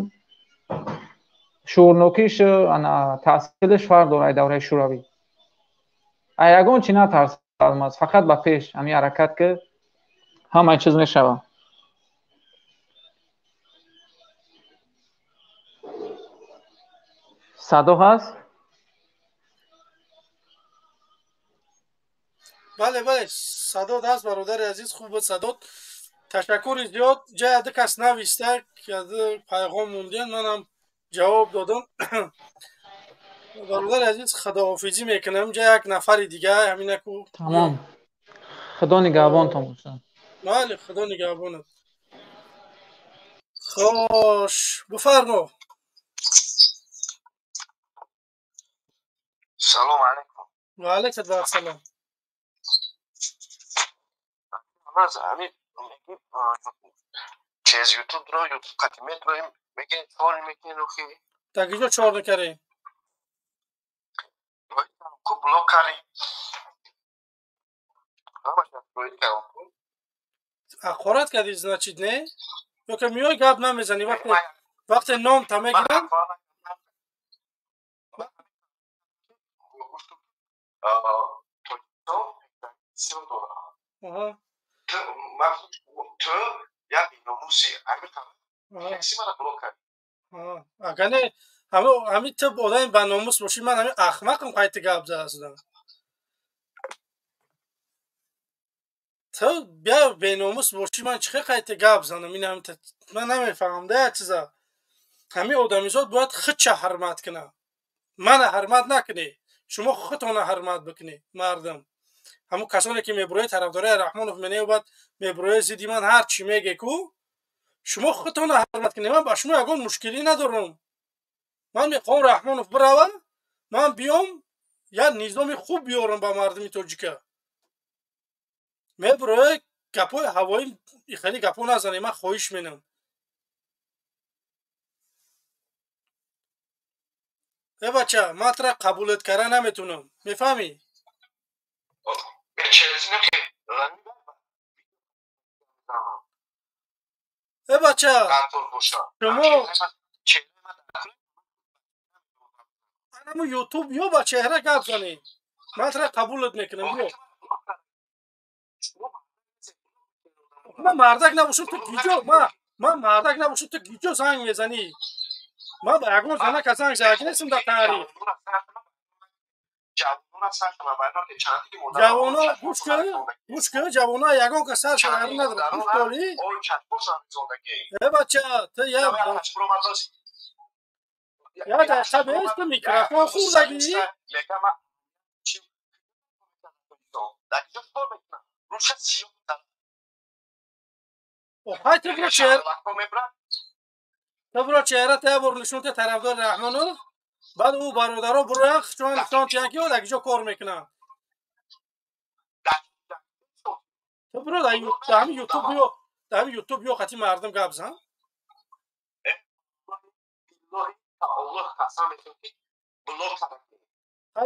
шуурнокиш, таъсилаш фарқ дорад ай давраи шӯравӣ. А ягон чи натарсад, фақат ба пеш ҳамин ҳаракат, ки ҳамаи чиз мешавад. Садо ҳаст? Бале, бале, садот ҳаст, бародари азиз, хуб буд садот. Ташаккури зиёд. Ҷай ду кас нависта, пайғом мондиян, манам ҷавоб додам. Бародари азиз, худоҳофизӣ мекунам. Ҷа як нафари дига ҳаминаку. Тамом. Худо нигаҳбонтон бошад. Бале, Худо нигаҳбонат. Хош, бифармо. Салом алейкум. Ва алейкум ассалом. Аз ҳамин чиз ютуб ро ютуб қати метроем, мегӯем чор мекунем охи. Дар куҷо чор накардем? Ку блок кардем. Ҳамаш роид кардам. Ҳақорат кардӣ, значит, не? Ё ки меои гап намезанӣ, вақте ном та мегирам? Ту як беномуси, каси мара блок кард. Агар не, ҳамин ту одами баномус бошӣ, ман ҳамин ахмақам қайти гап задам. Ту бия беномус бошӣ, ман чӣ хел қайти гап занам? Ин ман намефаҳмам да як чиза. Ҳамин одамизод бояд худша ҳурмат кунад. Мана ҳурмат накунӣ, шумо худтона ҳурмат бикунӣ, мардум. Ҳамун касоне ки мебурои тарафдории Раҳмонов менеёбад, мебурои зидди ман ҳар чӣ меге ку, шумо худтона ҳурмат кунед. Ман ба шумо ягон мушкилӣ надорам. Ман мехоҳам Раҳмонов бирава, ман биём як низоми хуб биёрам ба мардуми тоҷика. Мебурои гапҳои ҳавоӣ, хеле гапҳо назанед, ман хоҳиш менам. Э бача, ман тура қабулат карда наметавонам. Мефаҳмӣ? Э бача, шумо анамо ютуб ё ба чеҳра гап занед. Ман тура қабулат мекунам, биё. Ман мардак набошам, ту гиҷо, ман мардак набошам, ту гиҷо занг мезанӣ. Ман ба ягон занака занг задаги нестам дар таърих. Ҷавоно гӯш кун, гӯш кун, ҷавоно ягон кас сар шаҳрӣ надорад. Гӯш дорӣ? Э бача, ту як дақиқа бест, ту микрофон хӯрдагӣ? Охай, ту биро чеҳра, ту биро чеҳра та як бор нишон те тарафдори Раҳмонов, баъд ӯ бародаро бироянд, худшон нишон тиҳанд, ки ӯ дар киҷо кор мекунанд. Ту биро дар ҳамин ютуб биё, дар ҳамин ютуб биё, қати мардум гап зан.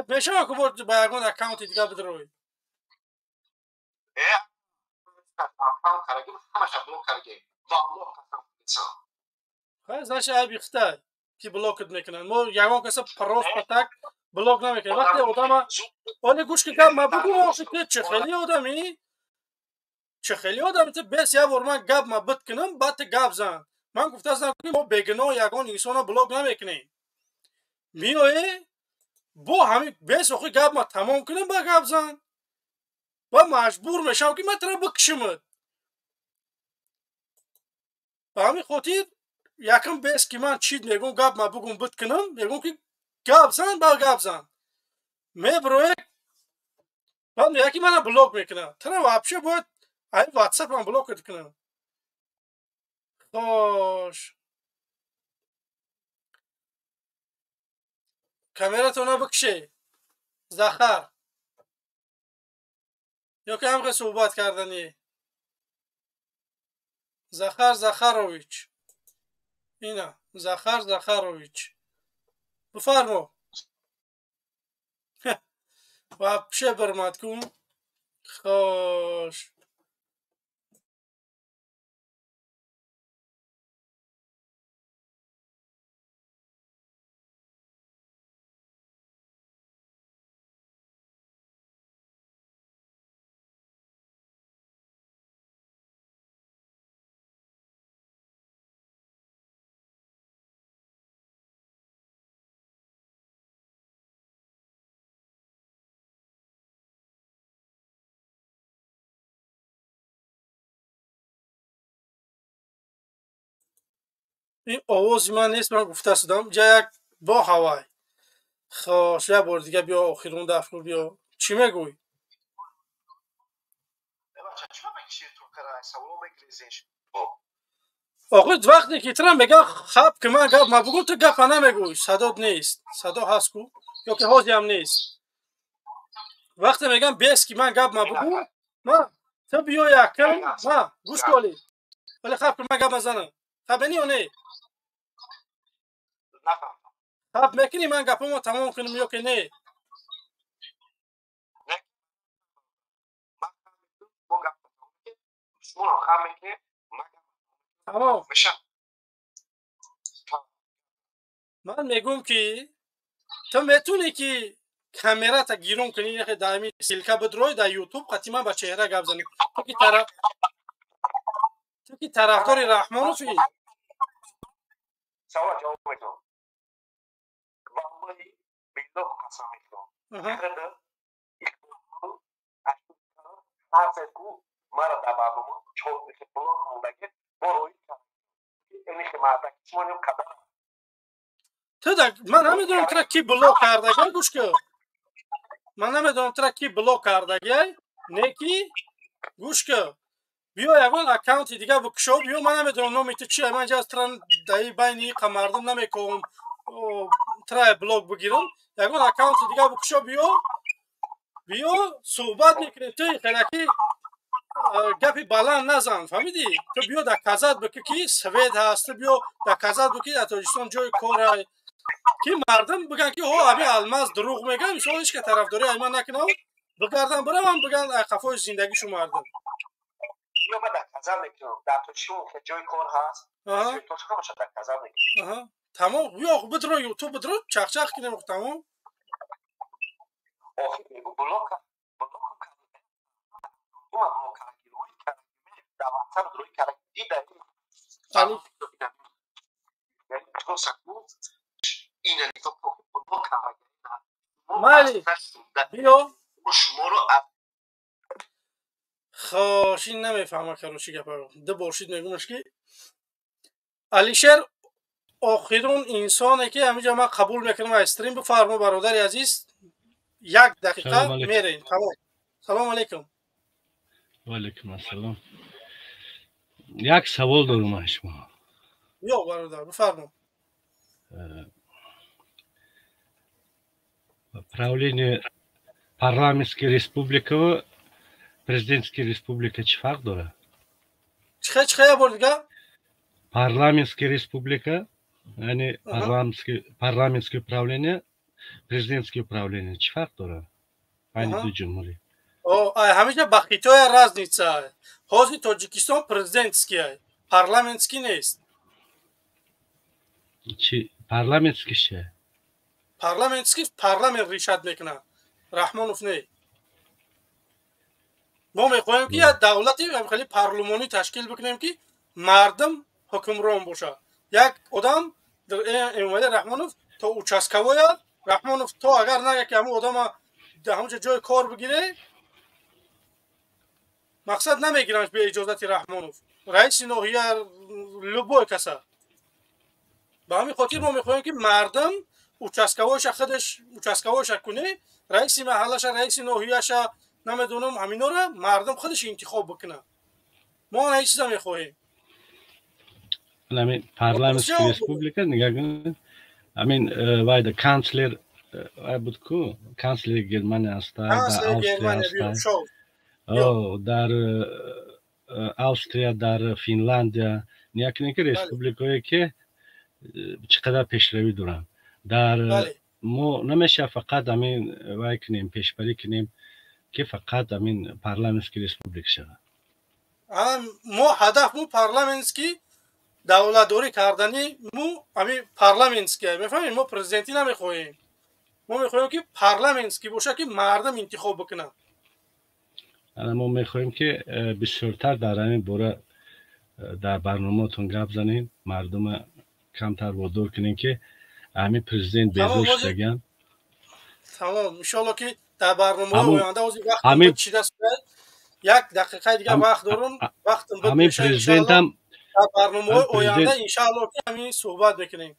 Мешавад ку ба ягон аккаунти дига бидароӣ? Значит, айби хитай ки блокат мекунанд. Мо ягон каса просто так блок намекунем. Вақте одама оли гӯш ки гап ма бугум, охи ту чӣ хели одамӣ? Чӣ хели одамӣ? Ту бес як бор ман гап ма бит кунам, баъд ту гап зан. Ман гуфтаастам ки мо бегуноҳ ягон инсонро блок намекунем. Меоӣ бо ҳамин бес охи гап ма тамом кунам, ба гап зан. Ба маҷбур мешавам ки ман туро бикушимат. Ба ҳамин хотир якм бес ки ман чиз мегӯм, гап ма бугум бит кунам, мегӯм ки гап зан, ба гап зан. Мебироe, баъд мегӯяд ки мана блок мекунам. Туро вообще бояд ай ватсапам блокат кунам. Хош. Камератона бикше, Захар, ё ки ҳамхе суҳбат карданӣ? Захар Захарович, ина Захар Захарович, бифармо. Вообще бирмад ку. Хош, ин овози ман нест, ман гуфта шудам ҷа як бо ҳавай. Хош, як бори дига биё, охирон дафъ биё. Чӣ мегӯй? Охи, вақте ки тира меган хаб ки ман гап ма бугум, ту гапа намегӯй. Садот нест. Садо ҳаст ку, ё ки ҳозиам нест? Вақте меган бес ки ман гап ма бугум, ма ту биё якам ма гӯш коли, вале хаб ки ман гап мазанам. Хабени ё не? Хаб мекунӣ ман гапамо тамом кунам ё ки не? Тамом. Ман мегӯм ки ту метавонӣ ки камерата гирон кунӣ, яхе даими ссылка бидрой дар ютуб, қатъи ман ба чеҳра гап занӣ. Ту ки тарафдори Раҳмонофӣ. Савол ҷавоб метавон. Валлоҳи биллоҳ қасам мехӯрам. Ҳар ку мара дар барнома блок мондаги бо роӣ инихи мардак шумоним қадар. Ту ман намедонам тура ки блок кардагай, гӯш ку. Ман намедонам тура ки блок кардагай, не ки гӯш ку. Биё ягон аккаунти дига бикушо, биё, ман намедонам номи ту чия, ман ҷа тура даи байни иқа мардум намековам тура блок бигирам. Ягон аккаунти дига бикушо, биё, биё суҳбат мекунем. Ту хелаки гапи баланд назан, фаҳмидӣ? Ту биё доказать бикӣ ки свет ҳаст, ту биё доказать бикӣ дар Тоҷикистон ҷои корай, ки мардум бигӯянд ки ҳо, аби Алмаз дурӯғ мегӯяд. Мисол, ҳеч ка тарафдорӣ ай ман накунам, бигардам биравам, бигӯянд ай қафои зиндагишу мардум. Ё ман доказать мекунам, дар Тоҷикистон ҷои кор ҳаст, ҳамаша доказать мекунам. Тамом, биё бидро ютуб, бидро чахчах кунем, тамом. Охир мегӯ блок блок ма блок кардаги, роӣ кардаги, дар ватсап роӣ кардаги, дида ина нигоҳ, блок кардаги. Майли, биё. Шуморо. Хош, ин намефаҳма, короче, гапа ду бор шид. Мегӯмаш ки Алишер охирон инсоне ки ҳаминҷа ман қабул мекунам аз стрим. Бифармо, бародари азиз, як дақиқа мерем, тамом. Салому алейкум. Ваалейкум ассалом. Як савол дорум аз шумо. Ё, бародар, бифармо. Правление парламентский республикаву президентский республика чӣ фарқ дорад? Чихе, чихе, як бор дига? Парламентский республика, яъне парламентский управление, президентский управление чӣ фарқ дорад байни ду ҷумҳурӣ? Ҳамиҷа ба Хитоя разница. Ҳозир Тоҷикистон президентский, парламентский нест. Чи парламентский чи? Парламентский парламент решать мекунад, Раҳмонов не. Мо мехоҳем ки як давлати хеле парлумонӣ ташкил бикунем, ки мардум ҳукмрон бошад. Як одам, Эмомалӣ Раҳмонов, то участковоя Раҳмонов, то агар нага ки ҳамун одама ҳамунҷо ҷои кор бигире, мақсад намегирамш бе иҷозати Раҳмонов, раиси ноҳия, любой каса. Ба ҳамин хотир мо мехоҳем, ки мардум участковойша худаш участковойша куне, раиси маҳаллаша, раиси ноҳияша, намедонам, ҳаминора мардум худаш интихоб бикунад. Мо ана ин чиза мехоҳем. Ҳамин парламентский республика, нигоҳ кунед, ҳамин вайда канцлер буд ку, канцлери Германия ҳастай, дар Австрия ҳастай, дар Австрия, дар Финляндия. Ният кунем, ки республикое ки чӣ қадар пешравӣ доранд. Дар мо намешавад фақат ҳамин вай кунем, пешбарӣ кунем, ки фақат ҳамин парламентский республика шавад. Мо ҳадаф мо парламентский давлатдорӣ кардани, мо ҳамин парламентский, мефаҳмед, мо президентӣ намехоҳем. Мо мехоҳем, ки парламентский бошад, ки мардам интихоб бикунад. Ана, мо мехоҳем, ки бисёртар дар ҳамин бора дар барномаотон гап занем, мардума камтар водор кунем, ки ҳамин президент безор шудаган. Тамом, иншоалло, ки дар барномаҳои оянда. Ҳозир вақт чида, як дақиқаи дигар вақт дорум, вақтм. Ҳамин президентам Дар барномаҳои оянда, иншаалло, ки ҳамин суҳбат мекунем.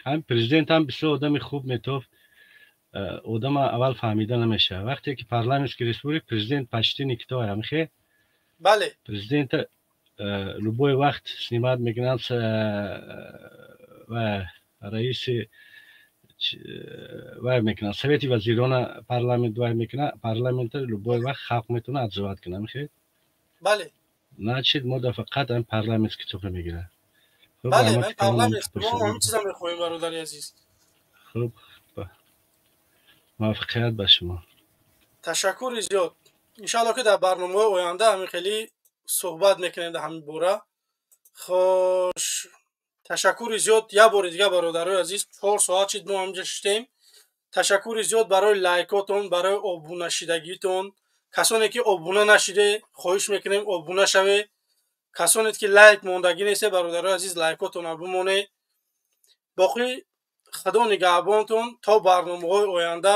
Ҳамин президентам бисёр одами хуб метофт. Одама аввал фаҳмида намешавад. Вақте ки парламентский республик, президент почти никто, ҳамихе. Бале. Президента любой вақт снимать мекунанд ва раиси вай мекунанд, совети вазирона парламент вай мекунад. Парламента любой вақт халқ метавонад отзывать кунад, ҳамихе. Бале. Значит, мо да фақат ҳамин парламентский тухм мегирад. Бале, парламент мо ҳамин чиза мехоҳем, бародари азиз. Хуб, муваффақият ба шумо. Ташаккури зиёд. Иншаалло, ки дар барномаҳои оянда ҳамин хеле суҳбат мекунем дар ҳамин бора. Хош, ташаккури зиёд як бори дигар, бародарои азиз. 4 соат шид мо ҳаминҷа шиштем. Ташаккури зиёд барои лайкотон, барои обунашидагитон. Касоне ки обуна нашиде, хоҳиш мекунем, обуна шаве. Касоне ки лайк мондагӣ несте, бародарои азиз, лайкотонро бимоне. Боқӣ худо нигаҳбонтон то барномаҳои оянда.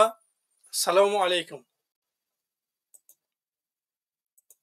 Салому алайкум.